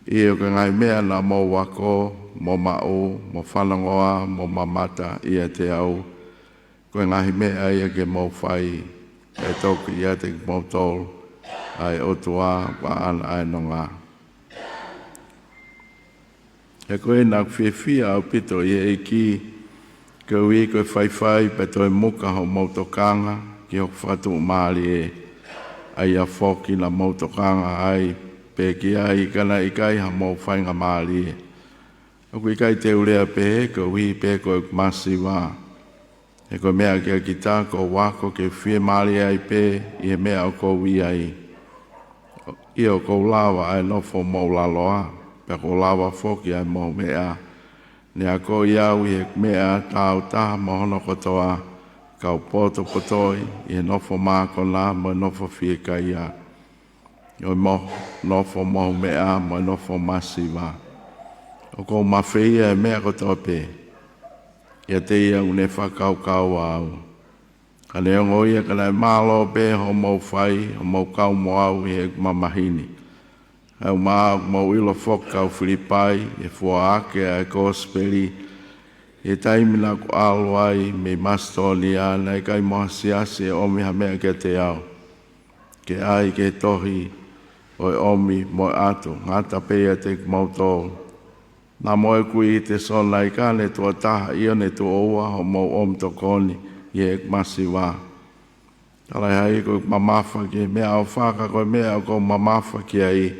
ʻIo, ko e ngaahi meʻa naʻa mou ako, mo maʻu, mo fanongoa, mo mamata ʻiate au, ko e ngaahi meʻa ia ke mou fai, ʻe toki ʻiate kimoutolu ʻa e ʻOtua ʻoku ʻaʻana ʻa e nonga. He ko ia naʻa ku fiefia ʻaupito ʻi he ʻEiki, koeʻuhi ko e faifai pea toe muka hoʻomou tokanga ki hoku fakatuʻumālie, ʻa ia foki naʻa mou tokanga ai pē ki ai ka naʻe ʻikai hamou faingamālie. ʻOku ʻikai te u lea pehē koeʻuhi pē ko ʻeku masiva. He ko e meʻa kiate kita, ʻoku ou ako ke fiemālie ai pē ʻi he meʻa ʻoku ou ʻi ai, ʻio, ʻoku ou lava ʻa e nofo moʻulaloa, pea ʻoku ou lava foki ʻa e moʻumeʻa. Ne akoʻi au ʻi he meʻa tāutaha mo hono kotoa, kau potopotoʻi ʻi he nofo mākona mo e nofo fiekaia, ʻo e mo-, nofo moʻumeʻa mo e nofo masiva. ʻOku ou mafeia ʻa e meʻa kotoa pē ʻiate ia ʻoku ne fakakaukau au. Ka neongo ia, ka naʻe mālō pē hoʻomou fai, hoʻomou kau mo au ʻi heʻeku mamahi ni. ʻA ia ʻoku mou ʻilo foki, kau Filipai, ʻi he fua ʻaki ʻa e kosipeli, ʻi he taimi naʻá ku ʻalu ai mei Masitōnia, naʻe ʻikai mo ha siasi ʻe ʻomi ha meʻa kiate au ke ʻai ki he tohi ʻo e ʻomi mo e ʻatu, ngata pē ʻiate kimoutolu. Naʻa mo ʻeku ʻi Tesalonaika ne tuʻo taha, ʻio, ne tuʻo ua hoʻomou ʻomi tokoni ʻi heʻeku masiva. Talaʻehai ko ʻeku mamafa ki he meʻaʻofa, ka ko e meʻa ʻoku ou mamafa ki ai,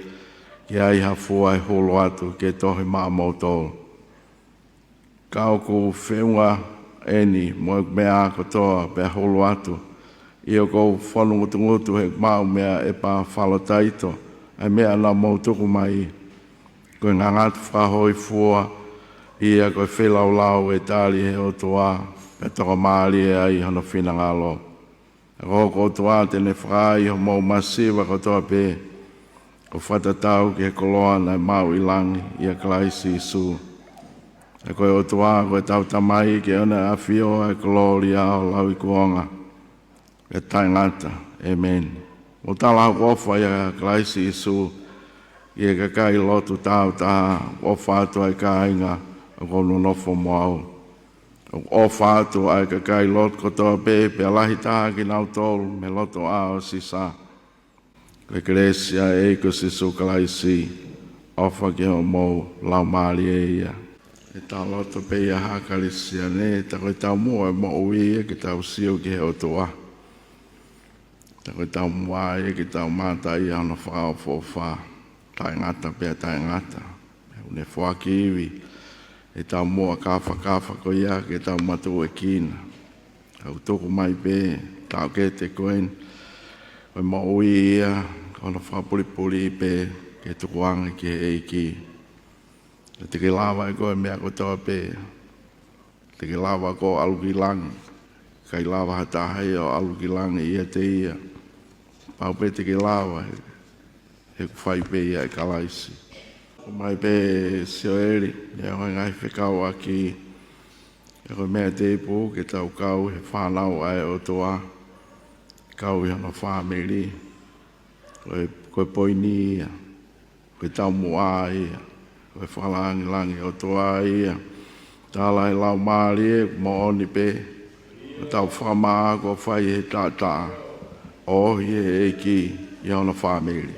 ke ʻai ha fua ʻe hulu atu ki he tohi maʻamoutolu. Ka ʻoku feʻunga eni mo ʻeku meʻa kotoa pea hulu atu, ʻio, ʻoku ou fonu ngutungutu heʻeku maʻu meia ʻEpafalotaito ʻa e meʻa naʻa mou tuku mai, ko e ngangatu fakahōifua ia, ko e feilaulau ʻe tali ʻe he ʻOtua, pea tokamālie ai hono finangalo. Ka ko hoku ʻOtua te ne fakaai hoʻomou masiva kotoa pē, ʻo fakatatau ki he koloa naʻe maʻu ʻi langi ʻia Kalaisi Sīsū. Ka ko e ʻOtua ko ʻetau Tamai, ke ʻoua naʻa ʻafio ʻa e kolōlia ʻo lauikuonga ʻo taʻengata. ʻĒmeni. Mou tala hoku ʻofa ʻia Kalaisi Sīsū ki he kakai lotu tāutaha. ʻOfa atu ʻa e kāinga ʻoku nonofo mo au. ʻOfa atu ʻa e kakai lotu kotoa pē, pea lahi taha kinautolu mei he lotoʻā ʻo Sisa. Ko e kelesi ʻa e ʻEiki ko Sīsū Kalaisi, ʻofa ki hoʻomou laumālie ia. ʻE tau lotu pē ia, haʻa Kalisitiane. Tā ko e taumuʻa ʻo e moʻui ia ke tau sio ki he ʻOtua. Tā ko e taumuʻa ia ke tau mamata ʻi hono fakaʻofoʻofa, taʻengata pea taʻengata. Pea ʻoku ne foaki ivi ʻi he taumuʻa kāfakafa ko ia ke tau matuʻuekina. Ka ʻoku tuku mai pē, taʻokete ko eni, ko e moʻui ia, ko hono fakapulipuli pē ke tukuange ki he ʻEiki. Te ke lava ʻe koe meʻa kotoa pē. Te ke lava koe ʻo ʻalu ki langi. ʻIkai lava ha taha ia ʻo ʻalu ki langi ʻiate ia. Pau pē te ke lava he, he ʻoku fai pē ia ʻe Kalaisi. Ko mai pē Sioeli, ʻi he ngaahi fekauʻaki, ʻa ia ko e meʻa tēpū ke tau kau he fānau ʻa e ʻOtua, kau ʻi hono fāmili. Ko e, ko e poini ia, ko e taumuʻa ia, ko e fakalāngilangi ʻo e ʻOtua ia. Tala ʻe he Laumālie, moʻoni pē, ʻo tau fakamāʻopoʻopo ʻo fai he taʻataʻa, ʻo ʻi he ʻEiki ʻi hono fāmili.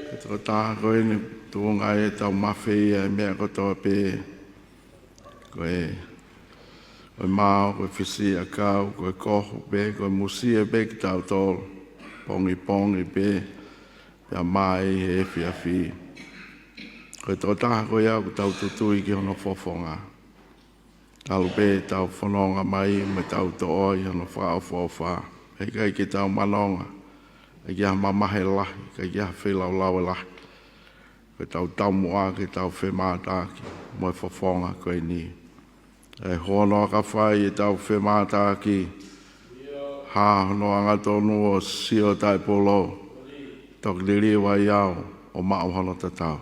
Ko e tokotaha ko eni tuʻunga ʻetau mafeia ʻa e meʻa kotoa pē. Ko e, ko e mao, ko e fisiʻi ʻakau, ko e kohu pē, ko e musie pē kitautolu, pongipongi pē, pea mai he efiafi. Ko e tokotaha ko ia ʻoku tau tutui ki hono fofonga. Talu pē ʻetau fononga mai mo ʻetau toʻo ʻi hono fakaʻofoʻofa. ʻIkai ke tau manonga, ʻikai ke ʻi ai ha mamahi lahi, ʻikai ke ʻi ai ha feilaulau lahi. Ko ʻetau taumuʻa ke tau femātaaki mo e fofonga ko eni. ʻI he hono ʻakafai ʻetau femātaaki, hā hono angatonu ʻo sio taʻepōlo, toki liliu ai au ʻo maʻu hono tatau.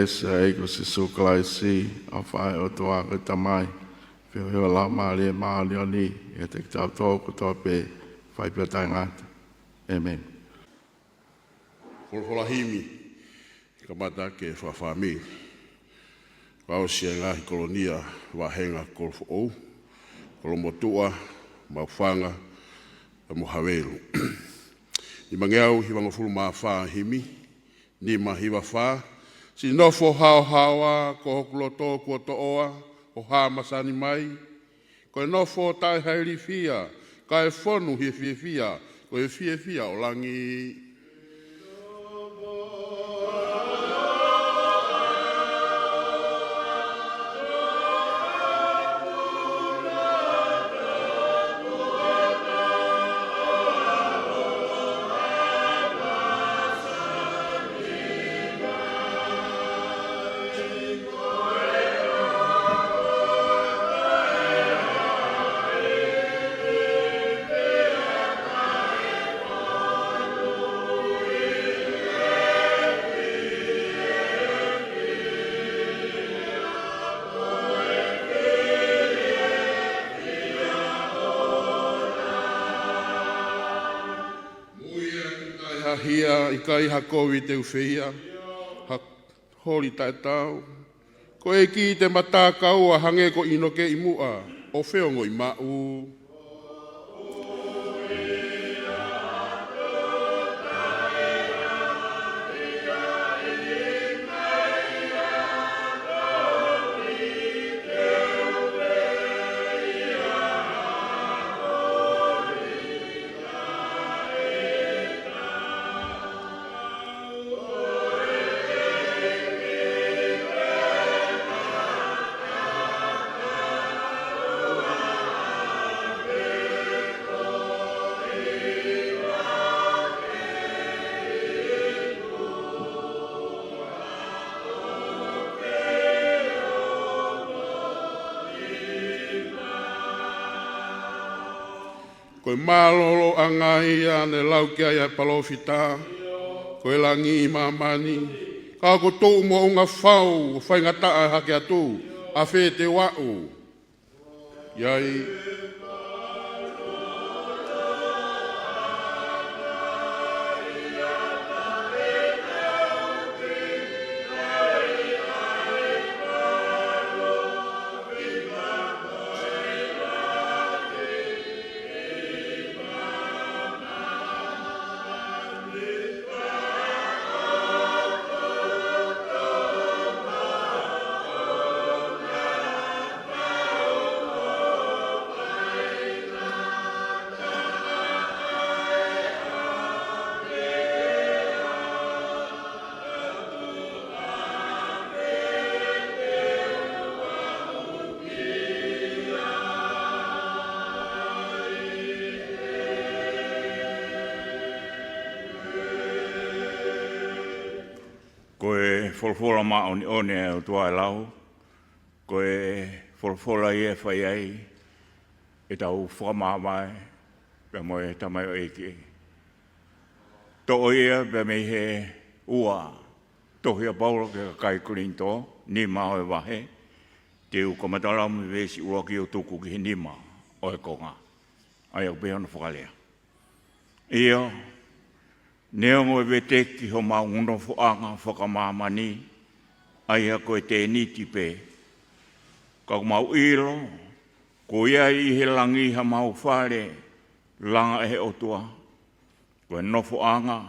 ʻEiki ko Sīsū Kalaisi, ʻofa ʻa e ʻOtua ko e Tamai, feohi ʻa e Laumālie Māʻoniʻoni, ʻiate kitautolu kotoa pē, fai pē ʻo taʻengata. ʻĒmeni. Folofola himi, kamata ke fakafāmili. Fakaʻosi ʻa e ngaahi kolonia, vāhenga kolo foʻou, kolo motuʻa, maʻufanga, pea mo havelu. Nimangeau hivangofulu mā fā himi, nima hiva fā. Siʻi nofo haohaoa, ko hoku loto kuo toʻoa, ʻo hā masani mai. Ko e nofo taʻehailifia, kae fonu he fiefia, ko e fiefia ʻo langi. Mui ʻeku taʻehahia, ʻikai ha kovi te u feia, ha holi taʻetaau. Ko e ʻEiki te ma takaua hangē ko ʻInoke ʻi muʻa, ʻo feongoʻi maʻu. Ko e mālōlōʻanga ia naʻe lau ki ai ʻa e palōfita, ko e langi ʻi māmani, ka ʻoku tuʻu moʻunga fau, faingataʻa hake atu, ʻafē te u aʻu. ʻI ai. Ko e folofola māʻoniʻoni ʻa e ʻOtua ʻe lau, ko e folofola ia ʻe fai ai ʻetau fakamāvae pea mo e tamaioʻeiki. Toʻo ia pea mei he ua tohi ʻa Paula ki he kakai Kolinitō, nima ʻo e vahe, te u kamata lau mei he veesi ʻuluaki ʻo tuku ki he nima ʻo e konga. ʻA ia ʻoku pehē hono fakalea. ʻIo, neongo e veteki homau nofoʻanga fakamāmani, ʻa ia ko e tēniti pē, ka ʻoku mau ʻilo, kuo ʻi ai ʻi he langi hamau fale langa ʻe he ʻOtua. Ko e nofoʻanga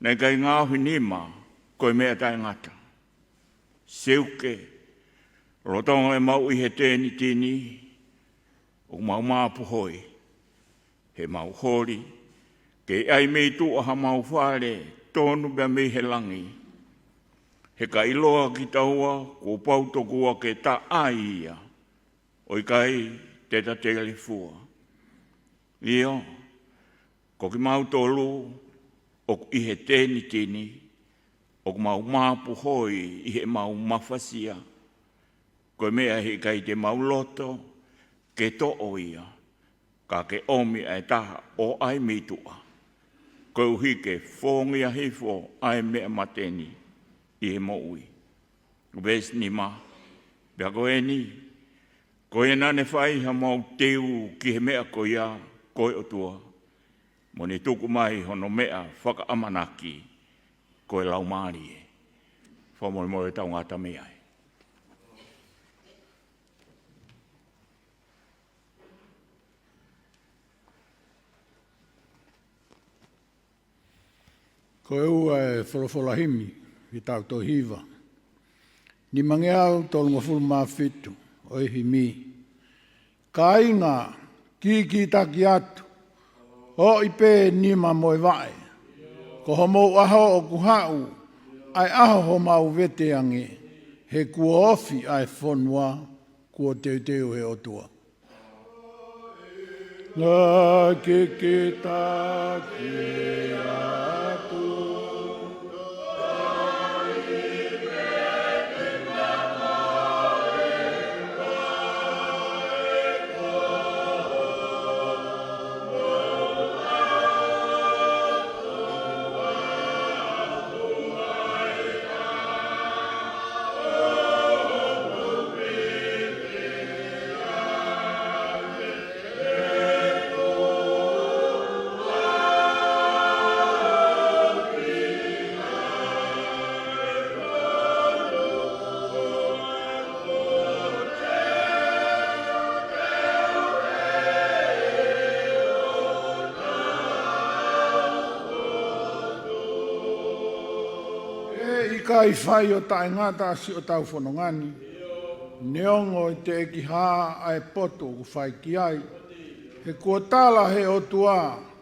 naʻe ʻikai ngaohi nima, ko e meʻa taʻengata. Seuke, lolotonga ʻemau ʻi he tēniti ni, ʻoku mau māpuhoi, he ʻoku mau holi ke ʻai mei tuʻa hamau fale tonu pea mei he langi. He ka ʻiloa kitaua, kuo pau tokua ke ta ʻai ia, ʻo ʻikai te ta telefua. ʻIo, ko kimautolu ʻoku ʻi he tēniti ni, ʻoku mau māpuhoi ʻi heʻemau mafasia. Ko e meʻa he ʻikai te mau loto ke toʻo ia, ka ke ʻomi ʻa e taha ʻo ʻai mei tuʻa, koeʻuhi ke fōngia hifo ʻa e meʻa mate ni ʻi he moʻui. Veesi nima. Pea ko eni, ko ia naʻa ne fai hamau teu ki he meʻa ko ia, ko e ʻOtua, mo ne tuku mai hono meʻa fakaʻamanaki, ko e Laumālie. Fakamolemole, tau ngata mei ai. Ko e ua e folofola himi, ʻi he tau tohi hiva. Nimangeau tolungofulu mā fitu ʻo e himi. Kāinga, kīkītaki atu, ʻoʻi pē nima mo e vaʻe. Ko homou ʻaho ʻoku haʻu, ʻa e ʻaho homau vete ange, he kuo ofi ʻa e fonua, kuo teuteu ʻe he ʻOtua. Ngā kīkītaki atu. ʻE ʻikai fai ʻo taʻengata ʻa siʻotau fononga ni, neongo ʻi he teʻeki hā ʻa e potu ʻoku fai ki ai, he kuo tala ʻe he ʻOtua,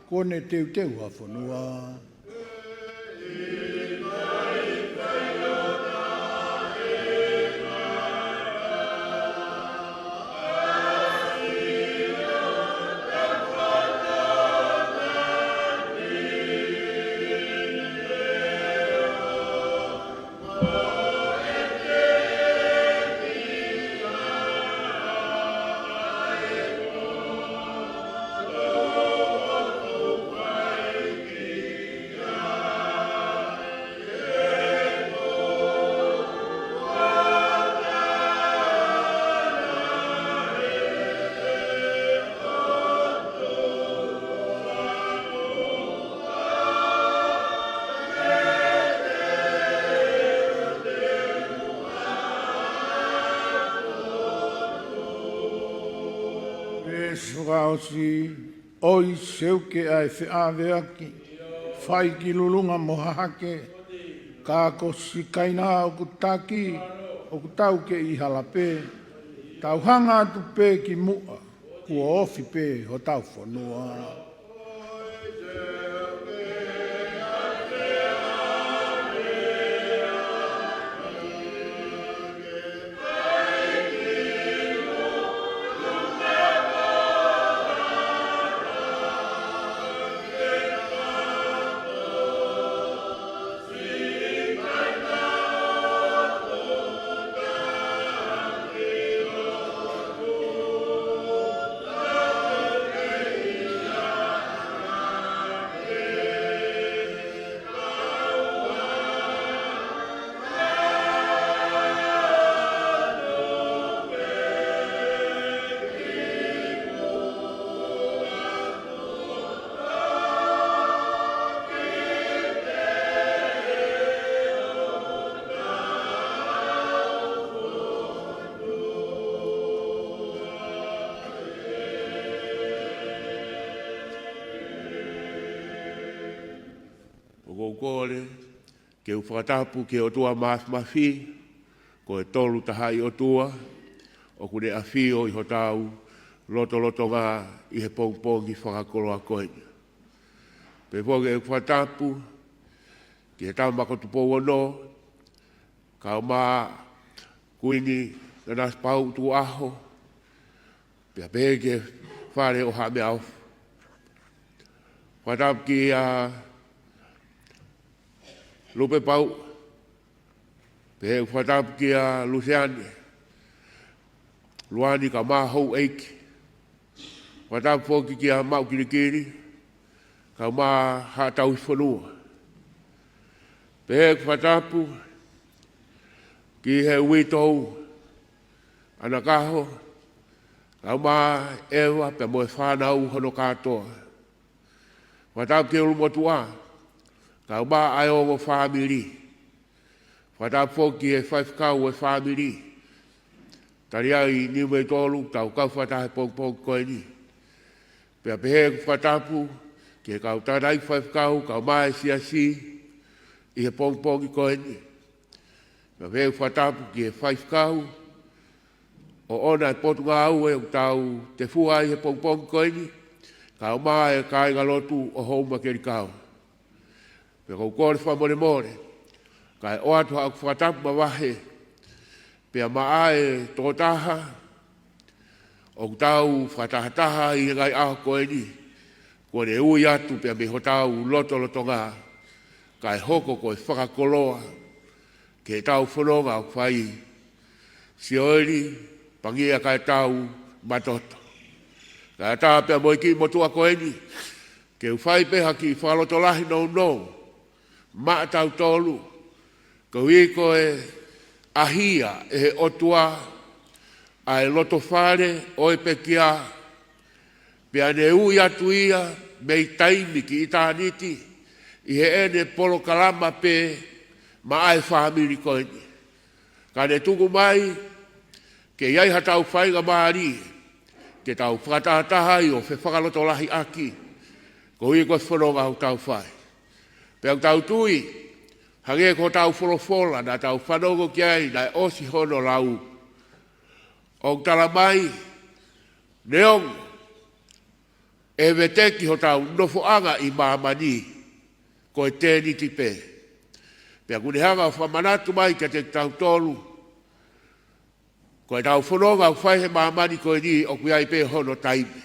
kuo ne teuteu ha fonua. Veesi fakaʻosi, ʻOi seuke ʻa e feʻaveaki, fai ki lulunga mo hahake, ka ko Sikaina ʻoku taki, ʻoku tau kei hala pē, tau hanga atu pē ki muʻa, kuo ofi pē hotau fonua. ʻOku ou kole ke u fakatapu ki he ʻOtua Māfimafi, ko e Tolu Tahaʻi ʻOtua, ʻoku ne ʻafio ʻi hotau lotolotonga ʻi he pongipongi fakakoloa ko eni. Pea foki ʻeku fakatapu ki he Tama ko Tupou Ono, kae ʻumaʻā Kuini Nanasipauʻu Tukuʻaho, pea pehē ki he Fale ʻo Haʻa Meʻaʻofa. Fakatapu kia Lupe Pauʻu, pehē ʻeku fakatapu kia Luseane Luani kae ʻumaʻā houʻeiki. Fakatapu foki kia Maʻu Kilikili, kae ʻumaʻā Haʻa Tauhi Fonua. Pehē ʻeku fakatapu Ki he uitou ʻanakaho, kae ʻumaʻā ʻa ʻEva pea mo e fānau hono kātoa. Fakatapu ki he ʻulumotuʻa, kae ʻumaʻā ʻa e ongo fāmili. Fakatapu foki ki he faifekau ʻo e fāmili. Tali ai Niumeitolu, tau kau fakataha he pongipongi ko eni. Pea pehē ʻeku fakatapu ki he kau tangataʻeiki faifekau, kae ʻumaʻā e siasi ʻi he pongipongi ko eni. Pea pehē ʻeku fakatapu ki he faifekau ʻoʻona e potungāue ʻoku tau tefua ai he pongipongi ko eni, kae ʻumaʻā e kāingalotu ʻo Houmakelikao. Pea ʻoku ou kole fakamolemole, kae ʻoatu haʻaku fakatapu mavahe, pea maʻa e tokotaha ʻoku tau fakatahataha ʻi he ngaahi ʻaho ko eni, kuo ne ui atu pea mei hotau lotolotonga, kae hoko ko e fakakoloa ki heʻetau fononga ʻoku fai, Sioeli Pangia Kaetau Matoto. Kae ʻatā pea mo e kiʻi motuʻa ko eni, ke u fai pē ha kiʻi fakalotolahi nounou maʻatautolu, koeʻuhi ko e ʻahia ʻe he ʻOtua ʻa e lotofale ʻo e pekia, pea ne ui atu ia mei taimi ki ʻitāniti ʻi heʻene polokalama pē maʻa e fāmili ko eni. Ka ne tuku mai ke ʻi ai haʻatau faingamālie ke tau fakatahataha ai ʻo fefakalotolahiʻaki, koeʻuhi ko e fononga ʻoku tau fai. Pea ʻoku tau tui, hangē ko hotau folofola naʻa tau fanongo ki ai naʻe ʻosi hono lau, ʻoku tala mai, neongo ʻe veteki hotau nofoʻanga ʻi māmani, ko e tēniti pē. Pea ʻoku ne hanga ʻo fakamanatu mai kiate kitautolu, ko ʻetau fononga ʻoku fai he māmani ko eni ʻoku ʻi ai pē hono taimi.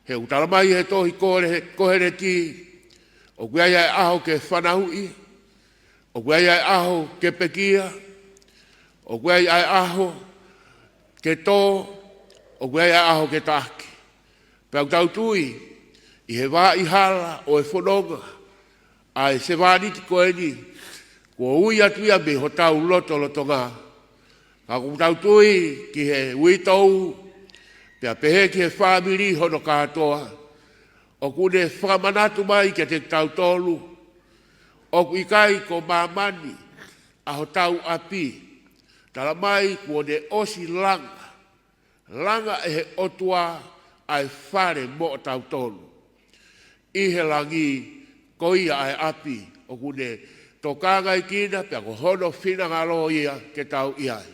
He ʻoku tala mai he tohi Kohe-, Koheleti, ʻoku ʻi ai ʻa e ʻaho ke fanauʻi, ʻoku ʻi ai ʻa e ʻaho ke pekia, ʻoku ʻi ai ʻa e ʻaho ke tō, ʻoku ʻi ai ʻa e ʻaho ke taʻaki. Pea ʻoku tau tui, ʻi he vaʻa hala ʻo e fononga ʻa e sevāniti ko eni, kuo ui atu ia mei hotau lotolotonga. Ka ʻoku tau tui ki he uitou, pea pehē ki he fāmili hono kātoa, ʻoku ne fakamanatu mai kiate kitautolu, ʻoku ʻikai ko māmani ʻa hotau ʻapi. Tala mai kuo ne ʻosi langa, langa ʻe he ʻOtua ʻa e fale moʻotautolu ʻi he langi, ko ia ʻa e ʻapi ʻoku ne tokangaʻi kinautolu pea ko hono finangalo ia ke tau ʻi ai.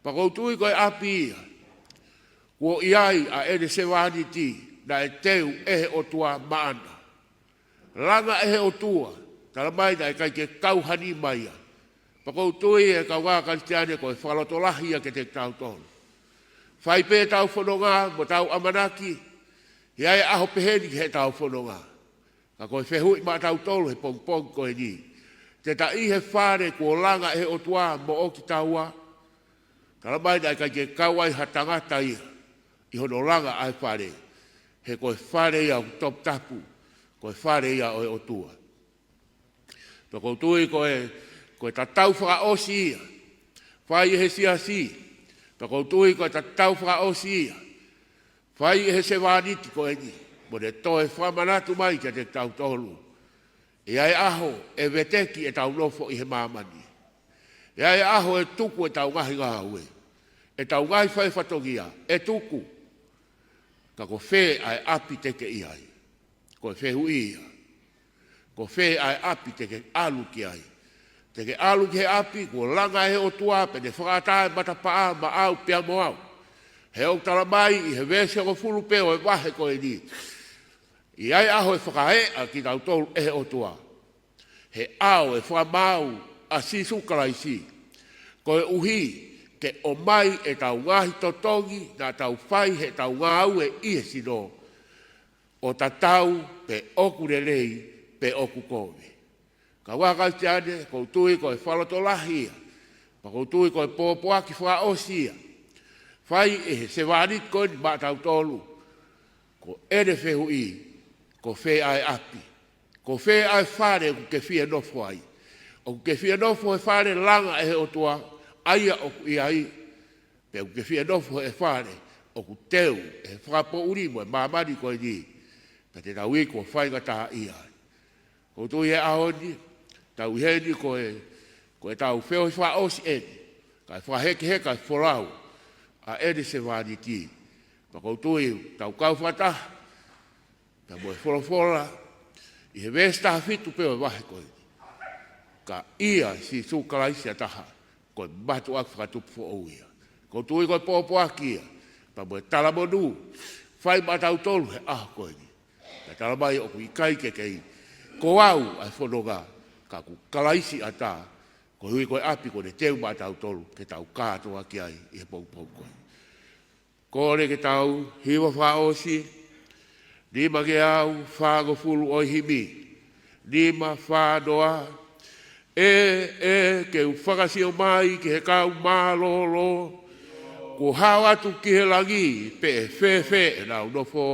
Pea ʻoku ou tui ko e ʻapi ia, kuo ʻi ai ʻa ʻene sevāniti naʻe teu ʻe he ʻOtua maʻana. Langa ʻe he ʻOtua, tala mai naʻe ʻikai ke kau ha nima ia. Pea ʻoku ou tui ʻe kaungā Kalisitiane ko e fakalotolahi ia kiate kitautolu. Fai pē ʻetau fononga mo ʻetau ʻamanaki, ʻi ai e ʻaho pehē ni ki heʻetau fononga. Ka ko e fehuʻi maʻatautolu he pongipongi ko eni. Te ta ʻi he fale kuo langa ʻe he ʻOtua moʻo kitaua. Tala mai naʻe ʻikai ke kau ai ha tangata ia ʻi hono langa ʻa e fale. He ko e fale ia ʻoku toputapu, ko e fale ia ʻo e ʻOtua. Pea ʻoku ou tui ko e, ko e tatau fakaʻosi ia fai ʻe he siasi. Pea ʻoku ou tui ko e tatau fakaʻosi ia fai ʻe he sevāniti ko eni, mo ne toe fakamanatu mai kiate kitautolu. ʻE ʻi ai e ʻaho ʻe veteki ʻetau nofo ʻi he māmani. ʻE ʻi ai e ʻaho ʻe tuku ʻetau ngaahi ngāue, ʻetau ngaahi fai fatongia, ʻe tuku. Ka ko fē ʻa e ʻapi te ke ʻi ai? Ko e fehuʻi ia. Ko fē ʻa e ʻapi te ke ʻalu ki ai? Te ke ʻalu ki he ʻapi kuo langa ʻe he ʻOtua pea ne fakaʻatā e matapā maʻau pea mo au. He ʻoku tala mai ʻi he veesi hongofulu pē ʻo e vahe ko eni, ʻe ʻi ai e ʻaho ʻe fakaeʻa kitautolu ʻe he ʻOtua he ʻao ʻo e fakamaau ʻa Sīsū Kalaisi, koeʻuhi ke ʻomai ʻetau ngaahi totongi naʻa tau fai heʻetau ngāue ʻi he sino, ʻo tatau pe ʻoku lelei pe ʻoku kovi. Kaungā Kalisitiane, ʻoku ou tui ko e fakalotolahi ia, pea ʻoku ou tui ko e pōpoaki fakaʻosi ia fai ʻe he sevāniti ko eni maʻatautolu. Ko ʻene fehuʻi, ko fē ʻa e ʻapi? Ko fē ʻa e fale ʻoku ke fie nofo ai? ʻOku ke fie nofo he fale langa ʻe he ʻOtua, ʻa ia ʻoku ʻi ai, pe ʻoku ke fie nofo he fale ʻoku teu ʻe he fakapoʻuli mo e māmani ko eni, pea te tau iku ʻo faingataʻaʻia ai. ʻOku ou tui he ʻaho ni, tau ʻi heni ko e, ko ʻetau feohi fakaʻosi eni, kae fakahekeheka e folau ʻa ʻene sevāniti. Pea ʻoku ou tui tau kau fakataha pea mo e folofola ʻi he veesi taha fitu pē ʻo e vahe ko eni. Ka ʻia Sīsū Kalaisi ʻa taha, ko e mātuʻaki fakatupu foʻou ia. ʻOku ou tui ko e pōpoaki ia pea mo e talamonū fai maʻatautolu he ʻaho ko eni. Ka talamai ʻoku ʻikai ke kei ko au ʻa e fononga, ka ko Kalaisi ʻa taha, koeʻuhi ko e ʻapi kuo ne teu maʻatautolu ke tau kātoa ki ai ʻi he pongipongi ko eni. Kole ke tau hiva fakaʻosi, nima ngeau fāngofulu ʻo e himi, nima fā noa. ʻE, ʻe, ke u fakasio mai ki he kau mālōlō, kuo hao atu ki he langi, pe ʻe fēfē ʻenau nofo.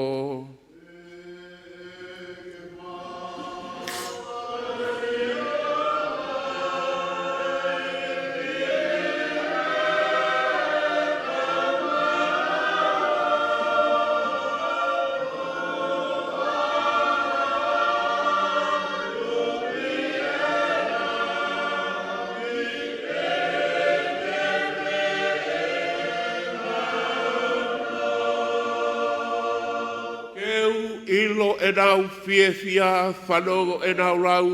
Ke u ʻilo ʻenau fiefia, fanongo ʻenau lau,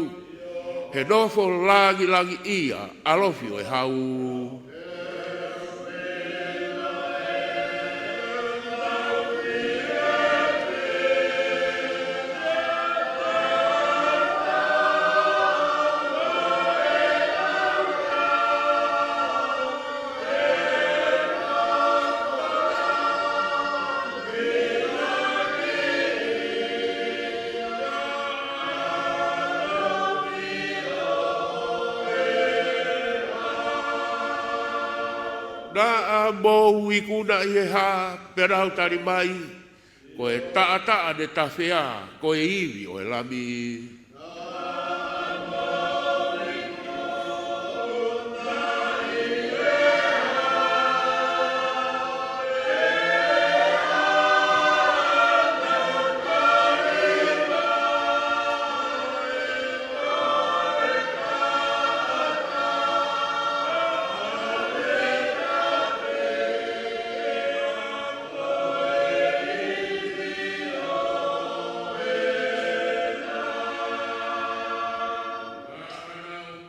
he nofo langilangiʻia ʻalofi ʻo e hau. Naʻa mou ikuna ʻi he hā, pea nau tali mai, ko e taʻataʻa ne tafea, ko e ivi ʻo e Lami.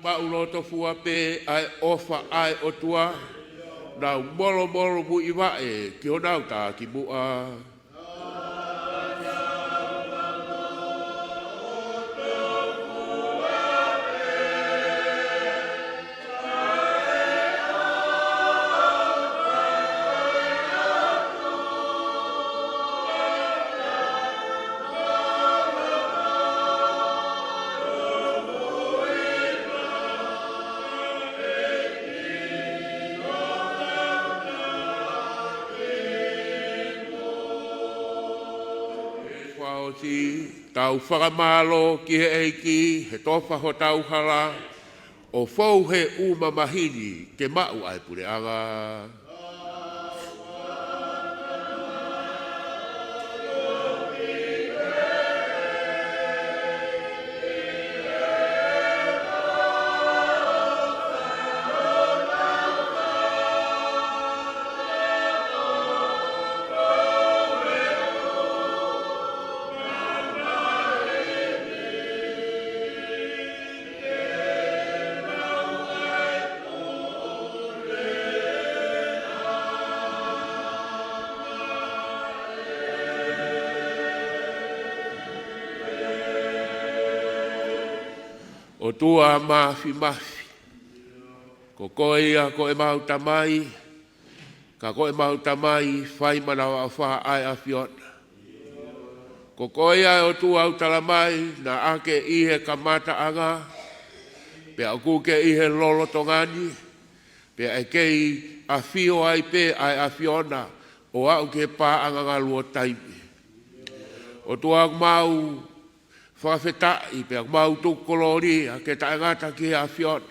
Maʻulotofua pē ʻa e ʻofa ʻa e ʻOtua, nau molomolo muivaʻe ki honau takimuʻa. Fakaʻosi, tau fakamālō ki he ʻEiki, he tofa hotau hala, ʻo fou he ʻū mamahi ni ke maʻu ʻa e puleʻanga. ʻOtua Māfimafi, ko koe ia ko ʻemau Tamai, ka ko ʻemau Tamai fai manavaʻofa ʻa e ʻAfiona. Ko koe ia ʻe ʻOtua ʻoku talamai naʻa ke ʻi he kamataʻanga, pea ʻoku ke ʻi he lolotonga ni, pea ʻe kei ʻafio ai pē ʻa e ʻAfiona ʻo aʻu ki he paʻanga ngaluʻi ʻo taimi. ʻOtua ʻoku mau fakafetaʻi, pea ʻoku mau tuku kolōlia ke taʻengata ki he ʻAfiona.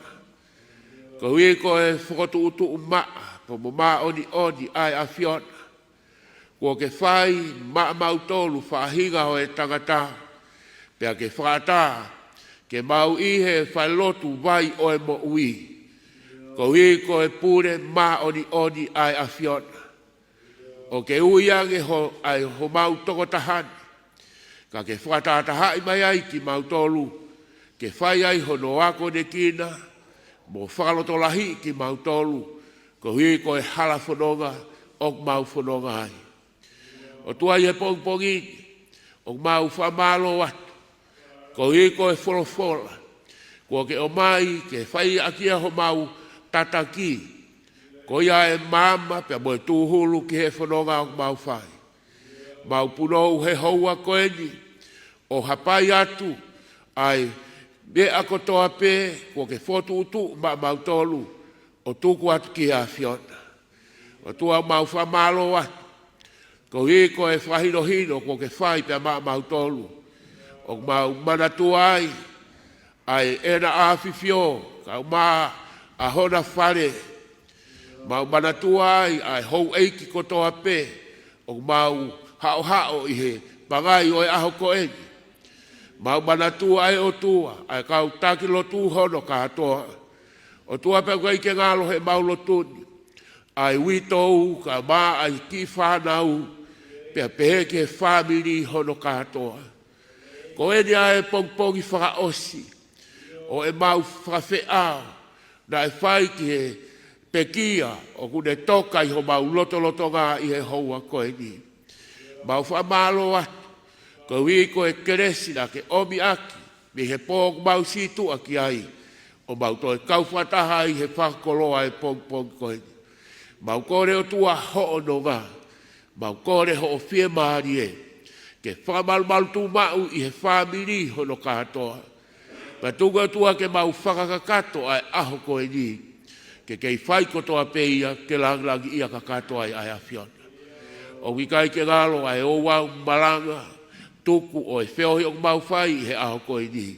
Koeʻuhi ko e fokotuʻutuʻu maʻa pea mo māʻoniʻoni ʻa e ʻAfiona, kuo ke fai maʻamautolu faʻahinga ʻo e tangata, pea ke fakaʻatā ke mau ʻi he falelotu vai ʻo e moʻui. Koeʻuhi ko e pule māʻoniʻoni ʻa e ʻAfiona, ʻo ke ui ange ho, ʻa e homau tokotaha ni, ka ke fakatahatahaʻi mai ai kimautolu, ke fai ai hono akonekina mo fakalotolahiʻi kimautolu, koeʻuhi ko e hala fononga ʻoku mau fononga ai. ʻOtua, ʻi he pongipongi ni ʻoku mau fakamālō atu, koeʻuhi ko e folofola kuo ke ʻomai ke fai ʻaki ia homau tataki, ko ia e maama pea mo e tūhulu ki he fononga ʻoku mau fai. Mau punou he houa ko eni ʻo hapai atu ʻa e meʻa kotoa pē kuo ke fokotuʻutuʻu maʻamautolu ʻo tuku atu ki he ʻAfiona. ʻOtua, mau fakamālō atu, koeʻuhi ko e fakahinohino kuo ke fai pea maʻamautolu. ʻOku mau manatua ai ʻa e ʻEna ʻAfifio, kae ʻumaʻā hona fale. Mau manatua ai ʻa e houʻeiki kotoa pē ʻoku mau haʻohaʻo ʻi he pangai ʻo e ʻaho ko eni. Mau manatua ai, ʻOtua, ʻa e kau taki lotu hono kātoa. ʻOtua, pea ʻoku ʻikai ke ngalo heʻemau lotu ni ʻa e uitou, kae ʻumaʻā ʻa e kiʻi fānau, pea pehē ki he fāmili hono kātoa. Ko eni ʻa e pongipongi fakaʻosi ʻo ʻemau fakafeʻao naʻe fai ki he pekia ʻoku ne toka ʻi homau lotolotonga ʻi he houa ko eni. Mau fakamālō atu, koeʻuhi ko e kelesi naʻa ke ʻomi ʻaki mei he pō ʻoku mau sītuʻa ki ai, ʻo mau toe kau fakataha ai he fakakoloa ʻo e pongipongi ko eni. Mau kole, ʻOtua, hoʻo nonga. Mau kole hoʻo fiemālie ke fakamalumalu tuʻumaʻu ʻi he fāmili hono kātoa. Pea tuku, ʻOtua, ke mau fakakakato ʻa e ʻaho ko eni, ke kei fai kotoa pē ia ke langilangiʻia kakato ai ʻa e ʻAfiona. ʻOku ʻikai ke ngalo ʻa e ouau, malanga, tuku ʻo e feohi ʻoku mau fai ʻi he ʻaho ko eni.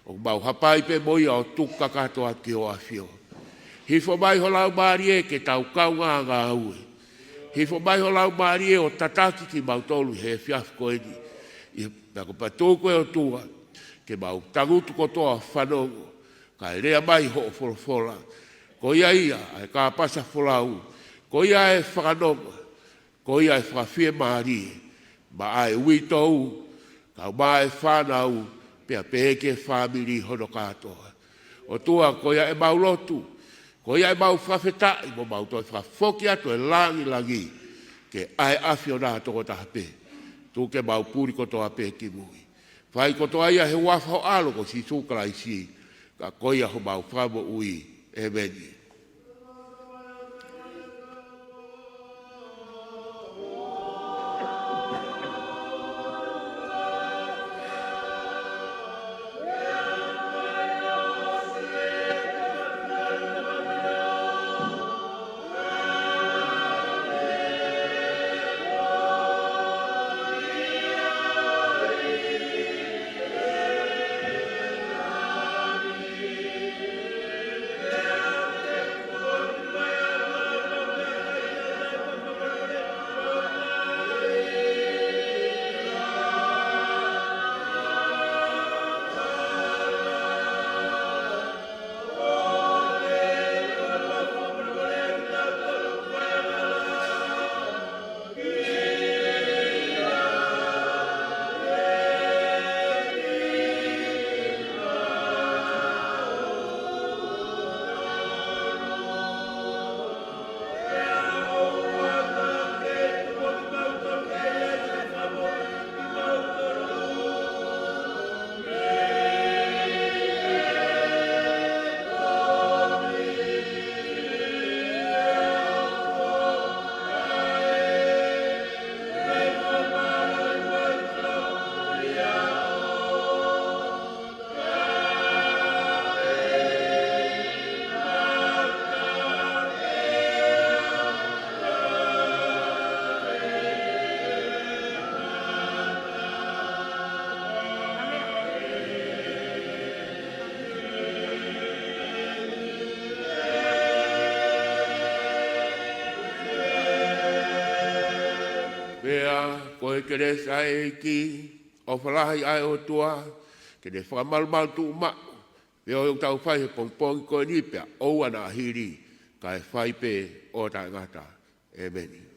ʻOku mau hapai pē mo ia ʻo tuku kakato atu ki hoʻo ʻAfio. Hifo mai ho Laumālie ke tau kaungā ngāue. Hifo mai ho Laumālie ʻo tataki kimautolu he efiafi ko eni. ʻI he, pea ko e patu ko e, ʻOtua, ke mau tangutu kotoa fanongo, kae lea mai hoʻo folofola. Ko ia ia ʻa e kāpasa folau, ko ia e fakanonga, ko ia e fakafiemālie maʻa e uitou, kae ʻumaʻā e fānau, pea pehē ki he fāmili hono kātoa. ʻOtua, ko ia ʻemau lotu, ko ia ʻemau fakafetaʻi, mo mau toe fakafoki atu e langilangi ki he ʻAfiona tokotaha pē. Tuku ke mau puli kotoa pē ki mui. Fai kotoa ia he huafa ho ʻAlo ko Sīsū Kalaisi, ka ko ia homau Fakamoʻui. ʻĒmeni. Ko e kelesi ʻa e ʻEiki, ʻofa lahi ʻa e ʻOtua, ke ne fakamalumalu tuʻu maʻu pē ʻo ʻetau fai he pongipongi ko eni pea ʻoua naʻa hili, kae fai pē ʻo taʻengata. ʻEmeni.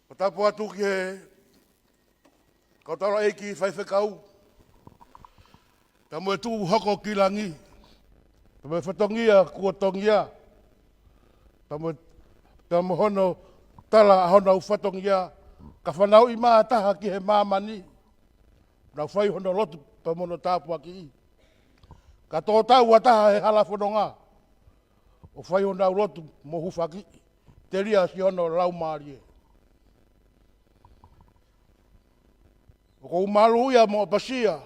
Fakatapu atu ki he kau taulaʻeiki faifekau, pea mo e tuʻu hoko ki langi, pea mo e fatongia kuo tongia, pea mo, pea mo hono tala ʻa honau fatongia, ka fanauʻi mā taha ki he māmani, nau fai hono lotu pea mo hono tāpuakiʻi. Ka tō tau ʻa taha he hala fononga, ʻo fai honau lotu mo hūfakiʻi, telia siʻono laumālie. ʻOku ou mālō ia mo ʻapasia,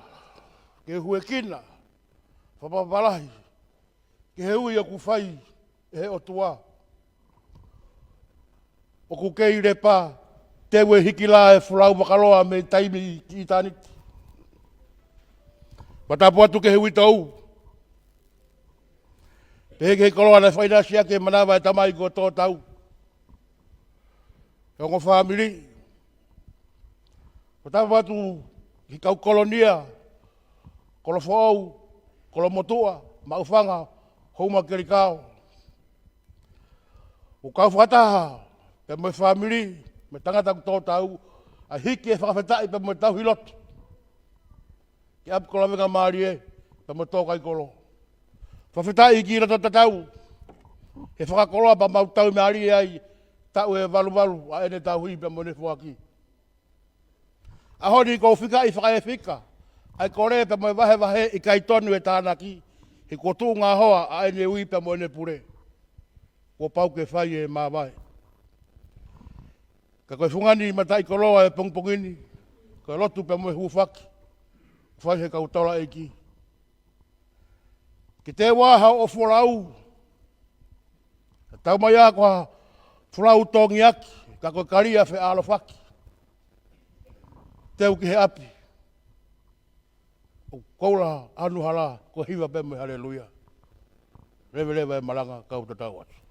ke huekina, fakapapālangi, ke he ui ʻoku fai ʻe he ʻOtua. ʻOku kei lepa, teu e hiki lā e folau makaloa mei taimi ki ʻitāniti. Fakatapu atu ki he uitou. Pehē ki he koloa naʻe faʻinasi ʻaki e manava e tamai kuo tō tau. He ongo fāmili. Fakatapu atu ki he kau kolonia, Kolofoʻou, Kolomotuʻa, Maʻufanga, Houmakelikao. ʻOku kau fakataha pea mo e fāmili, mo e tangata kuo tō tau, ʻa e hiki e fakafetaʻi pea mo e tauhi lotu ki ʻapi koloa venga mālie, pea mo e tō kaikolo. Fakafetaʻi ki loto tatau, he fakakoloa pea mau tau mālie ai, taʻu ʻe valuvalu ʻa ʻene tauhi pea mo ʻene foaki. ʻAho ni ʻoku ou fikaʻi fakaefika, ʻa e kole pea mo e vahevahe ʻikai tonu e tānaki, he kuo tuʻunga hoa ʻa ʻene ui pea mo ʻene pule. Kuo pau ke fai e māvae. Ka ko e fungani mataʻikoloa e pongipongi ni, ko e lotu pea mo e hūfaki, fai he kau taulaʻeiki. Ke teu ā haʻo folau, tau mai ā ko ha folau tōngiaki, ka ko e kalia feʻalofaki. Teu ki he ʻapi, ʻo koula ʻanuhala, ko e hiva pē mo e haleluia. Leveleva e malanga, kau tatau atu.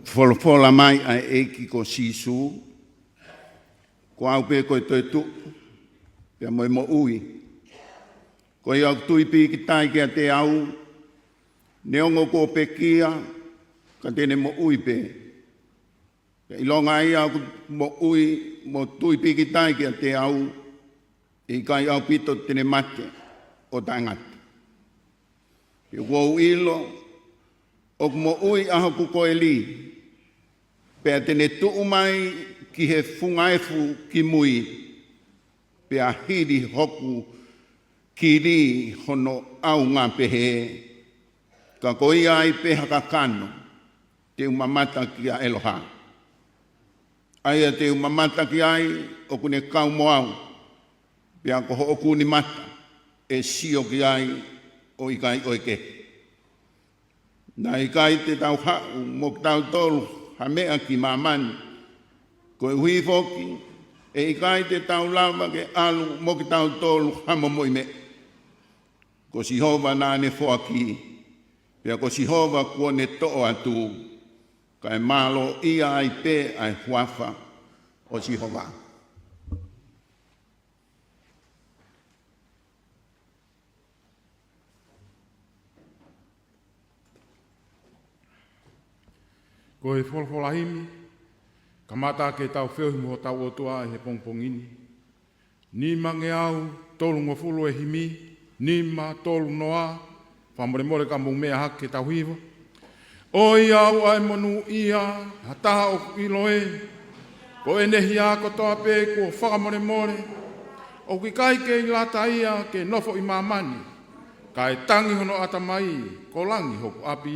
Folofola mai ʻa e ʻEiki ko Sīsū, ko au pē ko e toetuʻu, pea mo e moʻui. Ko ia ʻoku tui pīkitai kiate au, neongo kuo pekia, ka te ne moʻui pē. Pea ʻilonga ia ʻoku moʻui mo tui pīkitai kiate au, ʻe ʻikai ʻaupito te ne mate ʻo taʻengata. Pea ʻoku ou ʻilo, ʻoku moʻui ʻa hoku koeli, pea te ne tuʻu mai ki he funga efu ki mui, pea hili hoku kili hono ʻaunga pehē, ka ko ia ai pē ha kakano, te u mamata kia ʻEloha. ʻA ia te u mamata ki ai, ʻoku ne kau mo au, pea ko hoʻoku nimata, ʻe sio ki ai ʻo ʻikai ʻoe kehe. Naʻe ʻikai te tau haʻu mo kitautolu ha meʻa ki māmani, koeʻuhi foki, ʻe ʻikai te tau lava ke ʻalu mo kitautolu ha momoʻi meʻa. Ko Sihova naʻa ne foaki, pea ko Sihova kuo ne toʻo atu, kae mālōʻia ai pē ʻa e huafa ʻo Sihova. Ko e folofola himi, kamata ke tau feohi mo hotau ʻOtua ʻi he pongipongi ni. Nimangeau tolungofulu e himi, nima tolu noa, fakamolemole ka mou meʻa hake ke tau hiva. ʻOiauē, monūʻia ha taha ʻoku ʻilo ē, ko ʻene hia kotoa pē kuo fakamolemole, ʻoku ʻikai kei lata ia ke nofo ʻi māmani, kae tangi hono ʻatamai, ko langi hoku ʻapi.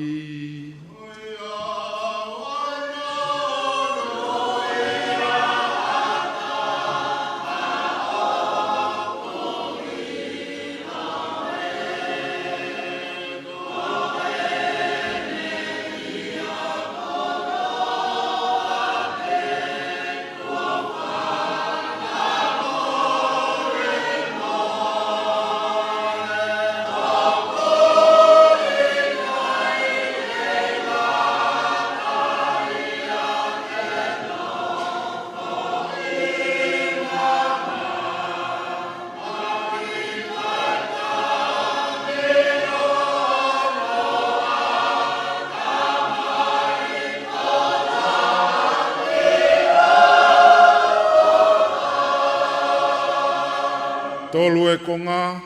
Tolu e konga,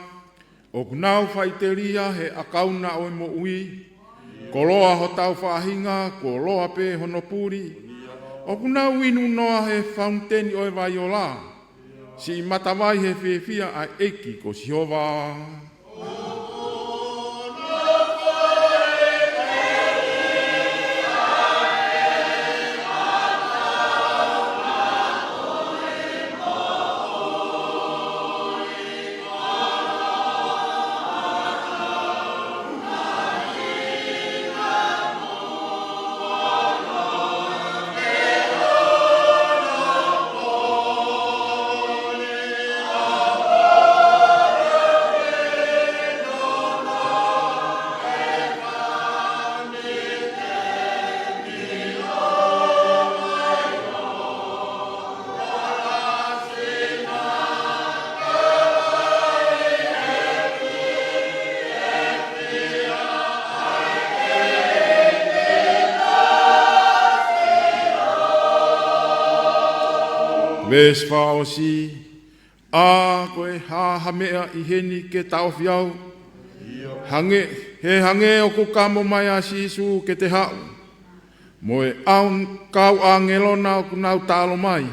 ʻoku nau faʻiteliha he ʻakauni ʻo e moʻui, koloa hotau faʻahinga, koloa pē hono puli, ʻoku nau inu noa he fauniteni ʻo e vai ola, siʻi matavai he fiefia ʻa e ʻEiki ko Sihova. Veesi fakaʻosi, ʻa ko e hā ha meʻa ʻi heni ke taʻofi au? Hangē, he hangē ʻoku kamo mai ʻa Sīsū ke te haʻu, mo e ʻau kau ʻāngelo na ʻoku nau taʻalo mai.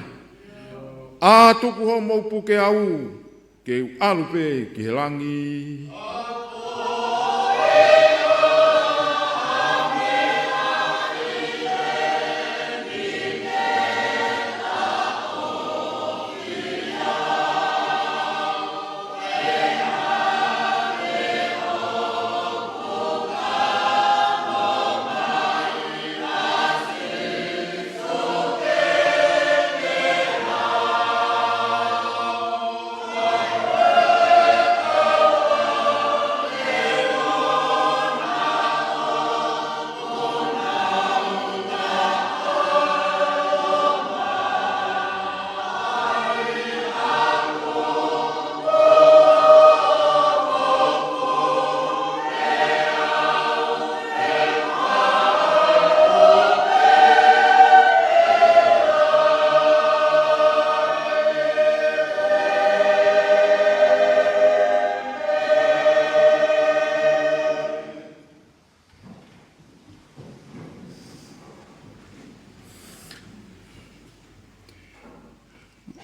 ʻA tuku hoʻomou puke au, ke u ʻalu pē ki he langi.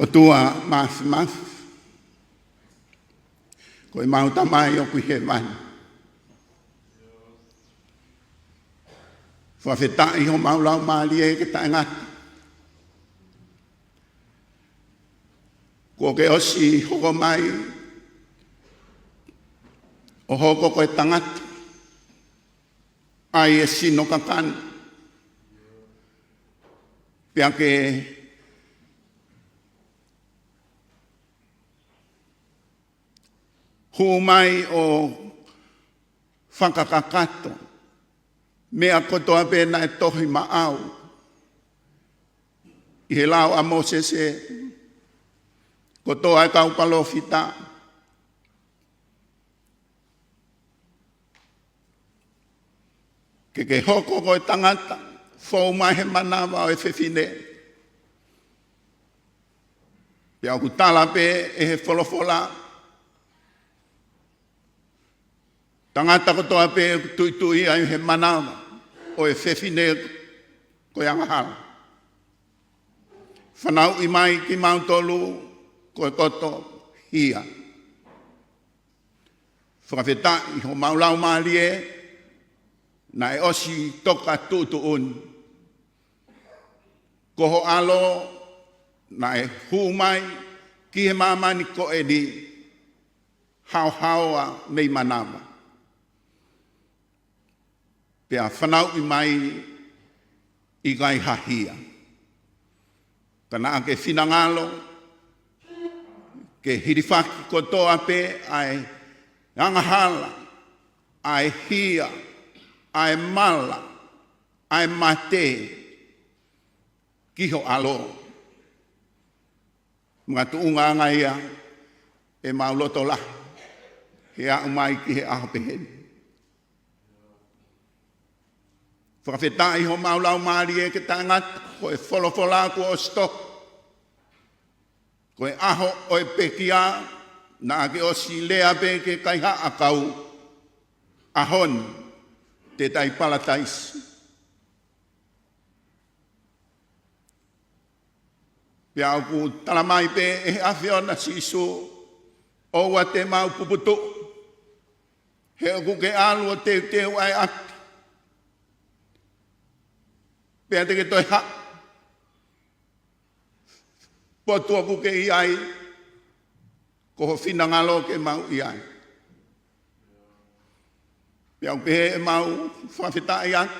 ʻOtua Māfimafi, ko ʻemau Tamai ʻoku ʻi hēvani. Fakafetaʻi homau laumālie ke taʻengata. Kuo ke ʻosi hoko mai ʻo hoko ko e tangata, ʻai e sino kakano, pea ke hū mai ʻo fakakakato meʻa kotoa pē naʻe tohi maʻau ʻi he lao ʻa Mōsese, kotoa e kau palōfita, ke ke hoko ko e tangata, fou mai he manava ʻo e fefine. Pea ʻoku tala pē ʻe he folofola, tangata kotoa pē ʻoku tuʻituʻia ʻi he manava ʻo e fefine ko e angahala. Fanauʻi mai kimautolu ko e koto hia. Fakafetaʻi homau laumālie naʻe ʻosi toka tuʻutuʻuni. Ko ho ʻAlo naʻe hū mai ki he māmani ko eni, haohaoa mei manava. Pea fanauʻi mai ʻikai ha hia. Ka naʻa ke finangalo ke hilifaki kotoa pē ʻa e angahala, ʻa e hia, ʻa e mala, ʻa e mate ki ho ʻAlo. Makatuʻunga ange ia ʻemau loto lahi he aʻu mai ki he ʻaho pehē ni. Fakafetaʻi homau laumālie ke taʻengata, ko e folofola kuo ʻosi tohi. Ko e ʻaho ʻo e pekia, naʻa ke ʻosi lea pē ki he kaihaʻa ʻakau, ʻaho ni te tai palataisi. Pea ʻoku tala mai pē ʻe he ʻAfiona Sīsū, ʻoua te mau puputuʻu, he ʻoku ke ʻalu ʻo teuteu ʻa e ʻapi, pea te ke toe haʻu. Potu ʻoku ke ʻi ai, ko ho finangalo ke mau ʻi ai. Pea ʻoku pehē ʻemau fakafetaʻi atu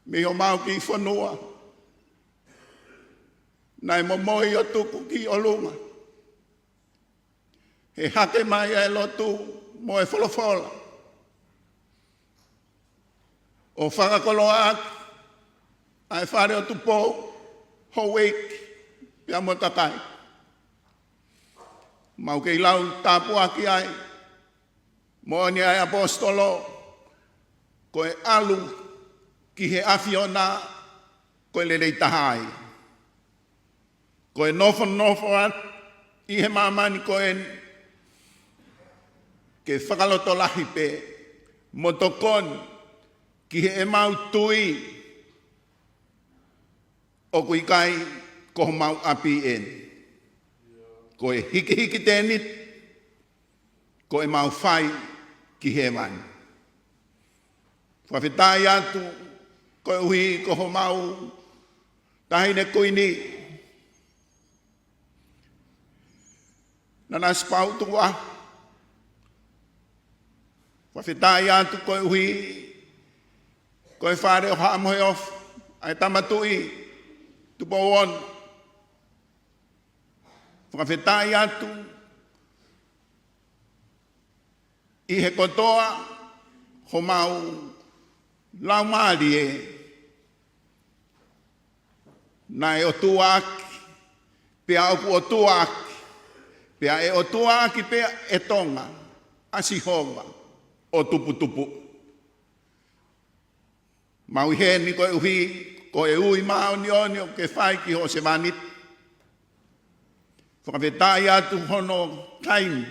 mei homau kiʻi fonua naʻe momoi ʻo tuku ki ʻolunga, he hake mai ʻa e lotu mo e folofola ʻo fakakoloaʻaki ʻa e fale ʻo Tupou, houʻeiki, pea mo e kakai. Mau kei lau tāpuaki ai, moʻoni ʻa e ʻaposetolo, ko e ʻalu ki he ʻAfiona ko e lelei taha ai. Ko e nofonofo atu ʻi he māmani ko eni, ke fakalotolahi pē mo tokoni ki heʻemau tui ʻoku ʻikai ko homau ʻapi eni. Ko e hikihiki tēniti, ko ʻemau fai ki hēvani. Fakafetaʻi atu koeʻuhi ko homau Taʻahine Kuini, Nanasipauʻu Tukuʻaho. Fakafetaʻi atu koeʻuhi ko e fale ʻo Haʻa Moheofo, ʻa e Tama Tuʻi Tupou Ono. Fakafetaʻi atu ʻi he kotoa homau laumālie naʻe ʻotuaʻaki, pea ʻoku ʻotuaʻaki, pea ʻe ʻotuaʻaki pē ʻe Tonga, ʻa Sihova ʻo tuputupu. Mau ʻi heni koeʻuhi ko e ui māʻoniʻoni ʻoku ke fai ki hoʻo sevāniti. Fakafetaʻi atu hono taimi.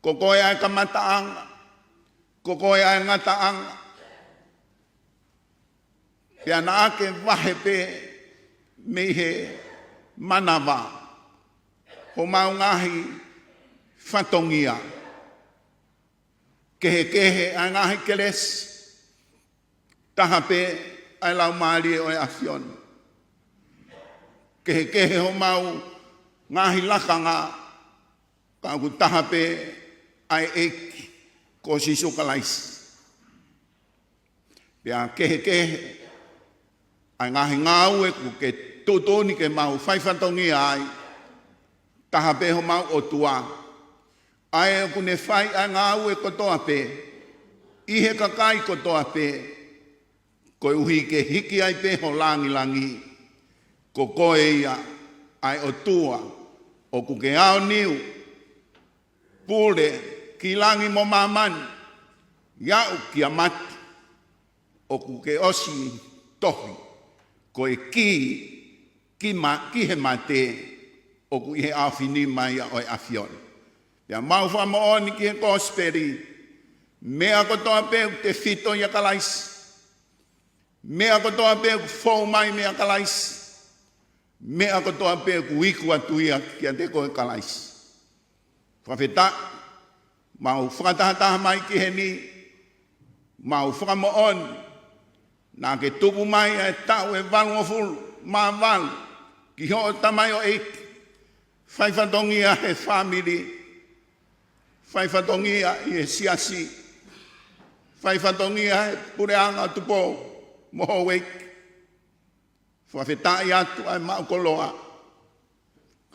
Ko koe ʻa e kamataʻanga, ko koe ʻa e ngataʻanga. Pea naʻa ke vahe pē mei he manava, homau ngaahi fatongia. Kehekehe ʻa e ngaahi kelesi, taha pē ʻa e Laumālie ʻo e ʻAfiona. Kehekehe homau ngaahi lakanga, ka ʻoku taha pē ʻa e ʻEiki ko Sīsū Kalaisi. Pea kehekehe ʻa e ngaahi ngāue ʻoku ke tuʻutuʻuni ke mau fai fatongia ai, taha pē homau ʻOtua, ʻa ē ʻoku ne fai ʻa e ngāue kotoa pē ʻi he kakai kotoa pē, koeʻuhi ke hiki ai pē ho langilangi. Ko koe ia ʻa e ʻOtua ʻoku ke aoniu, pule ki langi mo māmani, aʻu kia mate, ʻoku ke ʻosi tohi ko e kī ki ma-, ki he mate ʻoku ʻi he ʻaofinima ia ʻo e ʻAfiona. Pea mau fakamoʻoni ki he kosipeli, meʻa kotoa pē ʻoku tefito ʻia Kalaisi, meʻa kotoa pē ʻoku fou mai meia Kalaisi, meʻa kotoa pē ʻoku iku atu ia kiate koe Kalaisi. Fakafetaʻi, mau fakatahataha mai ki heni, mau fakamoʻoni naʻa ke tuku mai ʻa e taʻu ʻe valungofulu mā valu ki hoʻo tamaioʻeiki, fai fatongia he fāmili, fai fatongia ʻi he siasi, fai fatongia he puleʻanga ʻo Tupou mo Houʻeiki. Fakafetaʻi atu ʻa e maʻu koloa,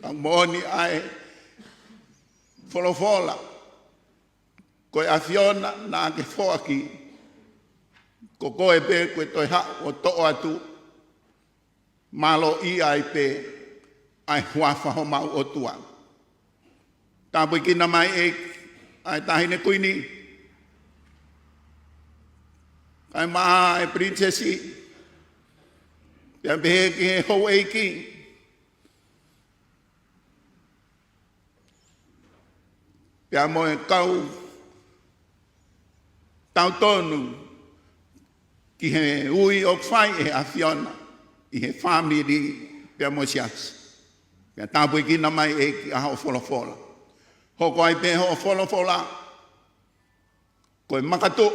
ka moʻoni ʻa e folofola, ko e ʻAfiona naʻa ke foaki, ko koe pē ko e toe haʻu ʻo toʻo atu, mālōʻia ai pē ʻa e huafa homau ʻOtua. Tāpuekina mai ʻEiki ʻa e Taʻahine Kuini, kae ʻumaʻā e Pilinisesi, pea pehē ki he houʻeiki, pea mo e kau tautonu ki he ui ʻoku fai ʻe he ʻAfiona ʻi he fāmili pea mo e siasi. Pea tāpuekina mai ʻEiki ʻa hoʻo folofola. Hoko ai pē hoʻo folofola ko e makatuʻu,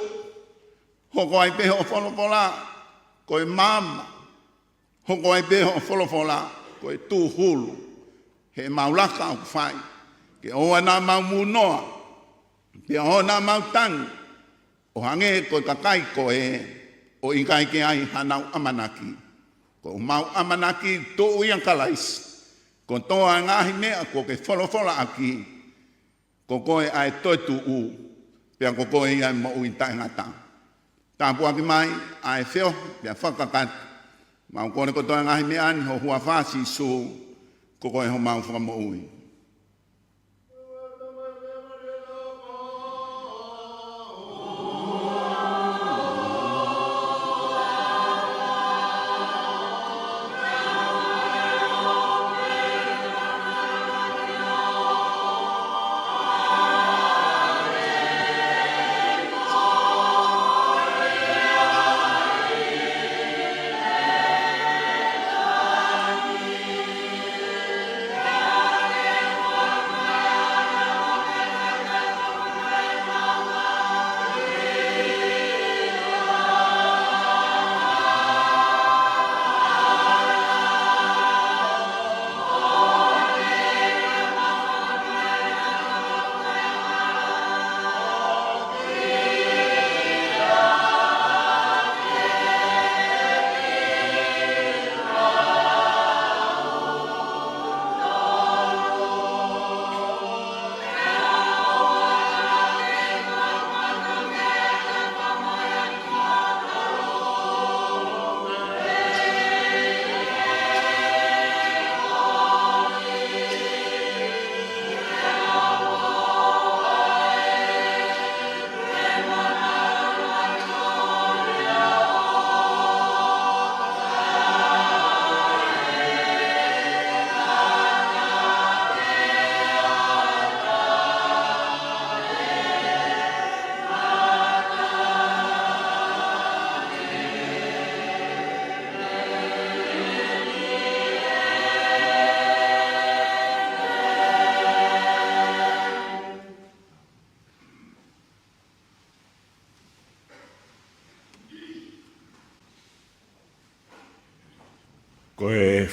hoko ai pē hoʻo folofola ko e maama, hoko ai pē hoʻo folofola ko e tūhulu heʻemau laka ʻoku fai, ke ʻoua naʻa mau mūnoa, pea ʻoua naʻa mau tangi ʻo hangē ko e kakai ko ē ʻoku ʻikai ke ʻi ai hanau ʻamanaki. Ko homau ʻamanaki tuʻu ʻia Kalaisi, kotoa e ngaahi meʻa kuo ke folofolaʻaki, ko koe ʻa e toetuʻu, pea ko koe ia e moʻui taʻengata. Tāpuaki mai ʻa e feohi pea fakakakato. Mau kole kotoa e ngaahi meʻa ni ʻi ho huafa Sīsū, ko koe homau Fakamoʻui.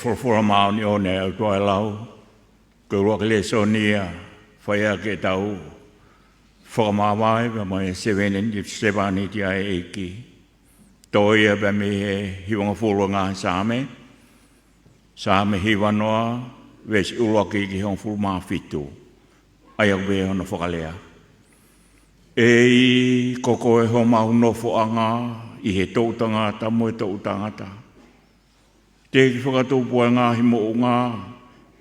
Folofola māʻoniʻoni ʻa e ʻOtua ʻe lau, ko e ʻuluaki lēsoni ia, fai ʻaki ʻetau fakamāvae pea mo e seveni, sevāniti ʻa e ʻEiki. Toʻo ia pea mei he hivangofulu ʻo e ngaahi Saame, Saame hivanoa, veesi ʻuluaki ki he hongofulu mā fitu. ʻA ia ʻoku pehē hono fakalea. ʻEiki, ko koe homau nofoʻanga ʻi he toʻutangata mo e toʻutangata. Teʻeki fakatupu ʻa e ngaahi moʻunga,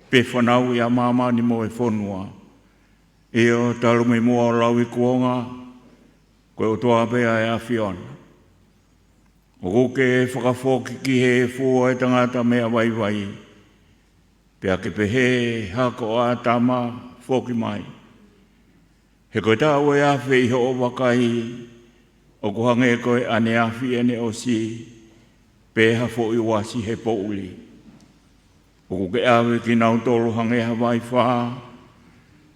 pe fanauʻi ʻa māmani mo e fonua. ʻIo, talu mei muʻa ʻo lauikuonga, ko e ʻOtua pē ʻa e ʻAfiona. ʻOku ke fakafoki ki he efu ʻo e tangata meʻa vaivai, pea ke pehē, Hako ʻo ʻĀtama, foki mai. He ko e taʻu ʻe afe ʻi hoʻo vakai, ʻoku hangē ko e ʻaneafi ʻene ʻosi, pe ha foʻi uasi he poʻuli. ʻOku ke ʻave kinautolu hangē ha vaifā,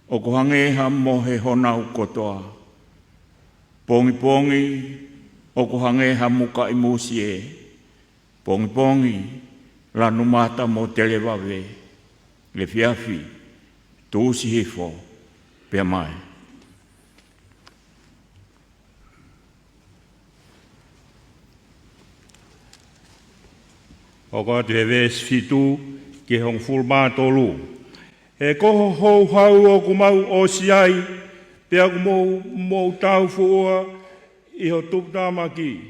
ʻoku hangē ha mohe honau kotoa. Pongipongi, ʻoku hangē ha mukaʻi musie. Pongipongi, lanu mata mo televave. Efiafi, tuʻusi hifo, pea mai. Hoko atu he veesi fitu ki he hongofulu mā tolu. He ko ho houhau ʻoku mau ʻosi ai, pea ʻoku mou, mou taufuʻua ʻi ho tuputāmaki.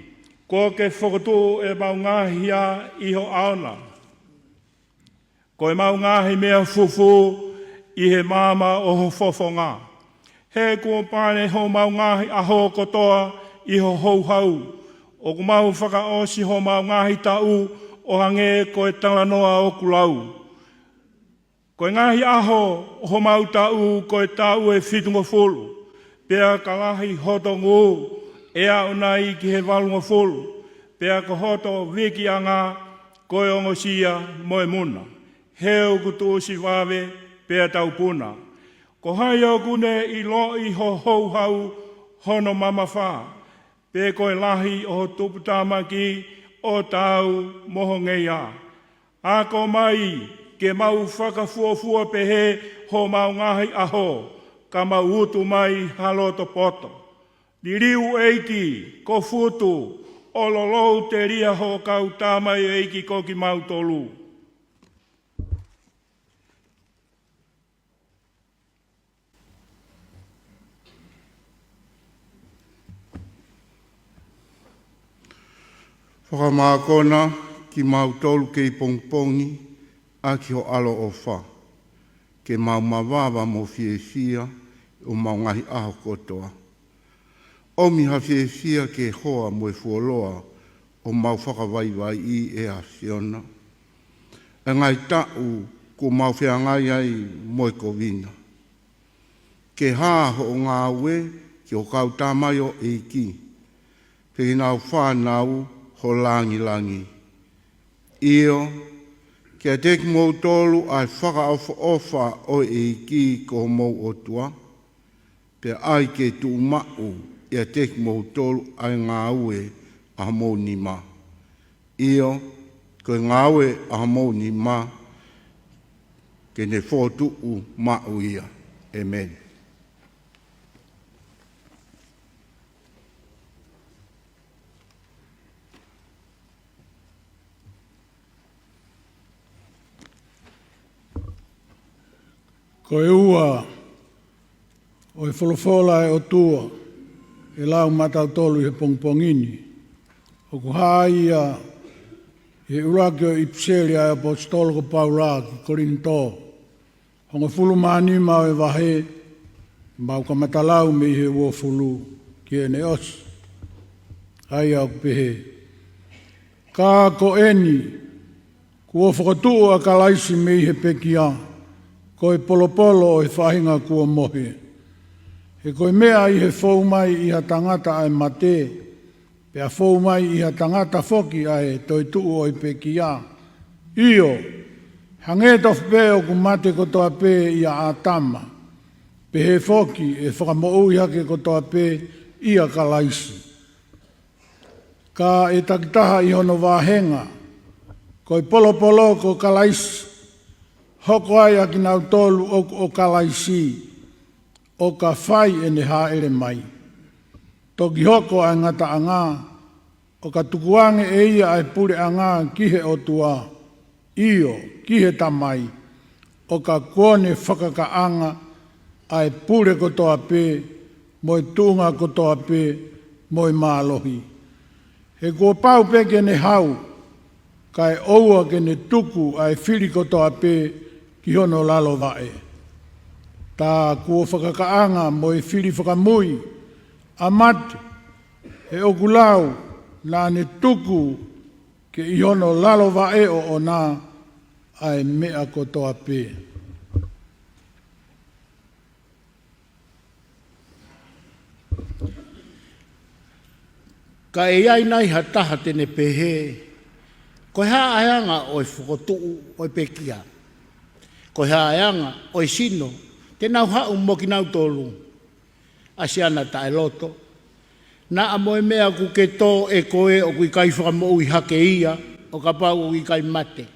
Kuo ke fokotuʻu ʻemau ngaahi hia ʻi ho ʻao na. Ko ʻemau ngaahi meʻa fufū ʻi he maama ʻo ho fofonga. He kuo pane homau ngaahi ʻaho kotoa ʻi ho houhau. ʻOku mau fakaʻosi homau ngaahi taʻu ʻo hangē ko e talanoa ʻoku lau. Ko e ngaahi ʻaho ʻo homau taʻu ko e taʻu ʻe fitungofulu, pea ka lahi hoto ngū ʻe aʻu nai ki he valungofulu, pea ko hoto vikiʻanga ko e ongosia mo e muna. He ʻoku tuʻusi vave pea taupuna. Ko hai ʻoku ne ʻiloʻi ho houhau hono mamafa, pe ko e lahi ʻo ho tuputāmaki ʻo taau mo ho ngeia? Ako mai ke mau fakafuofua pehē homau ngaahi ʻaho, ka mau utu mai ha loto poto. Liliu ʻEiki, ko futu, ʻo lolou telia ho kau tama ʻEiki ko kimautolu. Fakamākona kimautolu kei pongipongi ʻaki ho ʻaloʻofa, ke mau mavava mo fiefia ʻi homau ngaahi ʻaho kotoa. ʻOmi ha fiefia ki he hoa mo e fuoloa ʻo mau fakavaivaiʻi, ʻe ʻAfiona, ʻa e ngaahi taʻu kuo mau feangai ai mo e kovina. Ke hā hoʻo ngāue ki ho kau tamaioʻeiki, pea ki heʻenau fānau ho langilangi. ʻIo, kiate kimoutolu ʻa e fakaʻofoʻofa ʻo e ʻEiki ko homou ʻOtua, pea ʻai ke tuʻumaʻu ʻiate kimoutolu ʻa e ngāue ʻa homou nima. ʻIo, ko e ngāue ʻa homou nima, ke ne fokotuʻu maʻu ia. ʻEmeni. Ko e ua ʻo e folofola ʻa e ʻOtua ʻe lau maʻatautolu ʻi he pongipongi ni, ʻoku hā ia ʻi he ʻuluaki ʻo e ʻipiseli ʻa e ʻaposetolo ko Paula ki Kolinitō, hongofulu mā nima ʻo e vahe, mau kamata lau mei he uofulu ki heʻene ʻosi. ʻA ia ʻoku pehē: Ka ko eni, kuo fokotuʻu ʻa Kalaisi mei he pekia, ko e polopolo ʻo e faʻahinga kuo mohe. He ko e meʻa ʻi he fou mai ʻi ha tangata ʻa e mate, pea fou mai ʻi ha tangata foki ʻa e toetuʻu ʻo e pekia. ʻIo, hangē tofu pē ʻoku mate kotoa pē ʻia ʻĀtama, pehē foki ʻe fakamoʻui hake kotoa pē ʻia Kalaisi. Ka ʻe takitaha ʻi hono vāhenga, Ko e polopolo ko Kalaisi, hoko ai ʻa kinautolu ʻoku ʻo Kalaisi, ʻo ka fai ʻene hāʻele mai. Toki hoko ʻa e ngataʻanga, ʻo ka tukuange ʻe ia ʻa e puleʻanga ki he ʻOtua, ʻio, ki he Tamai, ʻo ka kuo ne fakakaʻanga ʻa e pule kotoa pē, mo e tuʻunga kotoa pē, mo e mālohi. He kuo pau pē ke ne hau, kae ʻoua ke ne tuku ʻa e fili kotoa pē ki hono lalo vaʻe. Tā kuo fakakaʻanga mo e fili fakamui ʻa mate, he ʻoku lau naʻa ne tuku ke ʻi hono lalo vaʻe ʻoʻona ʻa e meʻa kotoa pē. Ka ʻe ʻi ai nai ha taha te ne pehē, ko e hā ʻa e anga ʻo e fokotuʻu ʻo e pekia? Ko e hā ʻa e anga ʻo e sino te nau haʻu mo kinautolu? ʻA siana taʻeloto, naʻa mo e meʻa ʻoku ke tō ʻe koe ʻoku ʻikai fakamoʻui hake ia, ʻo kapau ʻoku ʻikai mate.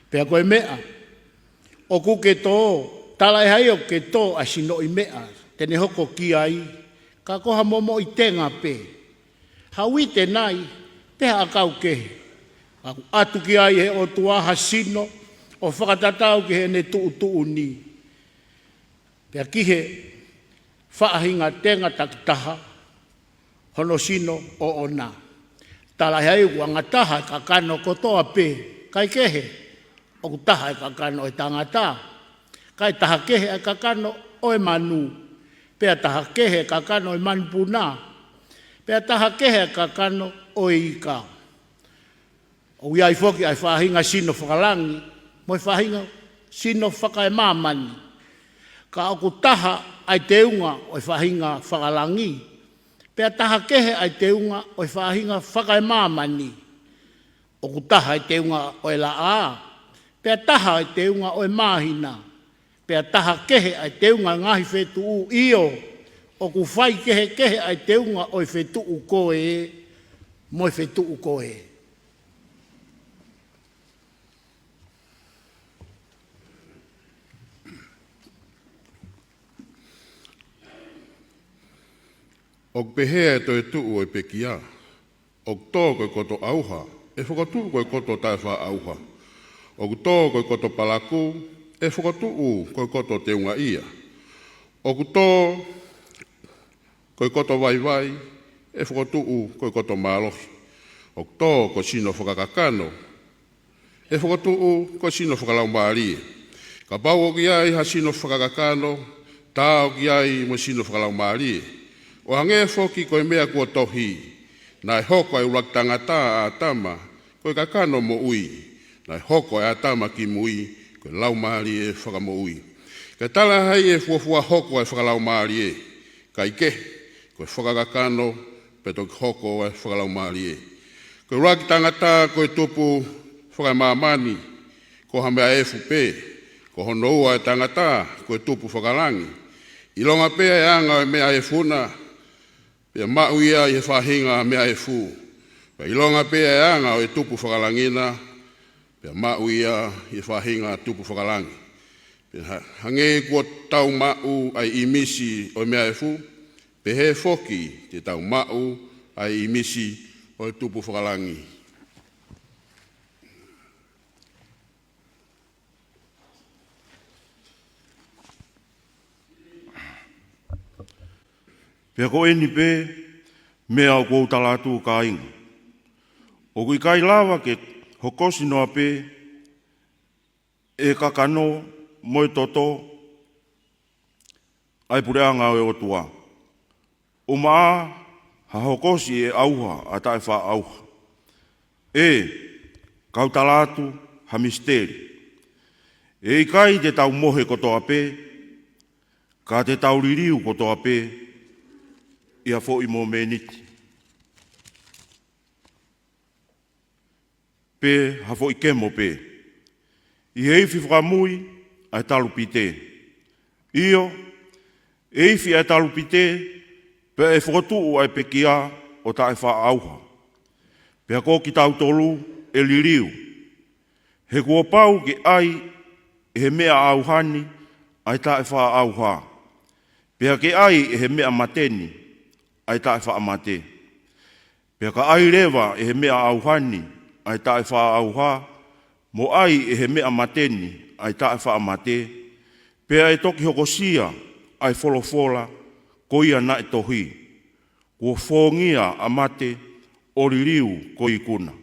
Pea ko e meʻa ʻoku ke tō, tala ʻe hai ʻoku ke tō ʻa e sinoʻi meʻa te ne hoko ki ai, ka ko ha momoʻi tenga pē, ha uite nai, pe ha ʻakau kehe? ʻOku ʻatu ki ai ʻe he ʻOtua ha sino ʻo fakatatau ki heʻene tuʻutuʻuni. Pea ki he faʻahinga tenga takitaha, hono sino ʻoʻona. Tala ʻe hai ʻoku angataha ʻa e kakano kotoa pē, kae kehe, ʻoku taha ʻa e kakano ʻo e tangata, kae taha kehe ʻa e kakano ʻo e manu, pea taha kehe ʻa e kakano ʻo e manupuna, pea taha kehe ʻa e kakano ʻo e ika. ʻOku ʻi ai foki ʻa e faʻahinga sino fakalangi, mo e faʻahinga sino fakaemāmani. Ka ʻoku taha ʻa e teunga ʻo e faʻahinga fakalangi, pea taha kehe ʻa e teunga ʻo e faʻahinga fakaemāmani. ʻOku taha ʻa e teunga ʻo e laʻā, pea taha ʻa e teunga ʻo e māhina, pea taha kehe ʻa e teunga ʻo e ngaahi fetuʻu, ʻio, ʻoku fai kehekehe ʻa e teunga ʻo e fetuʻu ko ē mo e fetuʻu ko ē. ʻOku pehē ʻa e toetuʻu ʻo e pekia, ʻoku tō ko e koto ʻauha, ʻe fokotuʻu ko e koto taʻefaʻaʻauha. ʻOku tō ko e koto palaku, ʻe fokotuʻu ko e koto teungaʻia. ʻOku tō ko e koto vaivai, ʻe fokotuʻu ko e koto mālohi. ʻOku tō ko e sino fakakakano, ʻe fokotuʻu ko e sino fakalaumālie. Kapau ʻoku ʻi ai ha sino fakakakano, tā ʻoku ʻi ai mo e sino fakalaumālie. ʻO hangē foki ko e meʻa kuo tohi, naʻe hoko ʻa e ʻuluaki tangata, ʻa ʻĀtama, ko e kakano moʻui, naʻe hoko ʻa ʻĀtama ki mui ko e laumālie fakamoʻui. Kae tala ʻe hai ʻe fuofua hoko ʻa e fakalaumālie? Kae kehe, ko e fakakakano pea toki hoko ʻa e fakalaumālie. Ko e ʻuluaki tangata ko e tupu fakaemāmani, ko ha meʻa efu pē. Ko hono ua ʻo e tangata ko e tupu fakalangi. ʻIlonga pē ʻa e anga ʻo e meʻa efu na, pea maʻu ia ʻi he faʻahinga meʻa efu. Pea ʻilonga pē ʻa e anga ʻo e tupu fakalangi na, pea maʻu ia ʻi he faʻahinga tupu fakalangi. Pea ha-, hangē kuo tau maʻu ʻa e ʻīmisi ʻo e meʻa efu, pehē foki te tau maʻu ʻa e ʻīmisi ʻo e tupu fakalangi. Pea ko eni pē meʻa ʻoku ou tala atu, kāinga. ʻOku ʻikai lava ke hokosi noa pē ʻe he kakano mo e toto ʻa e puleʻanga ʻo e ʻOtua. ʻUmaʻā ha hokosi ʻe ʻauha ʻa taʻefaʻaʻauha. ʻE, kau tala atu ha misiteli. ʻE ʻikai te tau mohe kotoa pē, ka te tau liliu kotoa pē ʻi ha foʻi momeniti, pe ha foʻi kemo pē. ʻI he ifi fakamui ʻa e talupite. ʻIo, ʻe ifi ʻa e talupite, pea ʻe fokotuʻu ʻa e pekia ʻo taʻefaʻaʻauha. Pea ko kitautolu ʻe liliu, He kuo pau ke ʻai ʻe he meʻa ʻauha ni ʻa e taʻefaʻaʻauha, pea ke ʻai ʻe he meʻa mate ni ʻa e taʻefaʻamate. Pea ka ʻai leva ʻe he meʻa ʻauha ni ʻa e taʻefaʻaʻauha, mo ʻai ʻe he meʻa mate ni ʻa e taʻefaʻamate, pea ʻe toki hokosia ʻa e folofola ko ia naʻe tohi: Kuo fōngia ʻa mate, ʻo liliu ko e ikuna.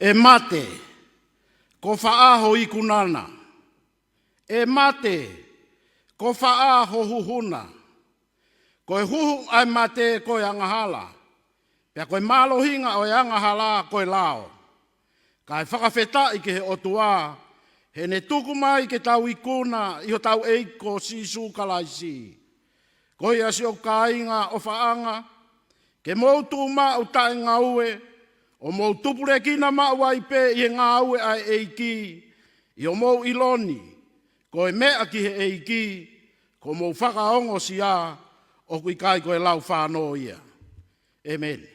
ʻE mate, ko fē ho ikuna na? ʻE mate, ko fē ho huhu na? Ko e huhu ʻa e mate ko e angahala, pea ko e mālohinga ʻo e angahala ko e lao. Kae fakafetaʻi ki he ʻOtua, he ne tuku mai ke tau ikuna ʻi hotau ʻEiki ko Sīsū Kalaisi. Ko ia, siʻoku kāinga ʻofaʻanga, ke mou tuʻu maʻu taʻengaue, ʻo mou tupulekina maʻu ai pē ʻi he ngāue ʻa e ʻEiki, ʻi hoʻomou ʻilo ni, ko e meʻa ki he ʻEiki, ko hoʻomou fakaongosia, ʻoku ʻikai ko e lau fānō ia. ʻĒmeni.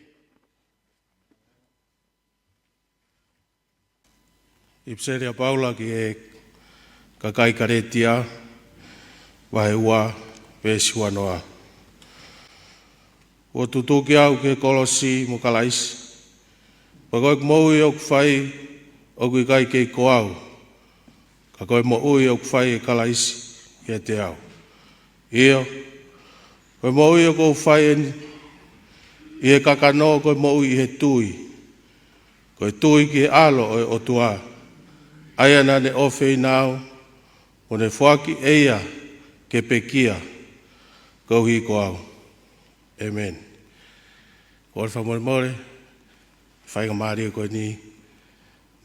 ʻIpiseli ʻa Paula ki he kakai Kalētia, vahe ua, veesi uanoa. Kuo tutuki au ki he kolosi mo Kalaisi, pea ko ʻeku moʻui ʻoku fai, ʻoku ʻikai kei ko au, ka ko e moʻui ʻoku fai ʻe Kalaisi ʻiate au. ʻIo, ko e moʻui ʻoku ou fai eni ʻi he kakano, ko e moʻui ʻi he tui, ko e tui ki he ʻAlo ʻo e ʻOtua, ʻa ia naʻa ne ʻofeina au, mo ne foaki ʻe ia ke pekia koeʻuhi ko au. ʻĒmeni. Ko e fakamolemole, faingamālie ko eni,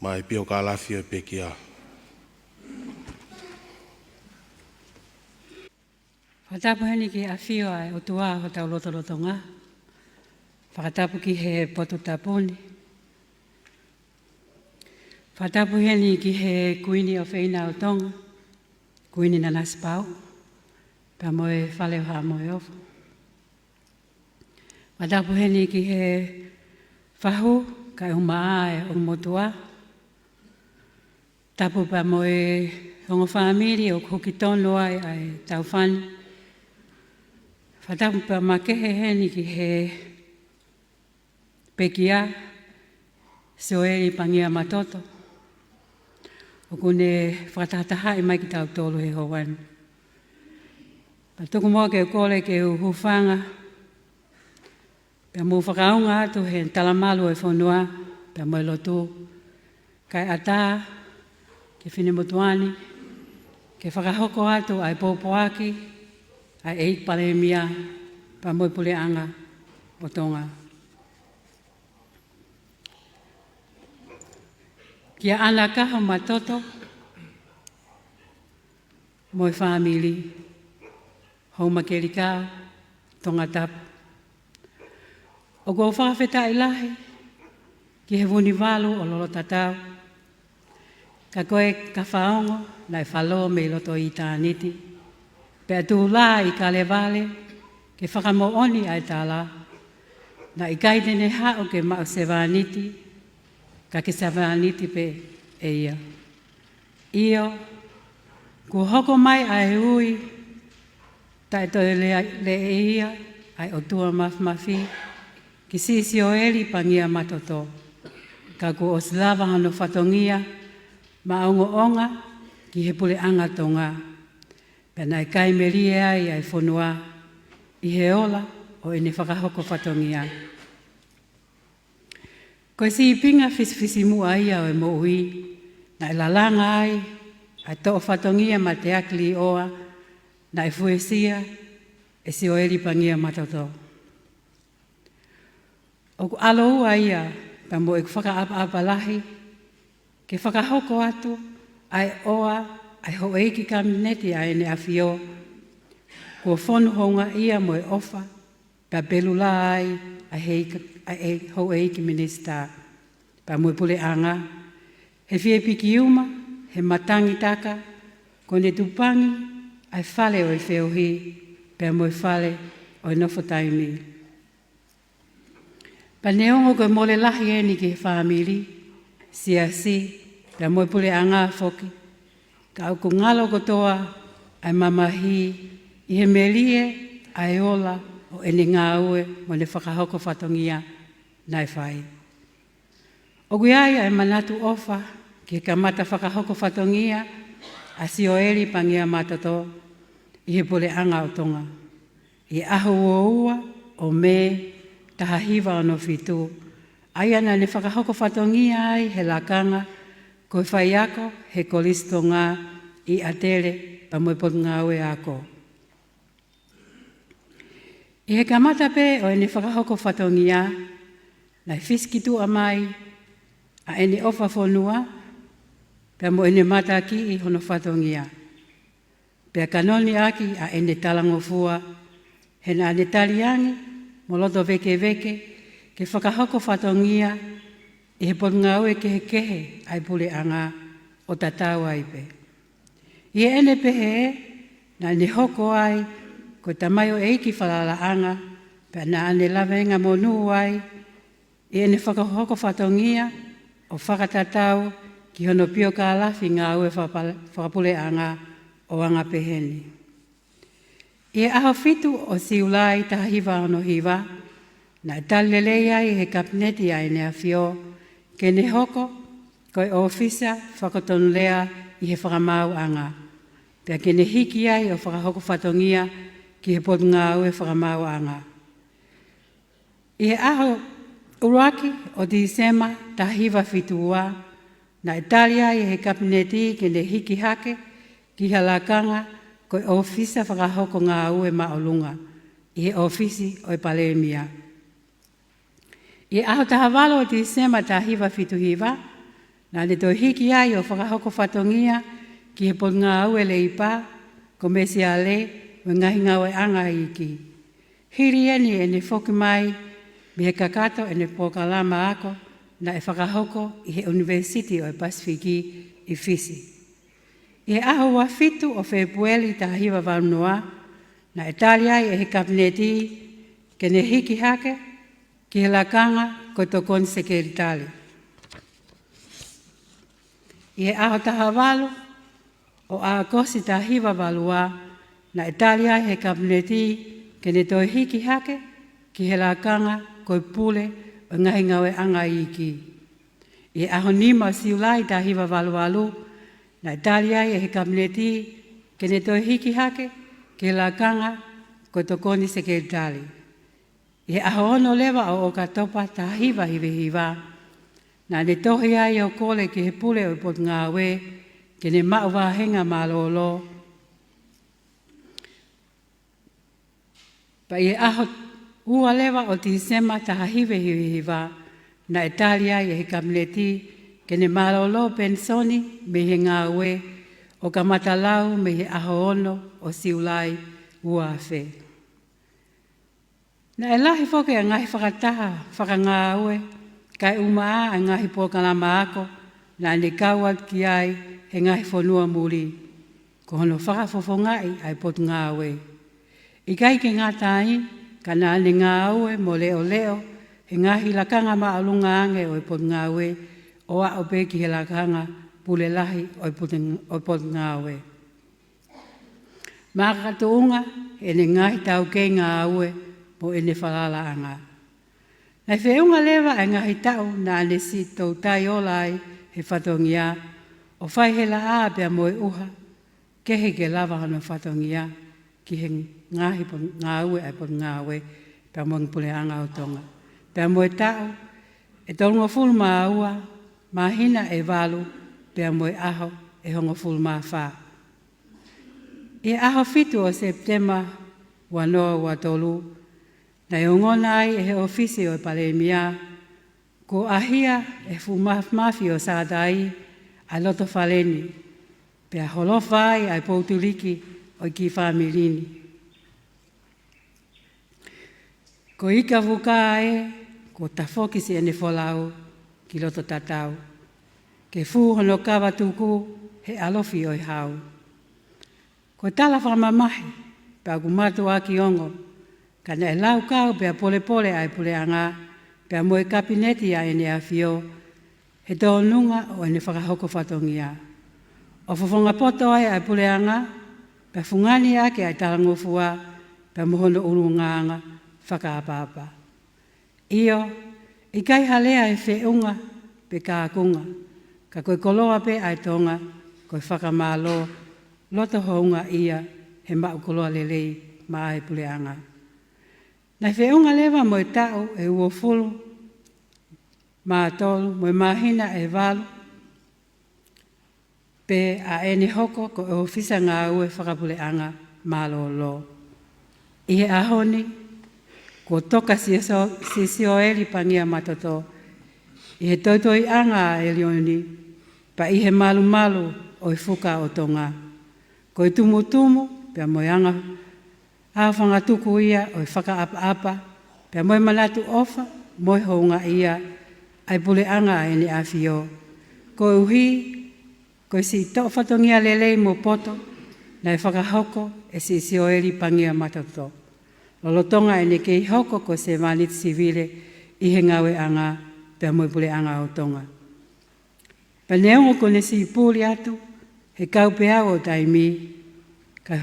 mai pio ka lafi ʻo pekia. Fakatapu heni ki he ʻafio ʻa e ʻOtua ʻi hotau lotolotonga. Fakatapu ki he potu tapu ni. Fakatapu heni ki he Kuini ʻofeina ʻo Tonga, Kuini Nanasipauʻu, pea mo e Fale ʻo Haʻa Moheofo. Fakatapu heni ki he fahu kae ʻumaʻā e ʻulumotuʻa. Tapu pea mo e ongo fāmili ʻoku huki tonu ai ʻa e tau fani. Fakatapu pea makehe heni ki he pekia, Sioeli Pangia Matoto, ʻoku ne fakatahatahaʻi mai kitautolu he houa ni. Pea tuku muʻa ke u kole ke u hūfanga, pea mou fakaʻaonga atu he talamalu ʻo e fonua, pea mo e lotu, kae ʻatā ki he finemotuʻa ni ke fakahoko atu ʻa e pōpoaki ʻa e ʻEiki Palēmia, pea mo e Puleʻanga ʻo Tonga. Kia ʻAna Kaho Matoto mo e fāmili, Houmakelikau, Tongatapu. ʻOku ou fakafetaʻi lahi ki he Vunivalu ʻo Lolotatau, ka ko e Kafaongo naʻe falo mei loto ʻitāniti, pea tū lā ʻi Kalevale ke fakamoʻoni ʻa e tala, naʻe ʻikai te ne haʻu ke maʻu sevāniti, ka ke sevāniti pē ʻe ia. ʻIo, kuo hoko mai ʻa e ui taʻetoʻeleʻaʻia ʻa e ʻOtua Māfimafi ki Sisioeli Pangia Matoto, ka kuo ʻosi lava hono fatongia maʻongoʻonga ki he Puleʻanga Tonga, pea naʻe kai melie ai ʻa e fonua ʻi he ola ʻo ʻene fakahoko fatongia. Ko e sīpinga fisifisimuʻa ia ʻo e moʻui naʻe lalanga ai ʻa e toʻo fatongia mateaki līʻoa naʻe fuesia ʻe Sioeli Pangia Matoto. ʻOku ʻaloʻofa ia pea mo ʻeku fakaʻapaʻapa lahi ke fakahoko atu ʻa e ʻoa ʻa e houʻeiki Kapineti ʻa ʻEne ʻAfio, kuo fonu houngaʻia mo e ʻofa, pea pelula ai ʻa e hei-, ʻa e houʻeiki Minisitā, pea mo e Puleʻanga, he fie pikiuma he matangi taka kuo ne tupangi ʻa e fale ʻo e feohi, pea mo e fale ʻo e nofo taimi. Pea neongo ko e mole lahi ʻeni ki he fāmili, siasi, pea mo e puleʻanga foki, ka ʻoku ngalo kotoa ʻa e mamahi ʻi he melie ʻa e ola ʻo ʻene ngāue mo ʻene fakahoko fatongia naʻe fai. ʻOku ʻi ai ʻa e manatu ʻofa ki he kamata fakahoko fatongia ʻa Sioeli Pangeamatoto ʻi he puleʻanga ʻo Tonga, ʻi he ʻaho uaua ʻo Mē taha hiva ono fitu, ʻa ia naʻa ne fakahoko fatongia ai he lakanga ko e faiako he Kolisi Tonga ʻi ʻAtele pea mo e Potungāue Ako. ʻI he kamata pē ʻo ʻene fakahoko fatongia, naʻe fisikituʻa mai ʻa ʻene ʻofa fonua pea mo ʻene matakiʻi hono fatongia, pea kanoni ʻaki ʻa ʻene talangofua, he naʻa ne taliangi mo loto vēkeveke ke fakahoko fatongia ʻi he potungāue kehekehe ʻa e puleʻanga, ʻo tatau ai pē. ʻI heʻene pehē, naʻa ne hoko ai ko e tamaioʻeiki falalaʻanga, pea naʻa ne lavengamonū ai ʻi heʻene fakahoko fatongia ʻo fakatatau ki hono piokalafi ngāue fakapal-, fakapuleʻanga, ʻo anga peheni. ʻI he ʻaho fitu ʻo Siulai taha hiva ono hiva, naʻe tali lelei ai ʻe he Kapineti ʻa ʻEne ʻAfio ke ne hoko ko e ʻōfisa fakatonulea ʻi he fakamaauʻanga, pea ke ne hiki ai ʻo fakahoko fatongia ki he Potungāue Fakamaauʻanga. ʻI he ʻaho ʻuluaki ʻo Tīsema taha hiva fitu ua, naʻe tali ai ʻe he Kapineti ke ne hiki hake ki ha lakanga ko e ʻōfisa fakahoko ngāue māʻolunga ʻi he ʻōfisi ʻo e Palēmia. ʻI he ʻaho taha valu ʻo Tīsema taha hiva fitu hiva, naʻa ne toe hiki ai ʻo fakahoko fatongia ki he Potungāue Leipa, Komēsiale mo e Ngaahi Ngāueʻanga Iiki. Hili ʻeni ʻene foki mai mei he kakato ʻene polokalama ako naʻe fakahoko ʻi he ʻUnivēsiti ʻo e Pasifiki ʻi Fisi. ʻI he ʻaho ua fitu ʻo Fēpueli taha hiva valu noa, naʻe tali ai ʻe he Kapineti ke ne hiki hake ki he lakanga ko e Tokoni Sekelitali. ʻI he ʻaho taha valu ʻo ʻAokosi taha hiva valu ua, naʻe tali ai ʻe he Kapineti ke ne toe hiki hake ki he lakanga ko e Pule ʻo e Ngaahi Ngāueʻanga Iiki. ʻI he ʻaho nima ʻo Siulai taha hiva valu valu, naʻe tali ai ʻe he Kapineti ke ne toe hiki hake ki he lakanga ko e Tokoni Sekelitali. ʻI he ʻaho ono leva ʻo ʻOkatopa taha hiva hiva hiva, naʻa ne tohi ai ʻo kole ki he Pule ʻo e Potungāue ke ne maʻu vāhenga mālōlō. Pea ʻi he ʻaho ua leva ʻo Tīsema taha hiva hiva hiva, naʻe tali ai ʻe he Kapineti ke ne mālōlō penisoni mei he ngāue, ʻo kamata lau mei he ʻaho ono ʻo Siulai ua afe. Naʻe lahi foki ʻa e ngaahi fakataha fakangāue, kae ʻumaʻā ʻa e ngaahi polokalama ako naʻa ne kau atu ki ai he ngaahi fonua muli, ko hono fakafofongaʻi ʻa e Potungāue. ʻIkai ke ngata ai, ka naʻa ne ngāue mo leʻoleʻo he ngaahi lakanga māʻolunga ange ʻo e Potungāue, ʻo aʻu pē ki he lakanga pule lahi ʻo e Potu-, ʻo e Potungāue. Makatuʻunga ʻene ngaahi taukei ngāue mo ʻene falalaʻanga. Naʻe feʻunga leva ʻa e ngaahi taʻu naʻa ne siʻi toutai ola ai he fatongia, ʻo fai he laʻā pea mo e ʻuha kehe ke lava hono fatongia ki he ngaahi po-, ngāue ʻa e Potungāue pea mo e Puleʻanga ʻo Tonga. Pea mo e taʻu ʻe tolungofulu mā ua, māhina ʻe valu, pea mo e ʻaho ʻe hongofulu mā fā. ʻI he ʻaho fitu ʻo Sepitema ua noa ua tolu, naʻe ongona ai ʻe he ʻŌfisi ʻo e Palēmia, kuo ʻahia ʻe he fuʻu māfimafi ʻo Sātai ʻa e loto fale ni, pea holofa ai ʻa e poutuliki ʻo e kiʻi fāmili ni. Ko Ika Vuka ē, kuo tafoki siʻene folau ki loto tatau, ke fū hono kava tuku he ʻalofi ʻo e hau. Ko e tala fakamamahi, pea ʻoku mātuʻaki ongo, ka naʻe laukau pea polepole ʻa e puleʻanga, pea mo e kapineti ʻa ʻEne ʻAfio, he tōnunga ʻo ʻene fakahoko fatongia. ʻO fofonga poto ai ʻa e puleʻanga, pea fungani ʻaki ʻa e talangofua, pea mo hono ʻulungaanga fakaʻapaʻapa. ʻIo, ʻikai ha lea ʻe feʻunga pe kākunga, ka ko e koloa pē ʻa e Tonga, ko e fakamālō, loto houngaʻia, he maʻu koloa lelei maʻa e puleʻanga. Naʻe feʻunga leva mo e taʻu ʻe uofulu mā tolu, mo e māhina ʻe valu, pea ʻa ʻene hoko ko e ʻōfisa ngāue fakapuleʻanga mālōlō. ʻI he ʻaho ni, kuo toka Sio-, Sioeli Pangia Matoto, ʻi he toitoiʻanga ʻa ʻElioni, pea ʻi he malumalu ʻo e fuka ʻo Tonga. Ko e tumutumu, pea mo e anga ʻa e fangatuku ia ʻo e fakaʻapaʻapa, pea mo e manatu ʻofa, mo e houngaʻia, ʻa e puleʻanga ʻa ʻEne ʻAfio. Koeʻuhi, ko e siʻi toʻo fatongia lelei mo poto, naʻe fakahoko ʻe Siʻi Sioeli Pangia Matoto. Lolotonga ʻene kei hoko ko e sevāniti sivile ʻi he ngāueʻanga, pea mo e puleʻanga ʻo Tonga. Pea neongo kuo ne siʻi puli atu, he kau peau ʻo taimi, ka,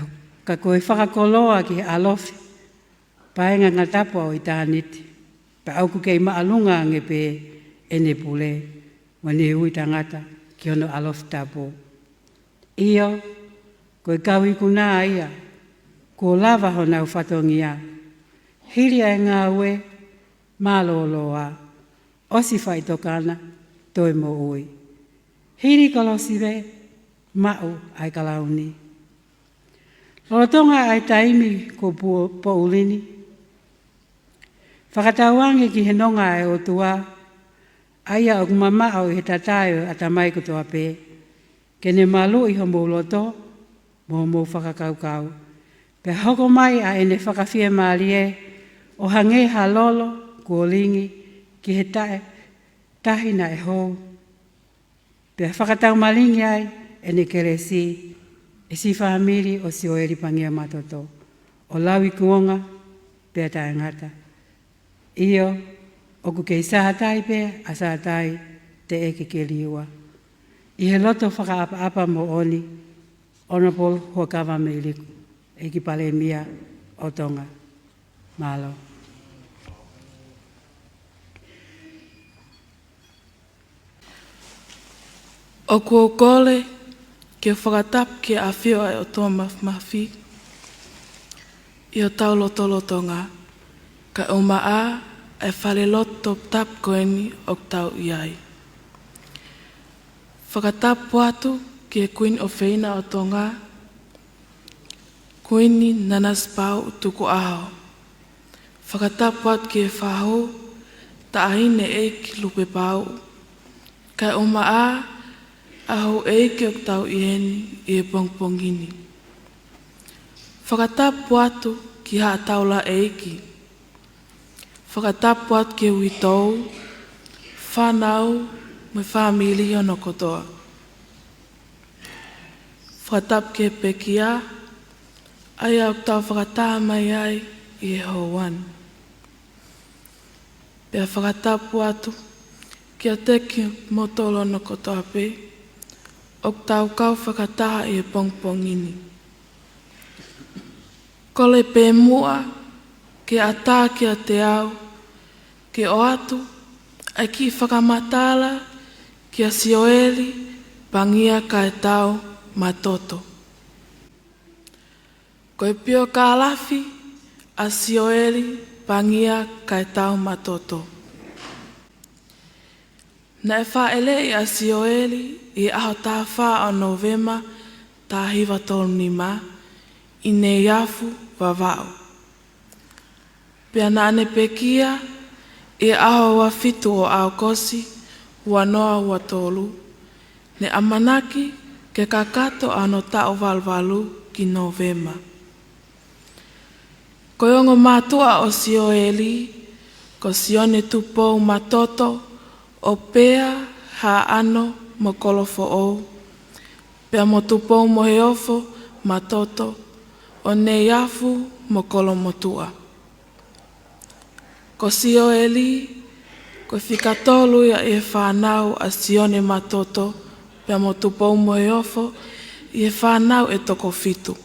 ka ko e fakakoloa ki he ʻalofi, paenga ngatapu ʻo ʻitāniti, pea ʻoku kei māʻolunga ange pē ʻene pule, mo ʻene ui tangata ki hono ʻalofi tapu. ʻIo, ko e kau ikuna ia, kuo lava honau fatongia, hili ʻa e ngāue mālōlō, ʻosi faʻitokanga, toe moʻui. Hili kolosi pē, maʻu ʻa e kalauni. Lolotonga ʻa e taimi kuo pu-, poʻuli ni, fakatauange ki he nonga ʻa e ʻOtua, ʻa ia ʻoku mamaʻo ʻi he tatae ʻo e ʻatamai kotoa pē, ke ne maluʻi homou loto, mo homou fakakaukau. Pea hoko mai ʻa ʻene fakafiemālie, ʻo hangē ha lolo kuo lingi ki he taʻe, tahi naʻe hou. Pea fakataumalingi ai ʻene kelesi, ʻi he siʻi fāmili ʻo Sioeli Pangia Matoto, ʻo lauikuonga pea taʻengata. ʻIo, ʻoku kei sātai pē ʻa Sātai Teʻekekeliua. ʻI he loto fakaʻapaʻapa moʻoni, Honourable Huʻakavameiliku, ʻEiki Palēmia ʻo Tonga. Mālō. ʻOku ou kole ke fakatapu ki he ʻafio ʻa e ʻOtua Māfimafi ʻi hotau lotolotonga, kae ʻumaʻā ʻa e falelotu toputapu ko eni ʻoku tau ʻi ai. Fakatapu atu ki he Kuini ʻofeina ʻo Tonga, Kuini Nanasipauʻu Tukuʻaho. Fakatapu atu ki he fahu, Taʻahine ʻEiki Lupepauʻu, kae ʻumaʻā ʻa e houʻeiki ʻoku tau ʻi heni ʻi he pongipongi ni. Fakatapu atu ki Haʻa Taulaʻeiki. Fakatapu atu ki he uitou, fānau, mo e fāmili hono kotoa. Fakatapu ki he pekia, ʻa ia ʻoku tau fakataha mai ai ʻi he houa ni. Pea fakatapu atu kiate kimoutolu hono kotoa pē ʻoku tau kau fakataha ʻi he pongipongi ni. Kole pē muʻa ke ʻatā kiate au ke ʻoatu ʻa e kiʻi fakamatala kia Sioeli Pangia Kaetau Matoto. Ko e piokālafi ʻa Sioeli Pangia Kaetau Matoto. Naʻe fāʻeleʻi ʻa Sioeli ʻi he ʻaho taha fā ʻo Nōvema, taha hiva tolu nima, ʻi Neiafu, Vavaʻu. Pea naʻa ne pekia ʻi he ʻaho ua fitu ʻo ʻAokosi, ua noa ua tolu, ne ʻamanaki ke kakato ʻa hono taʻu valuvalu ki Nōvema. Ko e ongo mātuʻa ʻo Sioeli, ko Sione Tupou Matoto, ʻo Pea, Haʻano mo Kolofoʻou, pea mo Tupoumoheofo Matoto, ʻo Neiafu mo Kolomotuʻa. Ko Sioeli, ko e fika tolu ia ʻi he fānau ʻa Sione Matoto, pea mo Tupoumoheofo ʻi he fānau ʻe toko fitu.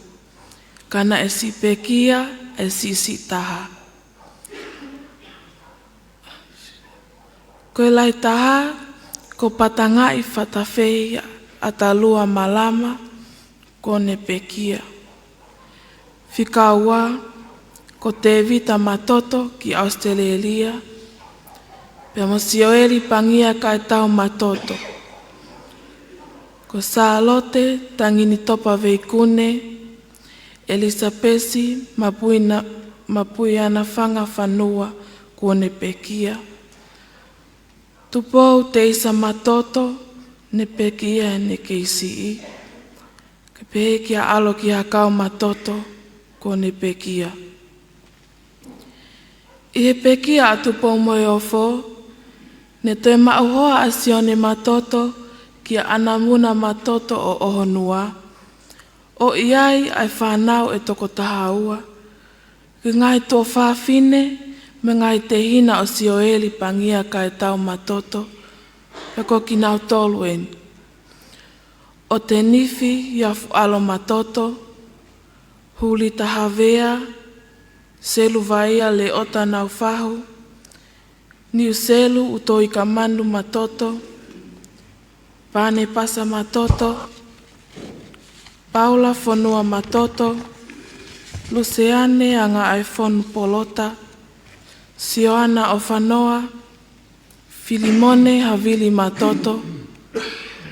Ka naʻe siʻi pekia ʻa e siʻisiʻi taha. Ko e lahi taha, ko Patangaʻi Fatafehi ʻAtalua Malama, kuo ne pekia. Fika ua, ko Tevita Matoto ki ʻAositelēlia, pea mo Sioeli Pangia Kaetau Matoto. Ko Sālote Tanginitopa Veikune, ʻElisapesi Mapuina-, Mapuianafanga Fanua, kuo ne pekia. Tupou Teisa Matoto, ne pekia heʻene kei siʻi. Kae pehē kia ʻAlo ki Hakau Matoto, kuo ne pekia. ʻI he pekia ʻa Tupoumoheofo, ne toe maʻu hoa ʻa Sione Matoto kia ʻAnamuna Matoto ʻo ʻOhonua, ʻo ʻi ai ʻa e fānau ʻe toko taha ua, ko e ngaahi tuofāfine mo e ngaahi tehina ʻo Sioeli Pangia Kaetau Matoto, pea ko kinautolu eni: ʻOtenifi Iafuʻalo Matoto, Hulita Havea, Seluvaia Leota Naufahu, Niuselu ʻUtoikamanu Matoto, Panepasa Matoto, Paula Fonua Matoto, Luseane Angaʻaefonu Polota, Sioana ʻOfanoa, Filimone Havili Matoto,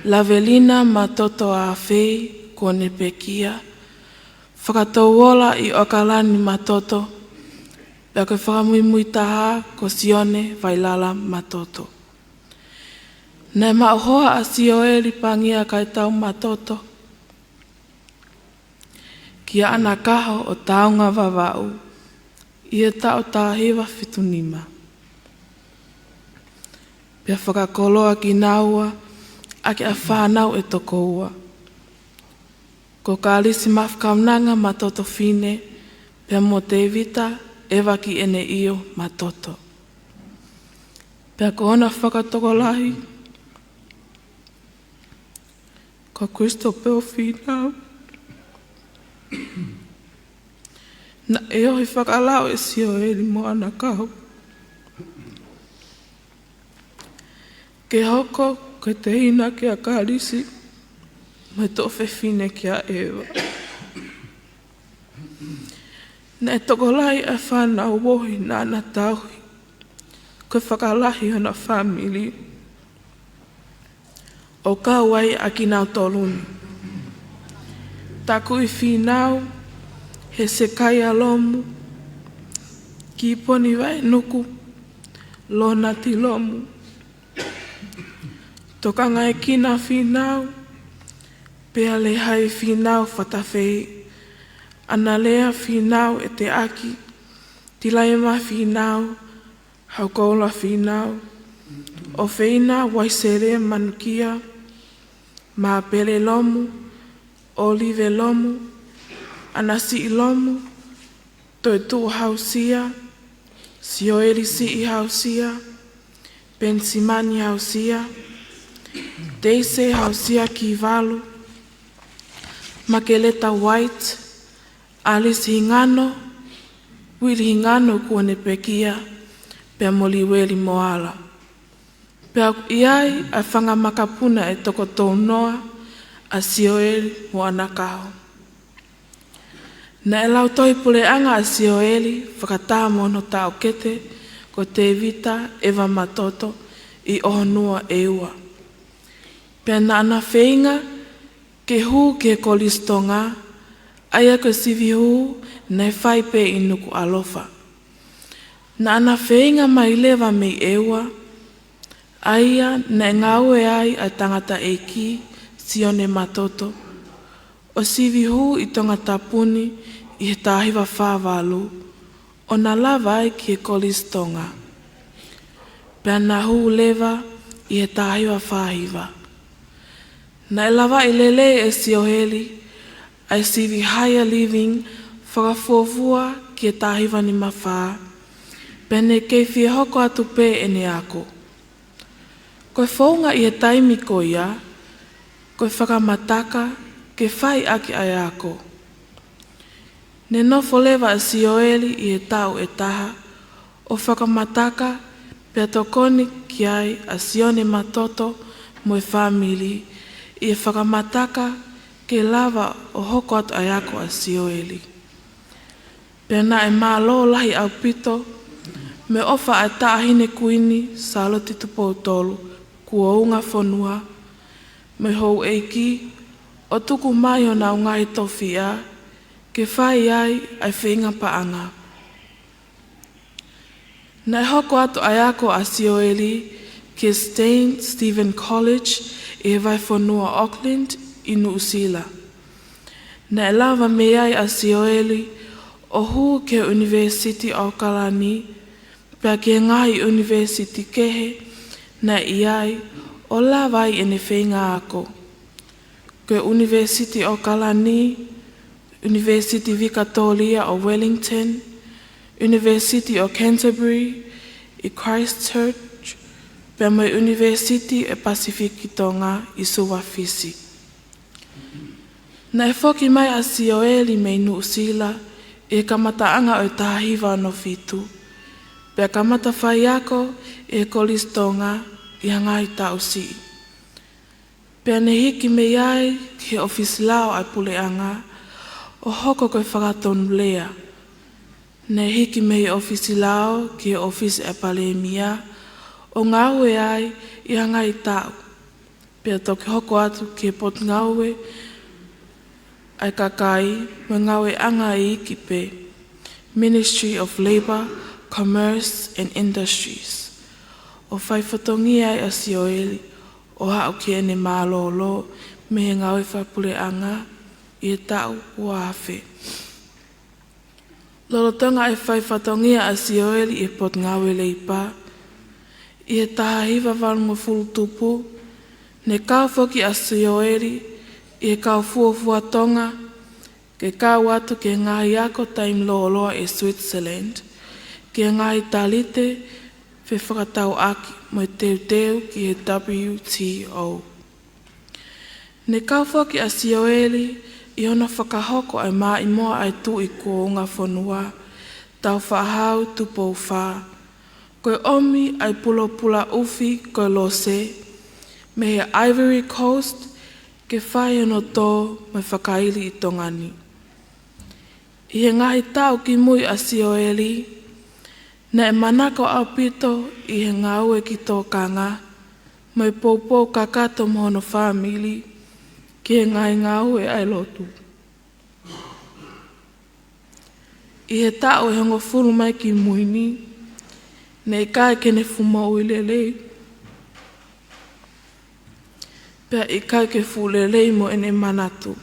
Lavelina Matoto Afei, kuo ne pekia. Fakatouola ʻi ʻAokalani Matoto, pea ko e fakamuimui taha ko Sione Vailala Matoto. Naʻe maʻu hoa ʻa Sioeli Pangia Kaetau Matoto kia ʻAna Kaho ʻo Taunga Vavaʻu ʻi he taʻu taha hiva fitu nima. Pea fakakoloa kinaua ʻaki ʻa e fānau ʻe toko ua, ko Kalisi Mafu Kaunanga Matoto Fine, pea mo Tevita ʻEvakiʻeneʻio Matoto. Pea ko hona fakatokolahi ko Christopher Fīnau. Naʻe ohi fakalau ʻe Sioeli mo ʻAna Kaho ke hoko ko e tehina kia Kalisi mo e tuofefine kia ʻEva. Naʻe tokolahi ʻa e fānau ohi naʻa na tauhi, ko e fakalahi hona fāmili, ʻo kau ai ʻa kinautolu ni: Takuʻi Fīnau, Hesekaia Lomu, Kiponi Vainuku, Lonati Lomu, Tokangaekina Fīnau, Pealehai Fīnau Fatafehi, ʻAnalea Fīnau ʻEteaki, Tilaima Fīnau, Haukoula Fīnau, ʻOfeina Uaisele Manukia, Māpele Lomu, ʻOlive Lomu, ʻAnasiʻi Lomu, Toetuʻu Hausia, Sioeli Siʻi Hausia, Penisimani Hausia, Teise Hausia Kivalu, Makeleta White, Alisi Hingano, Uili Hingano kuo ne pekia, pea mo Liueli Moala. Pea ʻoku ʻi ai ʻa e fanga makapuna ʻe toko tolunoa ʻa Sioeli mo ʻAna Kaho. Naʻe lau tohi puleʻanga ʻa Sioeli fakataha mo hono taʻokete ko Tevita ʻEva Matoto ʻi ʻOhonua ʻEua. Pea naʻa na feinga ke hū ki he Kolisi Tonga, ʻa ia ko e sivi hū naʻe fai pē ʻi Nukuʻalofa. Naʻa na feinga mai leva mei ʻEua, ʻa ia naʻe ngāue ai ʻa e tangataʻeiki Sione Matoto, ʻo sivi hū ʻi Tongatapu ni ʻi he taha hiva fā valu, ʻo na lava ai ki he Kolisi Tonga. Pea na hū leva ʻi he taha hiva fā hiva. Naʻe lavaʻi lelei ʻe Sioeli ʻa e sivi Higher Living fakafuofua ki he taha hiva nima fā, pea ne kei fie hoko atu pē ʻene ako. Ko e founga ʻi he taimi ko ia, ko e fakamataka ke fai ʻaki ʻa e ako. Ne nofo leva ʻa Sioeli ʻi he taʻu ʻe taha ʻo fakamataka pea tokoni ki ai ʻa Sione Matoto mo e fāmili ʻi he fakamataka ke lava ʻo hoko atu ʻa e ako ʻa Sioeli. Pea naʻe mālō lahi ʻaupito mo e ʻofa ʻa e Taʻahine Kuini Sālote Tupou Tolu kuo ungafonua mo e houʻeiki ʻo tuku mai honau ngaahi tofiʻa ke fai ai ʻa e feinga paʻanga. Naʻe hoko atu ʻa e ako ʻa Sioeli ki he Saint Stephen College ʻi he vahefonua Auckland ʻi Nuʻusila. Naʻe lava mei ai ʻa Sioeli ʻo hū ki he ʻUnivēsiti ʻAokalani, pea ki he ngaahi ʻunivēsiti kehe naʻe ʻi ai, ʻo lava ai ʻene feinga ako. Ko e ʻUnivēsiti ʻAokalani, ʻUnivēsiti Vikatōlia ʻo Wellington, ʻUnivēsiti ʻo Canterbury ʻi Christchurch, pea mo e ʻUnivēsiti ʻo e Pasifiki Tonga ʻi Suva, Fisi. Naʻe foki mai ʻa Sioeli mei Nuʻusila ʻi he kamataʻanga ʻo e taha hiva ono fitu, pea kamata faiako ʻi he Kolisi Tonga ʻi ha ngaahi taʻu siʻi. Pea ne hiki mei ai ki he ʻofisi lao ʻa e puleʻanga ʻo hoko ko e fakatonulea. Ne hiki mei he ʻofisi lao ki he ʻofisi ʻa e palēmia ʻo ngāue ai ʻi ha ngaahi taʻu. Pea toki hoko atu ki he potungāue ʻa e kakai mo e ngāueʻanga iiki pē, Ministry of Labour, Commerce and Industries, ʻo fai fatongia ai ʻa Sioeli ʻo aʻu ki heʻene mālōlō mei he ngāue fakapuleʻanga ʻi he taʻu ua afe. Lolotonga e fai fatongia ʻa Sioeli ʻi he Potungāue Leipa ʻi he taha hiva valungofulu tupu, ne kau foki ʻa Sioeli ʻi he kau fuofua Tonga ke kau atu ki he ngaahi ako taimi lōloa ʻi Switzerland, ki he ngaahi talite fefakatauʻaki mo e teuteu ki he W T O. Ne kau foki ʻa Sioeli ʻi hono fakahoko ʻa e maʻimoa ʻa e Tuʻi kuo ungafonua, Tāufaʻāhau Tupou Fā, ko e ʻomi ʻa e pulopula ʻufi ko e lose mei he Ivory Coast ke fai hono tō mo e fakaili ʻi Tonga ni. ʻI he ngaahi taʻu kimui ʻa Sioeli, naʻe manako ʻaupito ʻi he ngāue ki tōkanga mo e poupou kakato mo hono fāmili ki he ngaahi ngāue ʻa e lotu. ʻI he taʻu ʻe hongofulu mai kimui ni, naʻe ʻikai ke ne fuʻu moʻui lelei, pea ʻikai ke fuʻu lelei mo ʻene manatu.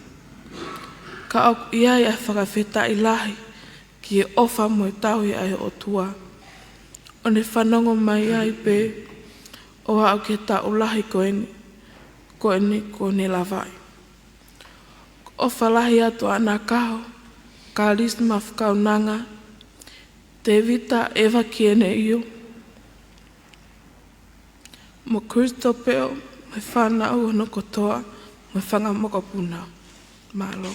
Ka ʻoku ʻi ai ʻa e fakafetaʻi lahi ki he ʻofa mo e tauhi ʻa e ʻOtua, ʻo ne fanongo mai ai pē ʻo aʻu ki he taʻu lahi ko eni, ko eni kuo ne lavaʻi. ʻOfa lahi atu ʻa Nakaho, Kalisi Mafakaunanga, Tēvita Eva Kieneio, mo Christopher, mo e fānau hono kotoa, mo e fanga mokopuna. Mālō.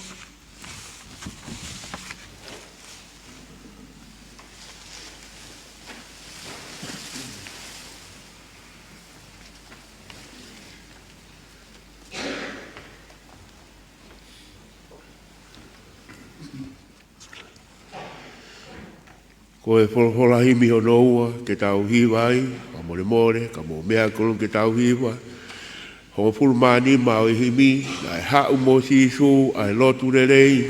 Ko e folofola himi hono ua ke tau hiva ai, fakamolemole, ka mou meʻa ʻalu ke tau hiva. Hongofulu mā nima ʻo e himi, Naʻe Haʻu mo Sīsū ʻa e Lotu Lelei,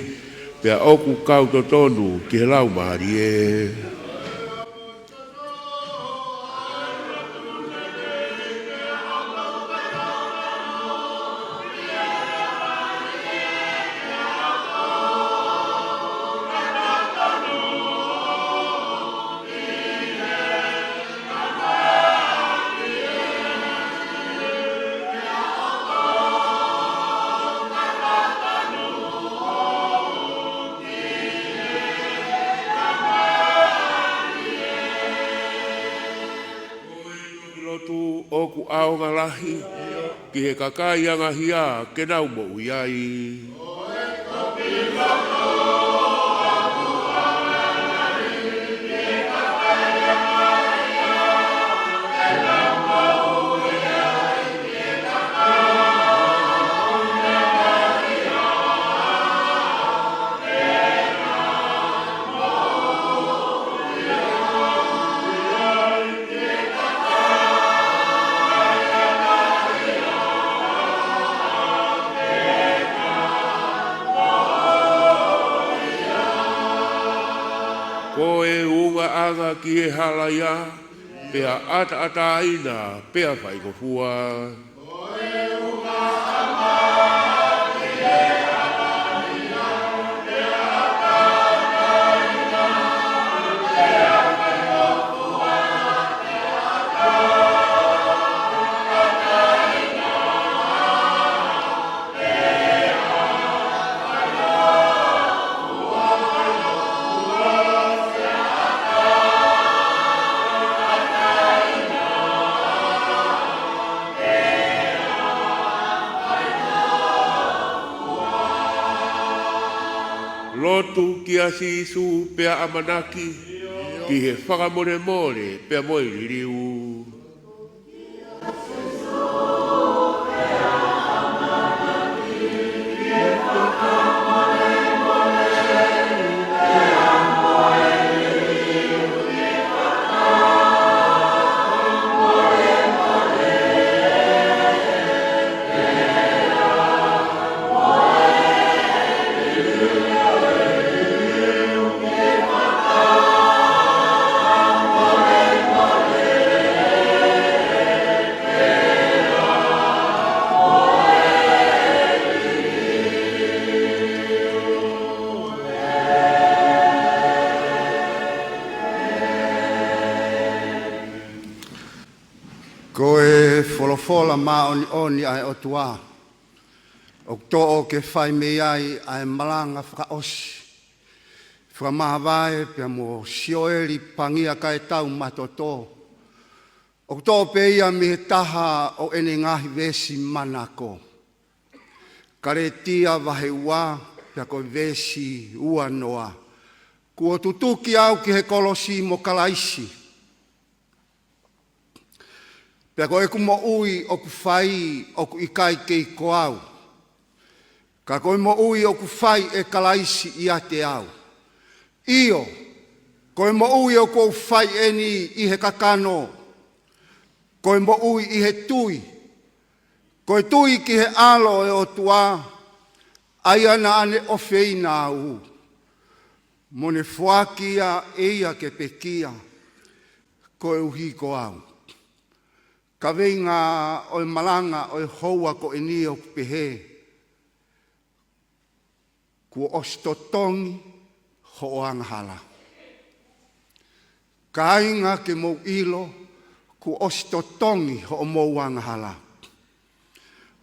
pea ʻoku kau totonu ki he Laumālie. Lotu ʻoku ʻaonga lahi ki he kakai angahia ke nau moʻui ai. Ko e ungaʻanga ki he halaia, pea ʻataʻatā ina, pea faingofua. Lotu kia Sīsū pea ʻamanaki ki he fakamolemole pea mo e liliu. Ko e folofola māʻoniʻoni ʻa e ʻOtua, ʻoku toʻo ke fai mei ai ʻa e malanga fakaʻosi, fakamāvae pea mo Sioeli Pangia Kaetau Matoto. ʻOku toʻo pē ia mei he taha ʻo ʻene ngaahi veesi manako. Kalētia vahe ua, pea ko e veesi ua noa. Kuo tutuki au ki he kolosi mo Kalaisi. Pea ko ʻeku moʻui ʻoku fai ʻoku ʻikai kei ko au. Ka ko e moʻui ʻoku fai ʻe Kalaisi ʻiate au. ʻIo, ko e moʻui ʻoku ou fai eni ʻi he kakano. Ko e moʻui ʻi he tui. Ko e tui ki he ʻAlo ʻo e ʻOtua, ʻa ia naʻa ne ʻofeina au. Mo ne foaki ia ʻe ia ke pekia, koeʻuhi ko au. Kaveinga ʻo e malanga ʻo e houa ko eni ʻoku pehē, kuo ʻosi totongi hoʻo angahala. Kāinga, ke mou ʻilo, kuo ʻosi totongi hoʻomou angahala.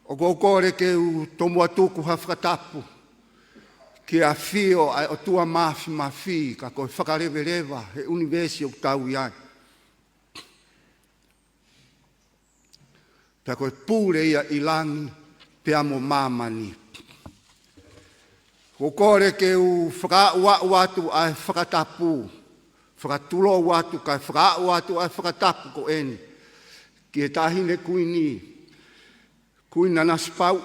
ʻOku ou kole ke u tomuʻa tuku ha fakatapu ki he ʻafio ʻa e ʻOtua Māfimafi, ka ko e fakaleveleva he ʻunivēsi ʻoku tau ʻi ai. Pea ko e pule ia ʻi langi pea mo māmani. ʻOku ou kole ke u fakaaʻuaʻu atu ʻa e fakatapu, fakatulou atu kae fakaaʻu atu ʻa e fakatapu ko eni ki he Taʻahine Kuini, Kuini Nanasipauʻu,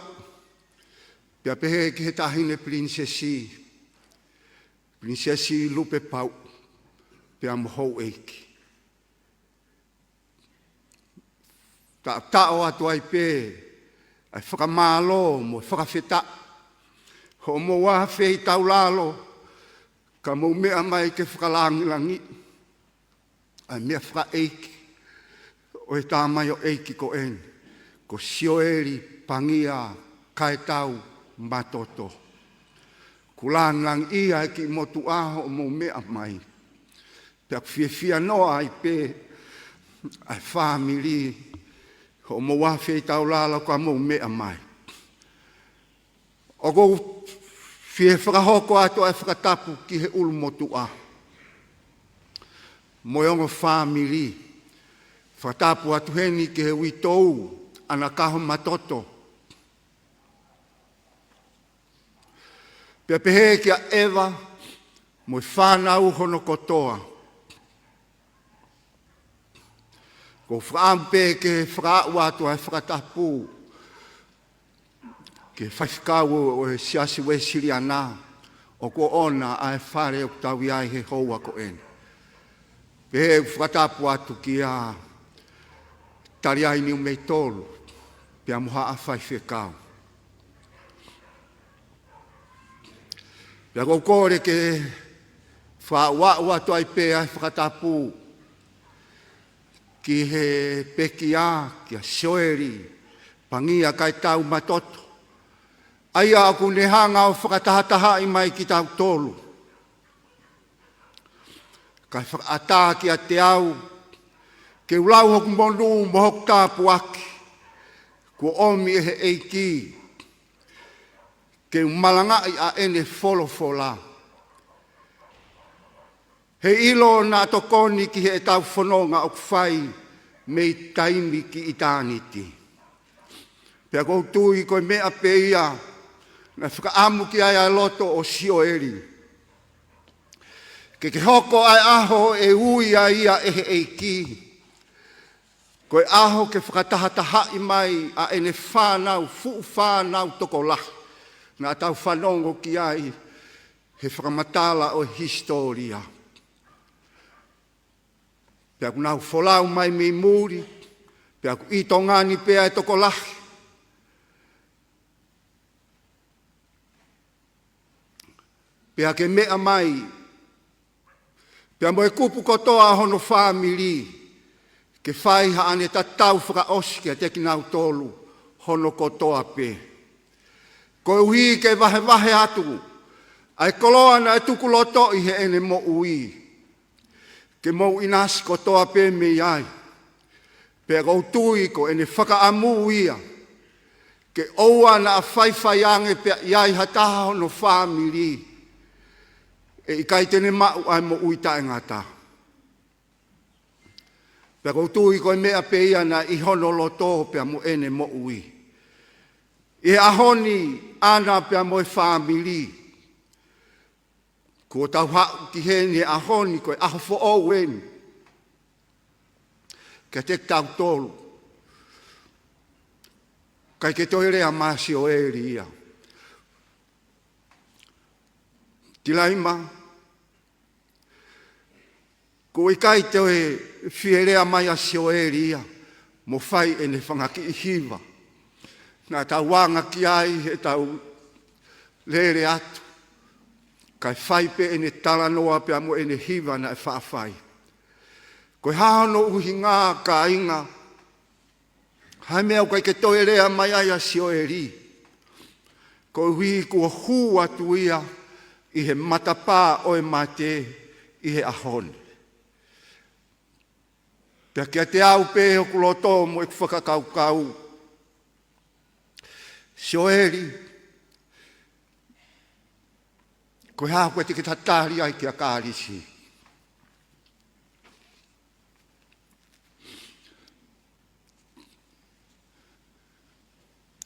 pea pehē ki he Taʻahine Pilinisesi, Pilinisesi Lupepauʻu, pea mo Houʻeiki. Taʻotaʻo atu ai pē ʻa e fakamālō mo e fakafetaʻi hoʻomou ʻafeitaulalo, ka mou meʻa mai ke fakalangilangiʻi ʻa e meʻa fakaʻeiki ʻo e tamaioʻeiki ko eni, ko Sioeli Pangia Kaetau Matoto. Kuo langilangiʻia e kiʻi motuʻa hoʻomou meʻa mai. Pea ʻoku fiefia noa ai pē ʻa e fāmili hoʻomou ʻafeitaulalo ka mou meʻa mai. ʻOku ou fie fakahoko atu ʻa e fakatapu ki he ʻulumotuʻa mo e ongo fāmili. Fakatapu atu heni ki he uitou ʻa Nakaho Matoto. Pea pehē kia ʻEva mo e fānau hono kotoa. ʻOku ou fakaʻamu pē ke fakaaʻu atu ʻa e fakatapu ki he faifekau ʻo e Siasi Uēsiliana ʻoku ʻoʻona ʻa e fale ʻoku tau ʻi ai he houa ko eni. Pea ʻoku ou fakatapu atu kia Taliai Niumeitolu, pea mo haʻa faifekau. Pea ʻoku ou kole ke fakaaʻu atu ai pē ʻa e fakatapu ki he pekia, kia Sioeli Pangia Kaitau Matoto, ʻa ia ʻoku ne hanga ʻo fakatahatahaʻi mai kitautolu, kae fakaʻatā kiate au ke u lau hoku monū mo hoku tāpuaki kuo ʻomi ʻe he ʻEiki ke u malangaʻi ʻa ʻene folofola, he ʻilo naʻa tokoni ki heʻetau fononga ʻoku fai mei taimi ki ʻitāniti. Pea ʻoku ou tui ko e meʻa pē ia naʻe fakaʻamu ki ai ʻa e loto ʻo Sioeli, ke ke hoko ʻa e ʻaho ʻe ui ai ia ʻe he ʻEiki ko e ʻaho ke fakatahatahaʻi mai ʻa ʻene fānau, fuʻu fānau tokolahi naʻa tau fanongo ki ai he fakamatala ʻo e hisitōlia. Pea ʻoku nau folau mai mei muli, pea ʻoku ʻi Tonga ni pē ʻa e tokolahi. Pea ke meʻa mai, pea mo e kupu kotoa hono fāmili, ke fai haʻane tatau fakaʻosi kiate kinautolu hono kotoa pē, koeʻuhi ke vahevahe atu ʻa e koloa naʻe tuku lotoʻi heʻene moʻui, ke mou ʻinasi kotoa pē mei ai. Pea ʻoku ou tui ko ʻene fakaʻamu ia, ke ʻoua naʻa faifai ange pea ʻi ai ha taha hono fāmili ʻe ʻikai te ne maʻu ʻa e moʻui taʻengata. Pea ʻoku ou tui ko e meʻa pē ia naʻe ʻi hono loto pea mo ʻene moʻui. ʻI he ʻaho ni, ʻana pea mo e fāmili, kuo tau haʻu ki heni he ʻaho ni, ko e ʻaho foʻou eni kiate kitautolu. ʻIkai ke toe lea mai ʻa Sioeli ia. Tilaima, ʻoku ʻikai toe fie lea mai ʻa Sioeli ia mo fai ʻene fanga kiʻi hiva naʻa tau anga ki ai heʻetau lele atu, kae fai pē ʻene talanoa pea mo ʻene hiva naʻe faʻa fai. Ko e hā hono ʻuhinga, kāinga? Hā e meʻa ʻoku ʻikai ke toe lea mai ai ʻa Sioeli? Koeʻuhi kuo hū atu ia ʻi he matapā ʻo e mate ʻi he ʻaho ni. Pea kiate au pē, hoku loto mo ʻeku fakakaukau, Sioeli, ko e hā ʻoku ʻikai te ke tatali ai kia Kalisi?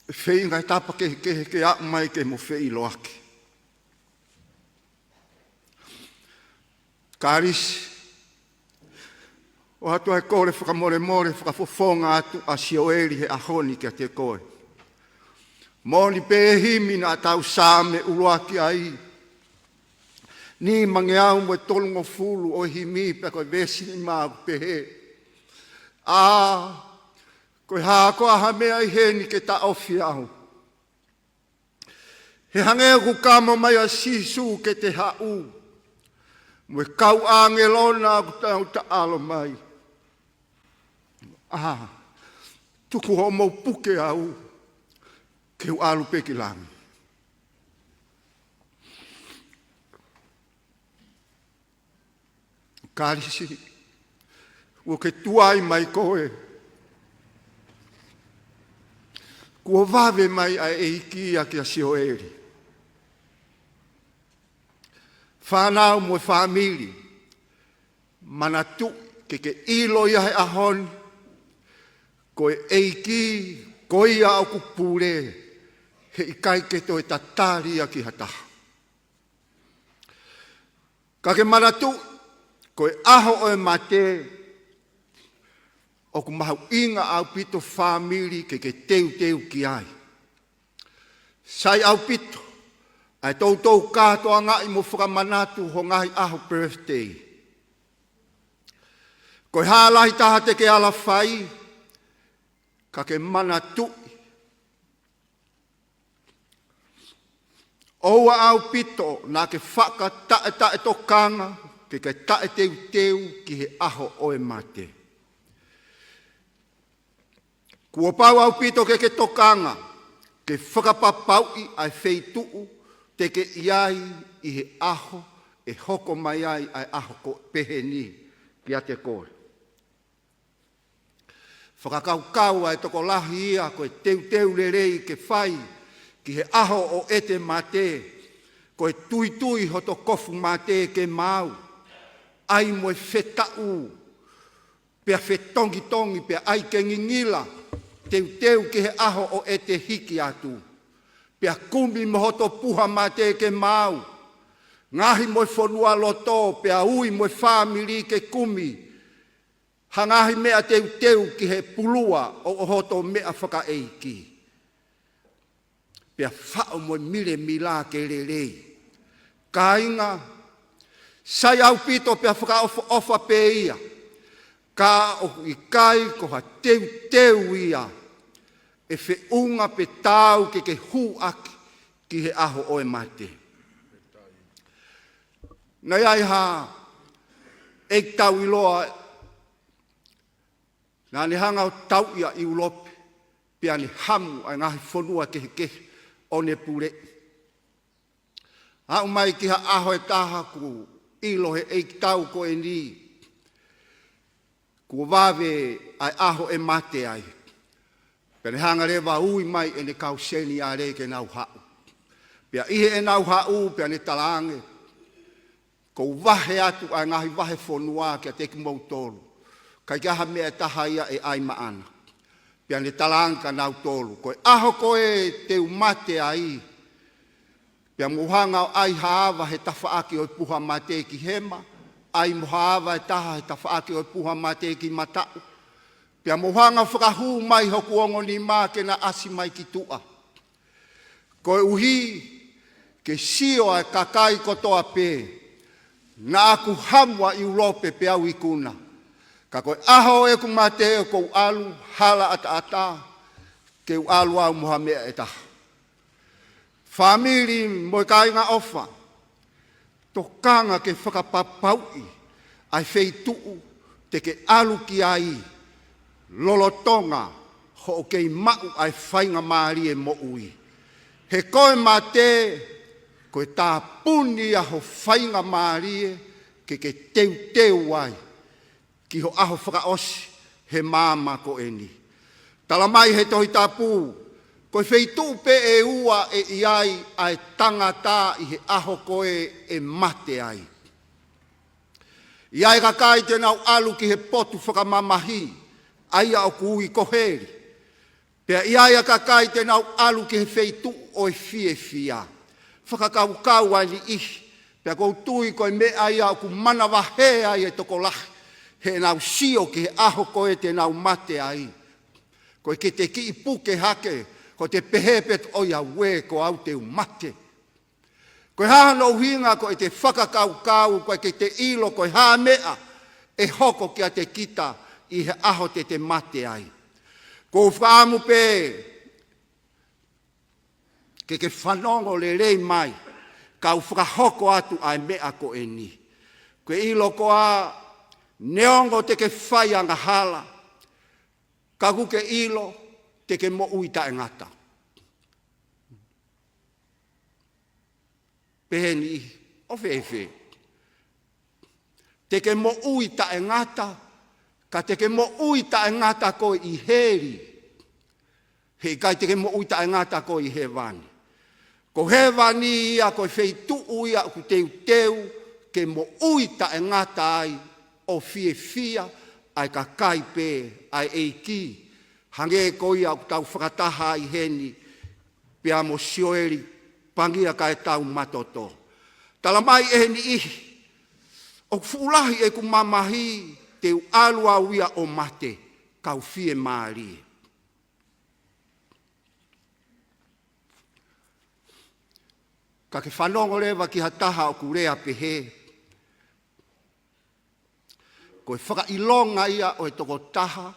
Feinga e tapa kehekehe ke aʻu mai ke mo feʻiloaki. Kalisi, ʻoatu ʻa e kole fakamolemole fakafofonga atu ʻa Sioeli he ʻaho ni kiate koe. Moʻoni pē e himi naʻa tau Saame ʻuluaki ai, nimangeau mo e tolungofulu ʻo e himi, pea ko e veesi nima ʻoku pehē: ʻĀ, ko e hā koā ha meʻa ʻi heni ke taʻofi au? He hangē ʻoku kamo mai ʻa Sīsū ke te haʻu, mo e kau ʻāngelo na ʻoku tau taʻalo mai. ʻĀ, tuku hoʻomou puke au ke u ʻalu pē ki langi. Kalisi, kuo ke tuai mai koe. Kuo vave mai ʻa e ʻEiki ia kia Sioeli. Fānau mo e fāmili, manatuʻi ke ke ʻilo ia he ʻaho ni, Ko e ʻEiki, ko ia ʻoku pule, heʻikai ke toe tatali ia ki ha taha. Ka ke manatuʻi, ko e ʻaho ʻo e mate, ʻoku mahuʻinga ʻaupito fāmili ke ke teuteu ki ai. Sai ʻaupito, ʻa e toutou kātoangaʻi mo fakamanatu ho ngaahi ʻaho birthday. Ko e hā lahi taha te ke ala fai, ka ke manatuʻi. ʻOua ʻaupito naʻa ke fakataʻetaʻetokanga ke ke taʻeteuteu ki he ʻaho ʻo e mate. Kuo pau ʻaupito ke ke tokanga, ke fakapapauʻi ʻa e feituʻu te ke ʻi ai ʻi he ʻaho ʻe hoko mai ai ʻa e ʻaho ko pehē ni kiate koe. Fakakaukau ʻa e tokolahi ia ko e teuteu lelei ke fai ki he ʻaho ʻo ʻete mate, ko e tuitui hoto kofu mate ke maau, ʻai mo e fetaʻu, pea fetongitongi, pea ʻai ke ngingila, teuteu ki he ʻaho ʻo ʻete hiki atu. Pea kumi mo hoto puha mate ke maau, ngaohi mo e fonualoto, pea ui mo e fāmili ke kumi ha ngaahi meʻa teuteu ki he pulua ʻo, ʻo hoto meʻa fakaʻeiki. Pea faʻo mo e milemila ke lelei. Kāinga, sai ʻaupito pea fakaʻofoʻofa pē ia, ka ʻoku ʻikai ko ha teuteu ia ʻe feʻunga pe taau ke ke hū ʻaki ki he ʻaho ʻo e mate. Naʻe ʻi ai ha ʻeikitau ʻiloa, naʻa ne hanga ʻo tauʻi ʻa ʻIulope, pea ne hamu ʻa e ngaahi fonua kehekehe ʻo ne puleʻi. Aʻu mai ki ha ʻaho ʻe taha kuo ʻilo he ʻeikitau ko eni, kuo vave ʻa e ʻaho ʻe mate ai. Pea ne hanga leva ʻo ui mai ʻene kau seniale ke nau haʻu. Pea ʻi heʻenau haʻu, pea ne talaange, ʻoku ou vahe atu ʻa e ngaahi vahefonua kiate kimoutolu. ʻIkai ke ʻi ai ha meʻa ʻe taha ia ʻe ʻai maʻana. Pea ne talaange kia nautolu, ko e ʻaho ko ē te u mate ai, pea mou hanga ʻo ʻai ha ava he tafaʻaki ʻo e puha mate ki hema, ʻai mo ha ava ʻe taha he tafaʻaki ʻo e puha mate ki mataʻu. Pea mou hanga ʻo fakahū mai hoku ongo nima ke na ʻasi mai ki tuʻa. Koeʻuhi ke sio ʻa e kakai kotoa pē, naʻa ku hamu ʻa ʻIulope peá u ikuna. Ka ko e ʻaho ʻeku mate ʻoku ou ʻalu hala ʻataʻatā, ke u ʻalu au mo ha meʻa ʻe taha. Fāmili mo e kāinga ʻofa, tokanga ke fakapapauʻi ʻa e feituʻu te ke ʻalu ki ai, lolotonga hoʻo kei maʻu ʻa e faingamālie moʻui. He ko e mate, ko e tāpuni ʻa ho faingamālie ke ke teuteu ai ki ho ʻaho fakaʻosi he māmani ko eni. Tala mai he Tohi Tapu, ko e feituʻu pē ʻe ua ʻe ʻi ai ʻa e tangata ʻi he ʻaho ko ē ʻe mate ai. ʻI ai e kakai te nau ʻalu ki he potu fakamamahi, ʻa ia ʻoku ui ko heli. Pea ʻi ai ʻa e kakai te nau ʻalu ki he feituʻu ʻo e fiefia. Fakakaukau ʻa e niʻihi, pea ʻoku ou tui ko e meʻa ia ʻoku manavahē ai e tokolahi heʻenau sio ki he ʻaho ko ē te nau mate ai. Ko e ke te kiʻi puke hake, ko e te pehē pē ʻoiauē ko au te u mate. Ko e hā hono ʻuhinga ko ʻete fakakaukau, ko e ke te ʻilo ko e hā meʻa ʻe hoko kiate kita ʻi he ʻaho te te mate ai. ʻOku ou fakaʻamu pē ke ke fanongo lelei mai, kau fakahoko atu ʻa e meʻa ko eni. ʻOku ke ʻilo koā, neongo te ke fai angahala, ka ʻoku ke ʻilo te ke moʻui taʻengata. Pehē ni, ʻo fēfē? Te ke moʻui taʻengata, ka te ke moʻui taʻengata koe ʻi heli. Heʻikai te ke moʻui taʻengata koe ʻi hēvani. Ko hēvani ia, ko e feituʻu ia ʻoku teuteu ke moʻui taʻengata ai, ʻo fiefia ai kakai pē ʻa e ʻEiki. Hangē ko ia ʻoku tau fakataha ai heni pea mo Sioeli Pangia kae tau matoto. Talamai ʻe he niʻihi, ʻoku fuʻu lahi ʻeku mamahi, te u ʻalu au ia ʻo mate, kau fiemālie. Ka ke fanongo leva ki ha taha ʻoku lea pehē, ko e fakaʻilonga ia ʻo e tokotaha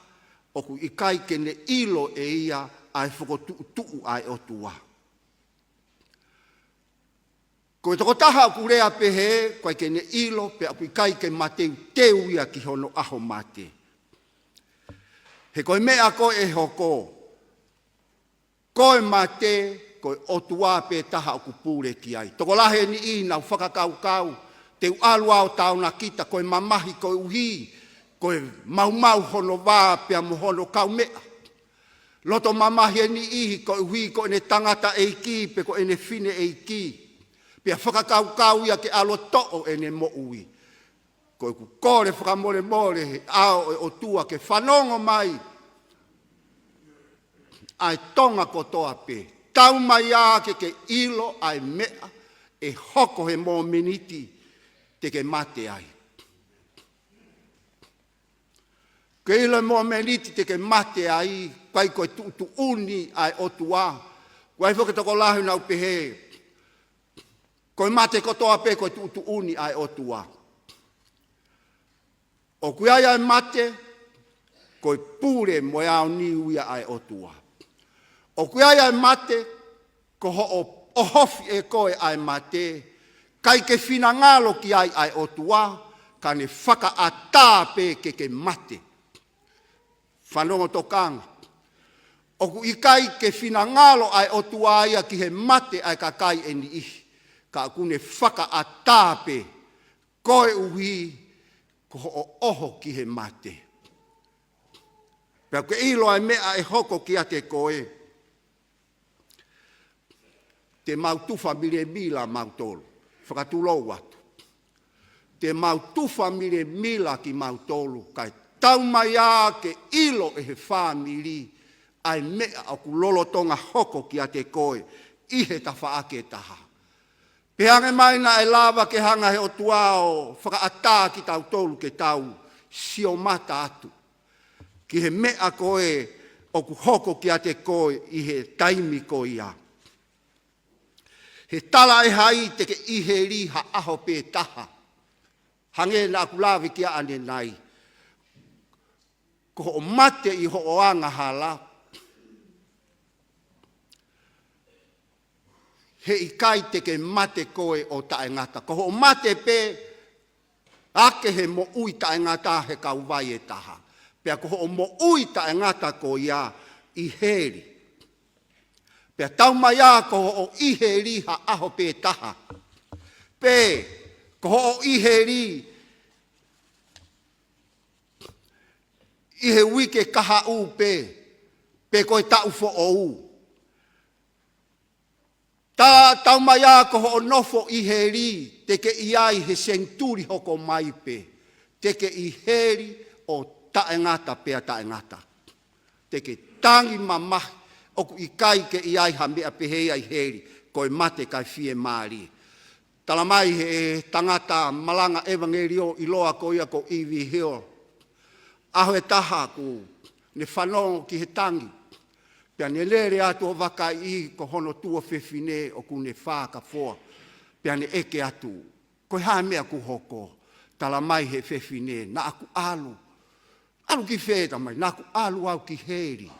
ʻoku ʻikai ke ne ʻilo ʻe ia ʻa e fokotuʻutuʻu ʻa e ʻOtua. Ko e tokotaha ʻoku lea pehē, ʻoku ʻikai ke ne ʻilo, pea ʻoku ʻikai ke mateuteu ia ki hono ʻaho mate. He ko e meʻa ko ē ʻe hoko, ko e mate, ko e ʻOtua pē taha ʻoku pule ki ai. Tokolahi e niʻihi nau fakakaukau, te u ʻalu au ʻo taonakita, ko e mamahi koeʻuhi, ko e maumau hono vā pea mo hono kaumeʻa. Loto mamahi e niʻihi koeʻuhi ko ʻene tangataʻeiki pe ko ʻene fineʻeiki. Pea fakakaukau ia ke ʻalu ʻo toʻo ʻene moʻui. Ko ʻeku kole fakamolemole he ʻao ʻo e ʻOtua ke fanongo mai ʻa e Tonga kotoa pē. Taumaiā ke ke ʻilo ʻa e meʻa ʻe hoko he momeniti te ke mate ai. Ke ʻilo e momeniti te ke mate ai, ʻikai ko e tuʻutuʻuni ʻa e ʻOtua. Ko e hā foki e tokolahi nau pehē, ko e mate kotoa pē ko e tuʻutuʻuni ʻa e ʻOtua. ʻOku ʻi ai ʻa e mate, ko e pule mo e aoniu ia ʻa e ʻOtua. ʻOku ʻi ai ʻa e mate, ko hoʻo ʻohofi ʻe koe ʻa e mate, ʻikai ke finangalo ki ai ʻa e ʻOtua, ka ne fakaʻatā pē ke ke mate. Fanongo tokanga. ʻOku ʻikai ke finangalo ʻa e ʻOtua ia ki he mate ʻa e kakai ʻe niʻihi, ka ʻoku ne fakaʻatā pē, koeʻuhi ko hoʻo ʻoho ki he mate. Pea ke ʻilo ʻa e meʻa ʻe hoko kiate koe. Te mau tufa milemila mautolu. Fakatulou atu. Te mau tufa milemila kimautolu. Kae taumaiā ke ʻilo ʻe he fāmili ʻa e meʻa ʻoku lolotonga hoko kiate koe ʻi he tafaʻaki ʻe taha. Pea hangē mai naʻe lava ke hanga he ʻOtua ʻo fakaʻatā kitautolu ke tau sio mata atu ki he meʻa ko ē ʻoku hoko kiate koe ʻi he taimi ko ia. He talaʻehai te ke ʻi heli ha ʻaho pē taha. Hangē naʻa ku lave ki ai ʻanenai. Ko hoʻo mate ʻi hoʻo angahala, heʻikai te ke mate koe ʻo taʻengata. Ko hoʻo mate pē ʻaki he moʻui taʻengata he kauvai ʻe taha. Pea ko hoʻo moʻui taʻengata ko ia ʻi heli. Pea taumaiā ko hoʻo ʻi heli ha ʻaho pē taha. Pe ko hoʻo ʻi heli ʻi he uike kahaʻu pē, pe ko e taʻu foʻou. Ta, taumaiā ko hoʻo nofo ʻi heli, te ke ʻi ai he senituli hoko mai pē. Te ke ʻi heli ʻo taʻengata pea taʻengata. Te ke tangi mamahi, ʻoku ʻikai ke ʻi ai ha meʻa pehē ia ʻi heli, ko e mate kae fiemālie. Talamai he tangata malanga ʻevangeliō ʻiloa ko ia ko ʻIvi Hill. ʻAho ʻe taha ʻoku ne fanongo ki he tangi. Pea ne lele atu ʻo vakaiʻi ko hono tuofefine ʻoku ne fakafoa. Pea ne ʻeke atu, ko e hā e meʻa kuo hoko? Talamai he fefine, naʻa ku ʻalu. ʻAlu ki fē, talamai? Naʻa ku ʻalu au ki heli.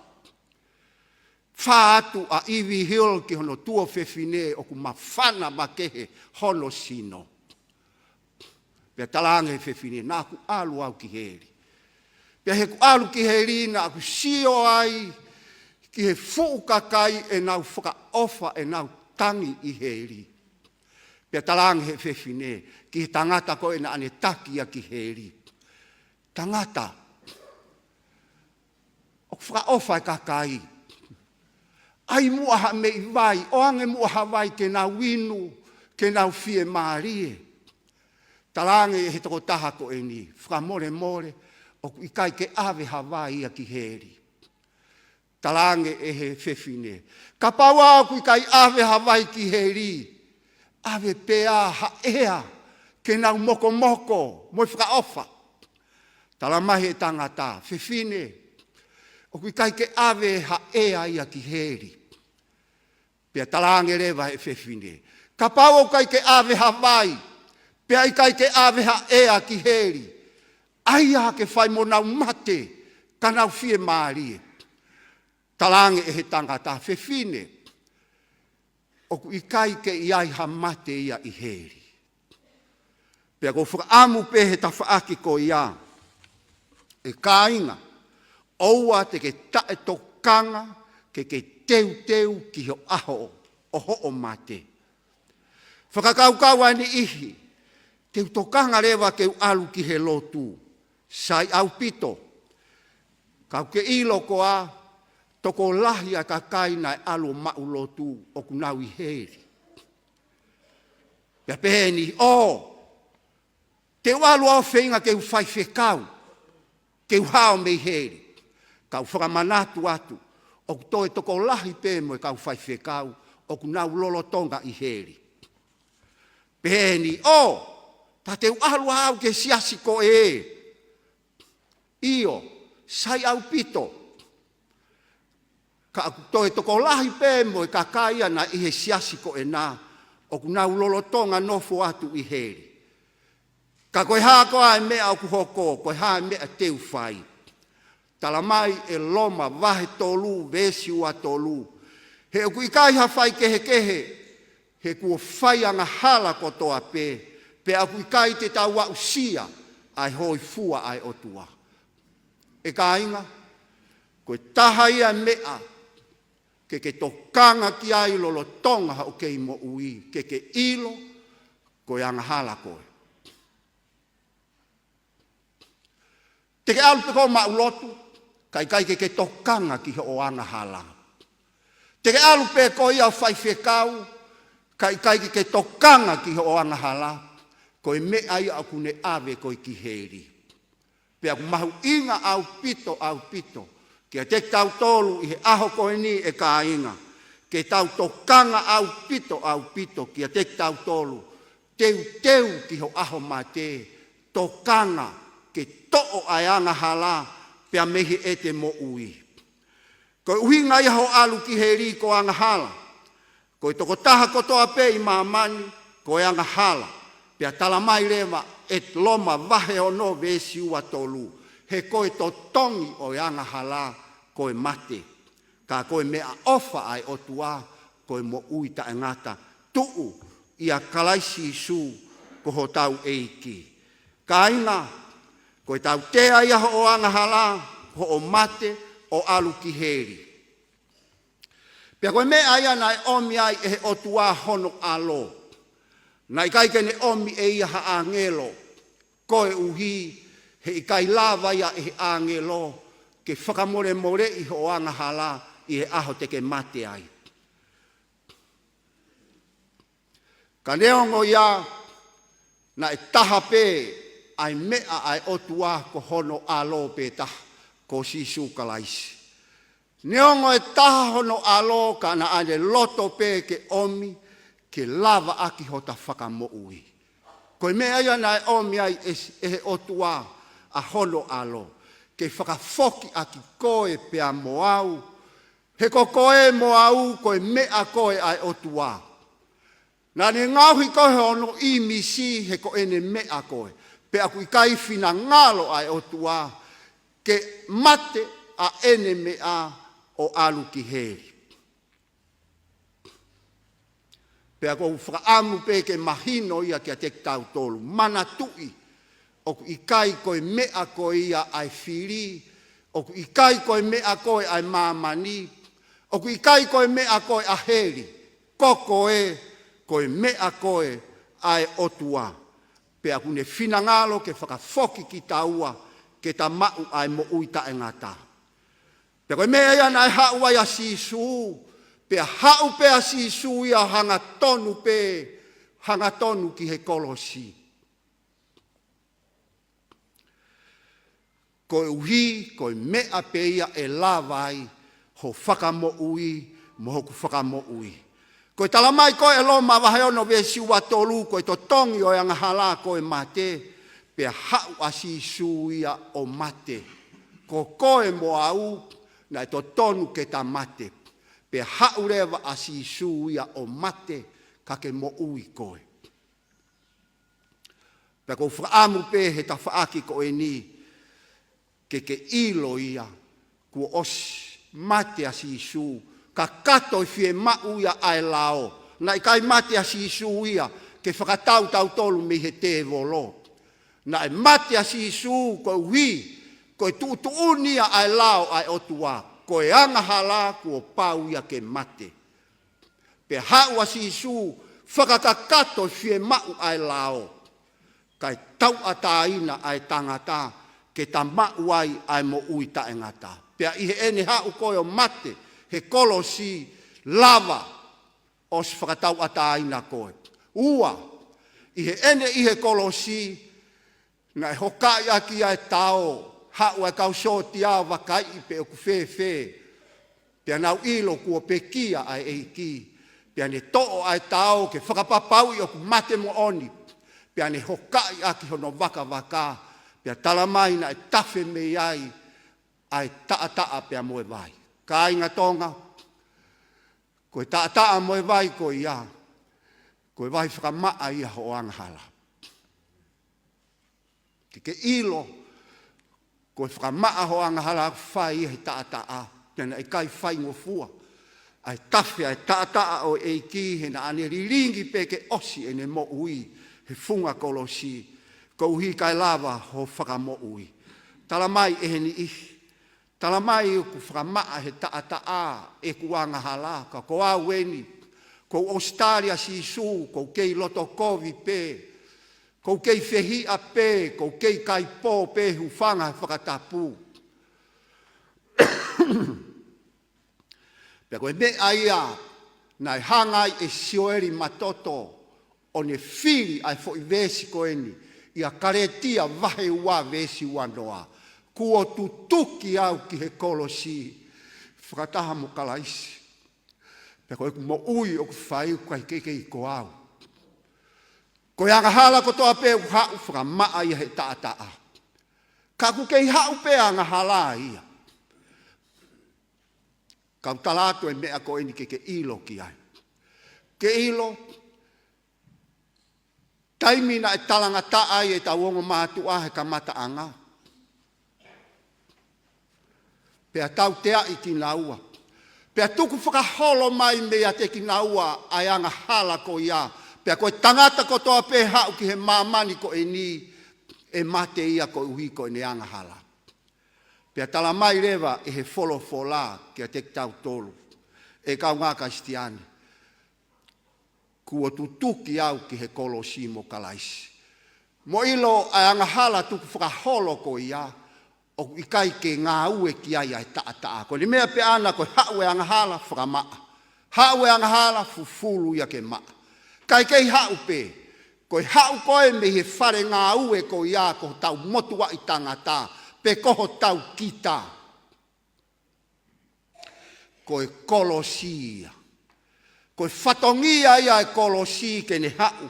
Fā atu ʻa ʻIvi Hill ki hono tuofefine ʻoku māfana makehe hono sino. Pea talaange he fefine, naʻa ku ʻalu au ki heli. Pea he ku ʻalu ki heli naʻa ku sio ai ki he fuʻu kakai ʻenau fakaʻofa ʻenau tangi ʻi heli. Pea talaange he fefine ki he tangata ko ē naʻa ne taki ia ki heli. Tangata, ʻoku fakaʻofa e kakai. ʻAi muʻa ha meʻi vai, ʻoange muʻa ha vai ke nau inu, ke nau fiemālie. Talaange he tokotaha ko eni, fakamolemole, ʻoku ʻikai ke ʻave ha vai ia ki heli. Talaange ʻe he fefine, kapau ʻoku ʻikai ʻave ha vai ki heli, ʻave pē ʻa ha ʻea ke nau mokomoko mo e fakaʻofa. Talamai ʻe he tangata, fefine, ʻoku ʻikai ke ʻave ha ʻea ia ki heli. Pea talaange leva ʻe he fefine, kapau ʻoku ʻikai ke ʻave ha vai, pea ʻikai ke ʻave ha ʻea ki heli, ʻai ia ke fai mo nau mate, ka nau fiemālie. Talaange ʻe he tangata, fefine, ʻoku ʻikai ke ʻi ai ha mate ia ʻi heli. Pea ʻoku ou fakaʻamu pē he tafaʻaki ko ia, ʻe kāinga, ʻoua te ke taʻetokanga ke ke teuteu ki ho ʻaho ʻo hoʻo mate. Fakakaukau ʻa e niʻihi, te u tokanga leva ke u ʻalu ki he lotu, sai ʻaupito. Ka ʻoku ke ʻilo koā, tokolahi ʻa e kakai naʻe ʻalu ʻo maʻu lotu ʻoku nau ʻi heli. Pea pehē ni, ʻō, te u ʻalu ʻo feinga ke u faifekau, ke u hao mei heli. Ka u fakamanatu atu, ʻoku toe tokolahi pē mo e kau faifekau ʻoku nau lolotonga ʻi heli. Pehē ni, ʻō, ta te u ʻalu au ki he siasi ko ē. ʻIo, sai ʻaupito. Ka ʻoku toe tokolahi pē mo e kakai ia naʻe ʻi he siasi ko ena, ʻoku nau lolotonga nofo atu ʻi heli. Ka ko e hā koā e meʻa ʻoku hoko, ko e hā e meʻa te u fai. Talamai ʻe Loma vahe tolu, veesi ua tolu, he ʻoku ʻikai ha faikehekehe, he kuo fai angahala kotoa pē, pea ʻoku ʻikai te tau aʻusia ʻa e hōifua ʻa e ʻOtua. ʻE kāinga, ko e taha ia e meʻa ke ke tokanga ki ai lolotonga hoʻo kei moʻui, ke ke ʻilo ko e angahala koe. Te ke ʻalu pē koe ʻo maʻu lotu, ka ʻikai ke ke tokanga ki hoʻo angahala. Te ke ʻalu pē koe ia ʻo faifekau, ka ʻikai ke ke tokanga ki hoʻo angahala, ko e meʻa ia ʻoku ne ʻave koe ki heli. Pea ʻoku mahuʻinga ʻaupito, ʻaupito, kiate kitautolu ʻi he ʻaho ko eni ʻe kāinga, ke tau tokanga ʻaupito, ʻaupito, kiate kitautolu, teuteu ki ho ʻaho mate, tokanga ke toʻo ʻa e angahala pea mei heʻete moʻui. Ko e ʻuhinga ia hoʻo ʻalu ki heli ko e angahala. Ko e tokotaha kotoa pē ʻi māmani, ko e angahala. Pea talamai leva ʻe Loma vahe ono veesi ua tolu, he ko e totongi ʻo e angahala ko e mate. Ka ko e meʻaʻofa ʻa e ʻOtua, ko e moʻui taʻengata, tuʻu ʻia Kalaisi Sīsū ko hotau ʻEiki. Kāinga, ko e tautea ia hoʻo angahala, hoʻo mate, ʻo ʻalu ki heli. Pea ko e meʻa ia naʻe ʻomi ai ʻe he ʻOtua hono ʻAlo. Naʻe ʻikai ke ne ʻomi ʻe ia ha ʻāngelo, koeʻuhi he ʻikai lava ia ʻe he ʻāngelo ke fakamolemoleʻi hoʻo angahala ʻi he ʻaho te ke mate ai. Ka neongo ia, naʻe taha pē ʻa e meʻa ʻa e ʻOtua, ko hono ʻAlo pē taha, ko Sīsū Kalaisi. Neongo e taha hono ʻAlo, ka naʻa ne loto pē ke ʻomi, ke lavaʻaki hota fakamoʻui. Ko e meʻa ia naʻe ʻomi ai ʻe, ʻe he ʻOtua ʻa hono ʻAlo, ke fakafoki ʻaki koe pea mo au, he ko koe mo au ko e meʻa koe ʻa e ʻOtua. Naʻa ne ngaohi koe hono ʻīmisi he ko ʻene meʻa koe. Pea ʻoku ʻikai finangalo ʻa e ʻOtua ke mate ʻa ʻene meʻa ʻo ʻalu ki heli. Pea ʻoku ou fakaʻamu pē ke mahino ia kiate kitautolu. Manatuʻi, ʻoku ʻikai ko e meʻa koe ia ʻa e fili, ʻoku ʻikai ko e meʻa koe ʻa e māmani, ʻoku ʻikai ko e meʻa koe ʻa heli, ko koe, ko e meʻa koe ʻa e ʻOtua. Pea ʻoku ne finangalo ke fakafoki kitaua ke ta maʻu ʻa e moʻui taʻengata. Pea ko e meʻa ia naʻe haʻu ai ʻa Sīsū, pea haʻu pē ʻa Sīsū ia ʻo hangatonu pē, hangatonu ki he kolosi. Koeʻuhi, ko e meʻa pē ia ʻe lava ai ho fakamoʻui mo hoku fakamoʻui. Ko e talamai ko ē ʻe Loma vahe ono veesi ua tolu, ko e totongi ʻo e angahala ko e mate, pea haʻu ʻa Sīsū ia ʻo mate. Ko koe mo au, naʻe totonu ke ta mate. Pea haʻu leva ʻa Sīsū ia ʻo mate, ka ke moʻui koe. Pea ʻoku ou fakaʻamu pē he tafaʻaki ko eni, ke ke ʻilo ia, kuo ʻosi mate ʻa Sīsū, kakato e fiemaʻu ia ʻa e lao. Naʻe ʻikai mate ʻa Sīsū ia ke fakatau tautolu mei he tēvolo. Naʻe mate ʻa Sīsū koeʻuhi ko e tuʻutuʻuni ia ʻa e lao ʻa e ʻOtua, ko e angahala kuo pau ia ke mate. Pea haʻu ʻa Sīsū fakakakato e fiemaʻu ʻa e lao, kae tauʻatāina ʻa e tangata ke ta maʻu ai ʻa e moʻui taʻengata. Pea ʻi heʻene haʻu ko ē ʻo mate he kolosi, lava ʻosi fakatauʻatāina koe. Ua, ʻi heʻene ʻi he kolosi, naʻe hokaʻi ʻaki ʻa e tao, haʻu ʻa e kau sōtia ʻo vakaiʻi pe ʻoku fēfē. Pea nau ʻilo kuo pekia ʻa e ʻEiki. Pea ne toʻo ʻa e tao ke fakapapauʻi ʻoku mate moʻoni. Pea ne hokaʻi ʻaki hono vakavaka. Pea talamai naʻe tafe mei ai ʻa e taʻataʻa pea mo e vai. Kāinga Tonga, ko e taʻataʻa mo e vai ko ia, ko e vai fakamaʻa ia hoʻo angahala. Ke ke ʻilo, ko e fakamaʻa hoʻo angahala ʻoku fai ia he taʻataʻa, pea naʻe ʻikai faingofua ʻa e tafe ʻa e taʻataʻa ʻo e ʻEiki he naʻa ne lilingi pē ke ʻosi ʻene moʻui he funga kolosi, koeʻuhi kae lava hoʻo fakamoʻui. Talamai ʻe he niʻihi, talamai ʻoku fakamaʻa he taʻataʻa ʻeku angahala, ka ko au eni, ʻoku ou ʻosi tali ʻa Sīsū, ʻoku ou kei loto kovi pē, ʻoku ou kei fehiʻa pē, ʻoku ou kei kaipō pē, hūfanga he fakatapu. Pea ko e meʻa ia naʻe hanga ai ʻe Sioeli Matoto ʻo ne fili ʻa e foʻi veesi ko eni, ʻia Kalētia vahe ua veesi ua noa. Kuo tutuki au ki he kolosi, fakataha mo Kalaisi. Pea ko ʻeku moʻui ʻoku fai ʻoku ʻikai ke kei ko au. Ko e angahala kotoa pē ʻoku haʻu fakamaʻa ia he taʻataʻa. Ka ʻoku kei haʻu pē angahala ia. Kau tala atu e meʻa ko eni ke ke ʻilo ki ai. Ke ʻilo, taimi naʻe talangataʻa ai ʻetau ongo mātuʻa he kamataʻanga, pea tauteaʻi kinaua. Pea tuku fakaholo mai meiate kinaua ʻa e angahala ko ia. Pea ko e tangata kotoa pē haʻu ki he māmani ko eni, ʻe mate ia koeʻuhi ko ʻene angahala. Pea talamai leva ʻe he folofola kiate kitautolu, ʻe kaungā Kalisitiane, kuo tutuki au ki he kolosi mo Kalaisi. Mo ʻilo ʻa e angahala tukufakaholo ko ia, ʻoku ʻikai ke ngāue ki ai ʻa e taʻataʻa. Ko ʻene meʻa pē ʻana ko e haʻu e angahala fakamaʻa. Haʻu e angahala fufulu ia ke maʻa. Kae kei haʻu pē, ko e haʻu ko ē mei he fale ngāue ko ia ko hotau motuʻaʻi tangata, pe ko hotau kita. Ko e kolosi ia. Ko e fatongia ia e kolosi ke ne haʻu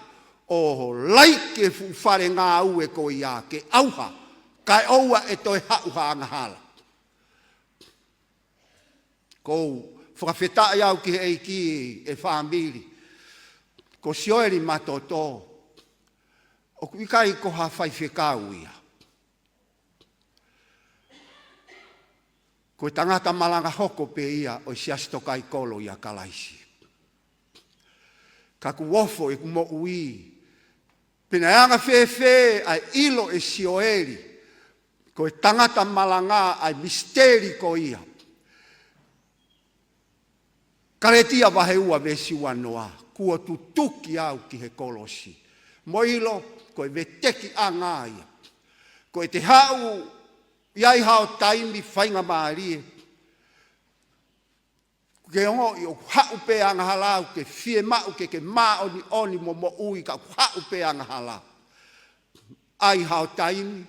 ʻo laiki e fuʻu fale ngāue ko ia ke ʻauha, kae ʻoua ʻe toe haʻu ha angahala. ʻOku ou fakafetaʻi au ki he ʻEiki ʻe fāmili. Ko Sioeli Matoto, ʻoku ʻikai ko ha faifekau ia. Ko e tangata malanga hoko pē ia ʻo e Siasi Tokaikolo ʻia Kalaisi. Ka ʻoku ofo ʻeku moʻui, pe naʻe anga fēfē ʻa e ʻilo ʻe Sioeli, ko e tangata malanga ʻa e misiteli ko ia. Kalētia vahe ua veesi ua noa, kuo tutuki au ki he kolosi. Mo ʻilo, ko e vetekiʻanga ia. Ko e te haʻu ʻi ai hao taimi faingamālie, ke ongoʻi ʻoku haʻu pē angahala, ʻoku ke fiemaʻu ke ke māʻoniʻoni mo moʻui ka ʻoku haʻu pē angahala. ʻAi hao taimi,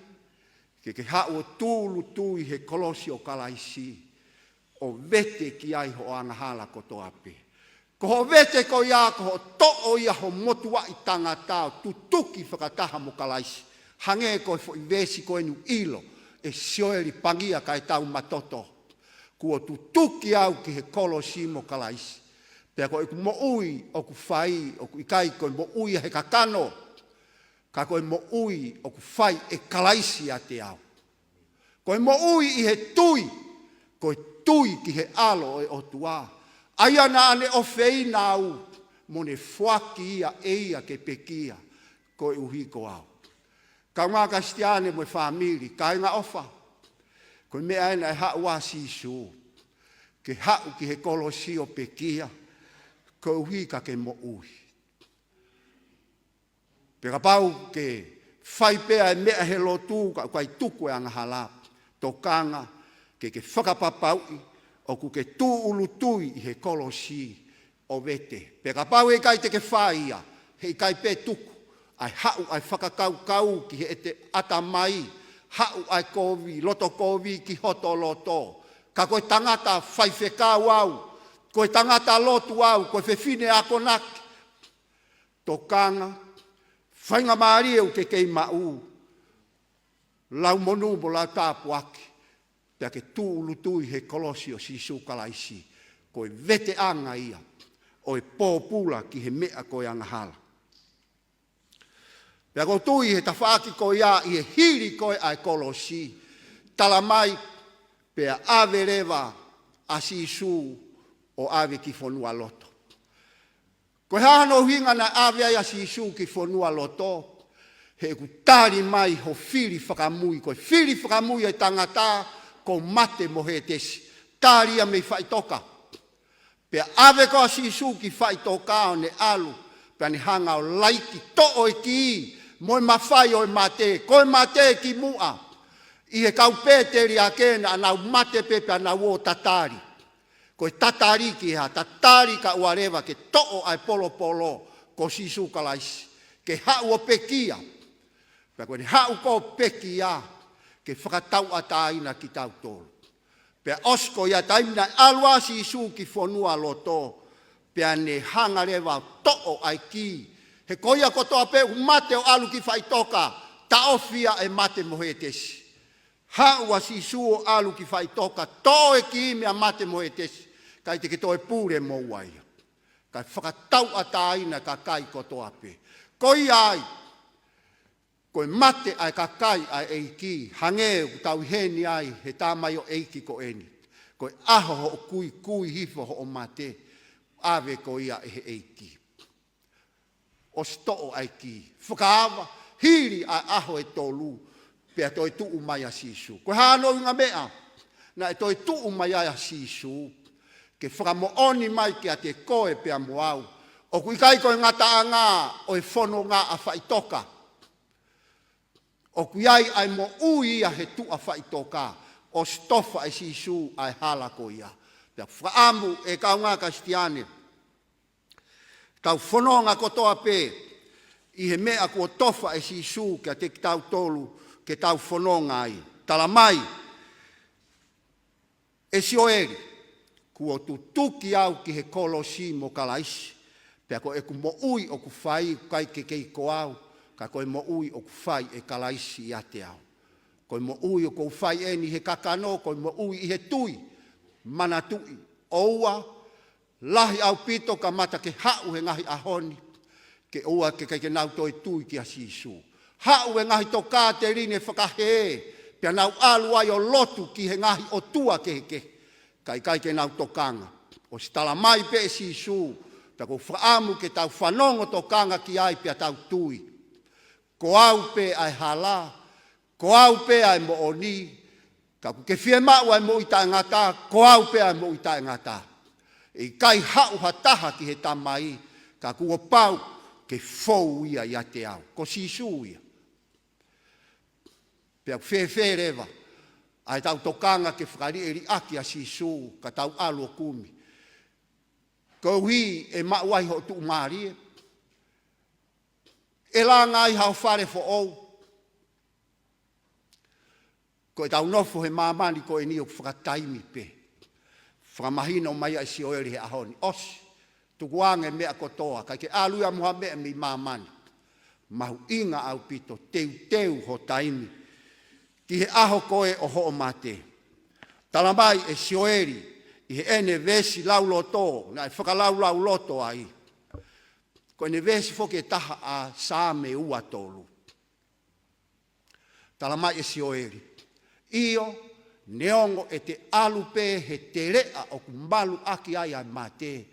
ke ke haʻu ʻo tūʻulutui he kolosi ʻo Kalaisi. ʻo vete ki ai hoʻo angahala kotoa pē. Ko hoʻo vete ko ia, ko hoʻo toʻo ia ho motuʻaʻi tangata ʻo tutuki fakataha mo Kalaisi. Hangē ko e foʻi veesi ko eni ʻoku ʻilo ʻe Sioeli Pangia kae tau matoto. Kuo tutuki au ki he kolosi mo Kalaisi. Pea ko ʻeku moʻui ʻoku fai, ʻoku ʻikai ko e moʻui ʻa e kakano. Ka ko e moʻui ʻoku fai ʻe Kalaisi ʻiate au. Ko e moʻui ʻi he tui, ko e tui ki he ʻAlo ʻo e ʻOtua. ʻA ia naʻa ne ʻofeina au, mo ne foaki ia ʻe ia ke pekia, koeʻuhi ko au. Kaungā Kalisitiane mo e fāmili, kāinga ʻofa. Ko e meʻa ena ʻe haʻu ʻa Sīsū. Ke haʻu ki he kolosi ʻo pekia, koeʻuhi ka ke moʻui. Pea kapau ke fai pē ʻa e meʻa he lotu ka ʻoku ʻikai tuku e angahala, tokanga ke ke fakapapauʻi ʻoku ke tūʻulutui ʻi he kolosi ʻo vete. Pea kapau ʻe ʻikai te ke fai ia, heʻikai pē tuku ʻa e haʻu ʻa e fakakaukau ki heʻete ʻatamai, haʻu ʻa e kovi, loto kovi ki hoto loto. Ka ko e tangata faifekau au, ko e tangata lotu au, ko e fefine akonaki. Tokanga, faingamālie ʻoku ke kei maʻu, lau monū mo lau tāpuaki, pea ke tūʻulutui he kolosi ʻo Sīsū Kalaisi, ko e veteʻanga ia ʻo e pōpula ki he meʻa ko e angahala. Pea ʻoku ou tui he tafaʻaki ko ia ʻi he hili ko ē ʻa e kolosi, tala mai pea ʻave leva ʻa Sīsū ʻo ʻave ki fonualoto. Ko e hā hono ʻuhinga naʻe ʻave ai ʻa Sīsū ki fonualoto? He ʻoku tali mai ho fili fakamui, ko e fili fakamui ʻo e tangata, ko e mate mo hētesi. Tali ia mei faʻitoka. Pea ʻave ko ē ʻa Sīsū ki faʻitoka ʻo ne ʻalu, pea ne hanga ʻo laiki toʻo e kī mo e mafai ʻo e mate, ko e mate ki muʻa. ʻI he kau Pēteli ake naʻa nau mate pē pea nau ō tatali. Ko e tatali ki ha tatali kae ʻoua leva ke toʻo ʻa e polopolo ko Sīsū Kalaisi. Ke haʻu ʻo pekia. Pea ko ʻene haʻu ko ē ʻo pekia ke fakatauʻatāina kitautolu. Pea ʻosi ko ia taimi naʻe ʻalu ʻa Sīsū ki fonualoto, pea ne hanga leva ʻo toʻo ʻa e kī. He ko ia kotoa pē ʻoku mate ʻo ʻalu ki faʻitoka, taʻofi ia ʻe mate mo hētesi. Haʻu ʻa Sīsū ʻo ʻalu ki faʻitoka, toʻo e kī meia mate mo hētesi, ʻikai te ke toe pule mo ua ia. Kae fakatauʻatāina e kakai kotoa pē. Ko ia ai, ko e mate ʻa e kakai ʻa e ʻEiki, hangē ʻoku tau ʻi heni ai he tamaioʻeiki ko eni. Ko e ʻaho hoʻo kuikui hifo hoʻo mate, ʻave ko ia ʻe he ʻEiki. ʻOsi toʻo ʻa e kī, fakaava, hili ʻa e ʻaho ʻe tolu, pea toe tuʻu mai ʻa Sīsū. Ko e hā hono ʻuhinga meʻa naʻe toe tuʻu mai ai ʻa Sīsū? Ke fakamoʻoni mai kiate koe pea mo au, ʻoku ʻikai ko e ngataʻanga ʻo e fononga ʻa faʻitoka. ʻOku ʻi ai ʻa e moʻui ia he tuʻa faʻitoka, ʻosi tofa ʻe Sīsū ʻa e hala ko ia. Pea fakaʻamu e kaungā Kalisitiane, tau fononga kotoa pē ʻi he meʻa kuo tofa ʻe Sīsū kiate kitautolu ke tau fononga ai. Tala mai ʻe Sioeli, kuo tutuki au ki he kolosi mo Kalaisi, pea ko ʻeku moʻui ʻoku fai ʻoku ʻikai ke kei ko au, ka ko e moʻui ʻoku fai ʻe Kalaisi ʻiate au. Ko e moʻui ʻoku ou fai eni he kakano, ko e moʻui ʻi he tui, manatuʻi, ʻoua, lahi ʻaupito kamata ke haʻu he ngaahi ʻaho ni, ke ʻoua ke ʻikai ke nau toe tui kia Sīsū. Haʻu e ngaahi tokāteline fakahē, pea nau ʻalu ai ʻo lotu ki he ngaahi ʻotua kehekehe. Ka ʻikai ke nau tokanga. ʻOsi tala mai pē ʻe Sīsū, pea ʻoku ou fakaʻamu ke tau fanongo tokanga ki ai pea tau tui. Ko au pē ʻa e hala, ko au pē ʻa e moʻoni, ka ʻoku ke fiemaʻu ʻa e moʻui taʻengata, ko au pē ʻa e moʻui taʻengata. ʻE ʻikai haʻu ha taha ki he Tamai, ka kuo pau ke fou ia ʻiate au. Ko Sīsū ia. Pea ʻoku fēfē leva ʻa e tau tokanga ke fakaliʻeliʻaki ʻa Sīsū, ka tau ʻalu ʻo kumi. Koeʻuhi ʻe maʻu ai hoʻo tuʻumālie, ʻe langa ai haʻo fale foʻou. Ko e tau nofo he māmani ko eni ʻoku fakataimi pē. Fakamahino mai ʻa Sioeli he ʻaho ni. ʻOsi, tukuange meʻa kotoa, ʻikai ke ʻalu ia mo ha meʻa mei māmani. Mahuʻinga ʻaupito, teuteu ho taimi ki he ʻaho ko ē ʻo hoʻo mate. Tala mai ʻe Sioeli, ʻi heʻene veesi lauloto, naʻe fakalaulauloto ai. Ko ʻene veesi foki ʻe taha ʻa Saame ua tolu. Tala mai ʻe Sioeli, ʻio, neongo ʻete ʻalu pē he teleʻa ʻoku malu ʻaki ai ʻa e mate,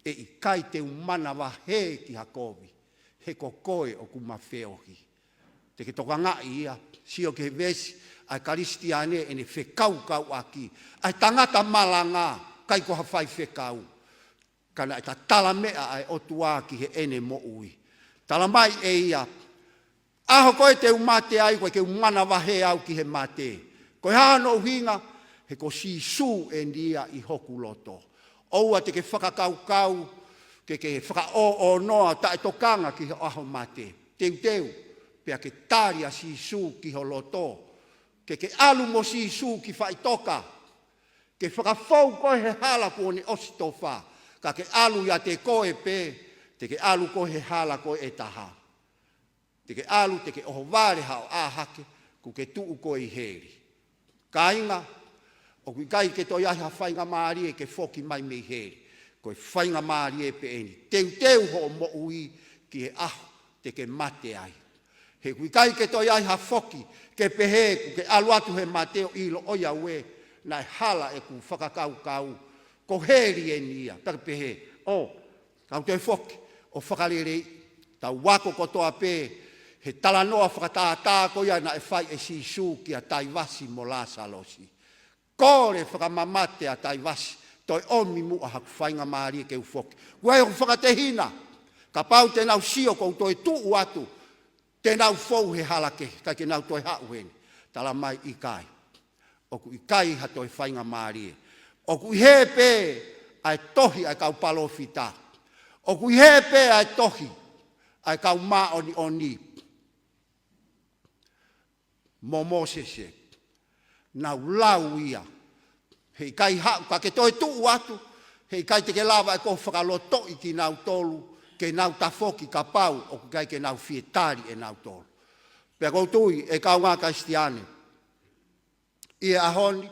ʻe ʻikai te u manavahē ki ha kovi, he ko koe ʻoku ma feohi. Te ke tokangaʻi ia, sio ki he veesi, ʻa e Kalisitiane ʻene fekaukauʻaki, ʻa e tangata malanga, ʻikai ko ha faifekau. Ka naʻe tatala meʻa ʻa e ʻOtua ki heʻene moʻui. Tala mai ʻe ia, ʻaho ko ē te u mate ai, ʻoku ʻikai ke u manavahē au ki he mate. Ko e hā hono ʻuhinga? He ko Sīsū eni ia ʻi hoku loto. ʻOua te ke fakakaukau, ke ke fakaʻōʻōnoa taʻetokanga ki ho ʻaho mate. Teuteu, pea ke tali ʻa Sīsū ki ho loto. Ke ke ʻalu mo Sīsū ki faʻitoka. Ke fakafou koe he hala kuo ne ʻosi tofa. Ka ke ʻalu ʻiate koe pē, te ke ʻalu koe he hala ko ē ʻe taha. Te ke ʻalu, te ke ʻohovale haʻo ʻā hake, kuo ke tuʻu koe ʻi heli. Kāinga, ʻoku ʻikai ke toe ʻi ai ha faingamālie ke foki mai mei heli. Ko e faingamālie pē eni. Teuteu hoʻo moʻui ki he ʻaho te ke mate ai. He ʻoku ʻikai ke toe ʻi ai ha foki ke pehē kuo ke ʻalu atu he mate ʻo ʻilo ʻoiauē, naʻe hala ʻeku fakakaukau, ko heli eni ia. Pea ke pehē, ʻō, kau toe foki ʻo fakaleleiʻi, tau ako kotoa pē he talanoa fakatātā ko ia naʻe fai ʻe Sīsū kia Taivasi mo Lāsalosi. Kole fakamamate ʻa Taivasi, toe ʻomi muʻa haku faingamālie ke u foki. Kuo ʻi ai hoku fakatehina, kapau te nau sio kuo u toe tuʻu atu, te nau fou he hala kehe, ʻikai ke nau toe haʻu heni. Tala mai ʻikai. ʻOku ʻikai ha toe faingamālie. ʻOku ʻi hē pē ʻa e tohi ʻa e kau palōfita. ʻOku ʻi hē pē ʻa e tohi ʻa e kau māʻoniʻoni. Mo Mōsese, nau lau ia. Heʻikai haʻu, ka ke toe tuʻu atu, heʻikai te ke lava ʻe koe ʻo fakalotoʻi kinautolu, ke nau tafoki kapau ʻoku ʻikai ke nau fie tali ʻe nautolu. Pea ʻoku ou tui, ʻe kāinga Kalisitiane, ʻi he ʻaho ni,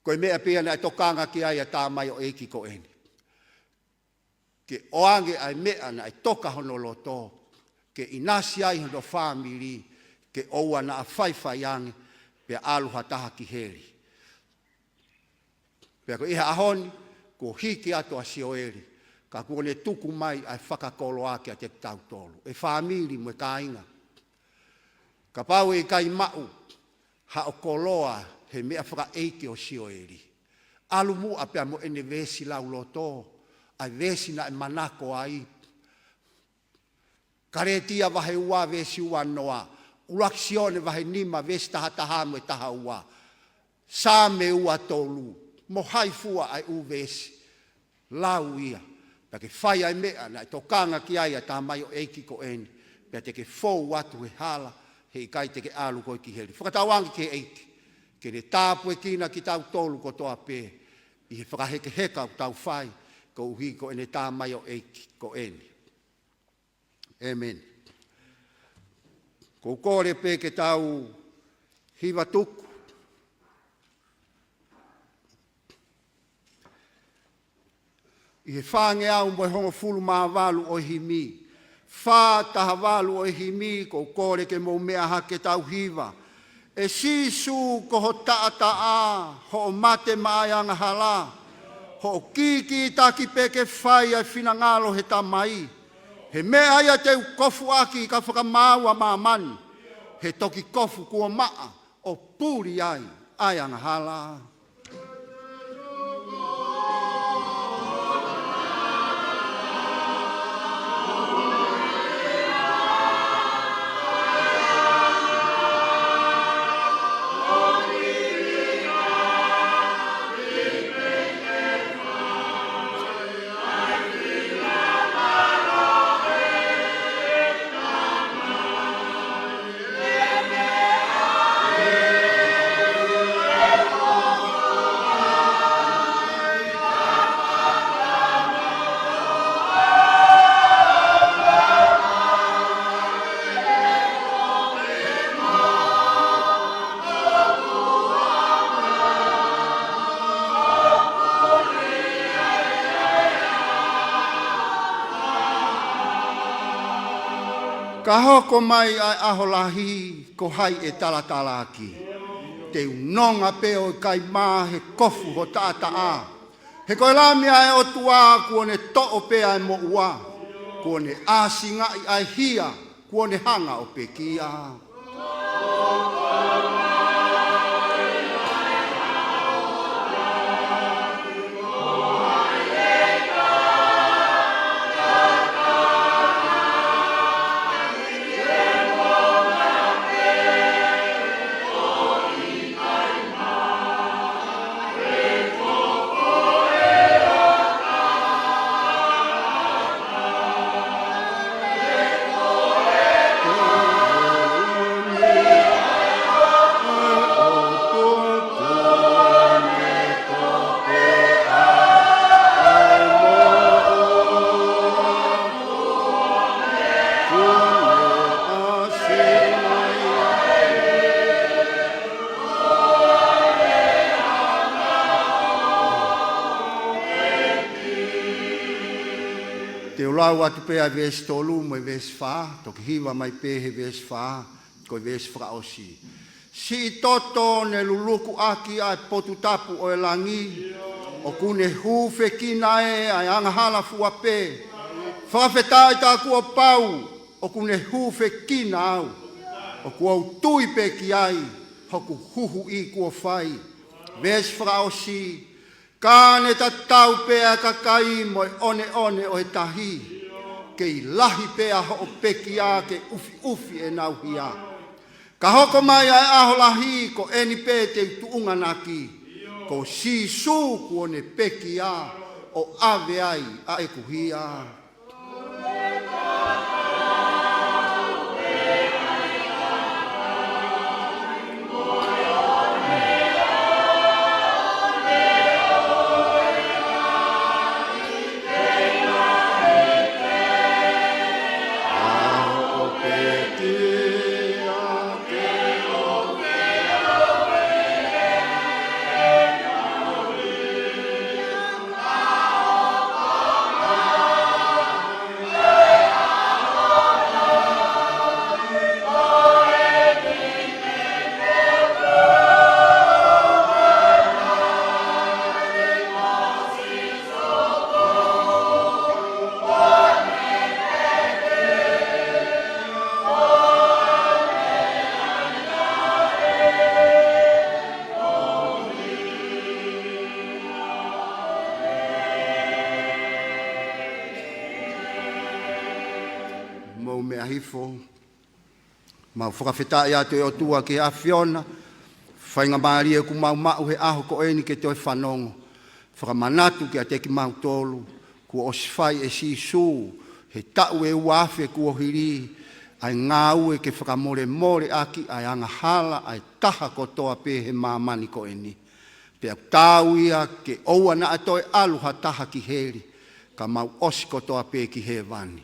ko e meʻa pē ia naʻe tokanga ki ai ʻa e tamaioʻeiki ko eni. Ke ʻoange ʻa e meʻa naʻe toka hono loto, ke ʻinasi ai hono fāmili, ke ʻoua naʻa faifai ange, pea ʻalu ha taha ki heli. Pea ko e ʻi he ʻaho ni, kuo hiki atu ʻa Sioeli, ka kuo ne tuku mai ʻa e fakakoloa kiate kitautolu. ʻE fāmili mo e kāinga. Kapau ʻe ʻikai maʻu haʻo koloa he meʻa fakaʻeiki ʻo Sioeli, ʻalu muʻa pea mo ʻene veesi lauloto, ʻa e veesi naʻe manako ai. Kalētia vahe ua veesi ua noa, ʻuluaki Sione vahe nima veesi taha taha mo e taha ua, Saame ua tolu, mo hai fua ʻa e ʻū veesi. Lau ia, pea ke fai ʻa e meʻa naʻe tokanga ki ai ʻa e tamaioʻeiki ko eni, pea te ke fou atu he hala, heʻikai te ke ʻalu koe ki heli. Fakatauange ki he ʻEiki, ke ne tāpuekina kitautolu kotoa pē, ʻi he fakahekeheka ʻoku tau fai, koeʻuhi ko ʻene tamaioʻeiki ko eni. ʻĒmeni. ʻOku ou kole pē ke tau hiva tuku ʻi he fāngeau mo e hongofulu mā valu ʻo e himi. Fā taha valu ʻo e himi, ʻoku ou kole ke mou meʻa hake tau hiva. ʻE Sīsū ko ho taʻataʻa, hoʻo mate maʻa e angahala, hoʻo kīkītaki pē ke fai ʻa e finangalo he Tamai. He meʻa ia te u kofu ʻaki ka fakamaau ʻa māmani, he toki kofu kuo maʻa ʻo puli ai ʻa e angahala. Ka hoko mai ʻa e ʻaho lahi, ko hai ʻe talatalaaki? Te u nonga pē ʻo ʻikai mā he kofu ho taʻataʻa. He ko e Lami ʻa e ʻOtua kuo ne toʻo pē ʻa e moʻua. Kuo ne ʻāsingaʻi ʻa e hia, kuo ne hanga ʻo pekia. Te u lau atu pē ʻa e veesi tolu mo e veesi fā, toki hiva mai pē he veesi fā, ko e veesi fakaʻosi. Siʻi toto ne luluku ʻaki ʻa e potu tapu ʻo e langi, ʻoku ne hūfekina ʻa e angahala fua pē. Fakafetaʻi tā kuo pau, ʻoku ne hūfekina au. ʻOku ou tui pē ki ai, hoku huhuʻi kuo fai. Veesi fakaʻosi, ka ne tatau pē ʻa e kakai mo e ʻoneʻone ʻo e tahi. Kei lahi pē ʻa hoʻo pekia ke ʻufiʻufi ʻenau hia. Ka hoko mai ʻa e ʻaho lahi, ko eni pē te u tuʻunga ʻaki. Ko Sīsū kuo ne pekia ʻo ʻave ai ʻa ʻeku hia. Mou meʻa hifo. Mau fakafetaʻi atu ʻe ʻOtua ki he ʻAfiona, faingamālie kuo mau maʻu he ʻaho ko eni ke toe fanongo. Fakamanatu kiate kimautolu, kuo ʻosi fai ʻe Sīsū, he taʻu ʻe ua afe kuo hili, ʻa e ngāue ke fakamolemole ʻaki ʻa e angahala ʻa e taha kotoa pē he māmani ko eni. Pea ʻoku taau ia ke ʻoua naʻa toe ʻalu ha taha ki heli, ka mau ʻosi kotoa pē ki hēvani.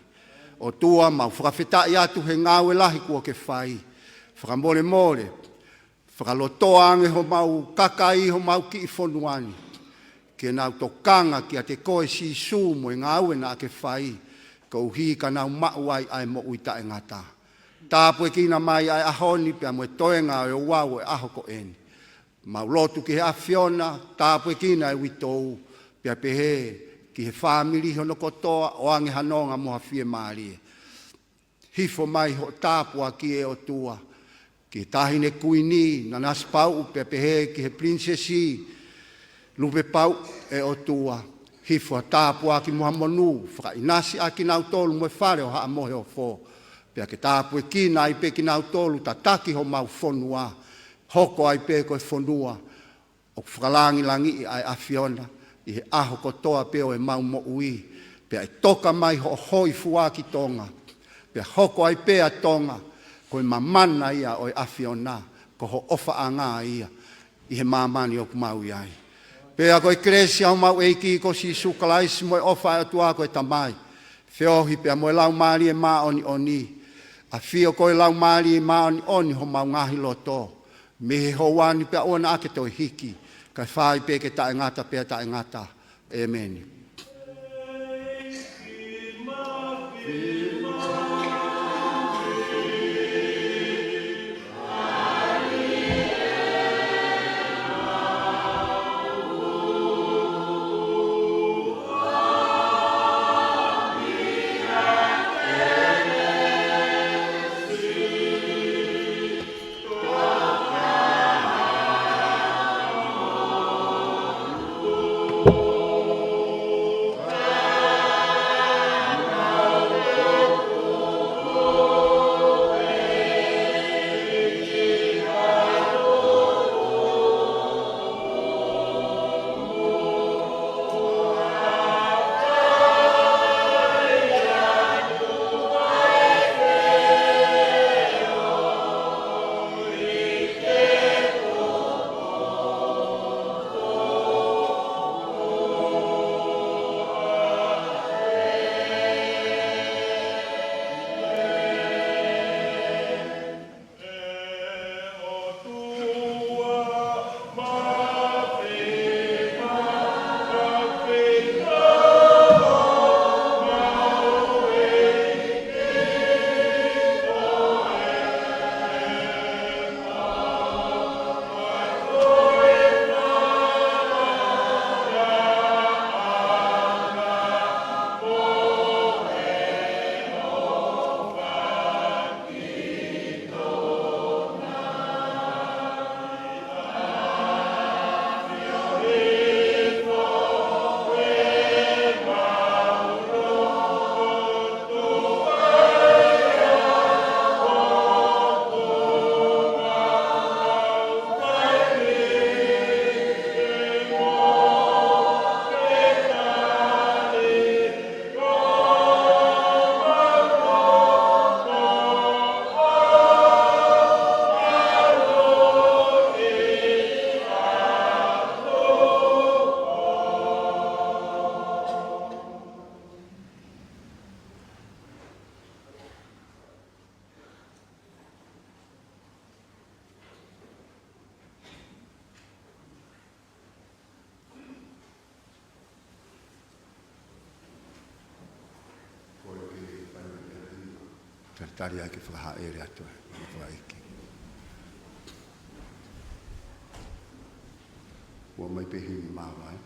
ʻOtua, mau fakafetaʻi atu he ngāue lahi kuo ke fai. Fakamolemole, fakalotoa ange homau kakai, homau kiʻi fonua ni, ke nau tokanga kiate koe Sīsū mo e ngāue naʻa ke fai, koeʻuhi ka nau maʻu ai ʻa e moʻui taʻengata. Tāpuekina mai ʻa e ʻaho ni pea mo e toenga ʻo e ouau ʻo e ʻaho ko eni. Mau lotu ki he ʻAfiona, tāpuekina e uitou, pea pehē ki he fāmili hono kotoa, ʻoange ha nonga mo ha fiemālie. Hifo mai hoʻo tāpuaki ʻe ʻOtua, ki he Taʻahine Kuini Nanasipauʻu, pea pehē ki he Pilinisesi Lupepauʻu ʻe ʻOtua. Hifo ha tāpuaki mo ha monū, fakaʻinasi ʻa kinautolu mo e fale ʻo Haʻa Moheofo. Pea ke tāpuekina ai pē kinautolu, tataki homau fonua, hoko ai pē ko e fonua ʻoku fakalangilangiʻi ʻa e ʻAfiona ʻi he ʻaho kotoa pē ʻo ʻemau moʻui, pea ʻe toka mai hoʻo hōifua ki Tonga, pea hoko ai pē ʻa Tonga ko e mamana ia ʻo e ʻAfiona, ko ho ʻofaʻanga ia ʻi he māmani ʻoku mau ʻi ai. Pea ko e kelesi ʻa homau ʻEiki ko Sīsū Kalaisi mo e ʻofa ʻa e ʻOtua ko e Tamai, feohi pea mo e Laumālie Māʻoniʻoni, ʻafio ko e Laumālie Māʻoniʻoni homau ngaahi loto, mei he houa ni pea ʻoua naʻa ke toe hiki, kae fai pē ke taʻengata pea taʻengata. ʻEmeni. Talitali ʻa e fakahaʻele atu ʻa e fakaʻeiki. ʻOmai pē himi māvae.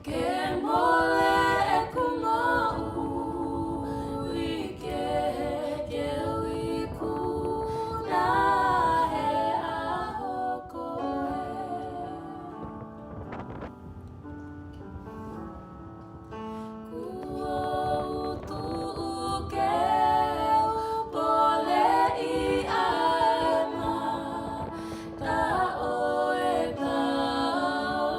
Ke mole ʻeku moʻui, ke, ke u ikuna he ʻaho ko ē. Kuo u tuʻu ke u poleʻi ʻa e mata ʻo e tao.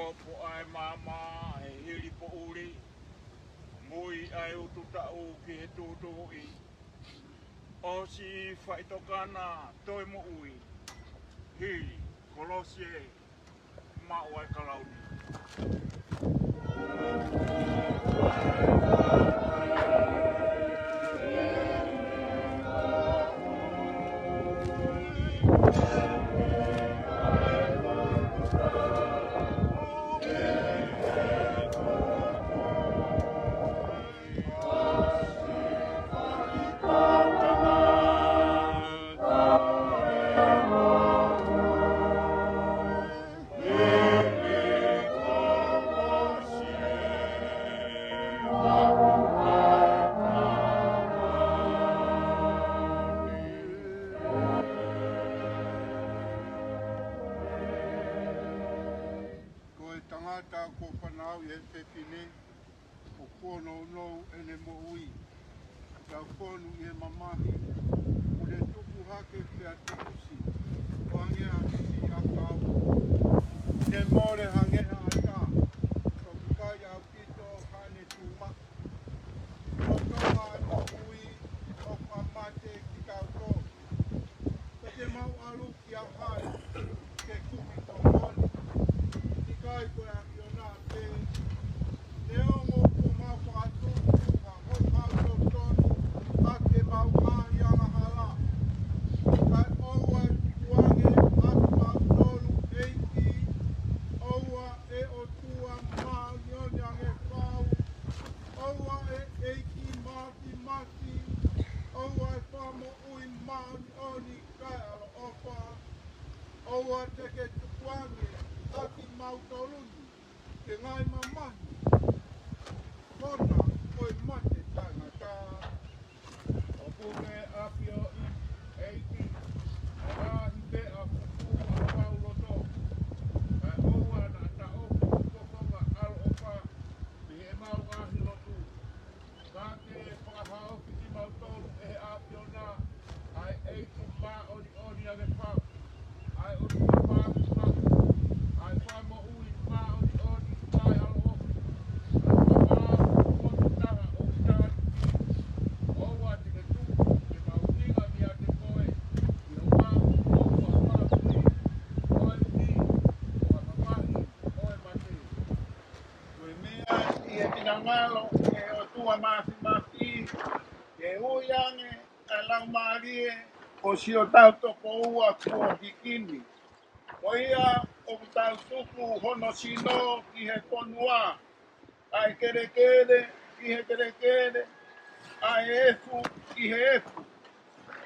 Poʻa e maama he hili poʻuli, mui ʻa e utu taʻu ki he tutuʻi. ʻOsi faʻitokanga toe moʻui, hili kolosi ē, maʻu ai kalauni. Ko e tangata kuo fanauʻi ʻe he fefine, ʻoku nounou ʻene moʻui. Tau fonu ʻi he mamahi, ʻoku ne tupu hake pea tukusi, ʻo hangē ha siʻi ʻakau. Ne mole hangē ha ʻata, ʻoku ʻikai ʻaupito haʻane tuʻumaʻu. Ko e tō mai moʻui, ʻoku mate kitautolu. Pea te mau ʻalu kia hai ke kumi tokoni? ʻIkai ko e ʻAfiona pē? Neongo kuo mau fakatupu ha houhau totonu ʻaki ʻemau ngaahi angahala, kae ʻoua ʻe tukuange ʻa kimautolu, ʻEiki. ʻOua ʻe ʻOtua māʻoniʻoni ange fau, ʻoua ʻe ʻEiki māfimafi, ʻoua ʻe Fakamoʻui māʻoniʻoni kae ʻaloʻofa, ʻoua te ke tukuange ʻa kimautolu ni ki he ngaahi mamahi, koeʻuhi ko e mate taʻengata. ʻOku ke ʻafioʻi, ʻEiki, ʻa e ngaahi meʻa fufū ʻa homau loto, kae ʻoua naʻa taʻofi ho fofonga ʻaloʻofa mei heʻemau ngaahi lotu. Ka ke fakahaofi kimautolu ʻe he ʻAfiona, ʻa e ʻEiki māʻoniʻoni ange fau, ʻa e ʻOtua māfimafi, ʻa e Fakamoʻui māʻoniʻoni kae ʻaloʻofa, ʻa e Fakalāngilangi ʻo e ʻOtua ʻi ʻitāniti. ʻOua te ke tuku ke mau hinga meiate koe, ʻi homau moʻua fakamoʻui, koeʻuhi ko ha mamahi ʻo e mate. Ko e meʻa ʻi he finangalo ʻo e ʻOtua māfimafi, ke ui ange ʻa e laumālie ʻo siʻotau tokoua kuo hiki ni. Ko ia ʻoku tau tuku hono sino ki he fonua, ʻa e kelekele ki he kelekele, ʻa e efu ki he efu,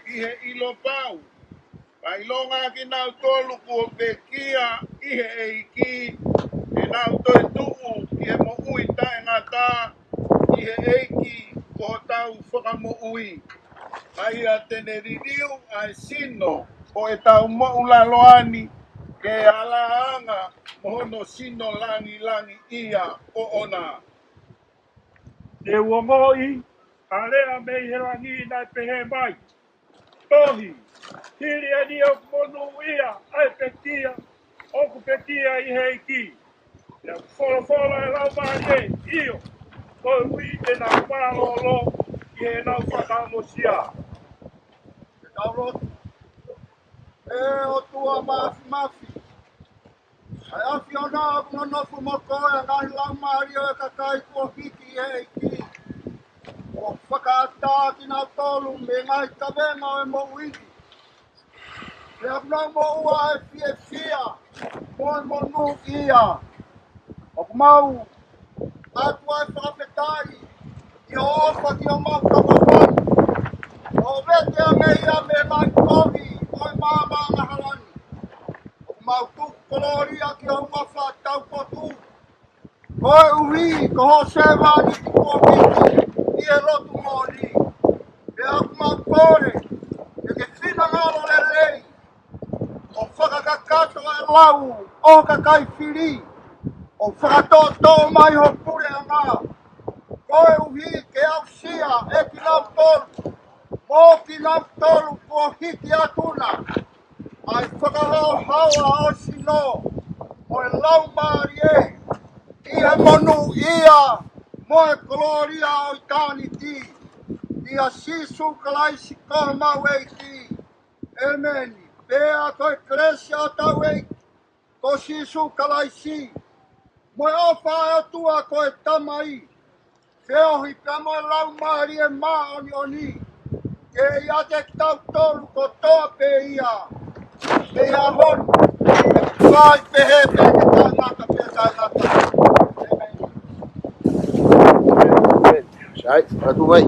ʻi he ʻilo pau, kae ʻilonga kinautolu kuo pekia ʻi he ʻEiki, te nau toetuʻu ki he moʻui taʻengata ʻi he ʻEiki ko hotau Fakamoʻui. ʻA ia te ne liliu ʻa e sino ʻo ʻetau moʻulaloa ni, ke alāanga mo hono sino langilangiʻia ʻoʻona. Te u ongoʻi ha lea mei he langi naʻe pehē mai, Tohi, hili eni ʻoku monūʻia ʻa e pekia ʻoku pekia ʻi he ʻEiki. Pea ʻoku folofola ʻa e Laumālie, ʻio, koeʻuhi te nau mālōlō ʻi heʻenau fakaongosia. Ke tau lotu. ʻE ʻOtua māfimafi, ʻa e ʻAfiona, ʻoku nonofo mo koe ʻa e ngaahi laumālie ʻo e kakai kuo hiki ʻi he ʻEiki. ʻO fakaʻatā kinautolu mei he ngaahi kavenga ʻo e moʻui ni. Pea ʻoku nau moʻua ʻa e fiefia mo e monūʻia. ʻOku mau ʻatu ʻa e fakafetaʻi ʻi hoʻo ʻofa ki homau kakai. ʻO vete ange ia mei he ngaahi kovi ʻo e maama angahala ni. ʻOku mau tuku kolōlia ki ho huafa taupotu. Koeʻuhi ko hoʻo sevāniti kuo hiki ʻi he lotu moʻoni. Pea ʻoku mau kole ke ke finangalo lelei ʻo fakakakato ʻa e lau ʻo ho kakai fili, ʻo fakatōtō mai ho puleʻanga, koeʻuhi ke aʻusia ʻe kinautolu mo kinautolu kuo hiki atu na ʻa e fakahaohaoa ʻo e sino mo e laumālie ʻIa mo e kolōlia ʻo ʻitāniti. ʻIa Sīsū Kalaisi ko homau ʻEiki. ʻĒmeni. Pea ko e kelesi ʻa hotau ʻEiki ko Sīsū Kalaisi, mo e ʻofa ʻa e ʻOtua ko e Tamai, feohi pea mo e Laumālie Māʻoniʻoni, ke ʻiate kitautolu kotoa pē ia, mei he ʻaho ni, ʻo fai pehē pē ki he taʻengata pea taʻengata. ʻĒmeni. Sai, atu mai.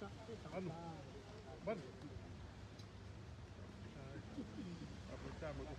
Manu. Manu. Apa sama tu?